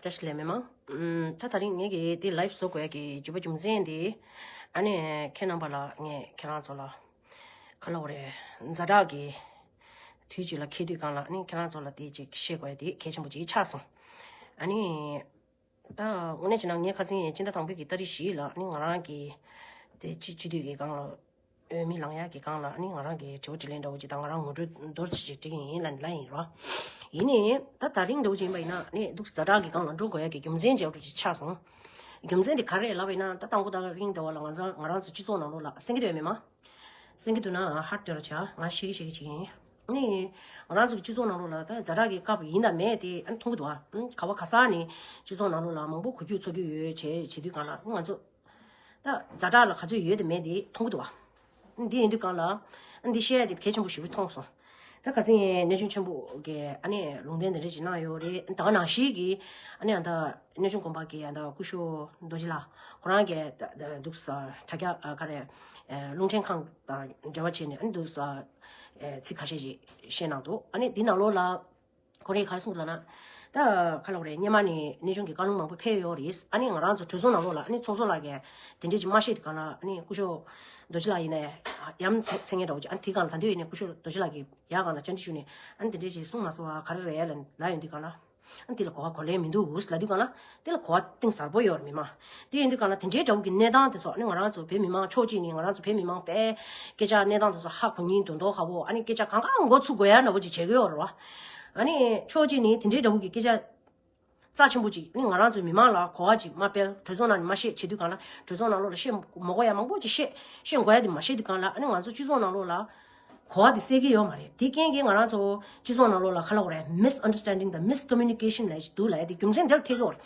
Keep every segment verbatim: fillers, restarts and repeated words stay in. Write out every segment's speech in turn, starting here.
བཀྲ་ཤིས་བདེ་ལེགས་མི་མང་། ཨམ། ད་དེ་རིང་ངེད་ཀྱིས་དེ་ལའིབ་བཟོ་དགོས་ཡ་གི་རྒྱུ་པ་རྒྱུ་མཚན་དེ། ཨ་ནི་ཁྱེད་རྣམ་པ་ལ་ངས་ཁྱེད་རང་ཚོ་ལ་ག་ལབ་དགོས་རེད། ཛ་དྲག་གི་དུས་གཅིག་ལ་འཁེལ་དུས་སྒང་ལ་ཨ་ནི་ཁྱེད་རང་ཚོ་ལ་དེ་ཅིག་བཤད་དགོས་ཡ་དེ་གལ་ཆེན་པོ་ཅིག་ཆགས་སོང་། ཨ་ནི། ད་དངོས་གནས་བྱས་ན་ངས་ཁ་སང་སྤྱི་ཟླ་དང་པོའི་གི་ཏ་རིག་བཞི་ལ་ཨ་ནི་ང་རང་གི་དེ་སྤྱི་སྤྱི་འཐུས་ཀྱི་སྒང་ལ། འོས་མི་ལངས་ཡག་གི་སྒང་ལ་ཨ་ནི་ང་རང་གི་དྲི་བ་དྲིས་ལན་འདྲ་བོ་ཅིག་དང་ང་རང་ངོ་སྤྲོད་མདོར་ཅིག་ཅིག་འགྲིག་གི་ཡིན་ལབ་ལབ་ཡིན་རོ། ཡིན་ནའི་ད་དེ་རིང་འདྲ་བོ་ཅིག་ཡིན་པ་ཡིན་ན་ཨ་ནི་འདུག་ཛ་དྲག་གི་སྒང་ལ་འགྲོ་དགོས་ཡག་གི་རྒྱུ་མཚན་ཅིག་འདྲ་བོ་ཅིག་ཆགས་སོང་། རྒྱུ་མཚན་དེ་ག་རེ་ལབ་པ་ཡིན་ན། ད་དང་པོ་དེ་རིང་དེ་བ་ལ་ང་རང་ང་རང་ཚོ་སྤྱི་ཚོགས་ནང་ལོགས་ལ་གསན་གྱི་འདུག་ཡོད་མེད་མ། གསན་གྱི་འདུག་ན་ཧར་ལྟོས་རོགས་བྱ། ང་ཤེས་ཀྱི་ཤེས་ཀྱི་ཅིག་ཡིན། ཨ་ནི་ང་རང་ཚོ་གི་སྤྱི་ཚོགས་ནང་ལོགས་ལ་ད་ཛ་དྲག་གི་སྐབས་ཡིན་དང་མེད་དེ་ཨ་ནི་མཐོང་གི་འདུག་ཨ། ཨ་ནི་ག་བ་ག་ས་ནས་སྤྱི་ཚོགས་ནང་ལོགས་ལ་མང་པོ་གོ་རྒྱུ་ཚོར་རྒྱུ་ཡོད་བྱས་བྱེད་དུས་སྒང་ལ་ང་ཚོ་ད་ཛ་དྲག་ལ་ག་ཚོད་ཡོད་དང་མེད་དེ་མཐོང་གི་འདུག་ཨ། ཨ་ནི་འདི་ཡིན་དུས་སྒང་ལ་ཨ་ནི་འདི་བཤད་ཡ་དེ་གལ་ཆེན་པོ་ཞེ་པོ་མཐོང་སོང་། ད་ཁ་སང་གནས་ཆུང་ཆེན་པོ་གི་ཨ་ནི་ལུང་བསྟན་དེ་འདྲ་ཅིག་གནང་ཡོད་རེད། ད་ག་ནང་བཞིན་གྱི་ཨ་ནི་ཨ་ད་གནས་ཆུང་དགོན་པ་གི་ཨ་ད་སྐུ་ཞབས་རྡོ་རྗེ་ལགས་ཁོ་རང་གིས་ད་ད་འདུག་ས་དྲ་རྒྱ་ཨ་ག་རེ་ཨ་རླུང་འཕྲིན་ཁང་དང་འབྲེལ་བ་བྱས་ནས་ཨ་ནི་འདུག་ས་ཨ་ཚིག་ཁ་ཤས་ཅིག་བཤད་གནང་འདུག་ཨ་ནི་འདི་ནང་ལོགས་ལ་ཁོ་རེ་ག་རེ་གསུངས་འདུག་ལབ་ན། ད་ག་ལབ་དགོས་རེད། སྔོན་མ་ནས་གནས་ཆུང་གི་བཀའ་ལུང་མང་པོ་ཕེབས་ཡོད་རེད། ཨ་ནི་ང་རང་ཚོ་གྲོས་ཚོགས་ནང་ལོགས་ལ་ཨ་ནི་ཚོགས་གཙོ་ལགས་ཀྱིས་དེ་འདྲས་ཅིག་མ་བཤད་དུས་སྒང་ལ་ཨ་ནི་སྐུ་ཞབས་རྡོ་རྗེ་ལགས་ཡིན་ནའི་ཡ་མཚན་མཚན་སྙན་འདྲ་བོ་ཅིག་ཨ་ནི་དེ་སྒང་ལ་ད་དུང་ཡིན་ནའི་སྐུ་ཞབས་རྡོ་རྗེ་ལགས་ཀྱིས་ཡ་སྒང་ལ་བཅར་འདྲི་ཞུས་ནས་ཨ་ནི་དེ་འདྲས་ཅིག་གསུངས་མ་སོང་བ་ག་རེ་རེད་ལབ་ལབ་ཡོང་དུས་སྒང་ལ། ཨ་ནི་དེ་ལ་གོ་བ་གོ་ལེ་མི་འདུག་ལབ་དུས་སྒང་ལ། དེ་ལ་གོ་བ་གཏིང་ཟབ་པོ་ཡོད་རེད་མི་མང་། དེ་ཡིན་དུས་སྒང་ལ་དེ་འདྲའི་འདྲ་བོ་གི་གནས་སྟངས་དེ་ཚོ་ཨ་ནི་ང་རང་ཚོ་བོད་མི་མང་ཕྱོགས་གཅིག་ནས་ང་རང་ཚོ་བོད་མི་མང་དཔེ་སྐད་ཆ་གནས་སྟངས་དེ་ཚོ་ཧ་གོ་སྙིང་འདོད་མདོག་ཁ་པོ། ཨ་ནི་སྐད་ཆ་གང་ག་མགོ་ཚུགས་དགོས་ཡ་འདྲ་བོ་ཅིག་བྱེད་ཀྱི་ཡོད་རེད་བ། ཨ་ནི་ཕྱོགས་གཅིག་ནས་དེ་འདྲའི་འདྲ་བོ་གི་སྐད་ཆ་རྩ་ཆེན་པོ་ཅིག་ཨ་ནི་ང་རང་ཚོའི་མི་མང་ལ་གོ་བ་ཅིག་མ་སྤེལ། གྲོས་ཚོགས་ནང་ནས་མ་བཤད་བྱེད་དུས་སྒང་ལ་གྲོས་ཚོགས་ནང་ལོགས་ལ་བཤད་མ་དགོས་ཡ་མང་པོ་ཅིག་བཤད། བཤད་དགོས་ཡ་དེ་མ་བཤད་དུས་སྒང་ལ་ཨ་ནི་ང་ཚོ་སྤྱི་ཚོགས་ནང་ལོགས་ལ་གོ་བ་དེ་གསལ་གྱི་ཡོད་མ་རེད། དེ་རྐྱེན་གྱིས་ང་རང་ཚོ་སྤྱི་ཚོགས་ནང་ལོགས་ལ་ག་ལབ་དགོས་རེད། མིས་ཨན་ཌར་སི་ཊན་ཌིང་དང་མིས་ཀོ་མུ་ནི་ཀེ་ཤན་ལབ་ཡ་ཅིག་འདུག་ལབ་ཡ་དེ་རྒྱུ་མཚན་དེ་ལ་ཐུག་གི་ཡོད་རེད།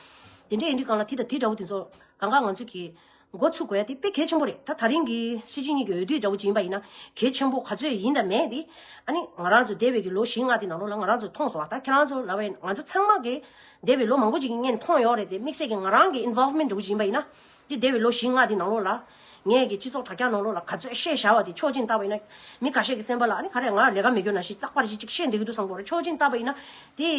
དེ་འདྲ་ཡིན་དུས་སྒང་ལ་དེ་དང་དེ་འདྲ་བོ་དེ་ཚོ་གང་ག་ང་ཚོ་གིས་མགོ་ཚུགས་དགོས་ཡ་དེ་དཔེ་གལ་ཆེན་པོ་རེད། ད་དེ་རིང་གི་སྲིད་སྤྱི་གཉིས་ཀྱི་འོས་བསྡུ་འདྲ་བོ་ཅིག་ཡིན་པ་ཡིན་ན་གལ་ཆེན་པོ་ག་ཚོད་ཡིན་དང་མེད་དེ་ཨ་ནི་ང་རང་ཚོ་འདས་པའི་གི་ལོ་བཞི་ལྔ་དེ་ནང་ལོགས་ལ་ང་རང་ཚོ་མཐོང་སོང་བ། ད་ཁྱེད་རང་ཚོ་ལབ་པ་ཡིན་ན་ང་ཚོ་ཚང་མ་གིས་འདས་པའི་ལོ་མང་པོ་ཅིག་གི་སྔོན་མཐོང་ཡོད་རེད་དེ། དམིགས་བསལ་གྱི་ང་རང་གི་ཨིན་ཝོལ་ཝི་མེན་ཊི་འདྲ་བོ་ཅིག་ཡིན་པ་ཡིན་ན། དེ་འདས་པའི་ལོ་བཞི་ལྔ་དེ་ནང་ལོགས་ལ་ངས་ཀྱི་སྤྱི་ཚོགས་དྲ་རྒྱ་ནང་ལོགས་ལ་ག་ཚོད་བཤད་བཞག་པ་དེ་ཕྱོགས་གཅིག་ནས་བལྟས་པ་ཡིན་ན། མི་ཁ་ཤས་ཀྱི་སེམས་པ་ལ་ཨ་ནི་ག་རེ་ང་ལས་ཀ་མེད་རྒྱུ་ནང་བཞིན་རྟག་པར་ཞིག་ཅིག་བཤད་བསྡད་ཀྱི་འདུག་བསམ་གྱི་ཡོད་རེད། ཕྱོགས་གཅིག་ནས་བལྟས་པ་ཡིན་ན་དེ་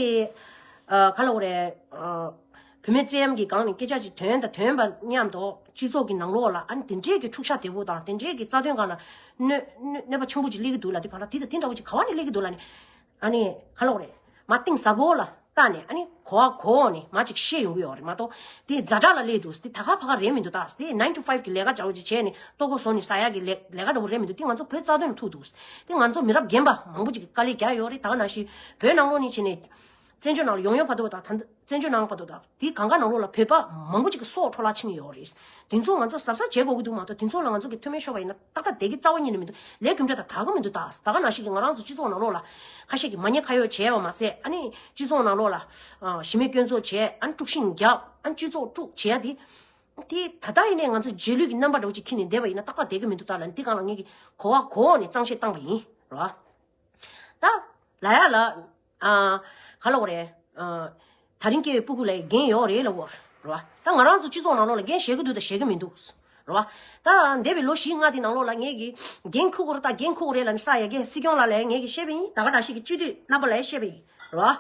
ཨ་ག་ལབ་དགོས་རེད། ཨ་བུད་མེད་བཙན་གྱི་སྒང་ནས་སྐད་ཆ་ཅིག་དོན་དང་ལྡན་པ་མཉམ་དུ་སྤྱི་ཚོགས་ཀྱི་ནང་ལོགས་ལ་ཨ་ནི་དེ་འདྲས་ཀྱི་འཁྲུག་ཆ་དོད་པོ་དང་དེ་འདྲས་ཀྱི་རྩ་དོན་སྒང་ལ་གནོད་གནོད་གནོད་པ་ཆེན་པོ་ཅིག་སླེབས་ཀྱི་འདུག་ལབ་དུས་སྒང་ལ། དེ་དང་དེ་འདྲ་བོ་ཅིག་ག་བ་ནས་སླེབས་ཀྱི་འདུག་ལབ་ནས་ཨ་ནི་ག་ལབ་དགོས་རེད། མ་གཏིང་ཟབ་པོ་ལ་བལྟས་ནས་ཨ་ནི་གོ་བ་གོ་ནས་མ་ཅིག་བཤད་ཡོང་གི་ཡོད་རེད་མ་གཏོགས། དེ་ཛ་དྲག་ལ་སླེབས་འདུག་དེ་ད་ག་ཕ་ག་རེད་མི་འདུག་ད་དེ་ནའིན་ཊི་ཕའིབ་གི་ལས་ཀ་བྱ་བ་ཅིག་བྱས་ནས་ལྟོ་གོས་བཟོ་ནས་ཟ་ཡག་གི་ལས་ལས་ཀ་འདྲ་བོ་རེད་མི་འདུག་དེ་ང་ཚོ་བོད་རྩ་དོན་ལ་ཐུག་འདུག་དེ་ང་ཚོ་མི་རབས་རྒན་པ་མང་པོ་ཅིག་གིས་དཀའ་ལས་རྒྱག་ཡོད་རེད། ད་ག་ནང་བཞིན་བོད་ནང་ལོགས་ནས་བྱས་ནས་བཙན་བྱོལ་ནང་ལ་ཡོང་ཡོང་བར་དུ་དང་ད་བཙན་བྱོལ་ནང་བར་དུ་དང་དེ་གང་ག་ནང་ལོགས་ལ་བོད་པ་མང་པོ་ཅིག་གི་སྲོག་འཕྲོ་བརླག་ཕྱིན་ཡོད་རེད། དེ་ཚོ་ང་ཚོ་གཟབ་གཟབ་བྱེད་དགོས་ཀྱི་འདུག་མ་གཏོགས། དེ་ཚོ་ལ་ང་ཚོ་གི་མཐུ་མེད་ཤོར་བ་ཡིན་ན་ཏག་ཏག་བསྡད་ཀྱི་རྩ་བ་ཉིད་ནས་མི་འདུག་ལས་རྒྱུ་འབྲས་དང་ད་ག་མི་འདུག་ད་ད་ག་ནང་བཞིན་གྱི་ང་རང་ཚོ་སྤྱི་ཚོགས་ནང་ལོགས་ལ་ཁ་ཤས་ཀྱིས་མ་ཉེས་ཁ་གཡོགས་བྱས་པ་མ་ཟད། ཨ་ནི་སྤྱི་ཚོགས་ནང་ལོགས་ལ་ཨ་གཞི་མེད་སྐྱོན་འཛུགས་བྱས། ཨ་ནི་དཀྲུག་ཤིང་བརྒྱབ། ཨ་ནི་སྤྱི་ཚོགས་དཀྲུག་བྱས་ཡ་དེ། དེ་ད་ལྟ་ཡིན་ནའི་ང་ཚོ་རྗེས་ལུས་ཀྱི་རྣམ་པ་འདྲ་བོ་ཅིག་འཁྱེར་ནས་བསྡད་པ་ཡིན་ན་ཏག་ཏག་བསྡད་ཀྱི་མི་འདུག་ད་ལབ་ནས་དེ་སྒང་ལ་ངེད་ཀྱིས་གོ་བ་གོ་ནས་གཙང་བཤེར་བཏང་པ་ཡིན་རོ། ད་ལབ་ཡ་ལ། ཨ་ག་ལབ་དགོས་རེད། ཨ་ད་རིང་སྐྱེ་བའི་སྤུ་གུ་ལ་འགན་ཡོད་རེད་ལབ་དགོས་རེད་བ། ད་ང་རང་ཚོ་སྤྱི་ཚོགས་ནང་ལོགས་ལ་འགན་བཞེས་ཀྱི་འདུག་དང་བཞེས་ཀྱི་མི་འདུག་རེད་བ། ད་འདས་པའི་ལོ་བཞི་ལྔ་དེ་ནང་ལོགས་ལ་ངེད་ཀྱིས་འགན་འཁུར་དགོས་རེད། ད་འགན་འཁུར་དགོས་རེད་ལབ་ནས་ས་ཡ་གི་སྲིད་སྐྱོང་ལགས་ལ་ངེད་ཀྱིས་བཤད་པ་ཡིན། ད་ག་ནང་བཞིན་གྱི་སྤྱི་འཐུས་རྣམ་པ་ལ་བཤད་པ་ཡིན་རེད་བ།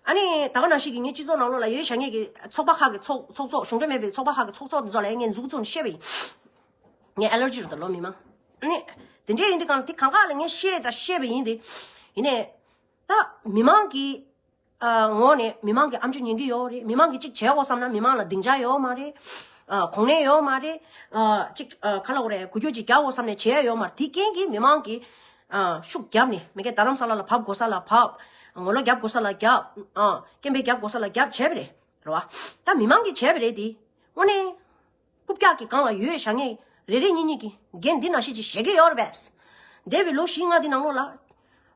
ཨ་ནི་ད་ག་ནང་བཞིན་གྱི་ངའི་སྤྱི་ཚོགས་ནང་ལོགས་ལ་ཡོད་བཞག་ངེད་ཀྱི་ཚོགས་པ་ཁག་གི་ཚོགས་ཚོགས་གཙོ་གཞུང་འབྲེལ་མེད་པའི་ཚོགས་པ་ཁག་གི་ཚོགས་གཙོ་དེ་ཚོ་ལ་ངས་མཛུབ་གུ་བཙུགས་ནས་བཤད་པ་ཡིན། ངས་ཨེ་ལར་ཇི་རེད་ད་ལོ་མི་མང་། ཨ་ནི་དེ་འདྲས་ཡིན་དུས་གང་ལ་དེ་གང་ག་ལ་ངས་བཤད་ད་བཤད་པ་ཡིན་ཏེ། ཡིན་ནའི་ད་མི་མང་གི་ཨ་ངོས་ནས་མི་མང་གི་ཨམ་ཅོག་ཉན་གྱི་ཡོད་རེད། མི་མང་གིས་གཅིག་བྱེད་དགོས་བསམ་ན་མི་མང་ལ་སྡིངས་ཆ་ཡོད་མ་རེད། ཨ་གོ་གནས་ཡོད་མ་རེད། ཨ་གཅིག་ཨ་ག་ལབ་དགོས་རེད། འགུལ་སྐྱོད་ཅིག་རྒྱག་དགོས་བསམ་ནས་བྱེད་ཡ་ཡོད་མ་རེད། དེ་རྐྱེན་གྱིས་མི་མང་གིས་ཨ་ཤུགས་བརྒྱབ་ནས་མི་སྒེར་རྡ་རམ་ས་ལ་ལ་བབས་དགོས་ས་ལ་བབས། ངོ་ལོག་རྒྱབ་དགོས་ས་ལ་རྒྱབ། ཨ་སྐད་འབོད་རྒྱབ་དགོས་ས་ལ་རྒྱབ་བྱས་པ་རེད། རེད་བ། ད་མི་མང་གིས་བྱས་པ་རེད་དེ། དངོས་གནས། རྐུབ་བཀྱག་གི་སྒང་ལ་ཡོད་བཞག་མཁན་རེ་རེ་གཉིས་གཉིས་ཀྱིས་འགན་འདི་ནང་བཞིན་ཅིག་བཞེས་ཀྱི་ཡོད་རེད་པས། འདས་པའི་ལོ་བཞི་ལྔ་འདི་ནང་ལོགས་ལ།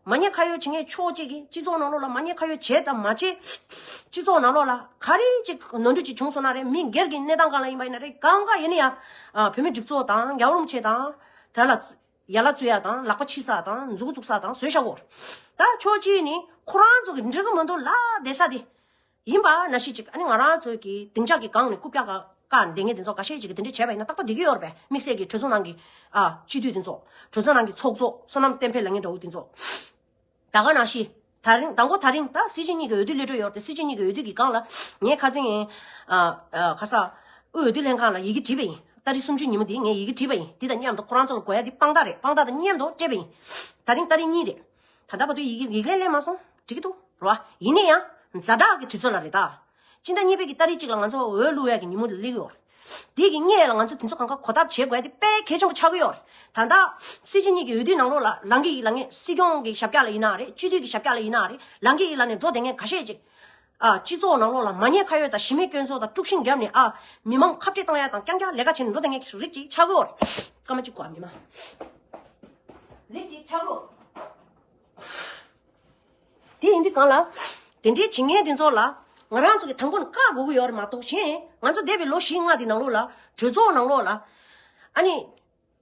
མ་ཉེས་ཁ་གཡོགས་བྱེད་མཁན་ཕྱོགས་གཅིག་གིས་སྤྱི་ཚོགས་ནང་ལོགས་ལ་མ་ཉེས་ཁ་གཡོགས་བྱས་དང་མ་བྱས། སྤྱི་ཚོགས་ནང་ལོགས་ལ་ག་རེ་ཅིག་ནོར་འཁྲུལ་ཅིག་བྱུང་སོང་ན་རེད། མི་སྒེར་གྱི་གནས་སྟངས་སྒང་ལ་ཡིན་པ་ཡིན་ན་རེད། གང་ག་ཡིན་ན་ཡང་། ཨ་བོད་མི་སྒྲིག་འཛུགས་དང་རྒྱལ་བ་རིན་པོ་ཆེ་དང་། དེ་ལ་ཡ་ལ་བཙུགས་ཡ་དང་ལག་པ་ཕྱིས་ས་དང་བཟོད་བཞག་གོ། ད་ཕྱོགས་གཅིག་ནི་ཁོ་རང་ཚོ་གི་འགྲིག་གི་མི་འདུག་ལབ་བསྡད་ས་དེ། ཡིན་པ་ནང་བཞིན་ཅིག་ཨ་ནི་ང་རང་ཚོའི་གི་སྡིངས་ཆ་གི་སྒང་ནས་རྐུབ་བཀྱག་བཀག་བསྡད་མཁན་དེ་ཚོ་འགའ་ཤས་ཅིག་གིས་དེ་འདྲ་བྱས་པ་ཡིན་ན་ཏག་ཏག་བསྡད་ཀྱི་ཡོད་རེད་པས། དམིགས་བསལ་གྱི་གྲོས་ཚོགས་ནང་གི་ཨ་སྤྱི་འཐུས་དེ་ཚོ། གྲོས་ཚོགས་ནང་གི་ཚོགས་གཙོ་བསོད་ནམས་བསྟན་འཕེལ་ལབ་མཁན་འདྲ་བོ་དེ་ཚོ། ད་ག་ནང་བཞིན་ ད་རིང་དང་པོ་ད་རིང་ད་སྲིད་སྤྱི་གཉིས་ཀྱི་འོས་བསྡུ་སླེབས་འགྲོ་ཡོད་རེད། སྲིད་སྤྱི་གཉིས་ཀྱི་འོས་བསྡུ་གི་སྒང་ལ་ངས་ཁ་སང་ཨ་ཨ་ཁ་ས་དབུས་འོས་བསྡུ་ལྷན་ཁང་ལ་ཡི་གེ་བྲིས་པ་ཡིན། ཏ་རིག་སུམ་ཅུ་ཉིན་མོ་འདི་ངས་ཡི་གེ་བྲིས་པ་ཡིན། འདི་དང་མཉམ་དུ་ཁོ་རང་ཚོ་ལ་དགོས་ཡ་འདི་དཔང་རྟགས་རེད། དཔང་རྟགས་དང་མཉམ་དུ་སྤྲད་པ་ཡིན། ད་རིང་ཏ་རིག་གཉིས་རེད། ད་ལྟ་བར་དུ་ཡི་གེ་ཡིག་ལན་སླེབས་མ་སོང་། འགྲིག་གི་འདུག་རེད་བ། ཡིན་ན་ཡང་ཛ་དྲག་གི་དུས་ཚོད་ལ་རེད་ད། སྤྱི་ཟླ་གཉིས་པའི་གི་ཏ་རིག་གཅིག་ལ་ང་ཚོ་འོས་བླུག་ཡ་གི་ཉིན་མོ་དེ་སླེབས་ཀྱི་ཡོད་རེད། དེ་གི་སྔོན་ལ་ང་ཚོ་དེ་ཚོ་གང་ག་གོ་ཐབས་བྱེད་དགོས་ཡ་དེ་དཔེ་གལ་ཆེན་པོ་ཆགས་ཀྱི་ཡོད་རེད། ད་ལྟ་སྲིད་སྤྱི་གཉིས་ཀྱི་འོས་བསྡུའི་ནང་ལོགས་ལ་ལངས་ཀྱི་ཡིན་ལ། ངས་སྲིད་སྐྱོང་གི་ཞབས་བཀྱག་ལ་ཡིན་ན་རེད། སྤྱི་འཐུས་ཀྱི་ཞབས་བཀྱག་ལ་ཡིན་ན་རེད། ལངས་ཀྱི་ཡིན་ལ་ནས་འགྲོ་བསྡད་མཁན་ཁ་ཤས་ཅིག་ཨ། སྤྱི་ཚོགས་ནང་ལོགས་ལ་མ་ཉེས་ཁ་གཡོགས་དང་གཞི་མེད་སྐྱོན་འཛུགས་དང་དཀྲུག་ཤིང་བརྒྱབ་ནས་ཨ། མི་མང་ཁ་བྲལ་བཏང་ཡ་དང་རྐྱང་རྐྱང་ལས་ཀ་བྱེད་ནས་འགྲོ་བསྡད་མཁན་རིགས་ཅིག་ཆགས་ཀྱི་ཡོད་རེད། སྐར་མ་གཅིག་གོ་ཨ། མི་མང་རིགས་ཅིག་ཆགས་ཀྱི་ཡོད། དེ་ཡིན་དུས་གང་ལ། དེ་འདྲའི་བྱེད་མཁན་དེ་ཚོ་ལ་ང་རང་ཚོ་གི་དང་པོ་ནས་བཀག་དགོས་ཀྱི་ཡོད་རེད་མ་གཏོགས། གཞན་ང་ཚོ་འདས་པའི་ལོ་བཞི་ལྔ་དེ་ནང་ལོགས་ལ་གྲོས་ཚོགས་ནང་ལོགས་ལ་ཨ་ནི།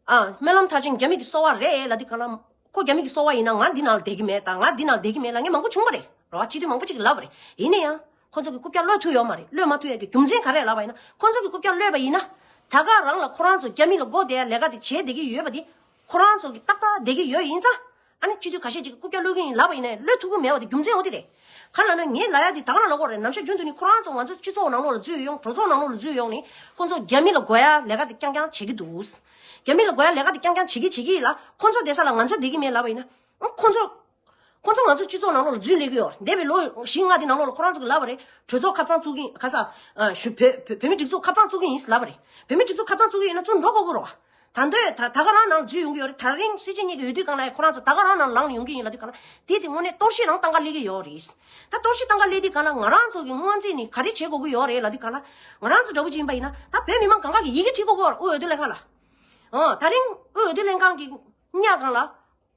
ཨ། སྨོན་ལམ་མཐར་ཕྱིན་རྒྱ་མི་གི་སོ་པ་རེད་ལབ་དུས་གང་ལ། ཁོ་རྒྱ་མི་གི་སོ་པ་ཡིན་ན་ང་འདི་ནང་ལ་བསྡད་ཀྱི་མེད་དང་། ང་འདི་ནང་ལ་བསྡད་ཀྱི་མེད་ལབ་མཁན་མང་པོ་བྱུང་བ་རེད། རེད་བ། སྤྱི་འཐུས་མང་པོ་ཅིག་གིས་ལབ་པ་རེད། ཡིན་ན་ཡང་ཁོ་ཚོ་གི་རྐུབ་བཀྱག་གློད་ཐུབ་ཡོད་མ་རེད། གློད་མ་ཐུབ་ཡ་གི་རྒྱུ་མཚན་ག་རེ་ལབ་པ་ཡིན་ན། ཁོ་ཚོ་གི་རྐུབ་བཀྱག་གློད་པ་ཡིན་ན། ད་ག་རང་ལ་ཁོ་རང་ཚོ་རྒྱ་མི་ལ་མགོ་བསྡད་ཡ་ལས་ཀ་དེ་བྱེད་བསྡད་ཀྱི་ཡོད་པ་དེ་ཁོ་རང་ཚོ་གི་ཏག་ཏག་བསྡད་ཀྱི་ཡོད་ཡིན་ཙང་། ཨ་ནི་སྤྱི་འཐུས་ཁ་ཤས་ཅིག་གིས་རྐུབ་བཀྱག་གློད་ཀྱི་ཡིན་ལབ་པ་ཡིན་ནའི་གློད་ཐུབ་ཀྱི་མེད་པ་དེ་རྒྱུ་མཚན་འོ་དེ་རེད། ག་རེ་ལབ་ན་ངས་ལབ་ཡ་དེ་ད་ག་རང་ལབ་དགོས་རེད། ནམ་ཞག་རྒྱུན་དུ་ནི་ཁོ་རང་ཚོ་ང་ཚོ་སྤྱི་ཚོགས་ནང་ལོགས་ལ་འཛུལ་ཡོང་། གྲོས་ཚོགས་ནང་ལོགས་ལ་འཛུལ་ཡོང་ནས་ཁོ་ཚོ་རྒྱ་མི་ལ་དགོས་ཡ་ལས་ཀ་དེ་རྐྱང་རྐྱང་བྱེད་ཀྱི་འདུག་རྒྱ་མི་ལ་དགོས་ཡ་ལས་ཀ་དེ་རྐྱང་རྐྱང་བྱེད་ཀྱི་བྱེད་ཀྱི་ཡིན་ལ། ཁོ་ཚོ་བསྡད་ས་ལ་ང་ཚོ་བསྡད་ཀྱི་མེད་ལབ་པ་ཡིན་ན། ཨ། ཁོ་ཚོ་ཁོ་ཚོ་ང་ཚོ་སྤྱི་ཚོགས་ནང་ལོགས་ལ་འཛུལ་སླེབས་ཀྱི་ཡོད་རེད། འདས་པའི་ལོ་བཞི་ལྔ་དེ་ནང་ལོགས་ལ་ཁོ་རང་ཚོ་གིས་ལབ་པ་རེད། གྲོས་ཚོགས་ཁ་གཙང་བཙུགས་ཀྱི་ཡིན། ཁ་ས། ཨ། ཞུ་བོད་བོད་བོད་མི་སྒྲིག་འཛུགས་ཁ་གཙང་བཙུགས་ཀྱི་ཡིན་ལབ་པ་རེད། བོད་མི་སྒྲིག་འཛུགས་ཁ་གཙང་བཙུགས་ཀྱི་ཡིན་ན་ཚུར་འགྲོ་དགོས་ཀྱི་རེད་བ། ད་འདོད་ད་ད་ག་རང་ནང་འཛུལ་ཡོང་གི་ཡོད་རེད། ད་རིང་སྲིད་སྤྱི་གཉིས་ཀྱི་འོས་བསྡུ་སྒང་ལ་ཡང་ཁོ་རང་ཚོ་ད་ག་རང་ནང་ལངས་ནས་ཡོང་གི་ཡིན་ལབ་དུས་གང་ལ། དེ་དེ་དངོས་གནས་གཏོར་བཤིག་ནང་བཏང་ག་སླེབས་ཀྱི་ཡོད་རེད། ད་གཏོར་བཤིག་བཏང་ག་སླེབས་དུས་གང་ལ་ང་རང་ཚོ་གི་སྔོན་རྩིས་ནས་ག་རེ་བྱེད་དགོས་ཀྱི་ཡོད་རེད་ལབ་དུས་གང་ལ། ང་རང་ཚོ་འདྲ་པོ་ཅིག་ཡིན་པ་ཡིན་ན་ད་བོད་མི་མང་གང་ག་གིས་ཡི་གེ་བྲིས་དགོས་ཀྱི་ཡོད་རེད། དབུས་འོས་བསྡུ་ལྷན་ཁང་ལ། ཨོ། ད་རིང་དབུས་འོས་བསྡུ་ལྷན་ཁང་གི་གཉའ་སྒང་ལ་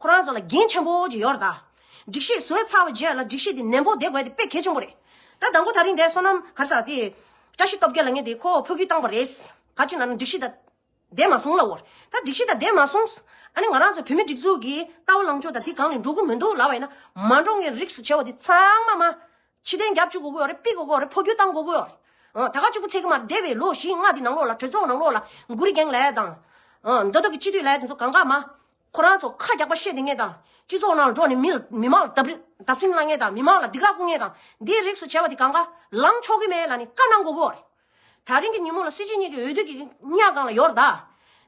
ཁོ་རང་ཚོ་ལ་འགན་ཆེན་པོ་ཅིག་ཡོད་རེད་ད། སྒྲིག་གཞི་བཟོས་ཚར་བའི་རྗེས་ལ་སྒྲིག་གཞི་དེ་ནན་པོ་བསྡད་དགོས་དེ་དཔེ་གལ་ཆེན་པོ་རེད། ད་དང་པོ་ད་རིང་དེ་བསོད་ནམས་ག་རེ་ཟེར་དེ། བཀྲ་ཤིས་སྟོབས་རྒྱལ་ལབ་མཁན་དེ་ཁོ་འཕོ་འགྱུར་བཏང་པ་རེད། ག་ཅི་ན་ན་སྒྲིག་གཞི་ད་བསྡད་མ་སོང་ལབ་པ་རེད། ད་སྒྲིག་གཞི་ད་བསྡད་མ་སོང་། ཨ་ནི་ང་རང་ཚོ་བོད་མི་སྒྲིག་འཛུགས་ཀྱི་ལྟ་བ་ལངས་ཕྱོགས་ད་དེ་སྒང་ལ་འགྲོ་གི་མི་འདུག་ལབ་པ་ཡིན་ན། མ་འགྲོ་མཁན་རིགས་སུ་ཆེ་བ་དེ་ཚང་མ་མ་ཕྱིར་འཐེན་རྒྱབ་བཅུག་དགོས་ཀྱི་ཡོད་རེད། ཕུད་དགོས་ཀྱི་ཡོད་རེད། འཕོ་འགྱུར་བཏང་དགོས་ཀྱི་ཡོད་རེད། ཨ། ད་ག་གཅིག་པུ་ཚད་ཀྱི་མ་རེད། འདས་པའི་ལོ་བཞི་ལྔ་དེ་ནང་ལོགས་ལ་གྲོས་ཚོགས་ནང་ལོགས་ལ་གུ་རི་རྒན་ལབ་ཡ་དང་། ཨ། མདོ་སྟོད་ཀྱི་སྤྱི་འཐུས་ལབ་ཡ་དེ་ཚོ་གང་ག་མ། ཁོ་རང་ཚོ་ཁ་རྒྱག་པ་བཤད་དེ་ངེས་དང་། སྤྱི་ཚོགས་ནང་ལ་འགྲོ་ནས་མི་ལ་མི་མང་ལ་བརྡབ་རི་བརྡབ་གསིག་ལ་ངེས་དང་། མི་མང་ལ་སྡིགས་ར་སྐུལ་ངེས་དང་། འདིའི་རིགས་སུ་བྱས་པ་དེ་གང་ག་ལངས་ཆོག་གི་མེད་ལབ་ནས་བཀའ་གནང་དགོས་ཀྱི་ཡོད་རེད། ད་རིང་གི་ཉིན་མོ་ལ་སྲིད་སྤྱི་གཉིས་ཀྱི་འོས་བསྡུ་གི་གཉའ་སྒང་ལ་ཡོད་རེད་ད།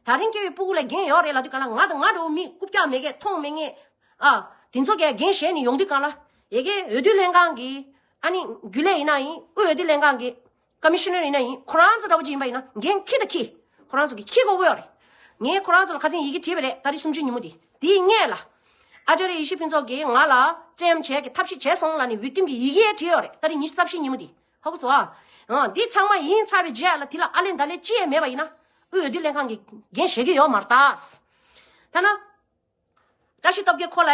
ད་རིང་སྐྱེ་བོའི་སྤུ་གུ་ལ་འགན་ཡོད་རེད་ལབ་དུས་གང་ལ། ང་དང་ང་འདྲ་བོ་མི་རྐུབ་བཀྱག་མེད་མཁན་མཐོང་མེད་མཁན། ཨ། དེ་ཚོ་གས་འགན་བཞེས་ནས་ཡོང་དུས་གང་ལ། ཡ་གི་འོས་བསྡུ་ལྷན་ཁང་གི་ཨ་ནི་རྒྱུན་ལས་ཡིན་ན་ཡིན། དབུས་འོས་བསྡུ་ལྷན་ཁང་གི་ཀ་མི་ཤི་ནར་ཡིན་ན་ཡིན། ཁོ་རང་ཚོ་འདྲ་བོ་ཅིག་ཡིན་པ་ཡིན་ན་འགན་འཁྱེར་དང་འཁྱེར། ཁོ་རང་ཚོ་གིས་འཁྱེར་དགོས་ཀྱི་ཡོད་རེད། ངས་ཁོ་རང་ཚོ་ལ་ཁ་སང་ཡི་གེ་བྲིས་པ་རེད། ཏ་རིག་སུམ་ཅུ་ཉིན་མོ་དེ། དེའི་སྔོན་ལ་ཨ་ཅར་ཡེ་ཤེས་ཕུན་ཚོགས་ཀྱིས་ང་ལ་བཙན་གཡེམ་བྱས་ཀྱི་ཐབས་ཤེས་བྱས་སོང་ལབ་ནས་བིག་ཊིམ་གྱི་ཡི་གེ་བྲིས་ཡོད་རེད། ཏ་རིག་ཉི་ཤུ་རྩ་བཞི་ཉིན་མོ་དེ། ཧ་གོ་སོང་ཨ། འདི་ཚང་མ་ཡིན་ཚར་བའི་རྗེས་ལ་དེ་ལ་ཨ་ལན་ད་ལན་ཅི་ཡང་མེད་པ་ཡིན་ན། དབུས་འོས་བསྡུ་ལྷན་ཁང་གིས་འགན་བཞེས་ཀྱི་ཡོད་མ་རེད་ད། ཐ་ན། བཀྲ་ཤིས་སྟོབས་རྒྱལ་ཁོ་ལ་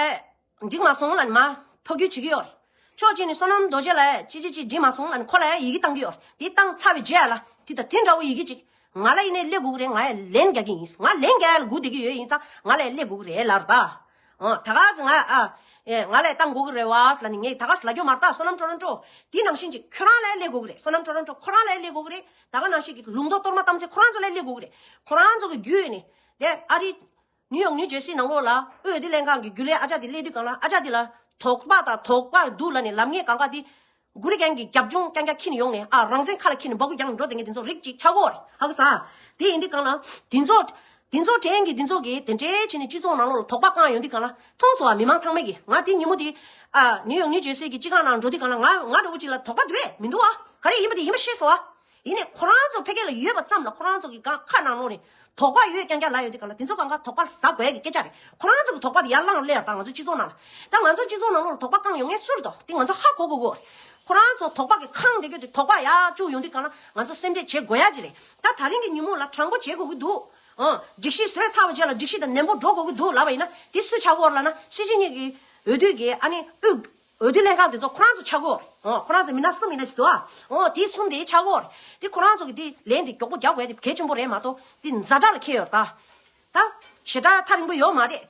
འགྲིག་མ་སོང་ལབ་ནས་མར་འཕོ་འགྱུར་བྱེད་ཀྱི་ཡོད་རེད། ཕྱོགས་གཅིག་ནས་བསོད་ནམས་རྡོ་རྗེ་ལ་ཅི་ཅི་ཅི་འགྲིག་མ་སོང་ལབ་ནས་ཁོ་ལ་ཡི་གེ་བཏང་གི་ཡོད་རེད། དེ་བཏང་ཚར་བའི་རྗེས་ལ་དེ་དང་དེ་འདྲ་བོ་ཡི་གེ་ཅིག་ང་ལ་ཡིན་ནའི་སླེབས་དགོས་ཀྱི་རེད། ང་ཡང་ལན་རྒྱག་གི་ཡིན། ང་ལན་རྒྱག་ཡ་ལ་སྒུག་བསྡད་ཀྱི་ཡོད་ཡིན་ཙང་ང་ལ་ཡང་སླེབས་དགོས་ཀྱི་རེད་ལབ་རེད་ད། ཨོ། ད་ག་ཚོད་ང་ཨ། ཨེ། ང་ལ་ཡང་བཏང་དགོས་ཀྱི་རེད་བ་ལབ་ནས་ངས་ད་ག་ལབ་རྒྱུ་མ་རེད་ད། བསོད་ནམས་ཊོ་རོན་ཊོ། དེ་ནང་བཞིན་ཅིག་ཁྱོད་རང་ལ་ཡང་སླེབས་དགོས་ཀྱི་རེད། བསོད་ནམས་ཊོ་རོན་ཊོ་ཁོ་རང་ལ་ཡང་སླེབས་དགོས་ཀྱི་རེད། ད་ག་ནང་བཞིན་གྱི་ལུང་རྟོགས་གཏོར་མ་གཏམ་ཚེ་ཁོ་རང་ཚོ་ལ་ཡང་སླེབས་དགོས་ཀྱི་རེད། ཁོ་རང་ཚོ་གི་བརྒྱུད་ནས་དེ་ཨ་རི། ནིའུ་ཡོག་ནིའུ་ཇར་སི་ནང་ལོགས་ལ་དབུས་འོས་བསྡུ་ལྷན་ཁང་གི་རྒྱུན་ལས་ཨ་ཅག་དེ་སླེབས་དུས་གང་ལ། ཨ་ཅག་དེ་ལ་དོགས་པ་དང་དོགས་པ་འདུག་ལབ་ནས་ལབ་མཁན་གང་ག་དེ་གུ་རི་རྒན་གྱི་རྒྱབ་ལྗོངས་རྐྱང་རྐྱང་འཁྱེར་ནས་ཡོང་ནས། ཨ། རང་བཙན་ཁ་ལ་འཁྱེར་ནས་འབག་གུ་རྒྱག་ནས་འགྲོ་བསྡད་མཁན་དེ་ཚོ་རིགས་གཅིག་ཆགས་ཀྱི་ཡོད་རེད། ཧ་གོ་སོང་། དེ་ཡིན་དུས་གང་ལ་དེ་ཚོ་དེ་ཚོ་དྲན་གྱི་དེ་ཚོ་གིས་དེ་འདྲའི་བྱས་ནས་སྤྱི་ཚོགས་ནང་ལོགས་ལ་དོགས་པ་བསྐང་ཡོང་དུས་གང་ལ། མཐོང་སོང་ཨ། མི་མང་ཚང་མས་ཀྱིས་ང་དེ་ཉིན་མོ་དེ། ཨ། ནིའུ་ཡོག་ནིའུ་ཇར་སི་གི་སྤྱི་ཁང་ནང་འགྲོ་དུས་གང་ལ་ང་ང་འདྲ་བོ་ཅིག་ལ་དོགས་པ་དེ་བས་མི་འདུག་ཨ། ག་རེ་ཡིན་པ་དེ་ཡིན་པ་ཤེས་སོང་ཨ། ཡིན་ནའི་ཁོ་རང་ཚོ་ཕ་གི་ལ་ཡོད་པ་ཙམ་ལ་ཁོ་རང་ཚོ་གི་ག་ཁ་ནང་ལོགས་ནས་དོགས་པ་ཡོད་རྐྱང་རྐྱང་ལབ་ཡོང་དུས་གང་ལ། དེ་ཚོ་གང་ག་དོགས་པ་ཟ་དགོས་ཀྱི་སྐད་ཆ་རེད། ཁོ་རང་ཚོ་གི་དོགས་པ་དེ་ཡར་ལངས་སླེབས་ཡ་ད་ང་ཚོ་སྤྱི་ཚོགས་ནང་ལ། ད་ང་ཚོ་སྤྱི་ཚོགས་ནང་ལོགས་ལ་དོགས་པ་བསྐང་ཡོང་མཁན་སུ་རེད་དོ། དེ་ང་ཚོ་ཧ་གོ་དགོས་ཀྱི་ཡོད་རེད། ཁོ་རང་ཚོ་དོགས་པ་གི་ཁེངས་བསྡད་རྒྱུ་དེ་དོགས་པ་ཡར་བཅུག་ཡོང་དུས་གང་ལ་ང་ཚོ་སེམས་ཁྲལ་བྱེད་དགོས་ཡ་ཅིག་རེད། ད་ད་རིང་གི་ཉིན་མོ་ལ་དྲང་པོ་བྱེད་དགོས་ཀྱི་འདུག་ཨང་། སྒྲིག་གཞི་བཟོས་ཚར་བའི་རྗེས་ལ་སྒྲིག་གཞི་དང་ནན་པོ་འགྲོ་དགོས་ཀྱི་འདུག་ལབ་པ་ཡིན་ན་དེ་སུས་ཆགས་ཀྱི་ཡོད་རེད་ལབ་ན། སྲིད་སྤྱི་གཉིས་ཀྱི་འོས་བསྡུ་གི་ཨ་ནི་དབུས་འོས་བསྡུ་ལྷན་ཁང་དེ་ཚོ་ཁོ་རང་ཚོ་ཆགས་ཀྱི་ཡོད་རེད། ཨོ། ཁོ་རང་ཚོ་མི་སྣ་གསུམ་ཡིན་ན་ཅི་འདུག་ཨ། ཨོ། དེ་གསུམ་དེ་ཆགས་ཀྱི་ཡོད་རེད། དེ་ཁོ་རང་ཚོ་གི་དེ་ལན་དེ་མགྱོགས་པོ་རྒྱག་དགོས་དེ་གལ་ཆེན་པོ་རེད་མ་གཏོགས་དེ་ཛ་དྲག་ལ་འཁེལ་ཡོད་རེད་ད། ད་ཞེ་དྲག་ཐག་རིང་པོ་ཡོད་མ་རེད།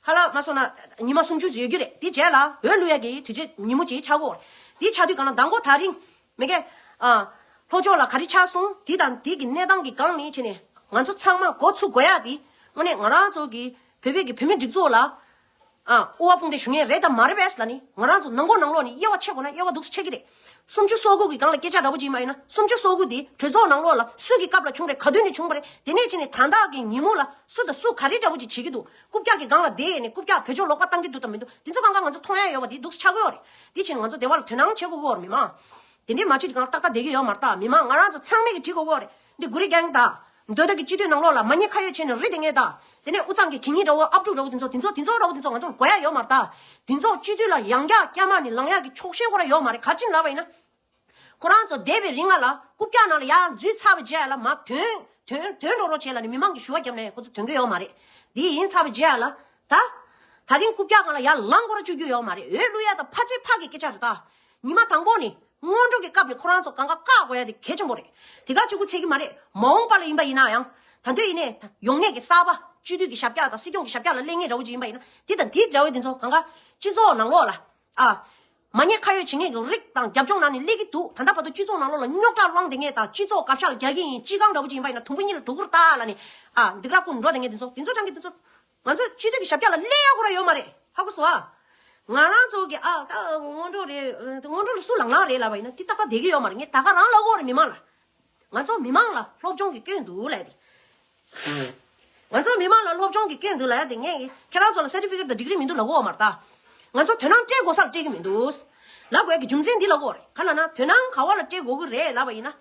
ཧ་ལམ་མ་སོང་ན་ཉི་མ་སུམ་ཅུ་ཙམ་ཡོད་རྒྱུ་རེད། དེ་རྗེས་ལ་འོས་བླུག་ཡ་གི་དུས་ཚོད་ཉིན་མོ་ཅིག་ཆགས་ཀྱི་ཡོད་རེད། དེ་ཆགས་དུས་གང་ལ་མདང་དགོང་དེ་རིང་མི་སྒེར། ཨ། ལྷོ་ཕྱོགས་ལ་ག་རེ་ཆགས་སོང་། དེ་དང་དེ་གི་གནས་སྟངས་ཀྱི་སྒང་ནས་བྱས་ནས་ང་ཚོ་ཚང་མ་འགོ་ཚུགས་དགོས་ཡ་དེ་དངོས་གནས་ང་རང་ཚོ་གི་བོད་པའི་གི་བོད་མི་སྒྲིག་འཛུགས་ལ། ཨ་དབུ་བ་དཔུང་སྡེ་ཞུ་མཁན་རེད་དམ་མ་རེད་པས་ལབ་ནི། ང་རང་ཚོ་ནང་སྒོ་ནང་ལོགས་ནས་དབྱེ་བ་ཕྱེ་དགོས་ན་དབྱེ་བ་འདུག་སེ་ཕྱེ་གི་རེད། སུམ་ཅུ་སོ་དགུ་གི་སྒང་ལ་སྐད་ཆ་འདྲ་པོ་ཅིག་ཡིན་པ་ཡིན་ན། སུམ་ཅུ་སོ་དགུ་དེ་གྲོས་ཚོགས་ནང་ལོགས་ལ་སུ་གི་སྐབས་ལ་བྱུང་རེད། ག་དུས་ནས་བྱུང་བ་རེད། དེ་ནས་ཕྱིན་ནས་ད་ལྟ་གི་ཉིན་མོ་ལ་སུ་དང་སུ་ག་རེ་འདྲ་པོ་ཅིག་བྱེད་ཀྱི་འདུག་རྐུབ་བཀྱག་གི་སྒང་ལ་བསྡད་ནས་རྐུབ་བཀྱག་བེད་སྤྱོད་ལོག་པ་བཏང་གི་འདུག་དང་མི་འདུག་འདི་ཚོ་གང་ག་ང་ཚོ་མཐོང་ཡ་ཡོད་པ་དེ་འདུག་སེ་ཆགས་ཀྱི་ཡོད་རེད། དེ་ཕྱིན་ང་ཚོ་དེ་བ་ལ་དོ་སྣང་བྱེད་དགོས་ཀྱི་ཡོད་རེད་མི་མང་། དེ་འདྲའི་མ་བྱེད་དེ་གང་ཏག་ཏག་བསྡད་ཀྱི་ཡོད་མ་རེད་ད། མི་མང་ང་རང་ཚོ་ཚང་མས་ཀྱི་བྲིས་དགོས་ཀྱི་ཡོད་རེད། འདི་གུ་རི་རྒྱང་ད། མདོ་སྟོད་ཀྱི་སྤྱི་འཐུས་ནང་ལོགས་ལ་མ་ཉེས་ཁ་གཡོགས་བྱས་ནས་རི་དེ་ངས་ད། དེ་ནས་དབུ་གཙང་གི་གད་སྙིགས་འདྲ་བོ་ཨབ་ཕྲུག་འདྲ་བོ་དེ་ཚོ་དེ་ཚོ་དེ་ཚོ་འདྲ་བོ་དེ་ཚོ་ང་ཚོར་དགོས་ཡ་ཡོད་མ་རེད་ད། དེ་ཚོ་སྤྱི་འཐུས་ལ་ཡང་བསྐྱར་བསྐྱར་མ་ནས་ལངས་ཡ་གི་ཆོག་ཤེས་ཁོ་ར་ཡོད་མ་རེད། ག་ཅིན་ལབ་པ་ཡིན་ན། ཁོ་རང་ཚོ་བསྡད་པའི་རིང་ལ་ལ་རྐུབ་བཀྱག་ནང་ལ་ཡར་འཛུལ་ཚར་བའི་རྗེས་ལ་མར་དོན་དོན་དོན་འགྲོ་རོགས་བྱས་ལབ་ནས་མི་མང་གི་ཞུ་བ་བརྒྱབ་ནས་ཁོ་ཚོ་དོན་གྱི་ཡོད་མ་རེད། འདི་ཡིན་ཚར་བའི་རྗེས་ལ་ད། ད་རིང་རྐུབ་བཀྱག་སྒང་ལ་ཡར་ལངས་སྐོར་བཅུག་རྒྱུ་ཡོད་མ་རེད། འོས་བླུག་ཡ་ད་ཕ་ཚེ་ཕ་གི་སྐད་ཆ་རེད་ད། ཉི་མ་དང་པོ་ནས་སྔོན་འགྲོ་གི་སྐབས་ནས་ཁོ་རང་ཚོ་གང་ག་བཀག་དགོས་ཡ་དེ་གལ་ཆེན་པོ་རེད། དེ་ག་གཅིག་པུ་ཚད་ཀྱི་མ་རེད། མ་འོངས་པ་ལ་ཡིན་པ་ཡིན་ན་ཡང་། ད་འདོད་ཡིན་ནས་ཡོང་ངེས་ཀྱི་གསར་པ་སྤྱི་འཐུས་ཀྱི་ཞབས་བཀྱག་དང་སྲིད་སྐྱོང་གི་ཞབས་བཀྱག་ལ་སླེབས་ངེས་འདྲ་བོ་ཅིག་ཡིན་པ་ཡིན་ན། དེ་དང་དེའི་འབྲེལ་བའི་དེ་ཚོ་གང་ག་སྤྱི་ཚོགས་ནང་ལོགས་ལ། ཨ། མ་ཉེས་ཁ་གཡོགས་བྱེད་མཁན་གྱི་རིགས་དང་རྒྱབ་ལྗོངས་ནང་ནས་སླེབས་ཀྱི་འདུག་ད་ལྟ་བར་དུ་སྤྱི་ཚོགས་ནང་ལོགས་ལ་རྙོག་དྲ་བསླངས་བསྡད་མཁན་དང་། སྤྱི་ཚོགས་བཀའ་ཤག་ལ་རྒྱག་གི་ཡིན། སྤྱི་ཁང་འདྲ་བོ་ཅིག་ཡིན་པ་ཡིན་ན་དུམ་བུ་གཉིས་ལ་དུག་སྐུར་བཏང་ལབ་ནས། ཨ། སྡིགས་ར་བསྐུལ་འགྲོ་བསྡད་མཁན་དེ་ཚོ་དེ་ཚོ་ཀྲང་གི་དེ་ཚོ། ང་ཚོ་སྤྱི་འཐུས་ཀྱི་ཞབས་བཀྱག་ལ་སླེབས་ཡ་ཁོ་ར་ཡོད་མ་རེད། ཧ་གོ་སོང་ཨ། ང་རང་ཚོ་གི་ཨ་ད་སྔོན་འགྲོ་རེད། སྔོན་འགྲོ་ལ་སུ་ལངས་ལངས་རེད་ལབ་པ་ཡིན་ན་དེ་ཏག་ཏག་བསྡད་ཀྱི་ཡོད་མ་རེད། ངས་ད་ག་རང་ལབ་ཀྱི་ཡོད་རེད་མི་མང་ལ། ང་ཚོ་མི་མང་ལ་སློབ་སྦྱོང་གི་སྐྱོན་འདུག་ལབ་ཡ་དེ། ང་ཚོ་མི་མང་ལ་སློབ་སྦྱོང་གི་སྐྱོན་འདུག་ལབ་ཡ་དེ་ངས་ཁྱེད་རང་ཚོ་ལ་སར་ཊི་ཕི་ཀེཊ་དང་ཌི་གི་རི་མི་འདུག་ལབ་ཀྱི་ཡོད་མ་རེད་ད། ང་ཚོ་དོ་སྣང་སྤྲད་དགོས་སར་སྤྲད་ཀྱི་མི་འདུག་ལབ་དགོས་ཀྱི་རྒྱུ་མཚན་འདི་ལབ་ཀྱི་ཡོད་རེད། ག་ལབ་ན་དོ་སྣང་ག་བ་ལ་སྤྲད་དགོས་ཀྱི་རེད་ལབ་པ་ཡིན་ན།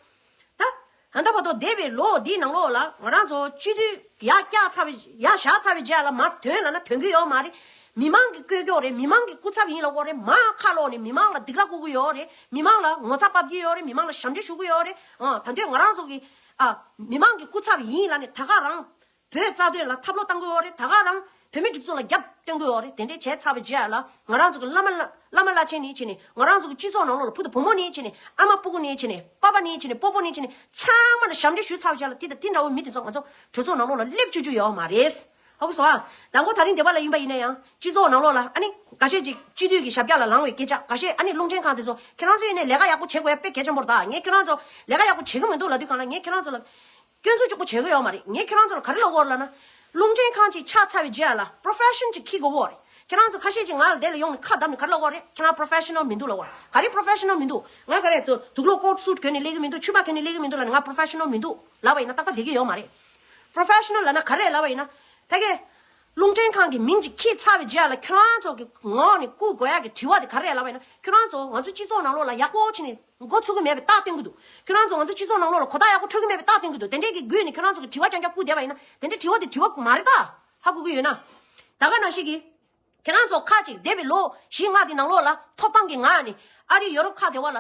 ད། ད་ལྟ་བར་དུ་འདས་པའི་ལོ་འདིའི་ནང་ལོགས་ལ་ང་རང་ཚོ་སྤྱི་འཐུས་ཡར་བཀྱག་ཚར་བའི་ཡར་བཞག་ཚར་བའི་རྗེས་ལ་མར་དོན་ལབ་ན་དོན་གྱི་ཡོད་མ་རེད། མི་མང་གི་བཀོད་ཀྱོག་རེད། མི་མང་གི་སྐུ་ཚབ་ཡིན་ལབ་ཀྱི་ཡོད་རེད། མར་ཁ་ལོག་ནས་མི་མང་ལ་སྡིགས་ར་བསྐུལ་གྱི་ཡོད་རེད། མི་མང་ལ་ངོ་ཚ་ཕབ་ཀྱི་ཡོད་རེད། མི་མང་ལ་ཞབས་འདྲེན་ཞུ་གི་ཡོད་རེད། ཨ། ད་དུང་ང་རང་ཚོ་གི། ཨ། མི་མང་གི་སྐུ་ཚབ་ཡིན་ལབ་ནས་ད་ག་རང་བོད་རྩ་དོན་ལ་ཐབས་ལོག་བཏང་གི་ཡོད་རེད། ད་ག་རང་བོད་མི་སྒྲིག་འཛུགས་ལ་རྒྱབ་སྟོན་གི་ཡོད་རེད། དེ་འདྲས་བྱས་ཚར་བའི་རྗེས་ལ་ང་རང་ཚོ་གི་བླ་མ་བླ་བླ་མ་བླ་ཆེན་ནས་བྱས་ནས། ང་རང་ཚོ་གི་སྤྱི་ཚོགས་ནང་ལོགས་ལ་བུ་དང་བུ་མོ་ནས་བྱས་ནས། ཨ་མ་སྤུ་གུ་ནས་བྱས་ནས། པ་ཕ་ནས་བྱས་ནས། སྤོ་བོ་ནས་བྱས་ནས། ཚང་མ་ལ་ཞབས་འདྲེན་ཞུས་ཚར་བའི་རྗེས་ལ་དེ་དང་དེ་འདྲ་བོ་མི་དེ་ཚོ་ང་ཚོ་གྲོས་ཚོགས་ནང་ལོགས་ལ་སླེབས་བཅུག་རྒྱུ་ཡོད་མ་རེད། ཧ་གོ་སོང་ཨ། དང་པོ་ད་རིང་འདི་པ་ལ་ཡིན་པ་ཡིན་ན་ཡང་སྤྱི་ཚོགས་ནང་ལོགས་ལ་ཨ་ནི་འགའ་ཤས་ཅིག་སྤྱི་འཐུས་ཀྱི་ཞབས་བཀྱག་ལ་ལངས་པའི་སྐད་ཆ། འགའ་ཤས་ཨ་ནི་རླུང་འཕྲིན་ཁང་དེ་ཚོ་ཁྱེད་རང་ཚོ་ཡིན་ནའི་ལས་ཀ་ཡག་པོ་བྱེད་དགོས་ཡ་དཔེ་གལ་ཆེན་པོ་རེད་ད། ངས་ཁྱེད་རང་ཚོ་ལས་ཀ་ཡག་པོ་བྱེད་ཀྱི་མི་འདུག་ལབ་དུས་སྒང་ལ་ངས་ཁྱེད་རང་ཚོ་ལ། སྐྱོན་འཛུགས་གཅིག་པོ་བྱེད་ཀྱི་ཡོད་མ་རེད། ངས་ཁྱེད་རང་ཚོ་ལ་ག་རེ་ལབ་ཀྱི་ཡོད་རེད་ལབ་ན། རླུང་འཕྲིན་ཁང་ཅིག་ཆགས་ཚར་བའི་རྗེས་ལ་པྲོ་ཕེ་ཤོན་ཅིག་འཁྱེར་དགོས་ཀྱི་ཡོད་རེད། ཁྱེད་རང་ཚོ་ཁ་ཤས་ཅིག་ང་ལ་འདི་ལ་ཡོང་ནས་ཁ་བརྡབས་ནས་ག་རེ་ལབ་ཀྱི་ཡོད་རེད། ཁྱེད་རང་པྲོ་ཕེ་ཤོ་ནལ་མི་འདུག་ལབ་ཀྱི་ཡོད་རེད། ག་རེ་པྲོ་ཕེ་ཤོ་ནལ་མི་འདུག་ང་ག་རེ་དུ་དུག་ལོག་ཀོཊ་སུཊ་གྱོན་ནས་སླེབས་ཀྱི་མི་འདུག་ཕྱུ་པ་གྱོན་ནས་སླེབས་ཀྱི་མི་འདུག་ལབ་ནས། ང་པྲོ་ཕེ་ཤོ་ནལ་མི་འདུག་ལབ་པ་ཡིན་ན་ཏག་ཏག་བསྡད་ཀྱི་ཡོད་མ་རེད། པྲོ་ཕེ་ཤོ་ནལ་ལབ་ན་ག་རེ་ལབ་པ་ཡིན་ན། ཕ་གི། རླུང་འཕྲིན་ཁང་གི་མིང་ཅིག་འཁྱེར་ཚར་བའི་རྗེས་ལ་ཁྱེད་རང་ཚོ་གི་ངོས་ནས་བསྐུལ་དགོས་ཡ་གི་དྲི་བ་དེ་ག་རེ་ལབ་པ་ཡིན་ན། ཁྱེད་རང་ཚོ་ང་ཚོ་སྤྱི་ཚོགས་ནང་ལོགས་ལ་ཡག་པོ་བྱས་ནས་འགོ་ཚུགས་ཀྱི་མེད་པའི་རྟགས་སྟོན་གྱི་འདུག་ཁྱེད་རང་ཚོ་ང་ཚོ་སྤྱི་ཚོགས་ནང་ལོགས་ལ་གོ་རྟོགས་ཡག་པོ་འཕྲོད་ཀྱི་མེད་པའི་རྟགས་སྟོན་གྱི་འདུག་དེ་འདྲས་ཀྱི་བརྒྱུད་ནས་ཁྱེད་རང་ཚོ་གི་དྲི་བ་རྐྱང་རྐྱང་བསྐུལ་བསྡད་པ་ཡིན་ན་དེ་འདྲས་དྲི་བ་དེ་དྲི་བ་མ་རེད་ད། ཧ་གོ་གི་ཡོད་ན། ད་ག་ནང་བཞིན་གྱི། ཁྱེད་རང་ཚོ་ཁག་ཅིག་འདས་པའི་ལོ་བཞི་ལྔ་དེ་ནང་ལོགས་ལ་ཐོབ་ཐང་གི་ངང་ནས་ཨ་རི་ཡོ་རོབ་ཁག་དེ་བ་ལ།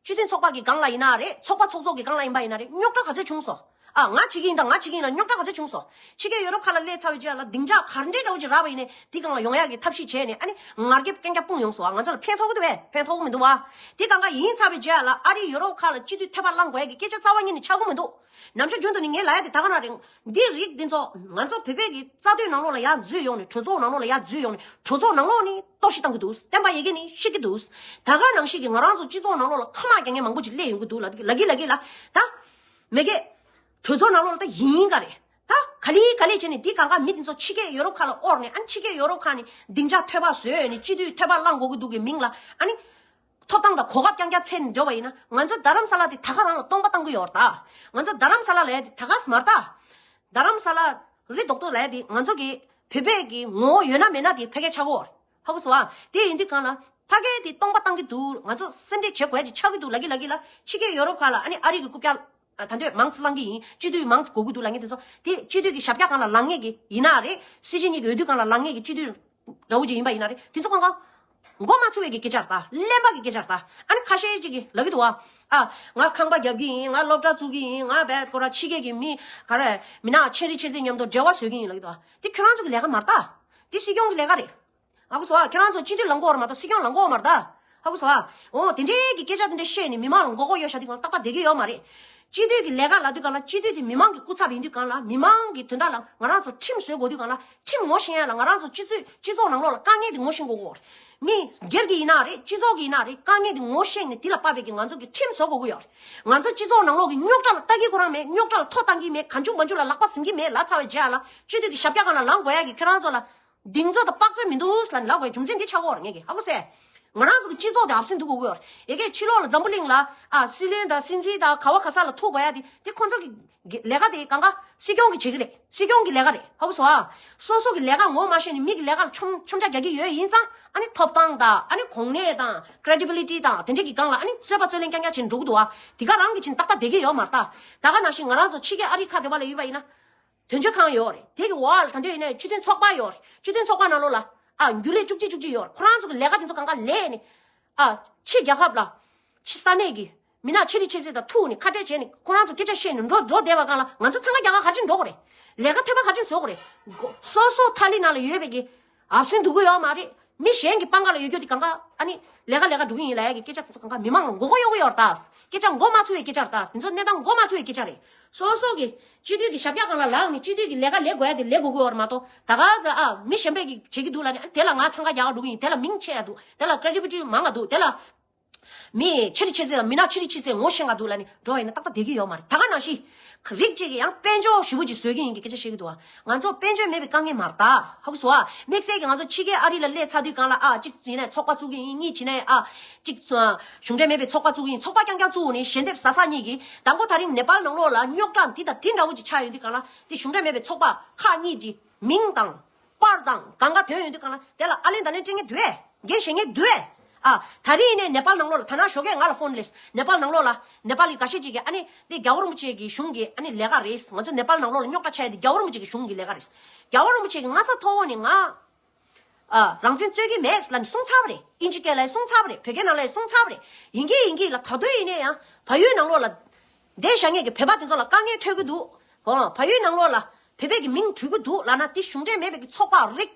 སྤྱི་མཐུན་ཚོགས་པ་གི་སྒང་ལ་ཡིན་ན་རེད། ཚོགས་པ་ཚོགས་གཙོ་གི་སྒང་ལ་ཡིན་པ་ཡིན་ན་རེད། རྙོག་དྲ་ག་ཚོད་བྱུང་སོང་། ཨ། ང་བྱེད་ཀྱི་ཡིན་ད། ང་བྱེད་ཀྱི་ཡིན་ལ་རྙོག་དྲ་ག་ཚོད་བྱུང་སོང་། ཕྱི་རྒྱལ་ཡོ་རོབ་ཁག་ལ་སླེབས་ཚར་བའི་རྗེས་ལ་སྡིངས་ཆ་ག་འདྲའི་འདྲ་བོ་ཅིག་རག་པ་ཡིན་ནའི་འདི་སྒང་ལ་ཡོང་ཡག་གི་ཐབས་ཤེས་བྱས་ནས། ཨ་ནི་ངར་སྐད་རྐྱང་རྐྱང་སྤུངས་ཡོང་སོང་། ང་ཚོ་ལ་ཕན་ཐོགས་ཀྱི་འདུག་པས། ཕན་ཐོགས་ཀྱི་མི་འདུག་པ། འདི་སྒང་ག་ཡིན་ཚར་བའི་རྗེས་ལ་ཨ་རི་ཡོ་རོབ་ཁག་ལ་སྤྱི་འཐུས་ཐོབ་པ་བླང་དགོས་ཡག་གི་སྐད་ཆ་རྩ་བ་ཉིད་ནས་ཆགས་ཀྱི་མི་འདུག་ནམ་ཞར་རྒྱུན་དུ་ནི་ངས་ལབ་ཡ་དེ་ད་ག་ན་རེད། འདི་རིགས་འདི་ཚོ་ང་ཚོ་བོད་པའི་གི་རྩ་དོན་ནང་ལོགས་ལ་ཡར་འཛུལ་ཡོང་ནས། གྲོས་ཚོགས་ནང་ལོགས་ལ་ཡར་འཛུལ་ཡོང་ནས། གྲོས་ཚོགས་ནང་ལོགས་ནས་གཏོར་བཤིག་བཏང་གི་འདུག་བསྟན་པ་ཡི་གེ་ནས་བཤིག་གི་འདུག་ད་ག་ནང་བཞིན་གི་ང་རང་ཚོ་སྤྱི་ཚོགས་ནང་ལོགས་ལ་ཁ་ལག་རྒྱག་མཁན་མང་པོ་ཅིག་སླེབས་ཡོང་གི་འདུག་ལབ་ཀྱི་ལབ་ཀྱི་ལབ་ཀྱི་ལ། ད་མི་སྒེར་གྲོས་ཚོགས་ནང་ལོགས་ལ་ད་ཡིན་ག་རེད། ད་ག་ལེ་ག་ལེ་བྱས་ནས་འདི་གང་ག་མི་འདི་ཚོ་ཕྱི་རྒྱལ་ཡོ་རོབ་ཁག་ལ་དབོར་ནས། ཨ་ནི་ཕྱི་རྒྱལ་ཡོ་རོབ་ཁག་ནས་སྡིངས་ཆ་ཐོལ་པ་བཟོས་ནས་སྤྱི་འཐུས་ཐོབ་པ་བླང་དགོས་ཀྱི་འདུག་གི་མིང་ལ། ཨ་ནི་ཐོབ་ཐང་དང་གོ་སྐབས་རྐྱང་རྐྱང་འཚོལ་ནས་འགྲོ་བ་ཡིན་ན། ང་ཚོ་རྡ་རམ་ས་ལ་དེ་ད་ག་རང་ལ་སྟོང་པ་བཏང་གི་ཡོད་རེད་ད། ང་ཚོ་རྡ་རམ་ས་ལ་ལབ་ཡ་དེ་ད་ག་སེ་མ་རེད་ད། རྡ་རམ་ས་ལ་རི་རྡོག་རྡོག་ལབ་ཡ་དེ་ང་ཚོ་གི་བོད་པའི་གི་ངོ་བོ་ཡོད་ན་མེད་ན་དེ་ཕལ་སྐད་ཆགས་ཀྱི་ཡོད་རེད། ཧ་གོ་སོང་ཨ། དེ་ཡིན་དུས་སྒང་ལ་ཕ་གིར་དེ་སྟོང་པ་བཏང་གི་འདུག་ང་ཚོ་སེམས་ཁྲལ་བྱེད་དགོས་ཡ་ཅིག་ཆགས་ཀྱི་འདུག་ལབ་ཀྱི་ལབ་ཀྱི་ལ། ཕྱི་རྒྱལ་ཡོ་རོབ་ཁག་ལ་ཨ་ནི་ཨ་རི་གི་རྐུབ་བཀྱག་ཨ། ད་འདོད་མང་ཙམ་བླང་གི་ཡིན། སྤྱི་འཐུས་མང་ཙམ་དགོས་ཀྱི་འདུག་ལབ་མཁན་དེ་ཚོ། དེ་སྤྱི་འཐུས་ཀྱི་ཞབས་བཀྱག་སྒང་ལ་ལངས་མཁན་གྱི་ཡིན་ན་རེད། སྲིད་སྤྱི་གཉིས་ཀྱི་འོས་བསྡུ་སྒང་ལ་ལངས་མཁན་གྱི་སྤྱི་འཐུས་འདྲ་བོ་ཅིག་ཡིན་པ་ཡིན་ན་རེད། དེ་ཚོ་གང་ག་མགོ་མ་ཚོས་པའི་གི་སྐད་ཆ་རེད་ད། གླེན་པ་གི་སྐད་ཆ་རེད་ད། ཨ་ནི་ཁ་ཤས་ཅིག་གིས་ལབ་ཀྱི་འདུག་པ། ཨ། ང་ཁང་པ་རྒྱབ་ཀྱི་ཡིན། ང་སློབ་གྲྭ་བཙུགས་ཀྱི་ཡིན། ང་བད་ཁོ་ར་ཕྱི་རྒྱལ་གྱི་མི་ག་རེ་མི་ན་ཆེ་རིགས་ཆེ་ཚད་མཉམ་དུ་འབྲེལ་བ་བཟོ་གི་ཡིན་ལབ་ཀྱི་འདུག་པ། དེ་ཁྱོད་རང་ཚོ་གི་ལས་ཀ་མ་རེད་ད། དེ་སྲིད་སྐྱོང་གི་ལས་ཀ་རེད། ཧ་གོ་སོང་ཨ། ཁྱེད་རང་ཚོ་སྤྱི་འཐུས་ལངས་ཀྱི་ཡོད་རེད་མ་གཏོགས་སྲིད་སྐྱོང་ལངས་ཀྱི་ཡོད་མ་རེད་ད། ཧ་གོ་སོང་ཨ། འོ་དེ་འདྲའི་གི་སྐད་ཆ་དེ་འདྲ་བཤད་ནས་མི་མང་ལ་མགོ་སྐོར་གཡོག་བཞག་དུས་སྒང་ཏག་ཏག་བསྡད་ཀྱི་ཡོད་མ་རེད། སྤྱི་འཐུས་ཀྱི་ལས་ཀ་ལབ་དུས་སྒང་ལ། སྤྱི་འཐུས་དེ་མི་མང་གི་སྐུ་ཚབ་ཡིན་དུས་སྒང་ལ། མི་མང་གི་དོན་དག་ལ་ང་རང་ཚོ་ཁྲིམས་བཟོ་དགོས་དུས་སྒང་ལ། ཁྲིམས་ངོ་ཤེས་ཡ་ལ་ང་རང་ཚོ་སྤྱི་ཚོགས་སྤྱི་ཚོགས་ནང་ལོགས་ལ་དཀའ་ངལ་དེ་ངོ་ཤེས་དགོས་ཀྱི་ཡོད་རེད། མི་སྒེར་གྱི་ཡིན་ན་རེད། སྤྱི་ཚོགས་ཀྱི་ཡིན་ན་རེད། དཀའ་ངལ་དེ་ངོ་ཤེས་ནས་དེ་ལ་དཔག་པའི་གི་ང་ཚོ་གི་ཁྲིམས་བཟོ་དགོས་ཀྱི་ཡོད་རེད། ང་ཚོ་སྤྱི་ཚོགས་ནང་ལོགས་ཀྱི་རྙོག་དྲ་ལ་ལྟ་གི་ཁོ་རང་མེད། རྙོག་དྲ་ལ་ཐོ་བཏང་གི་མེད། གང་བྱུང་མང་བྱུང་ལ་ལག་པ་ཟིན་གི་མེད་ལབ་ཚར་བའི་རྗེས་ལ། སྤྱི་འཐུས་ཀྱི་ཞབས་བཀྱག་སྒང་ལ་ལངས་དགོས་ཡ་གི་ཁྱེད་རང་ཚོ་ལ། གདེང་ཚོད་དང་དཔག་ཚོད་མི་འདུག་ལབ་ནས་ལབ་དགོས་རྒྱུ་མཚན་འདི་ཆགས་ཀྱི་ཡོད་རེད། ངས་ཀྱི་ཧ་གོ་སོང་། ང་རང་ཚོ་གི་སྤྱི་ཚོགས་དེ་ཨབ་སེན་འདུག་དགོས་ཀྱི་ཡོད་རེད། ཡ་གི་ཕྱི་ལོགས་ལ་འཛམ་བུ་གླིང་ལ་ཨ་སུའི་ལན་དང་སྲིད་འཛིན་དང་ག་བ་ག་ས་ལ་ཐུག་དགོས་ཡ་དེ་དེ་ཁོ་ཚོ་གི་ལས་ཀ་དེ་གང་ག་སྲིད་སྐྱོང་གིས་བྱེད་ཀྱི་རེད། སྲིད་སྐྱོང་གི་ལས་ཀ་རེད། ཧ་གོ་སོང་ཨ། སོ་སོ་གི་ལས་ཀ་ངོ་མ་ཤེས་ནས་མི་གི་ལས་ཀ་ལ་ཆོམ་ཆོམ་ཆ་རྒྱག་གི་ཡོད་ཡིན་ཙང་ཨ་ནི་ཐོབ་ཐང་དང་ཨ་ནི་གོ་གནས་དང་credibility་དང་དེ་འདྲས་ཀྱི་སྒང་ལ་ཨ་ནི་རྩོད་པ་རྩོད་ལེན་རྐྱང་རྐྱང་བྱེད་འགྲོ་གི་འདུག་ཨ། དེ་ག་རང་གི་ཆེད་ཏག་ཏག་བསྡད་ཀྱི་ཡོད་མ་རེད་ད། ད་ག་ནང་བཞིན་ང་རང་ཚོ་ཕྱི་རྒྱལ་ཨ་རི་ཁ་བདེ་བ་ལ་ཡོད་པ་ཡིན་ན། དོན་གཅོད་ཁང་ཡོད་རེད། དེ་གི་འོག་ལ་ད་འདོད་ཡིན་ན་སྤྱི་མཐུན་ཚོགས་པ་ཡོད་རེད། སྤྱི་མཐུན་ཚོགས་པ་ནང་ལོགས་ལ་ཨ་རྒྱུན་ལས་བཅུ་གཅིག་བཅུ་གཅིག་ཡོད་རེད། ཁོ་རང་ཚོ་གི་ལས་ཀ་དེ་ཚོ་གང་ག་ལས་ནས་ཨ་ཕྱི་རྒྱལ་ཁབ་ལ་ཕྱི་ས་གནས་ཀྱི་མི་ནག་ཆེ་རིགས་ཆེ་ཚད་དང་ཐུག་ནས་ཁ་བྲལ་བྱས་ནས་ཁོ་རང་ཚོ་སྐད་ཆ་བཤད་ནས་འགྲོ་འགྲོ་བསྡད་པ་གང་ལ་ང་ཚོ་འཚང་ཁ་རྒྱག་ག་ག་རེ་བྱེད་འགྲོ་དགོས་རེད། ལས་ཀ་ཐོན་པ་ག་རེ་བྱེད་བཟོ་དགོས་རེད། སོ་སོ་ཐ་ལི་ནང་ལ་ཡོད་པའི་གི་ཨབ་སེན་འདུག་གི་ཡོད་མ་རེད། མི་གཞན་གྱི་པང་ཁ་ལ་ཡོད་རྒྱུ་དེ་གང་ག་ཨ་ནི་ལས་ཀ་ལས་ཀ་འགྲོ་གི་ཡིན་ལབ་ཡ་གི་སྐད་ཆ་དེ་ཚོ་གང་ག་མི་མང་ལ་མགོ་སྐོར་གཡོག་གི་ཡོད་རེད་ད། སྐད་ཆ་མགོ་མ་ཚོས་པའི་སྐད་ཆ་རེད་ད། དེ་ཚོ་གནས་སྟངས་མགོ་མ་ཚོས་པའི་སྐད་ཆ་རེད། སོ་སོ་གི་སྤྱི་འཐུས་ཀྱི་ཞབས་བཀྱག་སྒང་ལ་ལངས་ནས་སྤྱི་འཐུས་ཀྱི་ལས་ཀ་ལས་དགོས་ཡ་དེ་ལས་དགོས་ཀྱི་ཡོད་རེད་མ་གཏོགས་ད་ག་ཚོད་ཨ་མི་གཞན་པས་ཀྱི་བྱེད་ཀྱི་འདུག་ལབ་ནས་ཨ་དེ་ལ་ང་འཚང་ཁ་རྒྱག་ག་འགྲོ་གི་ཡིན། དེ་ལ་མིང་ཆེ་ཡ་འདུག་དེ་ལ་credibility་མང་ང་འདུག་དེ་ལ་མི་ཆེ་རིགས་ཆེ་ཚད་དང་མི་ནག་ཆེ་རིགས་ཆེ་ཚད་ངོ་ཤེས་ང་འདུག་ལབ་ནས་འགྲོ་བ་ཡིན་ན་ཏག་ཏག་བསྡད་ཀྱི་ཡོད་མ་རེད། ད་ག་ནང་བཞིན་རིགས་གཅིག་གིས་ཡང་དཔལ་འབྱོར་ཞེ་པོ་ཅིག་བཟོ་གི་ཡིན་གྱི་སྐད་ཆ་བཤད་ཀྱི་འདུག་ང་ཚོ་དཔལ་འབྱོར་མེད་པའི་དཀའ་ངལ་མ་རེད་ད། ཧ་གོ་སོང་ཨ། དམིགས་བསལ་གྱི་ང་ཚོ་ཕྱི་རྒྱལ་ཨ་རི་ལ་སླེབས་ཚར་དུས་སྒང་ལ་ཨ་གཅིག་ཡིན་ན་ཚོགས་པ་བཙུགས་ཀྱི་ཡིན། གཉིས་བྱས་ན་ཨ་གཅིག་གཞུང་འབྲེལ་མེད་པའི་ཚོགས་པ་བཙུགས་ཀྱི་ཡིན། ཚོགས་པ་རྐྱང་རྐྱང་བཙུགས་ནས་ཞལ་འདེབས་ཟ་ས་གཉིས་ཀྱིས་དང་པོ་ད་རིང་ནེ་པཱལ་ནང་ལོགས་ལ་རྙོག་དྲ་འདི་དང་འདི་འདྲ་བོ་ཅིག་ཆགས་ཡོང་དུས་སྒང་ལ་དེ་གཞུང་འབྲེལ་མེད་པའི་ཚོགས་པ་ཁག་གཉིས་ཀྱི་མིང་དང་པར་དང་གང་ག་ཐོན་ཡོང་དུས་སྒང་ལ་དེ་ལ་ཨ་ལན་ད་ལན་སྤྲད་མཁན་འདུག་གས། འགན་བཞེས་མཁན་འདུག་གས། ཨ་ད་རིང་ཡིན་ནའི་ནེ་པཱལ་ནང་ལོགས་ལ་ད་ནང་ཞོགས་ཀས་ང་ལ་ཕོན་སླེབས། ནེ་པཱལ་ནང་ལོགས་ལ་ནེ་པཱལ་གྱི་འགའ་ཤས་ཅིག་གིས་ཨ་ནི་དེ་རྒྱལ་བ་རིན་པོ་ཆེ་གི་གཞུང་གི་ཨ་ནི་ལས་ཀ་རེད། ང་ཚོ་ནེ་པཱལ་ནང་ལོགས་ལ་རྙོག་དྲ་ཆགས་ཡ་དེ་རྒྱལ་བ་རིན་པོ་ཆེ་གི་གཞུང་གི་ལས་ཀ་རེད། རྒྱལ་བ་རིན་པོ་ཆེ་གིས་སྔ་ས་ཐོག་འོག་ནས་ང་ཨ་རང་བཙན་རྩོད་ཀྱི་མེད་ལབ་ནས་གསུངས་ཚར་བ་རེད། དབྱིན་ཇི་སྐད་ལ་གསུངས་ཚར་བ་རེད། བོད་སྐད་ནང་ལ་གསུངས་ཚར་བ་རེད། ཡིན་གྱི་ཡིན་གྱི་ལ་ད་དུང་ཡིན་ནའི་ཡང་བལ་ཡུལ་ནང་ལོགས་ལ་བསྡད་བཞག་མཁན་གྱི་བོད་པ་དེ་ཚོ་ལ་དཀའ་ངལ་འཕྲད་ཀྱི་འདུག་ཨོ་བལ་ཡུལ་ནང་ལོགས་ལ་བོད་པའི་གི་མིང་འབྲི་གི་འདུག་ལབ་ན་དེ་གཞུང་འབྲེལ་མེད་པའི་གི་ཚོགས་པ་རིགས་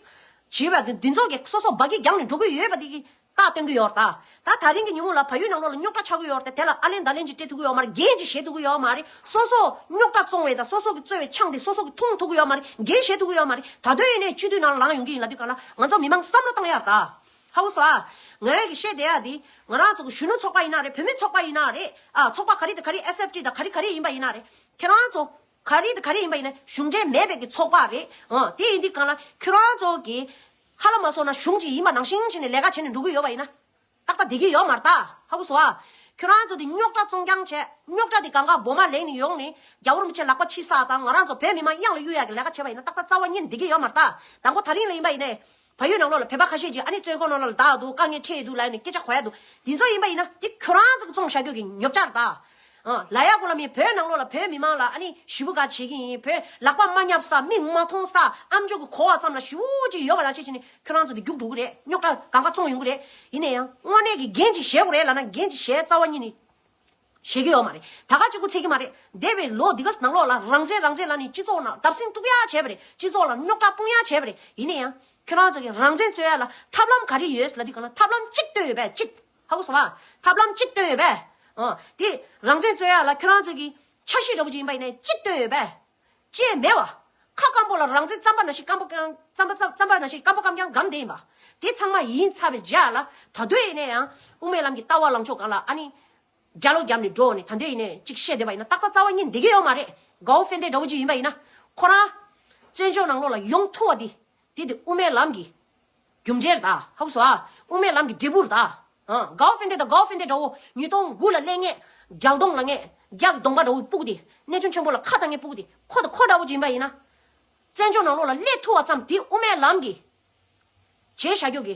བྱིས་པ་དེ་འདི་ཚོ་གི་སོ་སོ་འབའ་གི་རྒྱང་ནས་འགྲོ་གི་ཡོད་པ་དེ་གི་རྟགས་སྟོན་གི་ཡོད་རེད་ད། ད་ད་རིང་གི་ཉིན་མོ་ལ་བལ་ཡུལ་ནང་ལོགས་ལ་རྙོག་དྲ་ཆགས་ཀྱི་ཡོད་རེད་དེ། དེ་ལ་ཨ་ལན་ད་ལན་ཅིག་སྤྲད་ཐུབ་ཀྱི་ཡོད་མ་རེད། འགན་ཅིག་བཞེས་ཐུབ་ཀྱི་ཡོད་མ་རེད། སོ་སོ་རྙོག་དྲ་བཙོང་བའི་དང་སོ་སོ་གི་བཙོས་པའི་ཆང་དེ་སོ་སོ་གི་འཐུང་ཐུབ་ཀྱི་ཡོད་མ་རེད། འགན་བཞེས་ཐུབ་ཀྱི་ཡོད་མ་རེད། ད་དུང་ཡིན་ནའི་སྤྱི་འཐུས་ནང་ལ་ལངས་ཡོང་གི་ཡིན་ལབ་དུས་སྒང་ལ་ང་ཚོ་མི་མང་བསམ་བློ་བཏང་ཡ་རེད་ད། ཧ་གོ་སོང་ཨ། ངས་གི་བཤད་བསྡད་ཡ་དེ་ང་རང་ཚོ་གི་གཞོན་ནུ་ཚོགས་པ་ཡིན་ན་རེད། བུད་མེད་ཚོགས་པ་ཡིན་ན་རེད། ཨ་ཚོགས་པ་ག་རེ་དང་ག་རེ་ཨེས་ཨེཕ་ཊི་དང་ག་རེ་ག་རེ་ཡིན་པ་ཡིན་ན་རེད། ཁྱེད་རང་ཚོ་ག་རེ་དང་ག་རེ་ཡིན་པ་ཡིན་ན་གཞུང་འབྲེལ་མེད་པའི་གི་ཚོགས་པ་རེད། ཨ་དེ་ཡིན་དུས་སྒང་ལ་ཁྱོད་རང་ཚོ་གི་ཧ་ལམ་མ་སོང་ན་གཞུང་གཅིག་ཡིན་པ་ནང་བཞིན་བྱས་ནས་ལས་ཀ་བྱས་ནས་འགྲོ་གི་ཡོད་པ་ཡིན་ན། ཏག་ཏག་བསྡད་ཀྱི་ཡོད་མ་རེད་ད། ཧ་གོ་སོང་ཨ། ཁྱོད་རང་ཚོ་དེ་རྙོག་དྲ་བཙོང་རྐྱང་བྱས། རྙོག་དྲ་དེ་གང་ག་འབོ་མ་ལེན་ནས་ཡོང་ནས་རྒྱལ་བ་རིན་པོ་ཆེ་ལག་པ་ཕྱིས་ས་དང་ང་རང་ཚོ་བོད་མི་མང་གཡང་ལ་གཡུག་ཡག་གི་ལས་ཀ་བྱས་པ་ཡིན་ན་ཏག་ཏག་རྩ་བ་ཉིད་ནས་བསྡད་ཀྱི་ཡོད་མ་རེད་ད། དང་པོ་ད་རིང་ལ་ཡིན་པ་ཡིན་ནའི་བལ་ཡུལ་ནང་ལོགས་ལ་བོད་པ་ཁ་ཤས་ཅིག་ཨ་ནི་བཙོན་ཁང་ནང་ལ་བདག་འདུག་དཀའ་ངལ་འཕྲད་འདུག་ལབ་ནས་སྐད་ཆ་གོ་ཡ་འདུག་དེ་ཚོ་ཡིན་པ་ཡིན་ན་དེ་ཁྱོད་རང་ཚོ་གི་བཙོང་བཞག་རྒྱུ་གི་ཉོ་ཆ་རེད་ད། ཨ་ལ་ཡ་གོ་ལ་མི་བོད་ནང་ལོགས་ལ་བོད་མི་མང་ལ་ཨ་ནི་ཞེ་པོ་ག་བྱེད་ཀྱི་ཡིན། བོད་ལག་པ་མ་བརྙབས་ས་མིག་མ་མཐོང་ས་ཨམ་ཅོག་གི་གོ་བ་ཙམ་ལ་ཞེ་པོ་ཅིག་ཡོད་པ་ལ་ཆ་བྱས་ནས་ཁྱོད་རང་ཚོ་དེ་རྒྱུགས་འགྲོ་གི་རེད། རྙོག་དྲ་གང་ག་བཙོང་ཡོང་གི་རེད། ཡིན་ན་ཡང་དངོས་གནས་ཀྱི་འགན་ཅིག་བཞེས་དགོས་རེད་ལབ་ན་འགན་ཅིག་བཞེས་རྩ་བ་ཉིད་ནས་བཞེས་ཀྱི་ཡོད་མ་རེད། ད་ག་གཅིག་པུ་ཚད་ཀྱི་མ་རེད། འདས་པའི་ལོ་འདི་ག་ནང་ལོགས་ལ་རང་བཙན་རང་བཙན་ལབ་ནས་སྤྱི་ཚོགས་ནང་བརྡབ་གསིག་དཀྲུག་ཡག་བྱས་པ་རེད། སྤྱི་ཚོགས་ལ་རྙོག་དྲ་སྤུངས་ཡག་བྱས་པ་རེད། ཡིན་ན་ཡང་ཁྱོད་རང་ཚོ་གི་རང་བཙན་རྩོད་ཡག་ལ་ཐབས་ལམ་ག་རེ་ཡོད་ལབ་དུས་གང་ལ་ཐབས་ལམ་གཅིག་བཏོན་ཡོད་པས་གཅིག་ཧ་གོ་སོང་བ། ཐབས་ལམ་གཅིག་བཏོན་ཡོད་པས། ཨ་དེ་རང་བཙན་རྩོད་ཡག་ལ་ཁྱོད་རང་ཚོ་གི་འཆར་གཞི་འདྲ་བོ་ཅིག་ཡིན་པ་ཡིན་ནའི་གཅིག་བཏོན་ཡོད་པས། ཅེས་མེད་བ། ཁ་སྐམ་པོ་ལ་རང་བཙན་རྩམ་པ་ནང་བཞིན་སྐམ་པོ་སྐམ་རྩམ་པ་རྩམ་རྩམ་པ་ནང་བཞིན་སྐམ་པོ་སྐམ་རྐྱང་སྒམ་བསྡད་ཡིན་པ། དེ་ཚང་མ་ཡིན་ཚར་བའི་རྗེས་ལ་ད་དུང་ཡིན་ནའི་ཡང་དབུ་མའི་ལམ་གྱི་ལྟ་བ་ལངས་ཕྱོགས་སྒང་ལ་ཨ་ནི་རྒྱ་ལོ་བརྒྱབ་ནས་འགྲོ་ནས་ད་དུང་ཡིན་ནའི་ཅིག་བཤད་བསྡད་པ་ཡིན་ན་ཏག་ཏག་རྩ་བ་ཉིད་འདི་གི་ཡོད་མ་རེད། གའོ་ཧྥེན་ཏེ་འདྲ་བོ་ཅིག་ཡིན་པ་ཡིན་ན་ཁོ་རང་བཙན་བྱོལ་ནང་ལོགས་ལ་ཡོང་ཐུབ་པ་དེ། དེ་དེ་དབུ་མའི་ལམ་གྱི་རྒྱུ་འབྲས་རེད་ད། ཧ་གོ་སོང་ཨ། དབུ་མའི་ལམ་གྱི་འབྲས་བུ་རེད་ད། ཨ་གའོ་ཧྥེན་ཏེ་དང་གའོ་ཧྥེན་ཏེ་འདྲ་བོ་ཉིས་སྟོང་དགུ་ལ་སླེབས་མཁན་རྒྱལ་གདོང་ལ་ངས་རྒྱ་གི་གདོང་པ་འདྲ་བོ་སྤུག་དེ་གནས་ཆུང་ཆེན་པོ་ལ་ཁ་བཏང་མཁན་སྤུག་དེ་ཁོ་དང་ཁོ་འདྲ་བོ་ཅིག་ཡིན་པ་ཡིན་ན། བཙན་བྱོལ་ནང་ལོགས་ལ་སླེབས་ཐུབ་པ་ཙམ་དེ་དབུ་མའི་ལམ་གྱི་བྱས་བཞག་རྒྱུ་གི་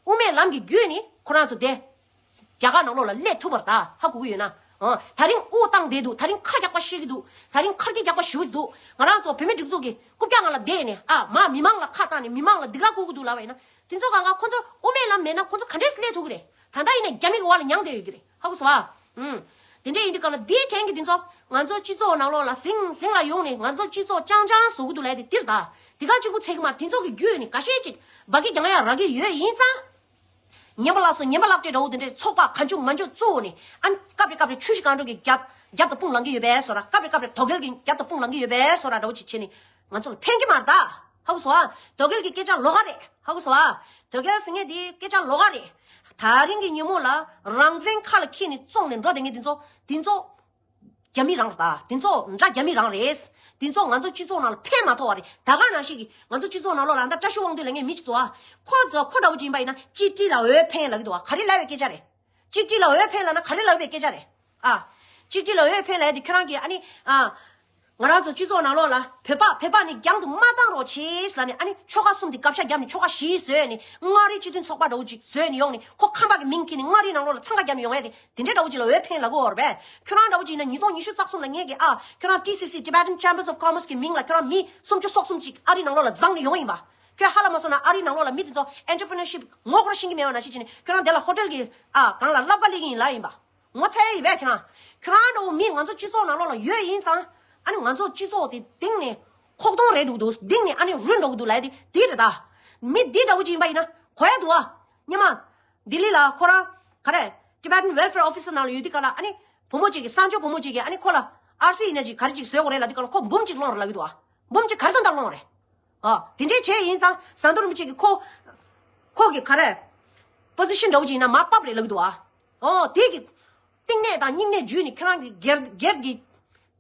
དབུ་མའི་ལམ་གྱི་བརྒྱུད་ནས་ཁོ་རང་ཚོ་དེ་རྒྱ་གར་ནང་ལོགས་ལ་སླེབས་ཐུབ་པ་རེད་ད། ཧ་གོ་གི་ཡོད་ན། ཨ་ད་རིང་དབུ་བཏང་བསྡད་འདུག་ད་རིང་ཁ་རྒྱག་པ་བཤད་ཀྱི་འདུག་ད་རིང་ཁ་རྒྱག་པ་ཞུ་གི་འདུག་ང་རང་ཚོ་བོད་མི་སྒྲིག་འཛུགས་ཀྱི་རྐུབ་བཀྱག་ནང་ལ་བསྡད་ནས་ཨ་མ་མི་མང་ལ་ཁ་བཏང་ནས་མི་མང་ལ་སྡིགས་ར་བསྐུལ་གྱི་འདུག་ལབ་པ་ཡིན་ན། དེ་ཚོ་གང་ག་ཁོ་ཚོ་དབུ་མའི་ལམ་མེད་ན་ཁོ་ཚོ་ག་འདྲས་སླེབས་ཐུབ་ཀྱི་རེད། ད་ལྟ་ཡིན་ན་རྒྱ་མི་གི་འོག་ལ་མྱངས་བསྡད་ཡོད་ཀྱི་རེད། ཧ་གོ་སོང་ཨ། ཨུམ། དེ་འདྲས་ཡིན་དུས་གང་ལ་འདིའི་དྲན་གྱི་འདི་ཚོ་ང་ཚོ་སྤྱི་ཚོགས་ནང་ལོགས་ལ་ཟིང་ཟིང་ལ་ཡོང་ནས་ང་ཚོ་སྤྱི་ཚོགས་ཅང་ཅང་བཟོ་གི་འདུག་ལབ་དེ་འདིར་ད། དེ་ག་གཅིག་པུ་ཚད་ཀྱི་མ་རེད། དེ་ཚོ་གི་བརྒྱུད་ནས་འགའ་ཤས་ཅིག་འབའ་གི་རྒྱང་ཡག་རག་གི་ཡོད་ཡིན་ཙང་། ཉན་པ་ལགས་སོ་ཉན་པ་ལགས་དེ་འདྲ་བོ་དེ་འདྲས་ཚོགས་པ་གང་བྱུང་མང་བྱུང་བཙུགས་ནས་ཨ་ནི་སྐབས་རེ་སྐབས་རེ་ཆུ་བཞི་སྒང་དྲུག་གི་རྒྱབ་རྒྱབ་ཏུ་དཔུང་ལངས་ཀྱི་ཡོད་པས་སོ་ར། སྐབས་རེ་སྐབས་རེ་དོལ་རྒྱལ་གྱི་རྒྱབ་ཏུ་དཔུང་ལངས་ཀྱི་ཡོད་པས་སོ་ར། འདྲ་བོ་ཅིག་བྱས་ནས་ང་ཚོ་ལ་ཕན་གྱི་མ་རེད་ད། ཧ་གོ་སོང་ཨ། དོལ་རྒྱལ་གྱི་སྐད་ཆ་ལོགས་ཀ་རེད། ཧ་གོ་སོང་ཨ། དོལ་རྒྱལ་ཟེར་མཁན་དེའི་སྐད་ཆ་ལོགས་ཀ་རེད། ད་རིང་གི་ཉིན་མོ་ལ་རང་བཙན་ཁ་ལ་འཁྱེར་ནས་བཙོང་ནས་འགྲོ་བསྡད་མཁན་དེ་ཚོ་དེ་ཚོ་རྒྱ་མི་རང་རེད་ད། དེ་ཚོ་འདྲ་རྒྱ་མི་རང་རེད། འདི་ཚོ་ང་ཚོ་སྤྱི་ཚོགས་ནང་ལ་ཕན་མ་ཐོགས་པ་རེད། ད་ག་ནང་བཞིན་གྱི་ང་ཚོ་སྤྱི་ཚོགས་ནང་ལོགས་ལ་ད་བཀྲ་ཤིས་དབང་འདུས་ལབ་མཁན་མི་ཅིག་འདུག་ཨ། ཁོ་ཁོ་འདྲ་བོ་ཅིག་ཡིན་པ་ཡིན་ན་གཅིག་སྤྲི་ལ་འོས་འཕེན་ལབ་ཀྱི་འདུག་ཨ། ག་རེ་ལབ་པའི་སྐད་ཆ་རེད། གཅིག་སྤྲི་ལ་འོས་འཕེན་ལབ་ན་ག་རེ་ལབ་པའི་སྐད་ཆ་རེད། ཨ། གཅིག་སྤྲི་ལ་འོས་འཕེན་ལབ་ཡ་དེ་ཁྱོད་རང་གིས་ཨ་ནི། ཨ། ང་རང་ཚོ་སྤྱི་ཚོགས་ནང་ལོགས་ལ་བོད་པ་བོད་པ་ནི་རྒྱང་དུ་མ་བཏང་རོགས་བྱེད་ལབ་ནས། ཨ་ནི་ཆོལ་ཁ་གསུམ་དེ་བཀའ་ཤག་བརྒྱབ་ནས་ཆོལ་ཁ་བཞི་བཟོས་ནས། མངའ་རིས་སྤྱི་མཐུན་ཚོགས་པ་འདྲ་བོ་ཅིག་བཟོས་ནས་ཡོང་ནས། ཁོ་ཁམས་པ་གི་མིང་ཁྱེར་ནས་མངའ་རིས་ནང་ལོགས་ལ་འཚང་ཁ་བརྒྱབ་ནས་ཡོང་ཡ་དེ། དེ་འདྲའི་འདྲ་བོ་ཅིག་ལ་འོས་འཕེན་ལབ་ཀྱི་ཡོད་རེད་པས། ཁྱོད་རང་འདྲ་བོ་ཅིག་ཡིན་ན་ཉིས་སྟོང་ཉི་ཤུ་རྩ་གསུམ་ལ་ངས་ཀྱི། ཨ། ཁྱོད་རང་T C C, Tibetan Chambers of Commerce གི་མིང་ལ་ཁྱོད་རང་མི་སུམ་ཅུ་སོ་གསུམ་ཅིག་ཨ་རི་ནང་ལོགས་ལ་བརྫངས་ནས་ཡོང་ཡིན་པ། ཁྱོད་ཧ་ལས་མ་སོང་ན་ཨ་རི་ནང་ལོགས་ལ་མི་དེ་ཚོ་entrepreneurship ངོ་ཤེས་ཀྱི་མེད་པ་ནང་བཞིན་བྱས་ནས། ཁྱོད་རང་དེ་ལ་ཧོ་ཊེལ་གྱི། ཨ། སྒང་ལ་སློབ་ག་སླེབས་ཀྱི་ཡིན་ལབ་ཡིན་པ། ངོ་ཚ་ཡ་ཡིན་པས་ཁྱེད་རང་། ཁྱོད་རང་འདྲ་བོ་མི་ང་ཚོ་སྤྱི་ཚོགས་ནང་ལོགས་ལ་ཡོད་ཡིན་ཙང་། ཨ་ནི་ང་ཚོ་སྤྱི་ཚོགས་དེ་གཏིང་ནས་ཁོག་སྟོང་རེད་འགྲོ་གི་འདུག་གཏིང་ནས་ཨ་ནི་རུལ་འགྲོ་གི་འདུག་ལབ་ཡ་དེ་དེ་རེད་ད། མི་འདི་འདྲ་བོ་ཅིག་ཡིན་པ་ཡིན་ན་གོ་ཡ་འདུག་ཨ། སྔོན་མ་ལྡི་ལི་ལ་ཁོ་རང་ག་རེ། Tibetan Welfare Officer ནང་ལ་ཡོད་དུས་སྒང་ལ། ཨ་ནི་བུ་མོ་ཅིག་གིས། གསར་འབྱོར་བུ་མོ་ཅིག་གིས་ཨ་ནི་ཁོ་ལ་ཨར་སི་ཡིན་ན་ཅིག་ག་རེ་ཅིག་བཟོས་དགོས་རེད་ལབ་དུས་སྒང་ལ། ཁོ་འབུམ་གཅིག་སློང་རེད་ལབ་ཀྱི་འདུག་ཨ། འབུམ་གཅིག་ག་རེ་དོན་དག་སློང་རེད། ཨ། དེ་འདྲས་བྱས་ཡིན་ཙང་ཟམ་གདོང་རིན་པོ་ཆེ་གིས་ཁོ། ཁོ་གི་ག་རེ། པོ་ཟི་ཤན་འདྲ་བོ་ཅིག་ཡིན་ན་མར་ཕབ་རེད་ལབ་ཀྱི་འདུག་ཨ། ཨོ། དེ་གི་གཏིང་ནས་དང་སྙིང་ནས་འཇུས་ནས། ཁྱོད་རང་གི་སྒེར་སྒེར་གྱི་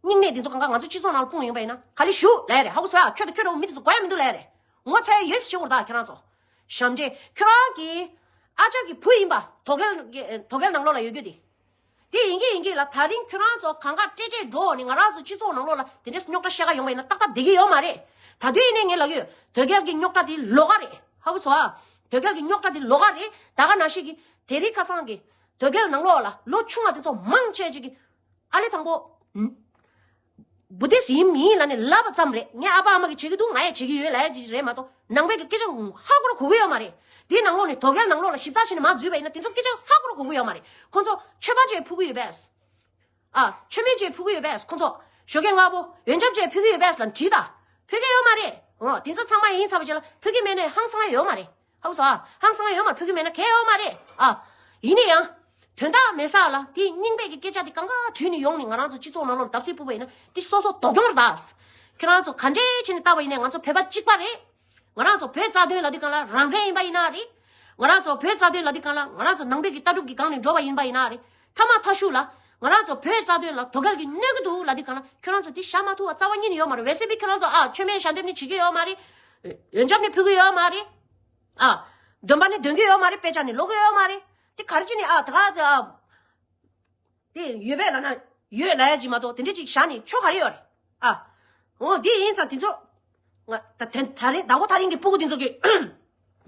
སྙིང་ནས་དེ་ཚོ་གང་ག་ང་ཚོ་སྤྱི་ཚོགས་ནང་ལ་སྤུངས་ཡོང་པ་ཡིན་ན་ག་ལེ་ཞུ་ལབ་ཡ་རེད། ཧ་གོ་སོང་ཨ། ཁྱོད་དང་ཁྱོད་འདྲ་བོ་མི་དེ་ཚོ་གོ་ཡ་མི་འདུག་ལབ་ཡ་རེད། ངོ་ཚ་ཡ་ཡོད་ཟེར་བྱེད་དགོས་རེད་ད་ཁྱོད་རང་ཚོ། ཞབས་འདྲེན། ཁྱོད་རང་གི་ཨ་ཅག་གི་བུ་ཡིན་པ། དོ་གལ་གི་དོ་གལ་ནང་ལོགས་ལ་ཡོད་རྒྱུ་དེ། དེ་ཡིན་གྱི་ཡིན་གྱི་ལ། ད་རིང་ཁྱོད་རང་ཚོ་གང་ག་སྤྲེལ་སྤྲེལ་འགྲོ་ནས་ང་རང་ཚོ་སྤྱི་ཚོགས་ནང་ལོགས་ལ་དེ་འདྲས་རྙོག་དྲ་བཤད་ག་ཡོང་བ་ཡིན་ན་ཏག་ཏག་བསྡད་ཀྱི་ཡོད་མ་རེད། ད་དུས་ཡིན་ནའི་ངས་ལབ་ཀྱི་ཡོད། དོ་གལ་གྱི་རྙོག་དྲ་དེ་ལོགས་ཀ་རེད། ཧ་གོ་སོང་ཨ། དོ་གལ་གྱི་རྙོག་དྲ་དེ་ལོགས་ཀ་རེད། ད་ག་ནང་བཞིན་གྱི་དེ་རིང་ཁ་སང་གི་དོ་གལ་ནང་ལོགས་ལ་ལོ་ཆུང་བ་དེ་ཚོ་མང་ཆེ་ཅིག་གིས། ཨ་ལེ་དང་པོ། བུ་དིས་ཡིན་མིན་ལབ་ནས་ལབ་པ་ཙམ་རེད། ངའི་ཨ་ཕ་ཨ་མ་གིས་བྱེད་ཀྱི་འདུག་ང་ཡང་བྱེད་ཀྱི་ཡོད་ལབ་ཡ་ཅིག་རེད་མ་གཏོགས། ནང་པའི་གི་སྐད་ཆ་ཧ་གོ་ར་གོ་གི་ཡོད་མ་རེད། དེའི་ནང་ལོགས་ནས་དོ་གལ་ནང་ལོགས་ལ་ཞིབ་ཚགས་བྱས་ནས་མར་འཛུལ་བ་ཡིན་ན་དེ་ཚོ་སྐད་ཆ་ཧ་གོ་ར་གོ་གི་ཡོད་མ་རེད། ཁོང་ཚོ་ཆོས་པ་བྱས་ཕུལ་གི་ཡོད་པས། ཨ། ཆོས་མེད་བྱས་ཕུལ་གི་ཡོད་པས། ཁོང་ཚོ་ཞོགས་ཀས་སྔ་པོ་ཡོན་ཆབ་བྱས་ཕུལ་གི་ཡོད་པས་ལབ་དྲིས་ད། ཕུལ་གི་ཡོད་མ་རེད། འོ། དེ་ཚོ་ཚང་མ་ཡིན་ཚར་བ་རྗེས་ལ་ཕུལ་གི་མེད་ནའི་ཧང་སང་ཡ་ཡོད་མ་རེད། ཧ་གོ་སོང་ཨ། ཧང་སང་ཡ་ཡོད་མ་རེད། ཕུལ་གི་མེད་ན་གལ་ཡོད་མ་རེད། ཨ། ཡིན་ན་ཡང་། དོན་དག་མེད་ས་ལ་དེ་རྙིང་པའི་གི་སྐད་ཆ་དེ་གང་ག་དྲུད་ནས་ཡོང་ནས་ང་རང་ཚོ་སྤྱི་ཚོགས་ནང་ལོགས་ལ་བརྡབ་གསིག་ཕོག་པ་ཡིན་ན་དེ་སོ་སོ་དོ་སྐྱོང་རེད་ད། ཁྱེད་རང་ཚོ་ག་འདྲས་བྱས་ནས་བལྟས་པ་ཡིན་ནའི་ང་ཚོ་བོད་པ་གཅིག་པ་རེད། ང་རང་ཚོ་བོད་རྩ་དོན་ལབ་དུས་སྒང་ལ་རང་བཙན་ཡིན་པ་ཡིན་ན་རེད། ང་རང་ཚོ་བོད་རྩ་དོན་ལབ་དུས་སྒང་ལ་ང་རང་ཚོ་ནང་པའི་གི་ལྟ་གྲུབ་ཀྱི་སྒང་ནས་འགྲོ་བ་ཡིན་པ་ཡིན་ན་རེད། མཐའ་མ་མཐའ་གཞུག་ལ་ང་རང་ཚོ་བོད་རྩ་དོན་ལ་དོ་གལ་གྱིས་གནོད་ཀྱི་འདུག་ལབ་དུས་སྒང་ལ་ཁྱོད་རང་ཚོ་དེ་བཞག་མ་ཐུབ་པ་རྩ་བ་ཉིད་ནས་ཡོད་མ་རེད། བས་སེ་བི་ཁྱོད་རང་ཚོ། ཨ། མཆོད་མེ་ཞལ་འདེབས་ནི་བྱེད་ཀྱི་ཡོད་མ་རེད། ཡོན་ཆབ་ནི་ཕུལ་གྱི་ཡོད་མ་རེད། ཨ། འདོན་པ་ནི་འདོན་གྱི་ཡོད་མ་རེད། དཔེ་ཆ་ནི་ཀློག་གི་ཡོད་མ་རེད། དེ་ག་རེ་བྱས་ནས། ཨ། ད་ག་ཚོད། ཨ། དེ་ཡོད་པས་ལབ་ན་ཡོད་ལབ་ཡ་ཅིག་མ་གཏོགས་དེ་འདྲ་ཅིག་བཞག་ནས་ཆོ་ག་རེ་ཡོད་རེད། ཨ། འོ། དེ་ཡིན་ཙང་དེ་ཚོ། ང་ད་དེ་ད་རིང་མདང་དགོང་ད་རིང་གི་སྤུ་གུ་དེ་ཚོ་གིས་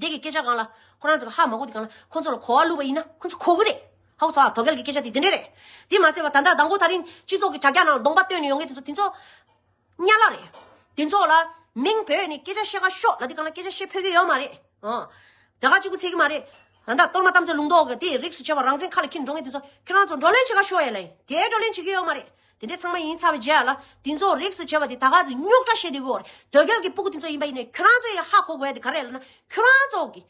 འདི་གི་སྐད་ཆ་སྒང་ལ་ཁོ་རང་ཚོ་གིས་ཧ་མ་གོ་དུས་སྒང་ལ་ཁོ་ཚོ་ལ་གོ་བ་བླུགས་པ་ཡིན་ན་ཁོ་ཚོ་གོ་གི་རེད། ཧ་གོ་སོང་ཨ། དོ་གལ་གྱི་སྐད་ཆ་དེ་དེ་འདྲ་རེད། དེ་མ་ཟད་པ་ད་ལྟ་མདང་དགོང་ད་རིང་སྤྱི་ཚོགས་ཀྱི་དྲ་རྒྱ་ནང་ལ་གདོང་པ་སྟོན་ནས་ཡོང་མཁན་དེ་ཚོ་དེ་ཚོ། གཉའ་ལག་རེད། དེ་ཚོ་ལ་མིང་བོས་ནས་སྐད་ཆ་བཤད་ག་ཤོག་ལབ་དུས་སྒང་ལ་སྐད་ཆ་བཤད་ཕོད་ཀྱི་ཡོད་མ་རེད། ཨོ། དེ་ག་གཅིག་པུ་ཚད་ཀྱི་མ་རེད། ད་ལྟ་གཏོར་མ་གཏམ་ཚོད་ལུང་རྟོགས་ཀྱི་དེ་རིགས་སུ་ཆད་པ་རང་བཙན་ཁ་ལ་འཁྱེར་འགྲོ་མཁན་དེ་ཚོ་ཁྱོད་རང་ཚོ་བགྲོ་གླེང་བྱེད་ག་ཤོག་ཡ་ལབ་ཡིན། དེ་བགྲོ་གླེང་བྱེད་ཀྱི་ཡོད་མ་རེད། དེ་འདྲས་ཚང་མ་ཡིན་ཚར་བའི་རྗེས་ལ་དེ་ཚོ་རིགས་སུ་ཆད་པ་དེ་ད་ག་ཚོད་རྙོག་དྲ་བཤད་བསྡད་ཀྱི་ཡོད་རེད། དོ་གལ་གྱི་སྤུ་གུ་དེ་ཚོ་ཡིན་པ་ཡིན་ནའི་ཁྱོད་རང་ཚོ་ཡ་ཧ་གོ་དགོས་ཡ་དེ་ག་རེ་ལབ་ན་ཁྱོད་རང་ཚོ་གི་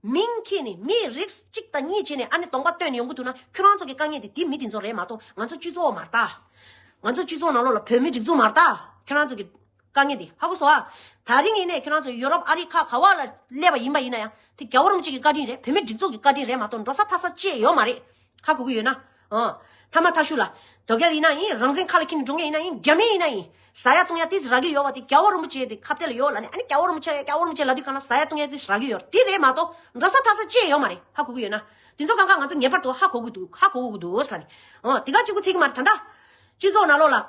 མིང་འཁྱེར་ནས་མི་རིགས་གཅིག་དང་གཉིས་བྱས་ནས་ཨ་ནི་གདོང་པ་སྟོན་ནས་ཡོང་གི་འདུག་ན་ཁྱོད་རང་ཚོ་གི་དཀའ་ངལ་དེ་དེ་མི་དེ་ཚོ་རེད་མ་གཏོགས་ང་ཚོ་སྤྱི་ཚོགས་མ་རེད་ད། ང་ཚོ་སྤྱི་ཚོགས་ནང་ལོགས་ལ་བོད་མི་སྒྲིག་འཛུགས་མ་རེད་ད། ཁྱོད་རང་ཚོ་གི་དཀའ་ངལ་དེ་ཧ་གོ་སོང་ཨ། ད་རིང་ཡིན་ནའི་ཁྱོད་རང་ཚོ་ཡོ་རོབ་ཨ་རི་ཁག་ག་བ་ལ་སླེབས་པ་ཡིན་པ་ཡིན་ན་ཡང་དེ་རྒྱལ་བ་རིན་པོ་ཆེ་གི་བཀའ་དྲིན་རེད། བོད་མི་སྒྲིག་འཛུགས་ཀྱི་བཀའ་དྲིན་རེད་མ་གཏོགས་འགྲོ་ས་ཐར་ས་ཅི་ཡང་ཡོད་མ་རེད། ཧ་གོ་གི་ཡོད་ན། ཨོ། མཐའ་མ་མཐའ་གཞུག་ལ་དོ་གལ་ཡིན་ན་ཡིན། རང་བཙན་ཁ་ལ་འཁྱེར་ནས་འགྲོ་མཁན་ཡིན་ན་ཡིན། རྒྱ་མི་ཡིན་ན་ཡིན། ཟ་ཡ་བཏུང་ཡ་ཏིས་རག་གི་ཡོད་པ་དེ་རྒྱལ་བ་རིན་པོ་ཆེ་དེ་ཁ་གཏད་ལ་ཡོད་ལབ་ནས་ཨ་ནི་རྒྱལ་བ་རིན་པོ་ཆེ་རྒྱལ་བ་རིན་པོ་ཆེ་ལབ་དུས་གང་ལ་ཟ་ཡ་བཏུང་ཡ་ཏིས་རག་གི་ཡོད་དེ་རེད་མ་གཏོགས་འགྲོ་ས་ཐར་ས་ཅི་ཡང་ཡོད་མ་རེད། ཧ་གོ་གི་ཡོད་ན། དེ་ཚོ་གང་ག་ང་ཚོ་ངེས་པར་དུ་ཧ་གོ་གི་འདུག་ཧ་གོ་གི་འདུག་ཟེར་ནས། ཨོ། དེ་ག་གཅིག་པུ་ཚད་ཀྱི་མ་རེད། ད་ལྟ་སྤྱི་ཚོགས་ནང་ལོགས་ལ་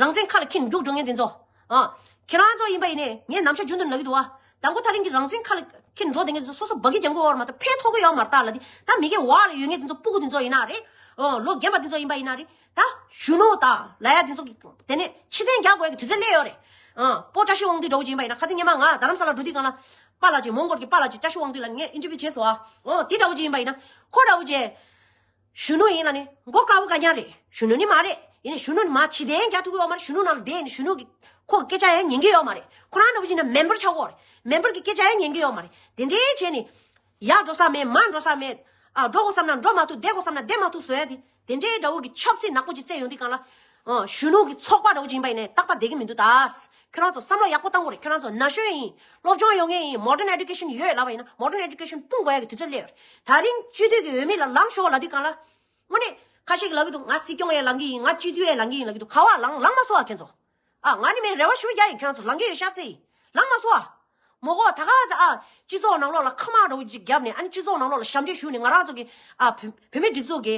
རང་བཙན་ཁ་ལ་འཁྱེར་རྒྱུགས་འགྲོ་མཁན་དེ་ཚོ། ཨ། ཁྱེད་རང་ཚོ་ཡིན་པ་ཡིན་ནའི་ངས་ནམ་ཞག་རྒྱུན་དུ་ལབ་ཀྱི་འདུག་ཨ། དང་པོ་ད་རིང་གི་རང་བཙན་ཁ་ལ་འཁྱེར་འགྲོ་བསྡད་མཁན་དེ་ཚོ་སོ་སོ་འབག་གི་རྒྱང་གོ་བར་མ་གཏོགས་ཕན་ཐོགས་ཀྱི་ཡོད་མ་རེད་ད་ལབ་དུས། ད་མི་སྒེར་འོག་ལ་ཡོད་མཁན་དེ་ཚོ་སྤུ་གུ་དེ་ཚོ་ཡིན་ན་རེད། ཨོ། ལོ་རྒན་པ་དེ་ཚོ་ཡིན་པ་ཡིན་ན་རེད། ད་གཞོན་ནུ་དང་ལབ་ཡ་དེ་ཚོ་གི་དེ་ནས་ཕྱིར་འཐེན་རྒྱག་དགོས་ཡ་གི་དུས་ཚོད་སླེབས་ཡོད་རེད། ཨ། སྤོ་བཀྲ་ཤིས་དབང་འདུས་འདྲ་བོ་ཅིག་ཡིན་པ་ཡིན་ན། ཁ་སང་སྔོན་མ་ང་རྡ་རམ་ས་ལ་འགྲོ་དུས་སྒང་ལ་པཱ་ལགས་ཅིག་མོན་གྷོ་གི་པཱ་ལགས་ཅིག་བཀྲ་ཤིས་དབང་འདུས་ལ་ངས་ཨིན་ཊར་བིའུ་བྱས་སོང་ཨ། ཨོ། དེ་འདྲ་བོ་ཅིག་ཡིན་པ་ཡིན་ན་ཁོ་འདྲ་བོ་ཅིག་གཞོན་ནུ་ཡིན་ལབ་ནས་མགོ་དཀར་པོ་ག་རེ་རེད། གཞོན་ནུ་ནི་མ་རེད། ཡིན་ནའི་གཞོན་ནུ་ནི་མ་ཕྱིར་འཐེན་རྒྱག་ཐུབ་ཀྱི་ཡོད་མ་རེད། གཞོན་ནུ་ནང་ལ་བསྡད་ནས་གཞོན་ནུ་གི་ཁོ་གི་སྐད་ཆ་ཡང་ཉན་གྱི་ཡོད་མ་རེད། ཁོ་རང་འདྲ་བོ་ཅིག་ན་མེམ་བར་ཆགས་ཀྱི་ཡོད་རེད། མེམ་བར་གི་སྐད་ཆ་ཡང་ཉན་གྱི་ཡོད་མ་རེད། དེ་འདྲའི་བྱས་ནས་ཡར་འགྲོ་ས་མེད། མར་འགྲོ་ས་མེད། ཨ། འགྲོ་དགོས་བསམ་ན་འགྲོ་མ་ཐུབ། བསྡད་དགོས་བསམ་ན་བསྡད་མ་ཐུབ་བཟོ་ཡ་དེ། དེ་འདྲའི་འདྲ་བོ་གི་ཆབ་སྲིད་ནག་པོ་ཅིག་བཙལ་ཡོང་དུས་སྒང་ལ། ཨ། གཞོན་ནུ་གི་ཚོགས་པ་འདྲ་བོ་ཅིག་ཡིན་པ་ཡིན་ནའི་ཏག་ཏག་བསྡད་ཀྱི་མི་འདུག་ད། ཁྱོད་རང་ཚོ་བསམ་བློ་ཡག་པོ་བཏང་དགོས་རེད། ཁྱོད་རང་ཚོ་ན་གཞོན་ཡིན། སློབ་སྦྱོང་ཡོད་མཁན་ཡིན། Modern Education ཡོད་ལབ་པ་ཡིན་ན་Modern Education སྤུངས་དགོས་ཡ་གི་དུས་ཚོད་སླེབས་ཡོད་རེད། ད་རིང་སྤྱི་འཐུས་ཀྱི་འོས་མི་ལ་ལངས་ཤོག་ལབ་དུས་སྒང་ལ། དངོས་གནས་ཁ་ཤས་ཀྱིས་ལབ་ཀྱི་འདུག་ང་སྲིད་སྐྱོང་ཡང་ལངས་ཀྱི་ཡིན། ང་སྤྱི་འཐུས་ཡང་ལངས་ཀྱི་ཡིན་ལབ་ཀྱི་འདུག་ག་བ་ལངས་ལངས་མ་སོང་ཨ་ཁྱོད་ཚོ། ཨ། ང་ནི་མིན་རེ་བ་ཞུ་ཡ་ཡིན། ཁྱེད་རང་ཚོ་ལངས་ཀྱི་ཡོད་ཤག་ཚེ་ཡིན། ལངས་མ་སོང་ཨ། མོ་གོ་ད་ག་ཚ་ཨ། སྤྱི་ཚོགས་ནང་ལོགས་ལ་ཁ་མ་འདྲ་བོ་ཅིག་བརྒྱབ་ནས། ཨ་ནི་སྤྱི་ཚོགས་ནང་ལོགས་ལ་ཞབས་འདྲེན་ཞུས་ནས། ང་རང་ཚོ་གི་ཨ། བོད་བོད་མི་སྒྲིག་འཛུགས་ཀྱི་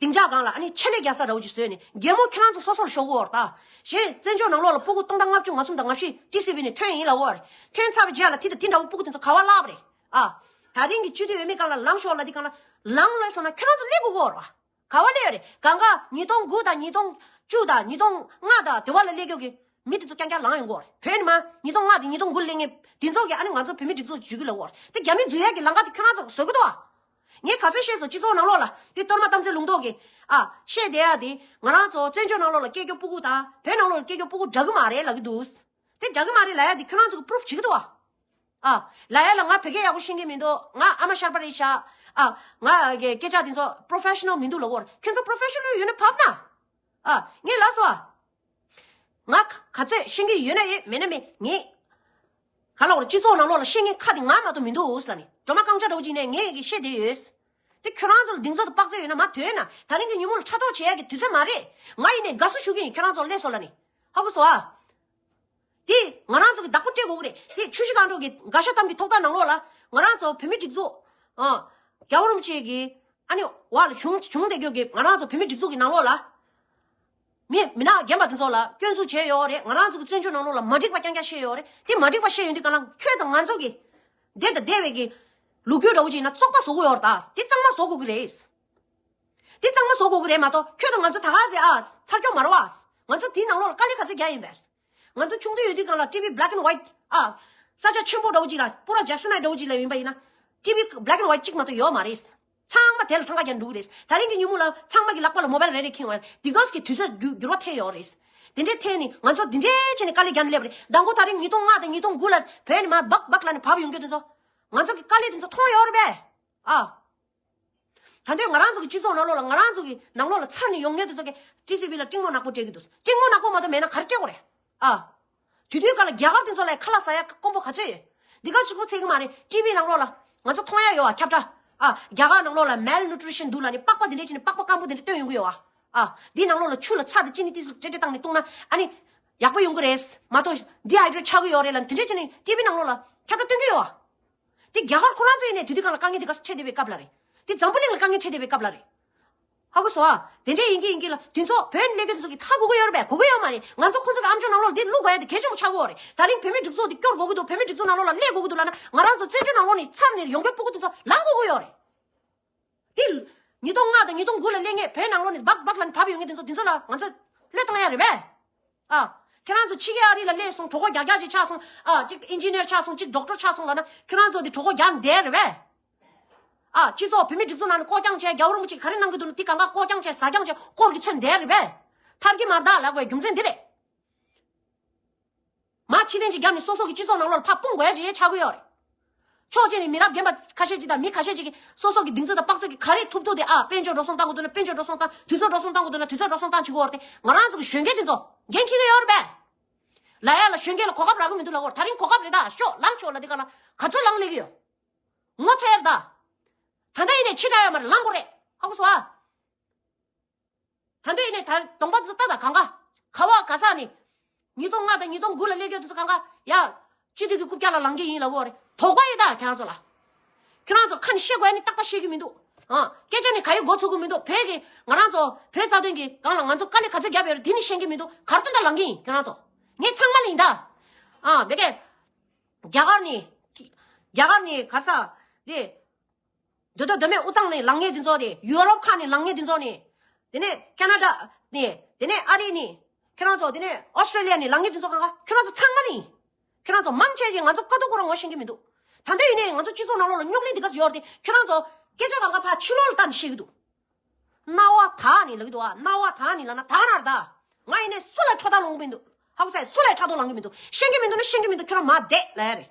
སྡིངས་ཆ་སྒང་ལ་ཨ་ནི་ཆེད་ལས་རྒྱག་ས་འདྲ་བོ་ཅིག་བཟོས་ནས། རྒྱལ་མོ་ཁྱེད་རང་ཚོ་སོ་སོར་ཤོག་གོ་ད། གཞན་བཙན་བྱོལ་ནང་ལོགས་ལ་སྤུ་གུ་སྟོང་ཕྲག་ལྔ་བཅུ་ང་གསུམ་དང་ང་བཞི་ཊི་སི་ཝི་ནས་ཐོན་ཡིན་ལབ་ཡོད་རེད། ཐོན་ཚར་བའི་རྗེས་ལ་དེ་དང་དེ་འདྲ་བོ་སྤུ་གུ་དེ་ཚོ་ག་བ་ལབ་རེད། ཨ། ད་རིང་གི་སྤྱི་འཐུས་འོས་མི་སྒང་ལ་ལངས་ཤོག་ལབ་དུས་སྒང་ལ་ལངས་ལོས་སོང་ན་ཁྱོད་རང་ཚོ་སླེབས་དགོས་ཀྱི་ཡོད་རེད་བ། ག་བ་སླེབས་ཡོད་རེད། གང་ག་ཉིས་སྟོང་དགུ་དང་ཉིས་སྟོང་བཅུ་དང་ཉིས་སྟོང་ལྔ་དང་དེ་བ་ལ་སླེབས་ཀྱོག་གི་མི་དེ་ཚོ་རྐྱང་རྐྱང་ལངས་ཡོང་གི་ཡོད་རེད། བོད་ནས་མར་ཉིས་སྟོང་ལྔ་དང་ཉིས་སྟོང་དགུ་ལ་སླེབས་མཁན་དེ་ཚོ་གིས་ཨ་ནི་ང་ཚོ་བོད་མི་སྒྲིག་འཛུགས་བརྗོད་ཀྱི་ལབ་ཡོད་རེད། དེ་རྒྱ་མི་འཛུལ་ཡག་གི་ལམ་ཁ་དེ་ཁྱོད་རང་ཚོ་བཟོ་གི་འདུག་བ། ངས་ག་ཚོད་བཤད་སོང་། སྤྱི་ཚོགས་ནང་ལོགས་ལ་དེ་གཏོར་མ་གཏམ་ཚེ་ལུང་རྟོགས་ཀྱིས་ཨ་བཤད་བསྡད་ཡག་དེ། ང་རང་ཚོ་བཙན་བྱོལ་ནང་ལོགས་ལ་སྐྱེས་རྒྱུ་སྤུ་གུ་དང་བོད་ནང་ལོགས་ལ་སྐྱེས་རྒྱུ་སྤུ་གུ་འདྲ་གི་མ་རེད་ལབ་ཀྱི་འདུག་དེ་འདྲ་གི་མ་རེད་ལབ་ཡག་དེ་ཁྱོད་རང་ཚོ་གིས་པུ་རུབ་བྱེད་ཀྱི་འདུག་བ། ཨ། ལབ་ཡག་ལ་ང་བོད་སྐད་ཡག་པོ་ཤེས་ཀྱི་མི་འདུག་ང་ཨ་མ་ཤར་པ་རེད་ཤག་ཨ། ང་གི་སྐད་ཆ་དེ་ཚོ་པོ་རོ་ཕེ་ཤ་ནལ་མི་འདུག་ལབ་ཀྱི་ཡོད་རེད། ཁྱོད་ཚོ་པོ་རོ་ཕེ་ཤ་ནལ་ཡོད་ན་བབས་ན། ཨ། ངས་ལབ་སོང་ཨ། ང་ག་ཚོད་ཤེས་ཀྱི་ཡོད་ན་ཡོད། མེད་ན་མེད། ངས་ག་ལབ་དགོས་རེད། སྤྱི་ཚོགས་ནང་ལོགས་ལ་བཤད་མཁན་ཁ་དེ་ང་མ་གཏོགས་མི་འདུག་ལབ་ནས། སྒྲོལ་མ་རྐང་ལྕགས་འདྲ་བོ་ཅིག་ནས་ངས་ཀྱི་བཤད་བསྡད་ཡོད། དེ་ཁྱོད་རང་ཚོ་ལ་གདེང་ཚོད་དང་དཔག་ཚོད་ཡོད་ན་མར་ཐོན་ན། ད་རིང་གི་ཉིན་མོ་ལ་ཕྲག་དོག་བྱེད་ཡག་གི་དུས་ཚོད་མ་རེད། ང་ཡིན་ནའི་དགའ་བསུ་ཞུ་གི་ཡིན། ཁྱོད་རང་ཚོ་སླེབས་སོང་ལབ་ནས། ཧ་གོ་སོང་ཨ། དེ་ང་རང་ཚོ་གི་བདག་པོ་སྤྲད་དགོས་ཀྱི་རེད། དེ་ཆུ་བཞི་སྒང་དྲུག་གི་དགའ་ཤ་གཏམ་གྱི་ཐོག་མཐའ་ནང་ལོགས་ལ་ང་རང་ཚོ་བོད་མི་སྒྲིག་འཛུགས། ཨ། རྒྱལ་བ་རིན་པོ་ཆེ་གི་ཨ་ནི་འོག་ལ་བྱུང་བྱུང་བསྡད་རྒྱུ་གི་ང་རང་ཚོ་བོད་མི་སྒྲིག་འཛུགས་ཀྱི་ནང་ལོགས་ལ། མི་མི་ནག་རྒན་པ་དེ་ཚོ་ལ་སྐྱོན་འཛུགས་བྱས་ཡོད་རེད། ང་རང་ཚོ་གི་བཙན་བྱོལ་ནང་ལོགས་ལ་མ་འགྲིག་པ་རྐྱང་རྐྱང་བཤད་ཡོད་རེད། དེ་མ་འགྲིག་པ་བཤད་ཡོང་དུས་སྒང་ལ་ཁྱོད་དང་ང་ཚོ་གི་འདས་དང་འདས་པའི་གི་ལོ་རྒྱུས་འདྲ་བོ་ཅིག་ཡིན་ན་བཙོག་པ་བཟོ་གི་ཡོད་རེད་ད། དེ་གཙང་མ་བཟོ་དགོས་ཀྱི་རེད། དེ་གཙང་མ་བཟོ་དགོས་ཀྱི་རེད་མ་གཏོགས། ཁྱོད་དང་ང་ཚོ་ད་ག་ཚོད་ཨ་ཚར་ཀྱོག་མ་རེད་བ། ང་ཚོ་དེའི་ནང་ལོགས་ལ་དཀའ་ལས་ག་ཚོད་རྒྱག་ཡིན་པས། ང་ཚོ་ཆུང་དུས་ཡོད་དུས་སྒང་ལ་ཊི་ཝི་black and white ཨ། ས་ཆ་ཆེན་པོ་འདྲ་བོ་ཅིག་ལ་པུ་ར་ཇེག་སན་ཨ་འདྲ་བོ་ཅིག་ལ་ཡིན་པ་ཡིན་ན། ཊི་ཝི་black and white གཅིག་མ་གཏོགས་ཡོད་མ་རེད། ཚང་མ་དེ་ལ་འཚང་ཁ་རྒྱག་འགྲོ་གི་རེད། ད་རིང་གི་ཉིན་མོ་ལ་ཚང་མ་གི་ལག་པ་ལ་མོ་བལ་རེ་རེ་འཁྱེར་ཡོང་ཡ། དེ་ག་ཚོད་ཀྱི་དུས་ཚོད་འགྱུར་འགྱུར་བ་ཐེབས་ཡོད་རེད། དེ་འདྲས་ཐེབས་ནས་ང་ཚོ་འདི་འདྲས་བྱས་ནས་དཀའ་ལས་རྒྱག་ནས་སླེབས་རེད། མདང་དགོང་ད་རིང་ཉིས་སྟོང་ལྔ་དང་ཉིས་སྟོང་དགུ་ལ་བོད་ནས་མར་སྦག་སྦག་ལབ་ནས་བབས་ཡོང་རྒྱུ་དེ་ཚོ། ང་ཚོ་གི་དཀའ་ལས་དེ་ཚོ་མཐོང་ཡོད་རེད་པས། ཨ། ད་དུང་ང་རང་ཚོ་གི་སྤྱི་ཚོགས་ནང་ལོགས་ལ་ང་རང་ཚོ་གི་ནང་ལོགས་ལ་ཚར་ནས་ཡོང་མཁན་དེ་ཚོ་གི་ཊི་སི་ཝི་ལ་སྤྲིང་མོ་ནག་པོ་སྤྲད་ཀྱི་འདུག་སྤྲིང་མོ་ནག་པོ་མ་གཏོགས་མེད་ན་ག་རེ་སྤྲད་དགོས་རེད། ཨ། དེ་དུས་སྒང་ལ་རྒྱ་གར་དེ་ཚོ་ལ་ཁ་ལག་ཟ་ཡ་དཀོན་པོ་ག་ཚོད་ཡོད། འདི་ག་གཅིག་པོ་ཚད་ཀྱི་མ་རེད། ཊི་ཝི་ནང་ལོགས་ལ་ང་ཚོ་མཐོང་ཡ་ཡོད་ཨ། ཁྱབ་བསྒྲགས། ཨ། རྒྱ་གར་ནང་ལོགས་ལ་མལ་ནུ་ཊི་རི་ཤན་འདུག་ལབ་ནས་པགས་པ་འདི་འདྲས་བྱས་ནས་པགས་པ་སྐམ་པོ་འདི་འདྲས་སྟོན་ཡོང་གི་ཡོད་ཨ། ཨ། འདི་ནང་ལོགས་ལ་ཆུ་ལ་ཚྭ་དང་ཅི་ནི་ཏོག་ཙམ་སྤྲད་སྤྲད་བཏང་ནས་བཏུང་ན་ཨ་ནི་ཡག་པོ་ཡོང་གི་རེད་མ་གཏོགས་ཌི་ཧའི་ཌི་རེཊ་ཆགས་ཀྱི་ཡོད་རེད་ལབ་ནས་དེ་འདྲས་བྱས་ནས་ཊི་ཝི་ནང་ལོགས་ལ་ཁྱབ་བསྒྲགས་སྟོན་གྱི་ཡོད་ཨ། དེ་རྒྱ་གར་ཁོ་རང་ཚོ་ཡིན་ནའི་དེ་དུས་སྒང་ལ་དཀའ་ངལ་དེ་ག་ཚོད་འཕྲད་བསྡད་པའི་སྐབས་ལ་རེད། དེ་འཛམ་བུ་གླིང་ལ་དཀའ་ངལ་འཕྲད་བསྡད་པའི་སྐབས་ལ་རེད། ཧ་གོ་སོང་ཨ། དེ་འདྲས་ཡིན་གྱི་ཡིན་གྱི་ལ་དེ་ཚོ་བོད་ནས་སླེབས་མཁན་དེ་ཚོ་གིས་ཧ་གོ་གི་ཡོད་རེད་པས། གོ་གི་ཡོད་མ་རེད། ང་ཚོ་ཁོ་ཚོ་གི་ཨམ་ཅོག་ནང་ལོགས་ལ་དེ་བླུག་དགོས་ཡ་དེ་གལ་ཆེན་པོ་ཆགས་ཀྱི་ཡོད་རེད། ད་རིང་བོད་མི་སྒྲིག་འཛུགས་དེ་སྐྱོར་དགོས་ཀྱི་འདུག་བོད་མི་སྒྲིག་འཛུགས་ནང་ལོགས་ལ་སླེབས་དགོས་ཀྱི་འདུག་ལབ་ན་ང་རང་ཚོ་བཙན་བྱོལ་ནང་ལོགས་ནས་ཚར་ནས་ཡོང་རྒྱུ་སྤུ་གུ་དེ་ཚོ་ལངས་དགོས་ཀྱི་ཡོད་རེད། དེ་ཉིས་སྟོང་ལྔ་དང་ཉིས་སྟོང་དགུ་ལ་སླེབས་མཁན་བོད་ནང་ལོགས་ནས་སྦག་སྦག་ལབ་ནས་བབས་ཡོང་མཁན་དེ་ཚོ་དེ་ཚོ་ལ་ང་ཚོ་བློས་བཏང་ཡ་རེད་པས། ཨ། ཁྱེད་རང་ཚོ་ཕྱི་རྒྱལ་ཨ་རི་ལ་སླེབས་སོང་། གྲོད་ཁོག་རྒྱགས་རྒྱགས་ཅིག་ཆགས་སོང་། ཨ། གཅིག་ཨིན་ཇི་ནི་ཡར་ཆགས་སོང་། གཅིག་ཌོག་ཊར་ཆགས་སོང་ལབ་ན་ཁྱེད་རང་ཚོ་དེ་གྲོད་ཁོག་རྒྱགས་བསྡད་རེད་པས། ཨ། སྤྱི་ཚོགས་བོད་མི་སྒྲིག་འཛུགས་ནང་ནས་བསྐོ་སྐྱོང་བྱས། རྒྱལ་བ་རིན་པོ་ཆེས་ག་རེ་གནང་གི་འདུག་ན་དེ་གང་ག་བསྐོ་སྐྱོང་བྱས་ཟ་སྐྱོང་བྱས་དཀོར་གྱིས་མཚོན་བསྡད་རེད་པས། ཐར་གྱི་མ་རེད་ད་ལབ་དགོས་རྒྱུ་མཚན་འདི་རེད། མ་ཕྱི་རྟེན་ཅིག་བརྒྱབ་ནས་སོ་སོ་གི་སྤྱི་ཚོགས་ནང་ལོགས་ལ་ཕར་སྤུངས་དགོས་ཡ་ཅིག་ཡས་ཆགས་ཀྱི་ཡོད་རེད། ཕྱོགས་གཅིག་ནས་མི་རབས་རྒན་པ་ཁ་ཤས་ཅིག་དང་མི་ཁ་ཤས་ཅིག་གིས་སོ་སོ་གི་གདེང་ཚོད་དང་དཔག་ཚོད་ཀྱིས་ག་རེ་ཐུབ་ཐུབ་དེ། ཨ། དཔལ་འབྱོར་འགྲོ་སོང་བཏང་དགོས་འདུག་ན་དཔལ་འབྱོར་འགྲོ་སོང་བཏང་། དུས་ཚོད་འགྲོ་སོང་བཏང་དགོས་འདུག་ན་དུས་ཚོད་འགྲོ་སོང་བཏང་བྱེད་ཀྱི་ཡོད་རེད་དེ། ང་རང་ཚོ་གི་གཞོན་སྐྱེས་དེ་ཚོ་འགན་འཁྱེར་གྱི་ཡོད་རེད་པས། ལབ་ཡ་ལ་གཞོན་སྐྱེས་ལ་གོ་སྐབས་རག་གི་མི་འདུག་ལབ་ཀྱི་ཡོད་རེད། ད་རིང་གོ་སྐབས་རེད། ད་ཤོག་ལངས་ཤོག་ལབ་དེ་ག་ལ་ག་ཚོད་ལངས་སླེབས་ཀྱི་ཡོད། ངོ་ཚ་ཡ་རེད་ད། ད་ལྟ་ཡིན་ནའི་ཕྱི་དྲགས་ཡོད་མ་རེད། ལངས་དགོས་རེད། ཧ་གོ་སོང་ཨ། ད་ལྟ་ཡིན་ནའི་ད་གདོང་པ་ཚོ་ལྟ་དང་། གང་ག་ག་བ་ག་ས་ནས་ཉིས་སྟོང་ལྔ་དང་ཉིས་སྟོང་དགུ་ལ་སླེབས་མཁན་དེ་ཚོ་གང་ག་ཡ། སྤྱི་འཐུས་ཀྱི་རྐུབ་བཀྱག་ལ་ལངས་ཀྱི་ཡིན་ལབ་ཀྱི་ཡོད་རེད། དོགས་པ་ཡོད་ད་ཁྱེད་རང་ཚོ་ལ། ཁྱེད་རང་ཚོ་ཁ་ནས་བཤད་དགོས་ཡ་ནི་ཏག་ཏག་བཤད་ཀྱི་མི་འདུག་ཨ། སྐད་ཆ་ནི་ག་ཡི་མགོ་ཚོད་ཀྱི་མི་འདུག་བོད་ཀྱི་ང་རང་ཚོ་བོད་རྩ་དོན་གྱི་སྒང་ལ་ང་ཚོ་དཀའ་ལས་ག་ཚོད་བརྒྱབ་ཡོད་རེད། དེ་ནི་ཤེས་ཀྱི་མི་འདུག་ག་རེ་བཏོན་ད་ལངས་ཀྱི་ཡིན་ཁྱེད་རང་ཚོ། ངས་ཚང་མ་ལ་ཡིན་ད། ཨ། མེད་ཀྱི། རྒྱ་གར་ནས། རྒྱ་གར་ནས་ག་རེ་ཟ། དེ། མདོ་སྟོད་མདོ་སྨད་དབུས་གཙང་ནས་ལངས་མཁན་དེ་ཚོ་དེ། ཡུ་རོབ་ཁག་ནས་ལངས་མཁན་དེ་ཚོ་ནས། དེ་ནས་ཁ་ན་ཌ་ནས། དེ་ནས་ཨ་རི་ནས། ཁྱེད་རང་ཚོ་དེ་ནས་ཨོ་སི་ཀྲེ་ལི་ཡ་ནས་ལངས་མཁན་དེ་ཚོ་གང་ག་ཁྱེད་རང་ཚོ་ཚང་མ་ནི། ཁྱེད་རང་ཚོ་མང་ཆེ་ཞིག་ང་ཚོ་ཀ་ཏོ་ཁོ་རང་ངོ་ཤེས་ཀྱི་མི་འདུག་ད་ལྟ་ཡིན་ནའི་ང་ཚོ་སྤྱི་ཚོགས་ནང་ལོགས་ལ་རྙོག་གླེང་འདི་ག་ཚོད་ཡོད་རེད་དེ། ཁྱེད་རང་ཚོ་སྐད་ཆ་གང་ག་ཕར་ཕྱི་ལོགས་ལ་བལྟས་ནས་བཤད་ཀྱི་འདུག་རྣ་བ་དག་ནས་ལབ་ཀྱི་འདུག་ཨ། རྣ་བ་དག་ནས་ལབ་ན་དག་ན་ར་ད། ང་ཡིན་ནའི་སུ་ལ་ཁྲོ་ཐག་ལོང་གི་མི་འདུག་ཧ་གོ་སོང་། སུ་ལ་ཁྲག་དོག་ལངས་ཀྱི་མི་འདུག་ཤེས་ཀྱི་མི་འདུག་ན་ཤེས་ཀྱི་མི་འདུག་ཁྱོད་རང་མར་བསྡད་ལབ་ཡ་རེད།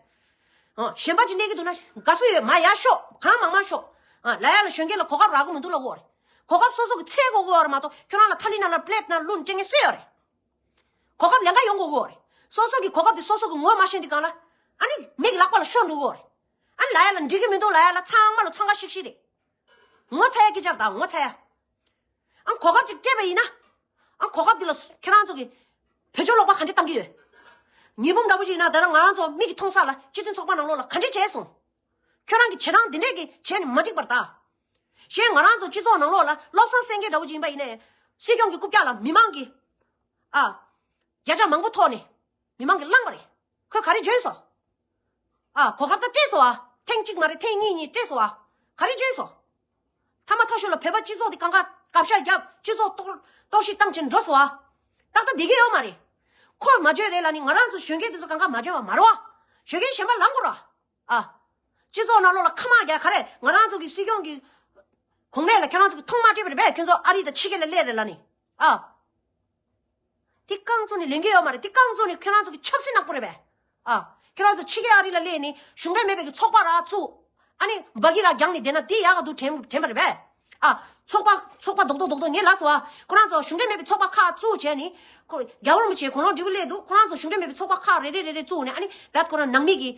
ཨ། གཞན་པ་ཅིག་སླེབས་ཀྱི་འདུག་ན་དགའ་བསུ་ཡོད། མར་ཡར་ཤོག་གང་མང་མང་ཤོག་ཨ། ལབ་ཡ་ལ་གཞོན་སྐྱེས་ལ་གོ་སྐབས་རག་གི་མི་འདུག་ལབ་ཀྱི་ཡོད་རེད། གོ་སྐབས་སོ་སོ་གི་ཚད་དགོས་ཀྱི་ཡོད་རེད་མ་གཏོགས། ཁྱོད་རང་ལ་ཐ་ལི་ནང་ལ་པི་ལེ་ཊི་ནང་བླུགས་ནས་སྤྲད་མཁན་སུ་ཡོད་རེད། གོ་སྐབས་ལེན་ག་ཡོང་དགོས་ཀྱི་ཡོད་རེད། སོ་སོ་གི་གོ་སྐབས་དེ་སོ་སོ་གི་ངོ་མ་ཤེས་དུས་སྒང་ལ། ཨ་ནི་མི་གི་ལག་པ་ལ་ཤོར་འགྲོ་གི་ཡོད་རེད། ཨ་ནི་ལབ་ཡ་ལ་འགྲིག་གི་མི་འདུག་ལབ་ཡ་ལ་ཚང་མ་ལ་འཚང་ཁ་ཤིག་ཤིག་རེད། ངོ་ཚ་ཡ་སྐད་ཆ་རེད་ད། ངོ་ཚ་ཡ། ཨ། གོ་སྐབས་ཅིག་སྤྲད་པ་ཡིན་ན། ཨ། གོ་སྐབས་འདི་ལ་ཁྱེད་རང་ཚོ་གི་ བོད་ཆོལ་ལོག་པ་ག་འདྲས་བཏང་གི་ཡོད། ཉི་འབུམ་འདྲ་པོ་ཞིག་ཡིན་ན་ད་ལྟ་ང་རང་ཚོ་མིག་གིས་མཐོང་ས་ལ་སྤྱི་མཐུན་ཚོགས་པ་ནང་ལོགས་ལ་ག་འདྲས་བྱས་སོང་། ཁྱོད་རང་གི་བྱེད་སྟངས་འདི་འདྲས་ཀྱི་བྱས་ནས་མ་འགྲིག་པར་ད། གཞན་ང་རང་ཚོ་སྤྱི་ཚོགས་ནང་ལོགས་ལ་བློ་བཟང་སེང་གེ་འདྲ་བོ་ཅིག་ཡིན་པ་ཡིན་ནའི། སྲིད་སྐྱོང་གི་རྐུབ་བཀྱག་ལ་མི་མང་གིས། ཨ། བརྒྱ་ཆ་མང་པོ་ཐོག་ནས་མི་མང་གིས་བསླངས་པ་རེད། ཁོས་ག་རེ་བརྗོད་སོང་། ཨ། གོ་སྐབས་ད་སྤྲད་སོང་ཨ། ཐེངས་གཅིག་མ་རེད། ཐེངས་གཉིས་གཉིས་སྤྲད་སོང་ཨ། ག་རེ་བརྗོད་སོང་། ཐ་མ་ཐོ་ཤོ་ལ་བོད་པ་སྤྱི་ཚོགས་དེ་གང་ག་གབ་ཤ་རྒྱབ། སྤྱི་ཚོགས་གཏོར་གཏོར་བཤིག་བཏང་བྱས་འགྲོ་སོང་ཨ། ཏག་ཏག་བསྡད་ཀྱི་ཡོད་མ་རེད། ཁོས་མ་བརྗོད་རེད་ལབ་ནི་ང་རང་ཚོ་གཞོན་སྐྱེས་དེ་ཚོ་གང་ག་མ་བརྗོད་པ་མ་རེད་བ། གཞོན་སྐྱེས་གཞན་པ་ལངས་དགོས་ར། ཨ། སྤྱི་ཚོགས་ནང་ལོགས་ལ་ཁ་མ་རྒྱག་ག་རེ། ང་རང་ཚོ་གི་སྲིད་སྐྱོང་གི་གོང་ནས་ལ་ཁྱེད་རང་ཚོ་གི་ཐོག་མ་སྤྲད་པ་རེད་པས། ཁྱོད་ཚོ་ཨ་རི་དང་ཕྱི་རྒྱལ་ལ་སླེབས་རེད་ལབ་ནི། ཨ། དེ་རྐང་བཙུགས་ནས་ལེན་གྱི་ཡོད་མ་རེད། དེ་རྐང་བཙུགས་ནས་ཁྱོད་རང་ཚོ་གི་ཆབ་སྲིད་ནག་པོ་རེད་པས། ཨ། ཁྱོད་རང་ཚོ་ཕྱི་རྒྱལ་ཨ་རི་ལ་སླེབས་ནས་གཞུང་འབྲེལ་མེད་པའི་གི་ཚོགས་པ་ར་བཙུགས། ཨ་ནི་འབའ་གི་ར་རྒྱང་ནས་བསྡད་ན་དེ་ཡག་ག་འདུག་དྲན་དྲན་པ་རེད་པས། ཨ། ཚོགས་པ་ཚོགས་པ་རྡོག་རྡོག་རྡོག་རྡོག་ངས་ལབ་སོང་ཨ། ཁོ་རང་ཚོ་གཞུང་འབྲེལ་མེད་པའི་ཚོགས་པ་ཁག་བཙུགས་བྱས་ནས་ཁོ་རྒྱལ་བ་རིན་པོ་ཆེ་དགུང་ལོ་བགྲེས་པོ་སླེབས་འདུག་ཁོ་རང་ཚོ་གཞུང་འབྲེལ་མེད་པའི་ཚོགས་པ་ཁག་རེ་རེ་རེ་རེ་བཙུགས་ནས། ཨ་ནི་བད་ཁོ་རང་ནང་མི་གི་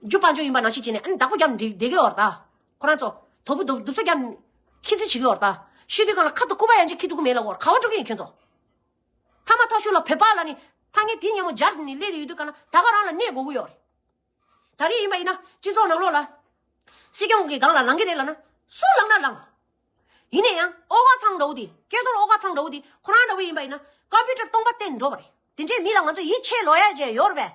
རྒྱུ་དཔལ་འབྱོར་ཡིན་པ་ནང་བཞིན་བྱས་ནས། ཨ་ནི་བདག་པོ་རྒྱབ་ནས་བསྡད་ཀྱི་ཡོད་རེད་ད། ཁོ་རང་ཚོ་དོ་ཕུ་དུབ་དུབ་ས་རྒྱབ་ནས་ཁྱི་རྩི་བྱེད་ཀྱི་ཡོད་རེད་ད། ཤི་དུས་སྒང་ལ་ཁབ་ཏུ་སྐུད་པ་ཡན་ཆད་འཁྱེར་ཐུབ་ཀྱི་མེད་ལབ་ཀྱི་ཡོད་རེད། ག་པར་འགྲོ་གི་ཡིན་ཁྱོད་ཚོ། ཐ་མ་ཐོ་ཤོ་ལ་བོད་པ་ལབ་ནི་ཐ་སྙད་དེ་སྙན་མོ་སྦྱར་ནས་སླེབས་ཡོད་དུས་སྒང་ལ་ད་ག་རང་ལ་གནས་དགོས་ཀྱི་ཡོད་རེད། ད་རེས་ཡིན་པ་ཡིན་ན་སྤྱི་ཚོགས་ནང་ལོགས་ལ་སྲིད་སྐྱོང་གི་སྒང་ལ་ལངས་ཀྱི་རེད་ལབ་ན་སུ་ལངས་ན་ལངས། ཡིན་ན་ཡང་ཨོ་ག་ཚང་འདྲ་བོ་དེ། སྐལ་རྡོར་ཨོ་ག་ཚང་འདྲ་བོ་དེ་ཁོ་རང་འདྲ་བོ་ཡིན་པ་ཡིན་ན་ཀམ་པུ་ཊར་སྟོང་པ་བསྟན་འགྲོ་བ་རེད། དེ་འདྲའི་མི་ལ་ང་ཚོ་ཡིད་ཆེས་ལོག་ཡ་བྱས་ཡོད་རེད་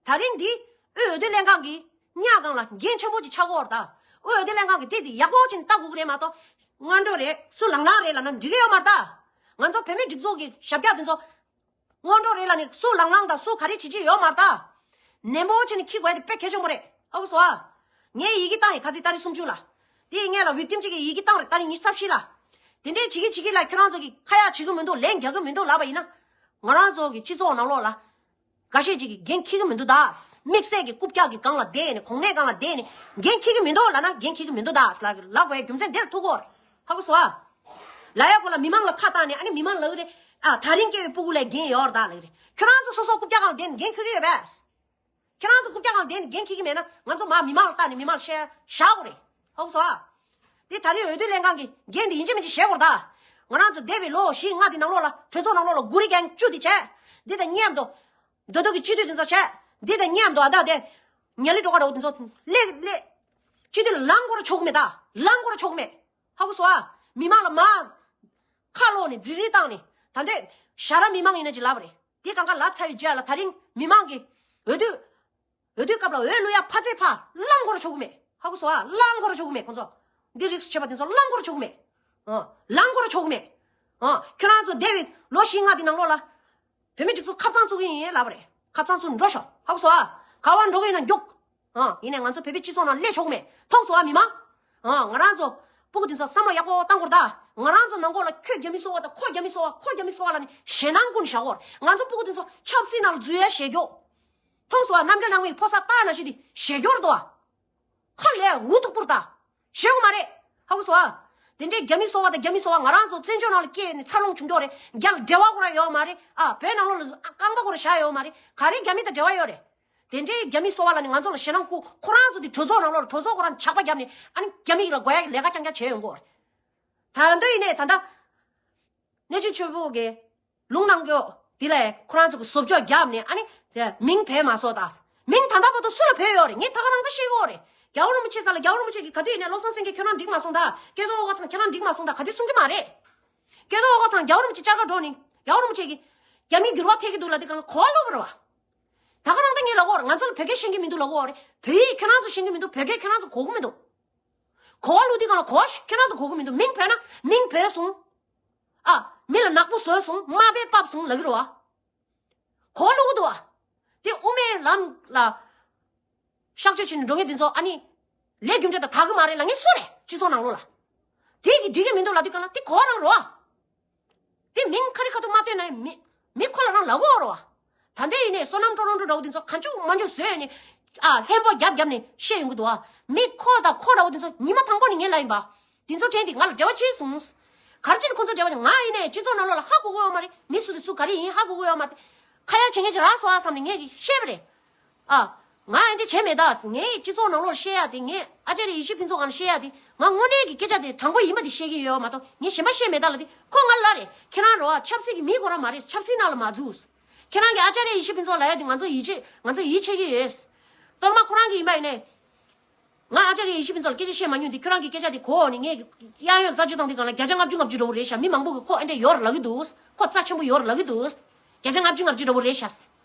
པས། ད་རིང་འདི་དབུས་འོས་བསྡུ་ལྷན་ཁང་གི་གཉའ་སྒང་ལ་འགན་ཆེན་པོ་ཅིག་ཆགས་ཀྱི་ཡོད་རེད་ད། དབུས་འོས་བསྡུ་ལྷན་ཁང་གི་དེ་དེ་ཡག་པོ་ཅིག་ལྟ་དགོས་ཀྱི་རེད་མ་གཏོགས། སྔོན་འགྲོ་རེད། སུ་ལངས་ལངས་རེད་ལབ་ན་འགྲིག་གི་ཡོད་མ་རེད་ད། ང་ཚོ་བོད་མི་སྒྲིག་འཛུགས་ཀྱི་ཞབས་བཀྱག་དེ་ཚོ་སྔོན་འགྲོ་རེད་ལབ་ནས་སུ་ལངས་ལངས་དང་སུ་ག་རེ་བྱེད་ཀྱི་ཡོད་མ་རེད་ད། ནན་པོ་བྱས་ནས་འཁྱེར་དགོས་ཡ་དེ་དཔེ་གལ་ཆེན་པོ་རེད། ཧ་གོ་སོང་ཨ། ངས་ཡི་གེ་བཏང་ཡིན། ཁ་ཚིག་ཏ་རིག་སུམ་ཅུ་ལ། དེ་ཡིན་ངེས་ལ་བི་ཀི་ཊིམ་གཅིག་གིས་ཡི་གེ་བཏང་རེད། ཏ་རིག་ཉི་ཤུ་རྩ་བཞི་ལ། དེ་འདྲས་བྱེད་ཀྱི་བྱེད་ཀྱི་ལ་ཁྱོད་རང་ཚོ་གིས་ཁ་ཡ་བྱེད་ཀྱི་མི་འདུག་ལན་རྒྱག་གི་མི་འདུག་ལབ་པ་ཡིན་ན། ང་རང་ཚོ་གི་སྤྱི་ཚོགས་ནང་ལོགས་ལ་འགའ་ཤས་ཅིག་གིས་འགན་འཁྱེར་གྱི་མི་འདུག་ད། དམིགས་བསལ་གྱི་རྐུབ་བཀྱག་གི་སྒང་ལ་བསྡད་ནས་གོང་ནས་སྒང་ལ་བསྡད་ནས་འགན་འཁྱེར་གྱི་མི་འདུག་ལབ་ན་འགན་འཁྱེར་གྱི་མི་འདུག་ད་ལབ་ལབ་དགོས་ཡ་རྒྱུ་མཚན་འདིར་ཐུག་གོ་རེད། ཧ་གོ་སོང་ཨ། ལབ་ཡ་གོ་ལ་མི་མང་ལ་ཁ་བཏང་ནས། ཨ་ནི་མི་མང་ལབ་ཀྱི་རེད། ཨ། ད་རིང་སྐྱེས་པའི་སྤུ་གུ་ལ་འགན་ཡོད་རེད་ད་ལབ་ཀྱི་རེད། ཁྱོད་རང་ཚོ་སོ་སོ་རྐུབ་བཀྱག་སྒང་ལ་བསྡད་ནས་འགན་འཁྱེར་གྱི་ཡོད་པས། ཁྱེད་རང་ཚོ་རྐུབ་བཀྱག་སྒང་བསྡད་ནས་འགན་འཁྱེར་གྱི་མེད་ན་ང་ཚོ་མར་མི་མང་ལ་བལྟས་ནས་མི་མང་ལ་བཤད་བཞག་དགོས་རེད། ཧ་གོ་སོང་ཨ། དེ་ད་རེས་འོས་བསྡུ་ལྷན་ཁང་གི་འགན་དེ་ཡིན་གཅིག་མིན་གཅིག་བཞེས་དགོས་རེད་ད། ང་རང་ཚོ་འདས་པའི་ལོ་བཞི་ལྔ་དེ་ནང་ལོགས་ལ་གྲོས་ཚོགས་ནང་ལོགས་ལ་གུ་རི་རྒྱན་བཅུ་དེ་བྱས། འདི་དང་མཉམ་དུ་མདོ་སྟོད་ཀྱི་སྤྱི་འཐུས་དེ་ཚོ་བྱས། འདི་དང་མཉམ་དུ་ཨ་ད་དེ་ཉ་ལི་སྒྲོལ་དཀར་འདྲ་བོ་དེ་ཚོ་སླེབས་སླེབས། སྤྱི་འཐུས་ལ་ལངས་དགོས་ར་ཆོག་གི་མེད་ད། ལངས་དགོས་ར་ཆོག་གི་མེད། ཧ་གོ་སོང་ཨ། མི་མང་ལ་མར་ཁ་ལོག་ནས་རྫིག་རྫིག་བཏང་ནས། ད་འདོད་ཞར་ར་མི་མང་ཡིན་ན་ཅིག་ལབ་པ་རེད། དེ་གང་ག་ལབ་ཚར་བའི་རྗེས་ལ་ད་རིང་མི་མང་གིས་འོས་བསྡུ། འོས་བསྡུའི་སྐབས་ལ་འོས་བླུག་ཡ་ཕར་ཚད་ཕར་ལངས་དགོས་ར་ཆོག་གི་མེད། ཧ་གོ་སོང་ཨ། ལངས་དགོས་ར་ཆོག་གི་མེད། ཁོང་ཚོ་འདི་རིགས་བྱེད་པ་དེ་ཚོ་ལངས་དགོས་ར་ཆོག་གི་མེད། ཨ། ལངས་དགོས་ར་ཆོག་གི་མེད། ཨ། ཁྱོད་རང་ཚོ་འདས་པའི་ལོ་བཞི་ལྔ་དེ་ནང་ལོགས་ལ་བོད་མི་སྒྲིག་འཛུགས་ཁ་གཙང་བཙུགས་ཀྱི་ཡིན་ལབ་པ་རེད། ཁ་གཙང་བཙུགས་འགྲོ་ཤོག་ཧ་གོ་སོང་ཨ། ག་པར་འགྲོ་གི་ཡིན་ན་རྒྱུགས། ཨ། ཡིན་ནའི་ང་ཚོ་བོད་པའི་སྤྱི་ཚོགས་ནང་སླེབས་ཆོག་གི་མེད། མཐོང་སོང་ཨ་མི་མང་། ཨ། ང་རང་ཚོ་སྤུ་གུ་དེ་ཚོ་བསམ་བློ་ཡག་པོ་བཏང་དགོས་རེད་ད། ང་རང་ཚོ་ནང་ཁོག་ལ་ཁོས་རྒྱ་མི་སོ་པ་དང་ཁོ་རྒྱ་མི་སོ་པ། ཁོ་རྒྱ་མི་སོ་པ་ལབ་ནས་ཞེད་སྣང་ཀུན་བཞག་གོ། ང་ཚོ་སྤུ་གུ་དེ་ཚོ་ཆབ་སྲིད་ནང་ལ་འཛུལ་ཡ་ཞེད་སྐྱོ། མཐོང་སོང་ཨ། རྣམ་རྒྱལ་ནང་མི་ཕོ་གསར་སྟག་ནང་བཞིན་དེ་ཞེད་སྐྱོ་རེད་དོ། ཨ། ཧ་ལས་འུ་ཐུག་པོར་ད། ཞེད་གོ་མ་རེད། ཧ་གོ་སོང་ཨ། དེ་འདྲའི་རྒྱ་མི་སོ་པ་དང་རྒྱ་མི་སོ་པ་ང་རང་ཚོ་བཙན་བྱོལ་ནང་ལ་སྐྱེས་ནས་འཚར་ལོངས་བྱུང་ཀྱོག་རེད། རྒྱ་ལ་འབྲེལ་བ་ཁོ་རང་ཡོད་མ་རེད། ཨ། བོད་ནང་ལོགས་ལ་རྐང་པ་ཁོ་རང་བཞག་ཡོད་མ་རེད། ག་རེ་རྒྱ་མི་དང་འབྲེལ་བ་ཡོད་རེད། དེ་འདྲའི་རྒྱ་མི་སོ་པ་ལབ་ནས་ང་ཚོ་ལ་ཞེད་སྣང་ཁུ། ཁོ་རང་ཚོ་དེ་གྲོས་ཚོགས་ནང་ལོགས་ལ་གྲོས་ཚོགས་ཁོ་རང་ཇག་པ་བརྒྱབ་ནས་ཨ་ནི་རྒྱ་མི་ལ་དགོས་ཡ་གི་ལས་ཀ་རྐྱང་རྐྱང་བྱས་ཡོང་གི་ཡོད་རེད། ད་འདོད་ཡིན་ནས་ད་ལྟ་གནས་ཆུང་ཆོས་འཕེལ་གྱི་ལུང་གནང་གི་ཡོད། དེ་ལ་ཁོ་རང་ཚོ་གི་བཟོ་བཅོས་བརྒྱབ་ནས་ཨ་ནི་དེ་མིང་བེད་མ་སོང་ད། མིང་ད་ལྟ་བར་དུ་སུ་ལ་བེད་ཡོད་རེད། ངས་ད་ག་རང་ད་ཤེས་ཀྱི་ཡོད་རེད། རྒྱལ་བ་རིན་པོ་ཆེ་ས་ལ་རྒྱལ་བ་རིན་པོ་ཆེ་གིས་ག་དུས་ཡིན་ནའི་བློ་བཟང་སེང་གེ་ཁྱོད་རང་འགྲིག་མ་སོང་ད། སྐལ་རྡོར་ཨོ་ག་ཚང་ཁྱོད་རང་འགྲིག་མ་སོང་ད་ག་དུས་གསུང་གི་མ་རེད། སྐལ་རྡོར་ཨོ་ག་ཚང་རྒྱལ་བ་རིན་པོ་ཆེ་བཅར་ག་འགྲོ་ནི། རྒྱལ་བ་རིན་པོ་ཆེ་གིས་རྒྱ་མི་འགྱུར་བ་ཐེབས་ཀྱི་འདུག་ལབ་དུས་སྒང་ལ་གོ་བ་ལོག་པ་རེད་བ། ད་ག་རང་ད་ངས་ལབ་ཀྱི་ཡོད་རེད། ང་ཚོ་ལ་བོད་སྐད་ཤེས་ཀྱི་མི་འདུག་ལབ་ཀྱི་ཡོད་རེད། བོད་ཡིག་ཁྱོད་རང་ཚོ་ཤེས་ཀྱི་མི་འདུག་བོད་སྐད་ཁྱོད་རང་ཚོ་གོ་གི་མི་འདུག་གོ་བ་ལོག་དུས་སྒང་ལ་གོ་བ་ཤ་ཁྱོད་རང་ཚོ་གོ་གི་མི་འདུག་མིང་བོས་ན་མིང་བོས་སོང་། ཨ། མི་ལ་ནག་པོ་བཟོས་སོང་། དམའ་འབེབས་བབས་སོང་ལབ་ཀྱི་རེད་བ། གོ་བ་ལོག་གི་འདུག་བ། དེ་དབུ་མའི་ལམ་ལ་གཤག་བཅོས་བྱས་ནས་འགྲོ་མཁན་དེ་ཚོ་ཨ་ནི་ལས་རྒྱུ་འབྲས་དང་དག་གི་མ་རེད་ལབ་མཁན་སུ་རེད། སྤྱི་ཚོགས་ནང་ལོགས་ལ། དེ་གིས་འགྲིག་གི་མི་འདུག་ལབ་དུས་སྒང་ལ་དེ་གོ་བ་རང་རེད་བ། དེ་མིང་ཁ་རི་ཁ་ཐུག་མ་བཏོན་ན་མི་མི་ཁོ་ལ་རང་ལབ་ཀྱི་ཡོད་རེད་བ། ད་ལྟ་ཡིན་ནའི་བསོད་ནམས་ཀྲོ་རོང་ཀྲོ་འདྲ་བོ་དེ་ཚོ་གང་བྱུང་མང་བྱུང་བཟོས་ནས། ཨ། ལྷན་པོ་རྒྱབ་རྒྱབ་ནས་བཤད་ཡོང་གི་འདུག་བ། མི་ཁོ་དང་ཁོ་འདྲ་བོ་དེ་ཚོ་ཉི་མ་དང་པོ་ནས་ངས་ལབ་ཡིན་པ། དེ་ཚོ་དྲན་དེ་ང་ལ་འབྲེལ་བ་བྱས་སོང་། ག་རེ་བྱས་ནས་ཁོ་ཚོ་འབྲེལ་བ་བྱས། ང་ཡིན་ནའི་སྤྱི་ཚོགས་ནང་ལོགས་ལ་ཧ་གོ་གི་ཡོད་མ་རེད། མི་སུ་དེ་སུ་ག་རེ་ཡིན་ཧ་གོ་གི་ཡོད་མ་རེད། ཁ་ཡ་བྱེད་མཁན་ཅིག་རག་སོང་ཨ་བསམ་ནས་ངས་ཀྱིས་བཤད་པ་རེད། ཨ། ང་ཨེ་འདྲ་བྱས་མེད་ད། ངས་སྤྱི་ཚོགས་ནང་ལོགས་བཤད་ཡ་དེ། ངས་ཨ་ཅར་ཡེ་ཤེས་ཕུན་ཚོགས་སྒང་ལ་བཤད་ཡ་དེ་ང་དངོས་གནས་ཀྱི་སྐད་ཆ་དེ་དྲང་པོ་ཡིན་པ་དེ་བཤད་ཀྱི་ཡོད་མ་གཏོགས་ངས་གཞན་པ་བཤད་མེད་ད་ལབ་དུས་ཁོ་ང་ལ་ལབ་རེད། ཁྱེད་རང་རེད་བ། ཆབ་སྲིད་ཀྱི་མི་ཁོ་རང་མ་རེད། ཆབ་སྲིད་ནང་ལ་མ་འཛུལ། ཁྱེད་རང་གི་ཨ་ཅཱརྱ་ཡེ་ཤེས་ཕུན་ཚོགས་ལབ་ཡ་དེ་ང་ཚོ་ཡིད་ཆེས་ང་ཚོ་ཡིད་ཆེས་ཀྱི་ཡོད། གཏོར་མ་ཁོ་རང་གི་ཡིན་པ་ཡིན་ནའི། ང་ཨ་ཅཱརྱ་ཡེ་ཤེས་ཕུན་ཚོགས་ལ་སྐད་ཆ་བཤད་མ་མྱོང་དེ་ཁྱོད་རང་གི་སྐད་ཆ་དེ་གོ་འོ་ནི་ངས་གཡས་གཡོན་རྩ་ཆུ་བཏང་དུས་སྒང་ལ་བརྒྱ་ཆ་ལྔ་བཅུ་ལྔ་བཅུ་འདྲ་བོ་རེད་ཤག་མི་མང་པོ་གི་ཁོ་ཨེ་འདྲ་ཡོད་རེད་ལབ་ཀྱི་འདུག་ཁོ་རྩ་ཆེན་པོ་ཡོད་རེད་ལབ་ཀྱི་འདུག་བརྒྱ་ཆ་ལྔ་བཅུ་ལྔ་བཅུ་འདྲ་བོ་རེད་ཤག་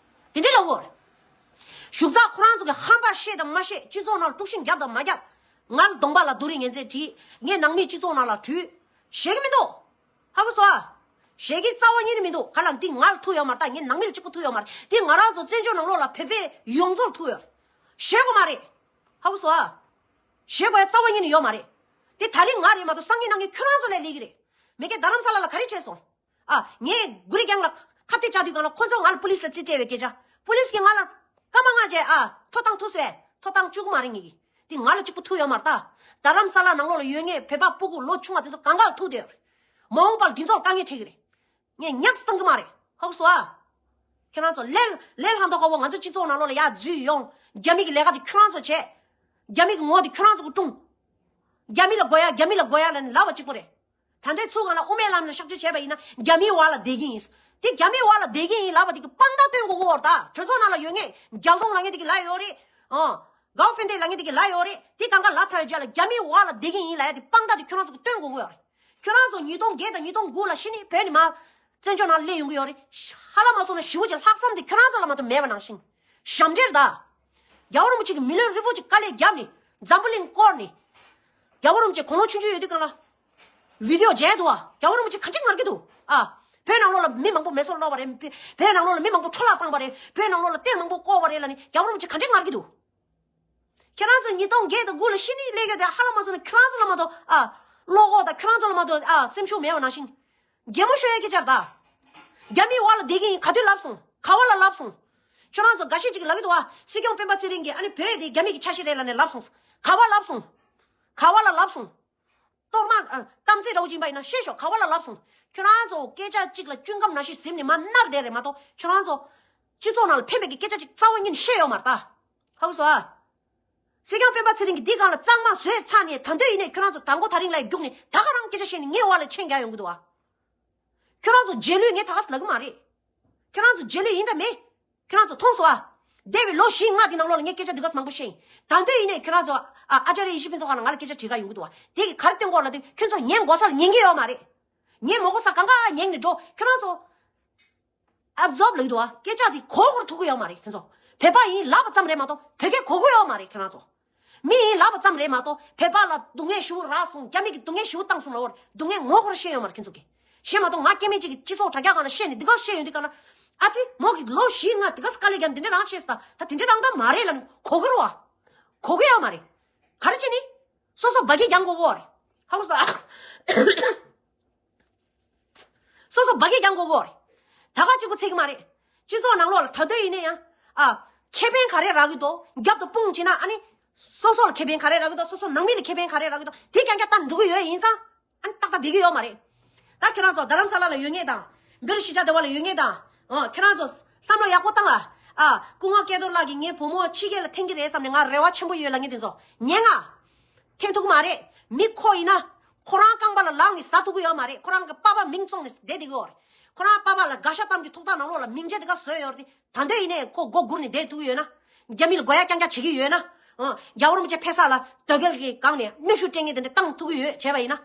དེ་འདྲ་ལབ་ཀྱི་ཡོད་རེད། ཞུགས་ཚགས་ཁོ་རང་ཚོ་གི་ཧམ་པ་བཤད་དང་མ་བཤད་སྤྱི་ཚོགས་ནང་ལ་དཀྲུག་ཤིང་བརྒྱབ་དང་མ་བརྒྱབ། ང་ལ་གདོང་པ་ལ་རྡོ་རིང་ངན་ཚད་བྲིས། ངས་ནང་མིའི་སྤྱི་ཚོགས་ནང་ལ་བྲུས། ཞེད་ཀྱི་མི་འདུག་ཧ་གོ་སོང་ཨ། ཞེད་ཀྱི་རྩ་བ་ཉིད་ནས་མི་འདུག་ག་ལ་འདི་ང་ལ་ཐུག་ཡོད་མ་རེད་ད། ངས་ནང་མི་ལ་གཅིག་པུ་ཐུག་ཡོད་མ་རེད། འདི་ང་རང་ཚོ་བཙན་བྱོལ་ནང་ལོགས་ལ་བོད་པའི་ཡོངས་རྫོགས་ལ་ཐུག་ཡོད་རེད། ཞེད་དགོས་མ་རེད། ཧ་གོ་སོང་ཨ། ཞེད་དགོས་ཡ་རྩ་བ་ཉིད་ནས་ཡོད་མ་རེད། དེ་ད་རིང་ང་རེད་མ་གཏོགས་སང་ཉིན་གནངས་ཉིན་ཁྱོད་རང་ཚོ་ལ་ལས་ཀྱི་རེད། མི་སྒེར་རྡ་རམ་ས་ལ་ལ་ག་རེ་བྱས་སོང་། ཨ། ངས་གུ་རི་རྒྱང་ལ་ཁ་གཏད་བཅག་དུས་སྒང་ལ་ཁོ་ཚོ་ང་ལ་པུ་ལིས་ལ་རྩིས་སྤྲད་པའི་སྐད་ཆ། པུ་ལིས་ཀྱིས་ང་ལ་སྐར་མ་ལྔ་རྗེས་ཨ་ཐོ་བཏང་ཐུབ་སོང་ཨེ། ཐོ་བཏང་བཅུག་གི་མ་རེད་ངེད་ཀྱིས། དེ་ང་ལ་གཅིག་པུ་ཐུག་ཡོད་མ་རེད་ད། རྡ་རམ་ས་ལ་ནང་ལོགས་ལ་ཡོད་ངེས་བོད་པ་སྤུ་གུ་ལོ་ཆུང་བ་དེ་ཚོ་གང་ག་ལ་ཐུག་བསྡད་ཡོད་རེད། མ་འོངས་པ་ལ་འདི་ཚོ་ལ་དཀའ་ངལ་འཕྲད་ཀྱི་རེད། ངས་ཉག་གཏང་གི་མ་རེད། ཧ་གོ་སོང་ཨ། ཁྱེད་རང་ཚོ་ལས་ལས་ལྷག་མདོག་ཁ་བོ་ང་ཚོ་སྤྱི་ཚོགས་ནང་ལོགས་ལ་ཡར་འཛུལ་ཡོང་། རྒྱ་མི་གི་ལས་ཀ་དེ་ཁྱོད་རང་ཚོ་བྱས། རྒྱ་མི་གི་ངོ་དེ་ཁྱོད་རང་ཚོ་གིས་བཀྲུངས། རྒྱ་མི་ལ་དགོས་ཡ་རྒྱ་མི་ལ་དགོས་ཡ་ལབ་ནས་ལབ་པ་གཅིག་པོ་རེད། ད་ལྟའི་ཚུལ་སྒང་ལ་དབུ་མའི་ལམ་ལ་གཤག་བཅོས་བྱས་པ་ཡིན་ན་རྒྱ་མིའི་འོག་ལ་བསྡད་ཀྱི་ཡིན། དེ་རྒྱ་མིའི་འོག་ལ་བསྡད་ཀྱི་ཡིན་ལབ་པ་དེ་གི་དཔང་རྟགས་སྟོན་དགོས་ཀྱི་ཡོད་རེད་ད། གྲོས་ཚོགས་ནང་ལ་ཡོད་ངེས་རྒྱལ་གདོང་ལབ་མཁན་དེ་གིས་ལབ་ཡོད་རེད། ཨང་། གའོ་ཧྥིན་ཏེ་ལབ་མཁན་དེ་གིས་ལབ་ཡོད་རེད། དེ་གང་ག་ལབ་ཚར་བའི་རྗེས་ལ་རྒྱ་མིའི་འོག་ལ་བསྡད་ཀྱི་ཡིན་ལབ་ཡ་དེ་དཔང་རྟགས་དེ་ཁྱོད་རང་ཚོ་གིས་སྟོན་དགོས་ཀྱི་ཡོད་རེད། ཁྱོད་རང་ཚོ་ཉིས་སྟོང་བརྒྱད་དང་ཉིས་སྟོང་དགུ་ལ་ཕྱི་ནས་བོད་ནས་མར་བཙན་བྱོལ་ནང་སླེབས་ཡོང་གི་ཡོད་རེད། ཧ་ལམ་མ་སོང་ན་ཞེ་པོ་ཅིག་ལྷག་བསམ་དེ་ཁྱོད་རང་ཚོ་ལ་མ་གཏོགས་མེད་པ་ནང་བཞིན། ཞབས་འདྲེན་རེད་ད། རྒྱལ་བ་རིན་པོ་ཆེ་གིས་མི་ལུས་རིལ་པོ་ཅིག་དཀའ་ལས་བརྒྱབ་ནས་འཛམ་བུ་གླིང་བསྐོར་ནས། རྒྱལ་བ་རིན་པོ་ཆེ་དགུང་ལོ་ཆུང་ཆུང་ཡོད་དུས་སྒང་ལ། བི་ཌི་ཡོ་མཇལ་འདུག་ཨ། རྒྱལ་བ་རིན་པོ་ཆེ་ག་འདྲས་ངར་གྱི་འདུག་ཨ། བོད་ནང་ལོགས་ལ་མི་མང་པོ་མེ་སོར་སློག་པ་རེད། བོད་ནང་ལོགས་ལ་མི་མང་པོ་འཕྲོ་བརླག་བཏང་བ་རེད། བོད་ནང་ལོགས་ལ་གཏེར་མང་པོ་བརྐོས་པ་རེད་ལབ་ནས་རྒྱལ་བ་རིན་པོ་ཆེ་ག་འདྲས་ངར་གྱི་འདུག་ཁྱེད་རང་ཚོ་ཉིས་སྟོང་བརྒྱད་དང་དགུ་ལ་ཕྱི་ནས་སླེབས་ཡོད་དེ་ཧ་ལམ་མ་སོང་ན་ཁྱེད་རང་ཚོ་ལ་མ་གཏོགས་ཨ། བློ་ཁོག་དང་ཁྱེད་རང་ཚོ་ལ་མ་གཏོགས་ཨ་སེམས་ཤུགས་མེད་པ་ནང་བཞིན། གད་མོ་ཤོར་ཡ་སྐད་ཆ་རེད་ད། རྒྱ་མིའི་འོག་ལ་བསྡད་ཀྱི་ཡིན་ག་དུས་ལབ་སོང་། ག་བ་ལ་ལབ་སོང་། ཁྱོད་རང་ཚོ་འགའ་ཤས་ཅིག་ལབ་ཀྱི་འདུག་ཨ། སྲིད་སྐྱོང་སྤེན་པ་ཚེ་རིང་གིས་ཨ་ནི་བོད་དེ་རྒྱ་མི་གི་ཆ་ཤས་རེད་ལབ་ནས་ལབ་སོང་། ག་བ་ལབ་སོང་། ག་བ་ལ་ལབ་སོང་། གཏོར་མ་ཨ། གཏམ་ཚིག་འདྲ་བོ་ཅིག་ཡིན་པ་ཡིན་ན་བཤད་ཤོག་ག་བ་ལ་ལབ་སོང་། ཁྱོད་རང་ཚོ་སྐད་ཆ་གཅིག་ལ་ཅུན་ཀམ་ནང་བཞིན་ཟིན་ནས་མར་མནར་བསྡད་རེད་མ་གཏོགས་ཁྱོད་རང་ཚོ་སྤྱི་ཚོགས་ནང་ལ་ཕན་པའི་གི་སྐད་ཆ་ཅིག་རྩ་བ་ཉིད་ནས་བཤད་ཡོད་མ་རེད་ད། ཧ་གོ་སོང་ཨ། སྲིད་སྐྱོང་སྤེན་པ་ཚེ་རིང་གིས་འདི་སྒང་ལ་གཙང་མ་བཟོས་ཚར་ནས་ད་དུང་ཡིན་ནའི་ཁྱོད་རང་ཚོ་དང་པོ་ད་རིང་ལ་རྒྱུགས་ནས་ད་ག་རང་སྐད་ཆ་བཤད་ནས་ངའི་འོག་ལ་མཆན་རྒྱག་ཡོང་གི་འདུག་ཨ། ཁྱོད་རང་ཚོ་རྗེས་ལུས་ངས་ད་ག་ཟེ་ལབ་གི་མ་རེད། ཁྱོད་རང་ཚོ་རྗེས་ལུས་ཡིན་དང་མིན། ཁྱོད་རང་ཚོ་མཐོང་སོང་ཨ། འདས་པའི་ལོ་བཞི་ལྔ་དེ་ནང་ལོགས་ལ་ངས་སྐད་ཆ་འདི་ག་ཚོད་མང་པོ་བཤད་ཡིན། ད་དུང་ཡིན་ནའི་ཁྱོད་རང་ཚོ་ཨ་ཨ་ཅཱརྱ་ཡེ་ཤེས་ཕུན་ཚོགས་ཁང་ལ་ང་ལ་སྐད་ཆ་དྲི་ག་ཡོང་གི་འདུག་བ། དེ་གི་ག་རེ་སྟོན་གོ་ལབ་དུས་ཁྱོད་ཚོ་ཉན་དགོས་ས་ལ་ཉན་གི་ཡོད་མ་རེད། ཉན་མ་དགོས་ས་གང་ག་ཉན་ནས་འགྲོ་ཁྱོད་རང་ཚོ། ཨབ་ཛོབ་ལབ་ཀྱི་འདུག་བ། སྐད་ཆ་དེ་གོ་དགོས་ཐུག་གི་ཡོད་མ་རེད་ཁྱོད་ཚོ། བོད་པ་ཡིན་ལབ་པ་ཙམ་རེད་མ་གཏོགས་བོད་སྐད་གོ་གི་ཡོད་མ་རེད་ཁྱོད་རང་ཚོ། མི་ཡིན་ལབ་པ་ཙམ་རེད་མ་གཏོགས་བོད་པ་ལ་སྡུག་བསྔལ་ཞེ་པོ་རག་སོང་རྒྱ་མི་གིས་སྡུག་བསྔལ་ཞེ་པོ་བཏང་སོང་ལབ་པ་རེད། སྡུག་བསྔལ་ངོ་ཤེས་ཡོད་མ་རེད་ཁྱོད་ཚོ་གིས། ཤེས་མ་གཏོགས་ང་སྐྱེ་དམན་གཅིག་གིས་སྤྱི་ཚོགས་དྲ་རྒྱ་སྒང་ལ་བཤད་ནས་འདི་ག་བཤད་ཡོང་དུས་སྒང་ལ། ཨ་ཙི་མོ་གིས་ལོ་བཞི་ལྔ་འདི་ག་དཀའ་ལས་བརྒྱབ་འདི་འདྲ་རང་བྱས་སོང་ད་ད་དེ་འདྲ་རང་ད་མ་རེད་ལབ་ནས་གོ་གི་རེད་བ། གོ་གི་ཡོད་མ་རེད། ག་རེ་བྱས་ནི། སོ་སོ་འབའ་སྐད་རྒྱག་དགོས་གོ་རེད། ཧ་གོ་སོང་ཨ། སོ་སོ་འབའ་སྐད་རྒྱག་དགོས་གོ་རེད། ད་ག་གཅིག་པུ་ཚད་ཀྱི་མ་རེད། སྤྱི་ཚོགས་ནང་ལོགས་ལ་ད་དུང་ཡིན་ན་ཡང་། ཨ། ཁེ་ཕན་ག་རེ་རག་གི་འདུག་རྒྱབ་ཏུ་དཔུང་བྱས་ན་ཨ་ནི། སོ་སོ་ལ་ཁེ་ཕན་ག་རེ་རག་གི་འདུག་སོ་སོ་ནང་མི་ལ་ཁེ་ཕན་ག་རེ་རག་གི་འདུག་དེ་རྐྱང་རྐྱང་ལྟ་འགྲོ་གི་ཡོད་ཡིན་ཙང་། ཨ་ནི་ཏག་ཏག་བསྡད་ཀྱི་ཡོད་མ་རེད། ད་ཁྱེད་རང་ཚོ་རྡ་རམ་ས་ལ་ལ་ཡོད་མཁན་དང་། བེ་རུ་ཤི་ཇ་དེ་བ་ལ་ཡོད་མཁན་དང་། ཨོ་ཁྱེད་རང་ཚོ་བསམ་བློ་ཡག་པོ་བཏང་ཨ། ཨ་སྐུ་ངོ་སྐལ་རྡོར་ལགས་ཀྱིས་ངའི་བུ་མོ་ཕྱི་རྒྱལ་ལ་འཐེན་གྱི་རེད་བསམ་ནས་ང་རེ་བ་ཆེན་པོ་ཡོད་ལབ་མཁན་དེ་ཚོ་ཉན་ང་། འཐེན་ཐུབ་ཀྱི་མ་རེད། མི་ཁོ་ཡིན་ན། ཁོ་རང་རྐང་པ་ལ་ལངས་ནས་ཟ་ཐུབ་ཀྱི་ཡོད་མ་རེད། ཁོ་རང་གི་པ་ཕ་མིང་བཙོང་ནས་བསྡད་བསྡད་ཀྱི་ཡོད་རེད། ཁོ་རང་པ་ཕ་ལ་དགའ་ཤ་གཏམ་གྱི་ཐོག་ཐག་ནང་ལོགས་ལ་མིང་ཆད་དེ་ག་བཟོས་ཡོད་རེད། ད་འདོད་ཡིན་ནའི་ཁོ་མགོ་སྒུར་ནས་བསྡད་ཐུབ་ཀྱི་ཡོད་ན། རྒྱ་མི་ལ་དགོས་ཡ་རྐྱང་རྐྱང་བྱེད་ཀྱི་ཡོད་ན། ཨོ། རྒྱལ་བ་རིན་པོ་ཆེ་ཕེབས་ས་ལ་དོལ་རྒྱལ་གྱི་སྒང་ནས་གནོན་ཤུགས་སྤྲད་མཁན་དེ་འདྲ་བཏང་ཐུབ་ཀྱི་ཡོད་བྱས་པ་ཡིན་ན།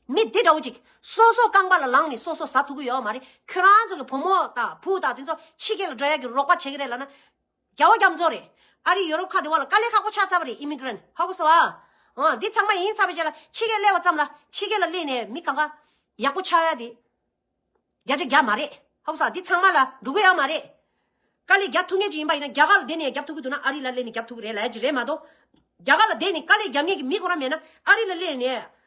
མི་འདི་འདྲ་བོ་ཅིག་སོ་སོ་རྐང་པ་ལ་ལངས་ནས་སོ་སོ་ཟ་ཐུབ་ཀྱི་ཡོད་མ་རེད། ཁྱོད་རང་ཚོ་གི་བུ་མོ་དང་བུ་དང་དེ་ཚོ་ཕྱི་རྒྱལ་ལ་འགྲོ་ཡ་གི་རོགས་པ་བྱེད་ཀྱི་རེད་ལབ་ན། རྒྱ་བོ་རྒྱ་མཚོ་རེད། ཨ་རི་ཡོ་རོབ་ཁག་དེ་བ་ལ་དཀའ་ལས་ཁག་པོ་ཆགས་ཚར་བ་རེད། ཨི་མི་གྷི་རན་ཧ་གོ་སོང་ཨ། འོ་འདི་ཚང་མ་ཡིན་ཚར་བའི་རྗེས་ལ་ཕྱི་རྒྱལ་སླེབས་པ་ཙམ་ལ་ཕྱི་རྒྱལ་ལ་སླེབས་ནས་མི་གང་ག་ཡག་པོ་ཆགས་ཡ་དེ། བརྒྱ་ཆ་བརྒྱ་མ་རེད། ཧ་གོ་སོང་ཨ། འདི་ཚང་མ་ལ་འགྲོ་གི་ཡོད་མ་རེད། དཀའ་ལས་རྒྱག་ཐུབ་མཁན་ཅིག་ཡིན་པ་ཡིན་ན་རྒྱ་གར་ལ་བསྡད་ནས་རྒྱབ་ཐུབ་ཀྱི་འདུག་ན་ཨ་རི་ལ་སླེབས་ནས་རྒྱབ་ཐུབ་ཀྱི་རེད་ལབ་ཡ་ཅིག་རེད་མ་གཏོགས། རྒྱ་གར་ལ་བསྡད་ནས་དཀའ་ལས་རྒྱག་མཁན་གྱི་མི་ཁོ་རང་མེད་ན་ཨ་རི་ལ་སླེབས་ནས།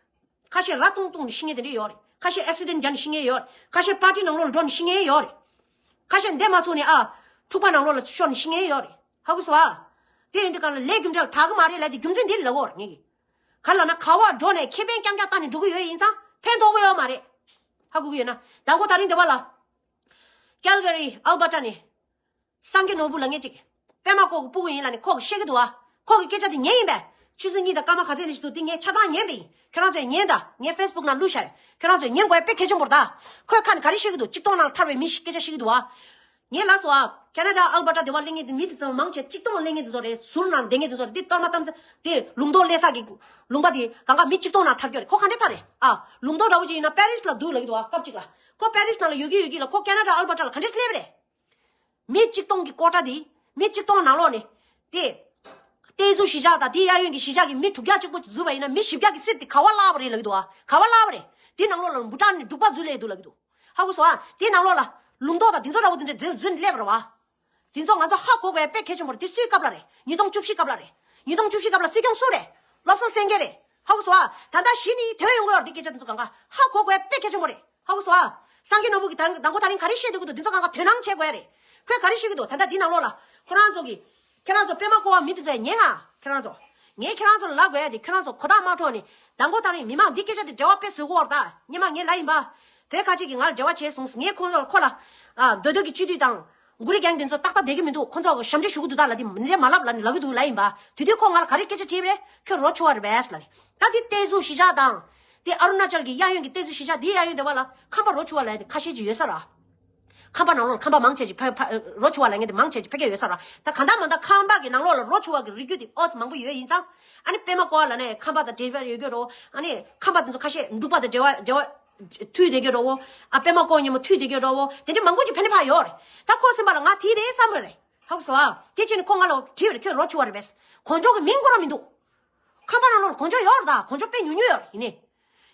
ཁ་ཤས་ར་བཏུང་བཏུང་ནས་ཤི་མཁན་དེ་འདྲ་ཡོད་རེད། ཁ་ཤས་ཨེག་སི་ཌེན་བརྒྱབ་ནས་ཤི་མཁན་ཡོད་རེད། ཁ་ཤས་པར་ཊི་ནང་ལོགས་ལ་འགྲོ་ནས་ཤི་མཁན་ཡོད་རེད། ཁ་ཤས་འདས་མ་ཚུགས་ནས་ཨ། འཁྲུག་པ་ནང་ལོགས་ལ་ཤོར་ནས་ཤི་མཁན་ཡོད་རེད། ཧ་གོ་སོང་ཨ། དེ་ཡིན་དུས་གང་ལ་ལས་རྒྱུ་འབྲས་ལ་དག་གི་མ་རེད་ལབ་དེ་རྒྱུ་མཚན་འདི་ལ་ལབ་ཀྱི་ཡོད་རེད་ངས་ཀྱིས། ག་ལབ་ན་ག་བ་འགྲོ་ནས་ཁེ་ཕན་རྐྱང་རྐྱང་བཏང་ནས་འགྲོ་གི་ཡོད་ཡིན་ཙང་ཕན་ཐོགས་ཀྱི་ཡོད་མ་རེད། ཧ་གོ་གི་ཡོད་ན་དང་པོ་ད་རིང་འདི་བ་ལ། ཀལ་ག་རི་ཨལ་བར་ཊ་ནས། སངས་རྒྱས་ནོར་བུ་ལབ་མཁན་ཅིག་པད་མ་ཀོ་གི་སྤུ་གུ་ཡིན་ལབ་ནས་ཁོ་གིས་བཤད་ཀྱི་འདུག་ཨ། ཁོ་གི་སྐད་ཆ་དེ་ཉན་ཡིན་པས། ཆུ་ཚོད་གཉིས་དང་སྐར་མ་ག་ཚོད་ནས་ཞིག་འདུག་དེ་ངས་ཆ་ཚང་ཉན་པ་ཡིན། ཁྱོད་རང་ཚོས་ཉན་དང་ངས་ཕེ་སི་བུག་ནང་བླུགས་བཞག་ཡོད། ཁྱོད་རང་ཚོས་ཉན་དགོས་ཡ་དཔེ་གལ་ཆེན་པོ་རེད་ད། ཁོས་ཁ་ནས་ག་རེ་བཤད་ཀྱི་འདུག་ཆིག་སྟོང་ནང་ལ་ཐར་བའི་མི་ཞིག་སྐད་ཆ་བཤད་ཀྱི་འདུག་ཨ། ངས་ལབ་སོང་ཨ། ཁེ་ན་ཌ་ཨལ་བྷར་ཊ་དེ་པར་སླེབས་མཁན་དེ་མི་དེ་ཚོ་མང་ཆེ་ཆིག་སྟོང་སླེབས་མཁན་དེ་ཚོ་རེད། ཟུར་ནང་བསྡད་མཁན་དེ་ཚོ་རེད། དེ་གཏོར་མ་གཏམ་ཚེ་དེ་ལུང་རྟོགས་སླེབས་ས་གི་ལུང་པ་དེ་གང་ག་མི་ཆིག་སྟོང་ནང་ཐར་རྒྱུ་རེད། ཁོ་ག་འདྲས་ཐར་རེད་ཨ། ལུང་རྟོགས་འདྲ་བོ་ཅིག་ཡིན་ན་པེ་རིས་ལ་འདུག་ལབ་ཀྱི་འདུག་ཨ། སྐབས་གཅིག་ལ་ཁོ་པེ་རིས་ནང་ལ་ཡོད་ཀྱི་ཡོད་ཀྱི་ལ་ཁོ་ཁེ་ན་ཌ་ཨལ་བྷར་ཊ་ལ་ག་འདྲས་སླེབས་རེད། མི་གཅིག་སྟོང་གི་ཀོ་ཊ་དེ། མི་གཅིག་སྟོང་ནང་ལོགས་ནས། དེ། བསྟན་འཛིན་གཞིས་ཆགས་དང་དེ་གཡས་གཡོན་གྱི་གཞིས་ཆགས་ཀྱི་མི་དྲུག་བརྒྱ་གཅིག་པོ་འཛུལ་བ་ཡིན་ན་མི་བཞི་བརྒྱ་གི་སྲིད་དེ་ག་བ་བརླག་པ་རེད་ལབ་ཀྱི་འདུག་ཨ། ག་བ་བརླག་པ་རེད། དེ་ནང་ལོགས་ལ་འབུ་ཕྲ་ནས་འབྲུག་པ་འཛུལ་ལས་འདུག་ལབ་ཀྱི་འདུག་ཧ་གོ་སོང་ཨ། དེ་ནང་ལོགས་ལ། ལུང་རྟོགས་དང་དེ་ཚོ་འདྲ་བོ་དེ་འདྲས་འཛུལ་འཛུལ་སླེབས་རེད་བ། དེ་ཚོ་ང་ཚོ་ཧ་གོ་དགོས་དཔེ་གལ་ཆེན་པོ་རེད། དེ་སུའི་སྐབས་ལ་རེད། ཉིས་སྟོང་བཅུ་བཞི་སྐབས་ལ་རེད། ཉིས་སྟོང་བཅུ་བཞི་སྐབས་ལ་སྲིད་སྐྱོང་སུ་རེད། བློ་བཟང་སེང་གེ་རེད། ཧ་གོ་སོང་ཨ། ད་ལྟ་གཞི་ནས་དེ་བས་ཡོང་གི་ཡོད་རེད། དེ་སྐད་ཆ་དེ་ཚོ་གང་ག་ཧ་གོ་དགོས་དཔེ་གལ་ཆེན་པོ་རེད། ཧ་གོ་སོང་ཨ། སངས་རྒྱས་ནོར་བུ་གི་ད་རིང་དང་པོ་ད་རིང་ག་རེ་བཤད་འདུག་གི་འདུག་འདི་ཚོ་གང་ག་དོ་སྣང་བྱེད་དགོས་ཡ་རེད། ཁོས་ག་རེ་བཤད་ཀྱི་འདུག་ད་ལྟ་འདི་ནང་ལོགས་ལ་ཁོ་རང་ཚོ་གི། ཁྱེད་རང་ཚོ་པད་མ་བཀོད་པ་མི་དེ་ཚོ་ཡ་ཉན་ང་། ཁྱེད་རང་ཚོ། ངས་ཁྱེད་རང་ཚོ་ལ་ལབ་དགོས་ཡ་དེ་ཁྱེད་རང་ཚོ་གོ་བརྡ་མ་འཕྲོད་ནས་དང་པོ་ད་རིང་མི་མང་འདི་སྐད་ཆ་དེ་འབྲེལ་བ་དཔེ་བཟོ་གི་ཡོད་རེད་ད། སྔོན་མ་ངས་ལབ་ཡིན་པ། བོད་ཁ་ཆེ་གི་ང་ལ་འབྲེལ་བ་བྱས་སོང་། ངས་ཁོང་ཚོ་ཁོ་ལ། ཨ། མདོ་སྟོད་ཀྱི་སྤྱི་འཐུས་དང་། གུ་རི་རྒན་དེ་ཚོ་ཏག་ཏག་བསྡད་ཀྱི་མི་འདུག་ཁོང་ཚོ་ཞབས་འདྲེན་ཞུ་གི་འདུག་ད་ལབ་དེ་འདྲས་མ་ལབ་ལབ་ནས་ལབ་ཀྱི་འདུག་ལབ་ཡིན་པ། དེ་དུས་ཁོ་ང་ལ་ག་རེ་སྐད་ཆ་དྲིས་པ་རེད། ཁྱོད་རོ་ཆུ་བ་རེད་པས་ལབ་ནས། ད་དེ་བསྟན་འཛིན་གཞིས་ཆགས་དང་། དེ་ཨ་རུ་ན་ཅལ་གྱི་གཡས་གཡོན་གྱི་བསྟན་འཛིན་གཞིས་ཆགས་དེའི་གཡས་གཡོན་དེ་བ་ལ་ཁམས་པ་རོ་ཆུ་བ་ལབ་ཡ་དེ་ཁ་ཤས་ཅིག་ཡོད་ས་ར། ཁམས་པ་ནང་ལོགས་ལ་ཁམས་པ་མང་ཆེ་ཅིག་ཕ་ཕ་རོ་ཆུ་བ་ལབ་མཁན་དེ་མང་ཆེ་ཅིག་ཕ་གི་ཡོད་ས་ར། ད་གང་ལྟར་མང་ལྟར་ཁམས་པ་གི་ནང་ལོགས་ལ་རོ་ཆུ་བ་གི་རིགས་རྒྱུད་དེ་ཨོ་ཙི་མང་པོ་ཡོད་ཡིན་ཙང་། ཨ་ནི་པད་མ་བཀོད་པ་ལབ་ནས་ཁམས་པ་དང་འབྲེལ་བ་ཡོད་ཀྱི་རོ། ཨ་ནི་ཁམས་པ་དེ་ཚོ་ཁ་ཤས་འབྲུག་པ་དང་འབྲེལ་བ་འབྲེལ་བ། མཐུད་བསྡད་ཀྱི་རོ། ཨ་པད་མ་བཀོད་པ་མཉམ་པོ་མཐུད་བསྡད་ཀྱི་རོ། དེ་འདྲ་མང་པོ་ཅིག་ཕན་ནི་ཕ་ཡོད་རེད། ད་ཁོ་སེམས་པ་ལ་ང་དེ་རེད་བསམ་པ་རེད། ཧ་གོ་སོང་ཨ། དེ་བྱས་ནས་ཁོ་ང་ལ་དྲིས་པ་རེད། ཁྱོད་རོ་ཆུ་བ་རེད་པས། གོ་མཆོག་གི་མིང་ཁོ་རང་མི་འདུག་ཁམས་པ་ནང་ལོགས་ལ་གོ་མཆོག་ཡོད་རེད་ད། གོ་མཆོག་དཔེ་ཉུང་ཉུང་ཡོད་རེད། ཡིན་ནའི།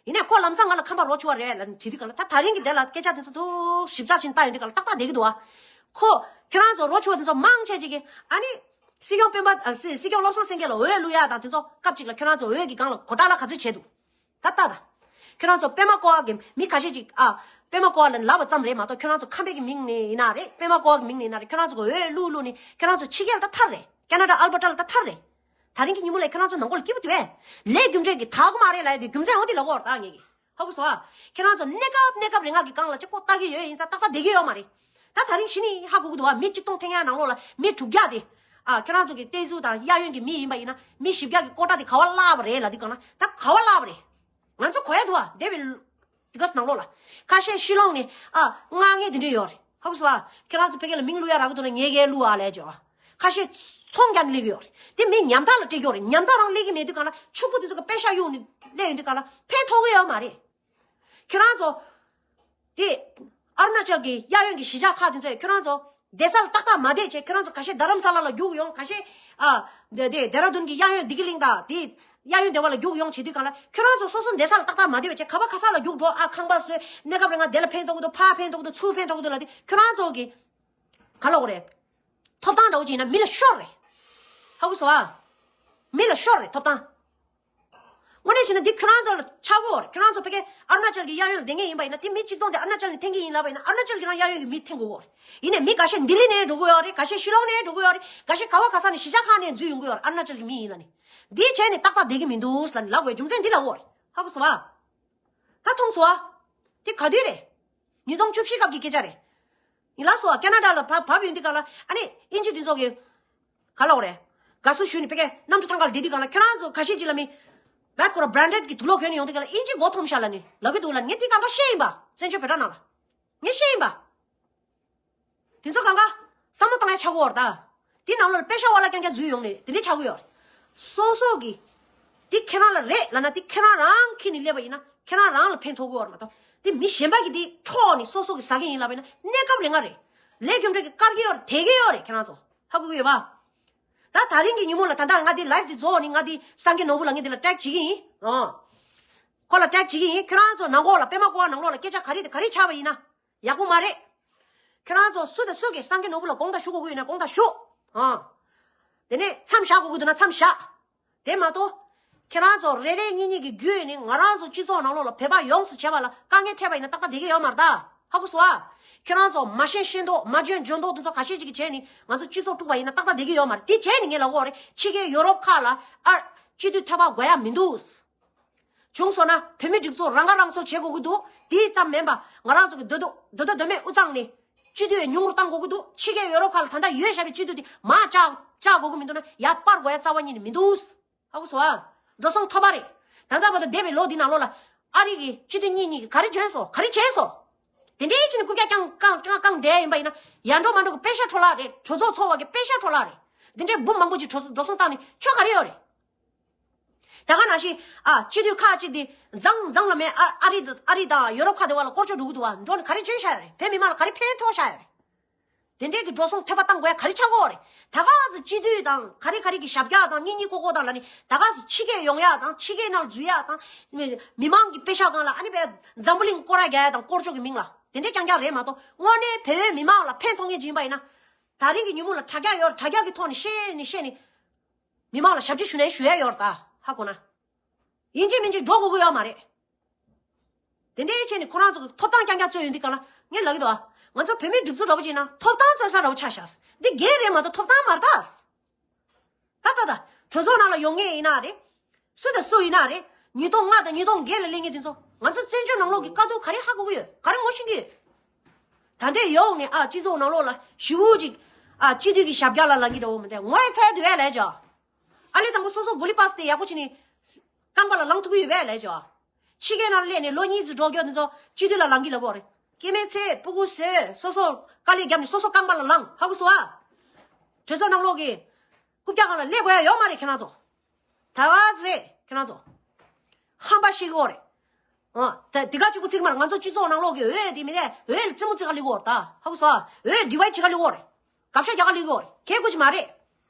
ཡིན་ནའི་ཁོ་ལམ་སང་ང་ལ་ཁམས་པ་རོ་ཆུ་བ་རེད་ལབ་ནས་དྲིས་དུས་ག་ལ། ད་ད་རིང་གི་དེ་ལ་སྐད་ཆ་དེ་ཚོ་ཏོག་ཞིབ་ཚགས་ཕྱིན་བལྟ་ཡོང་དུས་ག་ལ་ཏག་ཏག་བསྡད་ཀྱི་འདུག་ཨ། ཁོ། ཁྱེད་རང་ཚོ་རོ་ཆུ་བ་དེ་ཚོ་མང་ཆེ་ཅིག་གིས་ཨ་ནི། སྲིད་སྐྱོང་སྤེན་པ། ཨ། སྲིད་སྲིད་སྐྱོང་བློ་བཟང་སེང་གེ་ལ་འོས་བླུག་ཡ་དང་དེ་ཚོ་སྐབས་གཅིག་ལ་ཁྱེད་རང་ཚོ་འོས་ཀྱི་སྒང་ལ་གོ་ལྟ་ལ་ག་ཚོད་བྱས་འདུག་ད་ལྟ་ད། ཁྱོད་རང་ཚོ་པད་མ་བཀོད་པ་གི་མི་ཁ་ཤས་ཅིག་ཨ། པད་མ་བཀོད་པ་ལབ་ལབ་པ་ཙམ་རེད་མ་གཏོགས། ཁྱོད་རང་ཚོ་ཁམས་པའི་གི་མིང་ནས་ཡིན་ན་རེད། པད་མ་བཀོད་པ་གི་མིང་ནས་ཡིན་ན་རེད། ཁྱོད་རང་ཚོ་གི་འོས་བླུག་བླུག་ནས་ཁྱོད་རང་ཚོ་ཕྱི་རྒྱལ་ལ་ད་ཐར་རེད། ཁེ་ན་ཌ་ཨལ་བྷར་ཊ་ལ་ད་ཐར་རེད། ད་རིང་གི་ཉིན་མོ་ལ་ཁྱོད་རང་ཚོ་ནང་ཁོག་ལ་སྐྱིད་པོ་དུ་བས། ལས་རྒྱུ་འབྲས་ཀྱི་དག་གི་མ་རེད་ལབ་ཡ་དེ་རྒྱུ་མཚན་འོ་དེ་ལ་གོ་བར་ད་ངེད་ཀྱི། ཧ་གོ་སོང་ཨ། ཁྱེད་རང་ཚོ་གནས་སྐབས་གནས་སྐབས་རེ་ང་གི་སྒང་ལ་གཅིག་པོ་ལྟ་གི་ཡོད་ཡིན་ཙང་ཏག་ཏག་བསྡད་ཀྱི་ཡོད་མ་རེད། ད་ད་རིང་གཞི་ནས་ཧ་གོ་གི་འདུག་བ། མི་གཅིག་སྟོང་ཐེངས་ཡ་ནང་ལོགས་ལ་མི་དྲུག་བརྒྱ་དེ། ཨ། ཁྱེད་རང་ཚོ་གི་བསྟན་འཛིན་དང་གཡས་གཡོན་གྱི་མི་ཡིན་པ་ཡིན་ན་མི་བཞི་བརྒྱ་གི་ཀོ་ཊ་དེ་ག་བ་བརླག་པ་རེད་ལབ་དུས་སྒང་ལ་ད་ག་བ་བརླག་པ་རེད། ང་ཚོ་གོ་ཡ་འདུག་བ། འདས་པའི་དེ་ག་ནང་ལོགས་ལ། ཁ་ཤས་ཕྱི་ལོགས་ནས་ཨ་མངགས་མཁན་དེ་འདྲས་ཡོད་རེད། ཧ་གོ་སོང་བ། ཁྱེད་རང་ཚོ་ཕ་གི་ལ་མིང་བླུག་ཡ་རག་གི་འདུག་ན་ངས་གས་བླུག་ཨ་ལས་བྱོས་བ། ཁ་ཤས་ཚོང་རྒྱག་ནས་སླེབས་ཀྱི་ཡོད་རེད། དེ་མི་ཉམ་ཐག་ལ་སྤྲད་ཀྱི་ཡོད་རེད། ཉམ་ཐག་རང་སླེབས་ཀྱི་མེད་དུས་སྒང་ལ་ཕྱུག་པོ་དེ་ཚོ་གི་པེ་ཤག་གཡུག་ནས་སླེབས་ཡོང་དུས་སྒང་ལ་ཕན་ཐོགས་ཀྱི་ཡོད་མ་རེད། ཁྱེད་རང་ཚོ། དེ། ཨ་རུ་ན་ཅལ་གྱི་གཡས་གཡོན་གྱི་གཞིས་ཆགས་ཁག་དེ་ཚོས་ཁྱོད་རང་ཚོ་བསྡད་ས་ལ་ཏག་ཏག་མ་བསྡད་བྱས། ཁྱོད་རང་ཚོ་ཁ་ཤས་རྡ་རམ་ས་ལ་ལ་རྒྱུགས་ཡོང་། ཁ་ཤས། ཨ། དེ་དེ་ལྡེ་ར་ལྡུན་གྱི་གཡས་གཡོན་བདེ་སྐྱིད་གླིང་དང་དེ་གཡས་གཡོན་སྡེ་བ་ལ་རྒྱུགས་ཡོང་བྱེད་དུས་སྒང་ལ་ཁྱོད་རང་ཚོ་སོ་སོ་བསྡད་ས་ལ་ཏག་ཏག་མ་བསྡད་པ་བྱས། ག་པ་ག་ས་ལ་རྒྱུགས་འགྲོ། ཨ། ཁང་པ་བཟོས། གནས་སྐབས་རིང་ང་དེ་ལ་ཕན་ཐོགས་ཀྱི་འདུག་ཕར་ཕན་ཐོགས་ཀྱི་འདུག་ཚུར་ཕན་ཐོགས་ཀྱི་འདུག་ལབ་དུས་ཁྱོད་རང་ཚོ་གི་ག་ལབ་དགོས་རེད། ཐོབ་ཐང་འདྲ་བོ་ཅིག་ཡིན་ན་མི་ལ་ཤོར་རེད། ཧ་གོ་སོང་ཨ། མི་ལ་ཤོར་རེད་ཐོབ་ཐང་། དངོས་གནས་བྱས་ན་འདི་ཁྱོད་རང་ཚོ་ལ་ཆགས་ཀྱི་ཡོད་རེད། ཁྱོད་རང་ཚོ་ཕ་གི་ཨ་རུ་ན་ཅལ་གྱི་གཡས་གཡོན་ལ་བསྡད་མཁན་ཡིན་པ་ཡིན་ན། དེ་མི་གཅིག་སྟོང་དེ་ཨ་རུ་ན་ཅལ་ནས་འཐེན་གྱི་ཡིན་ལབ་པ་ཡིན་ན། ཨ་རུ་ན་ཅལ་གྱི་རང་གཡས་གཡོན་གྱི་མི་འཐེན་དགོས་ཀྱི་ཡོད་རེད། ཡིན་ནའི་མི་འགའ་ཤས་ལྡི་ལི་ནས་འགྲོ་གི་ཡོད་རེད། འགའ་ཤས་ཤི་ལོང་ནས་འགྲོ་གི་ཡོད་རེད། འགའ་ཤས་ག་བ་ག་ས་ནས་གཞིས་ཆགས་ཁག་ནས་འཛུལ་ཡོང་གི་ཡོད་རེད། ཨ་རུ་ན་ཅལ་གྱི་མི་ཡིན་ལབ་ནས། འདི་བྱས་ནས་ཏག་ཏག་བསྡད་ཀྱི་མི་འདུག་ལབ་ནས་ལབ་དགོས་རྒྱུ་མཚན་འདི་ལབ་ཡོད་རེད། ཧ་གོ་སོང་ཨ། ད་མཐོང་སོང་ཨ། དེ་ག་དུས་རེད། ཉིས་སྟོང་བཅུ་བཞི་སྐབས་ཀྱི་སྐད་ཆ་རེད། ཡིན་ལགས་སོ། ཁེ་ན་ཌ་ལ་བབས་བབས་ཡོང་དུས་སྒང་ལ་ཨ་ནི་དབྱིན་ཇི་དེ་ཚོ་གི་ག་ལབ་དགོས་རེད། དགའ་བསུ་ཞུས་ནས་ཕ་གིའི་གནམ་གྲུ་ཐང་ག་ལ་བསྡད་དུས་སྒང་ལ་ཁྱོད་རང་ཚོ་ཁ་ཤས་ཅིག་ལ་མི། བད་ཁོ་ར་བྷ་རན་ཌེཌ་གི་དུག་ལོག་གྱོན་ནས་ཡོང་དུས་སྒང་ལ་དབྱིན་ཇི་མགོ་འཐོམས་ཤག་ལབ་ནས་ལབ་ཀྱི་འདུག་ལབ་ནས། ངས་དེ་གང་ག་བཤད་ཡིན་པ། བཙན་བྱོལ་བོད་ཕྲུག་ནང་ལ། ངས་བཤད་ཡིན་པ། དེ་ཚོ་གང་ག་བསམ་བློ་བཏང་ཡ་ཆགས་ཀྱི་ཡོད་རེད་ད། དེ་ནང་ལོགས་ལ་པེ་ཤ་ཝ་ལ་རྐྱང་རྐྱང་འཛུལ་ཡོང་ནས་དེ་འདྲས་ཆགས་ཀྱི་ཡོད་རེད། སོ་སོ་གི། དེ་ཁྱེད་རང་ལ་རེད་ལབ་ན་དེ་ཁྱེད་རང་རང་འཁྱེར་ནས་སླེབས་པ་ཡིན་ན་ཁྱེད་རང་རང་ལ་ཕན་ཐོགས་ཀྱི་ཡོད་རེད་མ་གཏོགས། དེ་མི་གཞན་པ་གི་དེ་འཕྲོག་ནས་སོ་སོ་གི་ཟ་གི་ཡིན་ལབ་པ་ཡིན་ན་གནས་སྐབས་རེ་ང་རེད། ལས་རྒྱུ་འབྲས་ཀྱི་དཀར་གི་ཡོད་རེད། དེ་གི་ཡོད་རེད། ཁྱེད་རང་ཚོ་ཧ་གོ་གི་ཡོད་པ། ད་ད་རིང་གི་ཉིན་མོ་ལ་ད་ལྟ་ང་དེ་ལའིབ་དེ་རྫོགས་ནས་ང་དེ་སངས་རྒྱས་ནོར་བུ་ལ་ངས་དེ་ལ་ཊེག་བྱེད་ཀྱི་ཡིན། ཨོ། ཁོ་ལ་ཊེག་བྱེད་ཀྱི་ཡིན། ཁྱེད་རང་ཚོ་ནང་ཁོག་ལ་པད་མ་བཀོད་པ་ནང་ལོགས་ལ་སྐད་ཆ་ག་རེ་དེ་ག་རེ་ཆགས་པ་ཡིན་ན། ཡག་པོ་མ་རེད། ཁྱེད་རང་ཚོ་སུ་དང་སུ་གིས་སངས་རྒྱས་ནོར་བུ་ལ་དགོངས་དག་ཞུ་དགོས་ཀྱི་ཡོད་ན་དགོངས་དག་ཞུ། ཨ། དེ་ནས་མཚམས་བཞག་དགོས་ཀྱི་འདུག་ན་མཚམས་བཞག་དེ་མ་གཏོགས། ཁྱེད་རང་ཚོ་རེ་རེ་གཉིས་གཉིས་ཀྱི་བརྒྱུད་ནས་ང་རང་ཚོ་སྤྱི་ཚོགས་ནང་ལོགས་ལ་བོད་པ་ཡོངས་སུ་བྱས་པ་ལ་དཀའ་ངལ་འཕྲད་པ་ཡིན་ན་ཏག་ཏག་བསྡད་ཀྱི་ཡོད་མ་རེད་ད། ཧ་གོ་སོང་ཨ། ཁྱེད་རང་ཚོ་མ་ཤེས་ཤེས་མདོག་མ་འཇོན་འཇོན་མདོག་དེ་ཚོ་ཁ་ཤས་ཅིག་གིས་བྱས་ནས་ང་ཚོ་སྤྱི་ཚོགས་དཀྲུགས་པ་ཡིན་ན་ཏག་ཏག་བསྡད་ཀྱི་ཡོད་མ་རེད། དེ་བྱས་ནས་ངས་ལབ་ཀྱི་ཡོད་རེད། ཕྱི་རྒྱལ་ཡོ་རོབ་ཁག་ལ་ཨ། སྤྱི་འཐུས་ཐོབ་པ་དགོས་ཡ་མི་འདུག་བྱུང་སོང་ན་བོད་མི་སྒྲིག་འཛུགས་རང་ཁ་རང་གསོ་བྱེད་དགོས་ཀྱི་འདུག་དེ་ཙམ་མིན་པ་ང་རང་ཚོ་གི་འདོད་འདོད་འདོད་འདོད་མེད་དབུ་གཙང་ནས་སྤྱི་འཐུས་ཉུང་རུ་གཏང་དགོས་ཀྱི་འདུག་ཕྱི་རྒྱལ་ཡོ་རོབ་ཁག་ལ་ད་ལྟ་ཡོད་བཞག་པའི་སྤྱི་འཐུས་དེ་མར་བཅག་བཅག་དགོས་ཀྱི་མི་འདུག་ན་ཡར་སྤར་དགོས་ཡ་རྩ་བ་ཉིད་ནས་མི་འདུག་ཧ་གོ་སོང་ཨ། འགྲོ་སོང་ཐོབ་པ་རེད། ད་ལྟ་བར་དུ་འདས་པའི་ལོ་འདི་ནང་ལོགས་ལ་ཨ་རི་གི་སྤྱི་འཐུས་གཉིས་གཉིས་ཀྱིས་ག་རེ་བྱས་སོང་། ག་རེ་བྱས་སོང་། དེ་འདྲའི་ཕྱིན་ནས་རྐུབ་བཀྱག་རྐྱང་རྐང་རྐང་བསྡད་ཡིན་པ་ཡིན་ན། ཡར་འགྲོ་མར་འགྲོ་གི་པེ་ཤ་འཕྲོ་བརླག་རེད། གྲོས་ཚོགས་ཚོགས་པ་གི་པེ་ཤ་འཕྲོ་བརླག་རེད། དེ་འདྲའི་འབུམ་མང་པོ་ཅིག་འགྲོ་སོང་འགྲོ་སོང་བཏང་ནས་ཆོ་ག་རེ་ཡོད་རེད། ད་ག་ནང་བཞིན་ཨ་སྤྱི་འཐུས་ཁག་ཅིག་དེ་མཛངས་མཛངས་ལ་མེད། ཨ་ཨ་རི་ཨ་རི་དང་ཡོ་རོབ་ཁག་དེ་བ་ལ་སྐོར་སྐྱོད་འགྲོ་གི་འདུག་བ། འགྲོ་ནས་ག་རེ་བྱས་བཞག་ཡོད་རེད། བོད་མི་མང་ལ་ག་རེ་ཕན་ཐོགས་བཞག་ཡོད་རེད། དེ་འདྲའི་གི་འགྲོ་སོང་ཐོལ་པ་བཏང་དགོས་ཡ་ག་རེ་ཆགས་ཀྱི་ཡོད་རེད། ད་ག་སེ་སྤྱི་འཐུས་དང་ག་རེ་ག་རེ་གི་ཞབས་བཀྱག་དང་གཉེན་ཉེ་ཀོ་ཀོ་དང་ལ་ནི་ད་ག་སེ་ཕྱི་རྒྱལ་ཡོང་ཡ་དང་ཕྱི་རྒྱལ་ནང་འཛུལ་ཡ་དང་མི་མི་མང་གི་པེ་ཤ་སྒང་ལ་ཨ་ནི་བས་འཛམ་བུ་གླིང་སྐོར་ར་རྒྱག་ཡ་དང་སྐོར་ཕྱོགས་ཀྱི་མིང་ལ་དེ་འདྲའི་རྐྱང་རྐྱང་རེད་མ་གཏོགས། དངོས་གནས་བོད་མི་མང་ལ་ཕན་ཐོགས་མཁན་ཅིག་ཡིན་པ་ཡིན་ན། ད་རིང་གི་ཉིན་མོ་ལ་དྲ་རྒྱ་ཡོད་རེད། དྲ་རྒྱ་གི་ཐོག་ནས་བཤད་ནས་བཤད་ནས་མི་མང་ལ་ཞབས་ཕྱི་ཞུ་ནས་ཞུ་ཡ་ཡོད་རེད། ད་ཧ་གོ་ན། ཡིན་གཅིག་མིན་གཅིག་འགྲོ་དགོས་ཀྱི་ཡོད་མ་རེད། དེ་འདྲའི་ཆེད་ནས་ཁོ་རང་ཚོ་གི་ཐོབ་ཐང་རྐྱང་རྐྱང་རྩོད་ཡོང་དུས་ག་ལ་ངས་ལབ་ཀྱི་འདུག་ཨ། ང་ཚོ་བོད་མིའི་སྒྲིག་འཛུགས་འདྲ་པོ་ཅིག་ན་ཐོབ་ཐང་རྩོད་ས་འདྲ་པོ་ཆགས་ཤག་འདི་འགན་རེད་མ་གཏོགས་ཐོབ་ཐང་མ་རེད་ད། ད་ད་ད། གྲོས་ཚོགས་ནང་ལ་ཡོང་མཁན་ཡིན་ན་རེད། སུ་དང་སུ་ཡིན་ན་རེད། ཉིས་སྟོང་ལྔ་དང་ཉིས་སྟོང་བརྒྱད་ལ་སླེབས་མཁན་དེ་ཚོ་ང་ཚོ་བཙན་བྱོལ་ནང་ལོགས་ཀྱི་དཀའ་སྡུག་ག་རེ་ཧ་གོ་གི་ཡོད། ག་རེ་ངོ་ཤེས་ཀྱི་ཡོད། ད་ལྟའི་ཡོང་ནས་ཨ་སྤྱི་ཚོགས་ནང་ལོགས་ལ་ཞི་བོ་ཅིག་ཨ་སྤྱི་འཐུས་ཀྱི་ཞབས་བཀྱག་ལ་ལངས་ཀྱི་འདྲ་བོ་མི་འདུག་ངོ་ཡི་ཚ་ཡ་དུ་ཡ་ལས་ཀྱང་། ཨ་ལས་དང་པོ་སོ་སོ་གོ་ལི་པ་སི་དེ་ཡག་པོ་བྱས་ནས་རྐང་པ་ལ་ལངས་ཐུབ་ཀྱི་ཡོད་པས་ལས་ཀྱང་། ཕྱི་རྒྱལ་ནང་སླེབས་ནས་ལོ་གཉིས་ཙམ་འགྲོ་རྒྱུ་དེ་ཚོ་སྤྱི་འཐུས་ལ་ལངས་ཀྱི་ལབ་ཀྱི་ཡོད་རེད། སྐྱེ་དམན་ཚེ་སྤུ་གུ་བཟོས་སོ་སོ་དཀའ་ལས་བརྒྱབ་ནས་སོ་སོ་རྐང་པ་ལ་ལངས། ཧ་གོ་སོང་ཨ། གྲོས་ཚོགས་ནང་ལོགས་ཀྱི་རྐུབ་བཀྱག་སྒང་ལ་སླེབས་དགོས་ཡ་ཡོད་མ་རེད་ཁྱེད་རང་ཚོ། ད་བ་སི་རེད་ཁྱེད་རང་ཚོ། ཧམ་པ་ཤེས་ཀྱི་ཡོད་རེད། ཨ། ད་འདི་ག་གཅིག་པུ་ཚིག་མར་ང་ཚོ་སྤྱི་ཚོགས་ནང་ལོགས་ཀྱི་འོས་དེ་མི་ནས་འོས་ལ་རྩེད་མོ་རྩེ་ག་སླེབས་ཀྱི་ཡོད་རེད་ད། ཧ་གོ་སོང་ཨ། འོས་ཌི་བའི་ཌི་བྱེད་ག་སླེབས་ཀྱི་ཡོད་རེད། དགག་བྱ་རྒྱག་ག་སླེབས་ཀྱི་ཡོད་རེད། ཁྱེད་དགོས་ཀྱི་མ་རེད།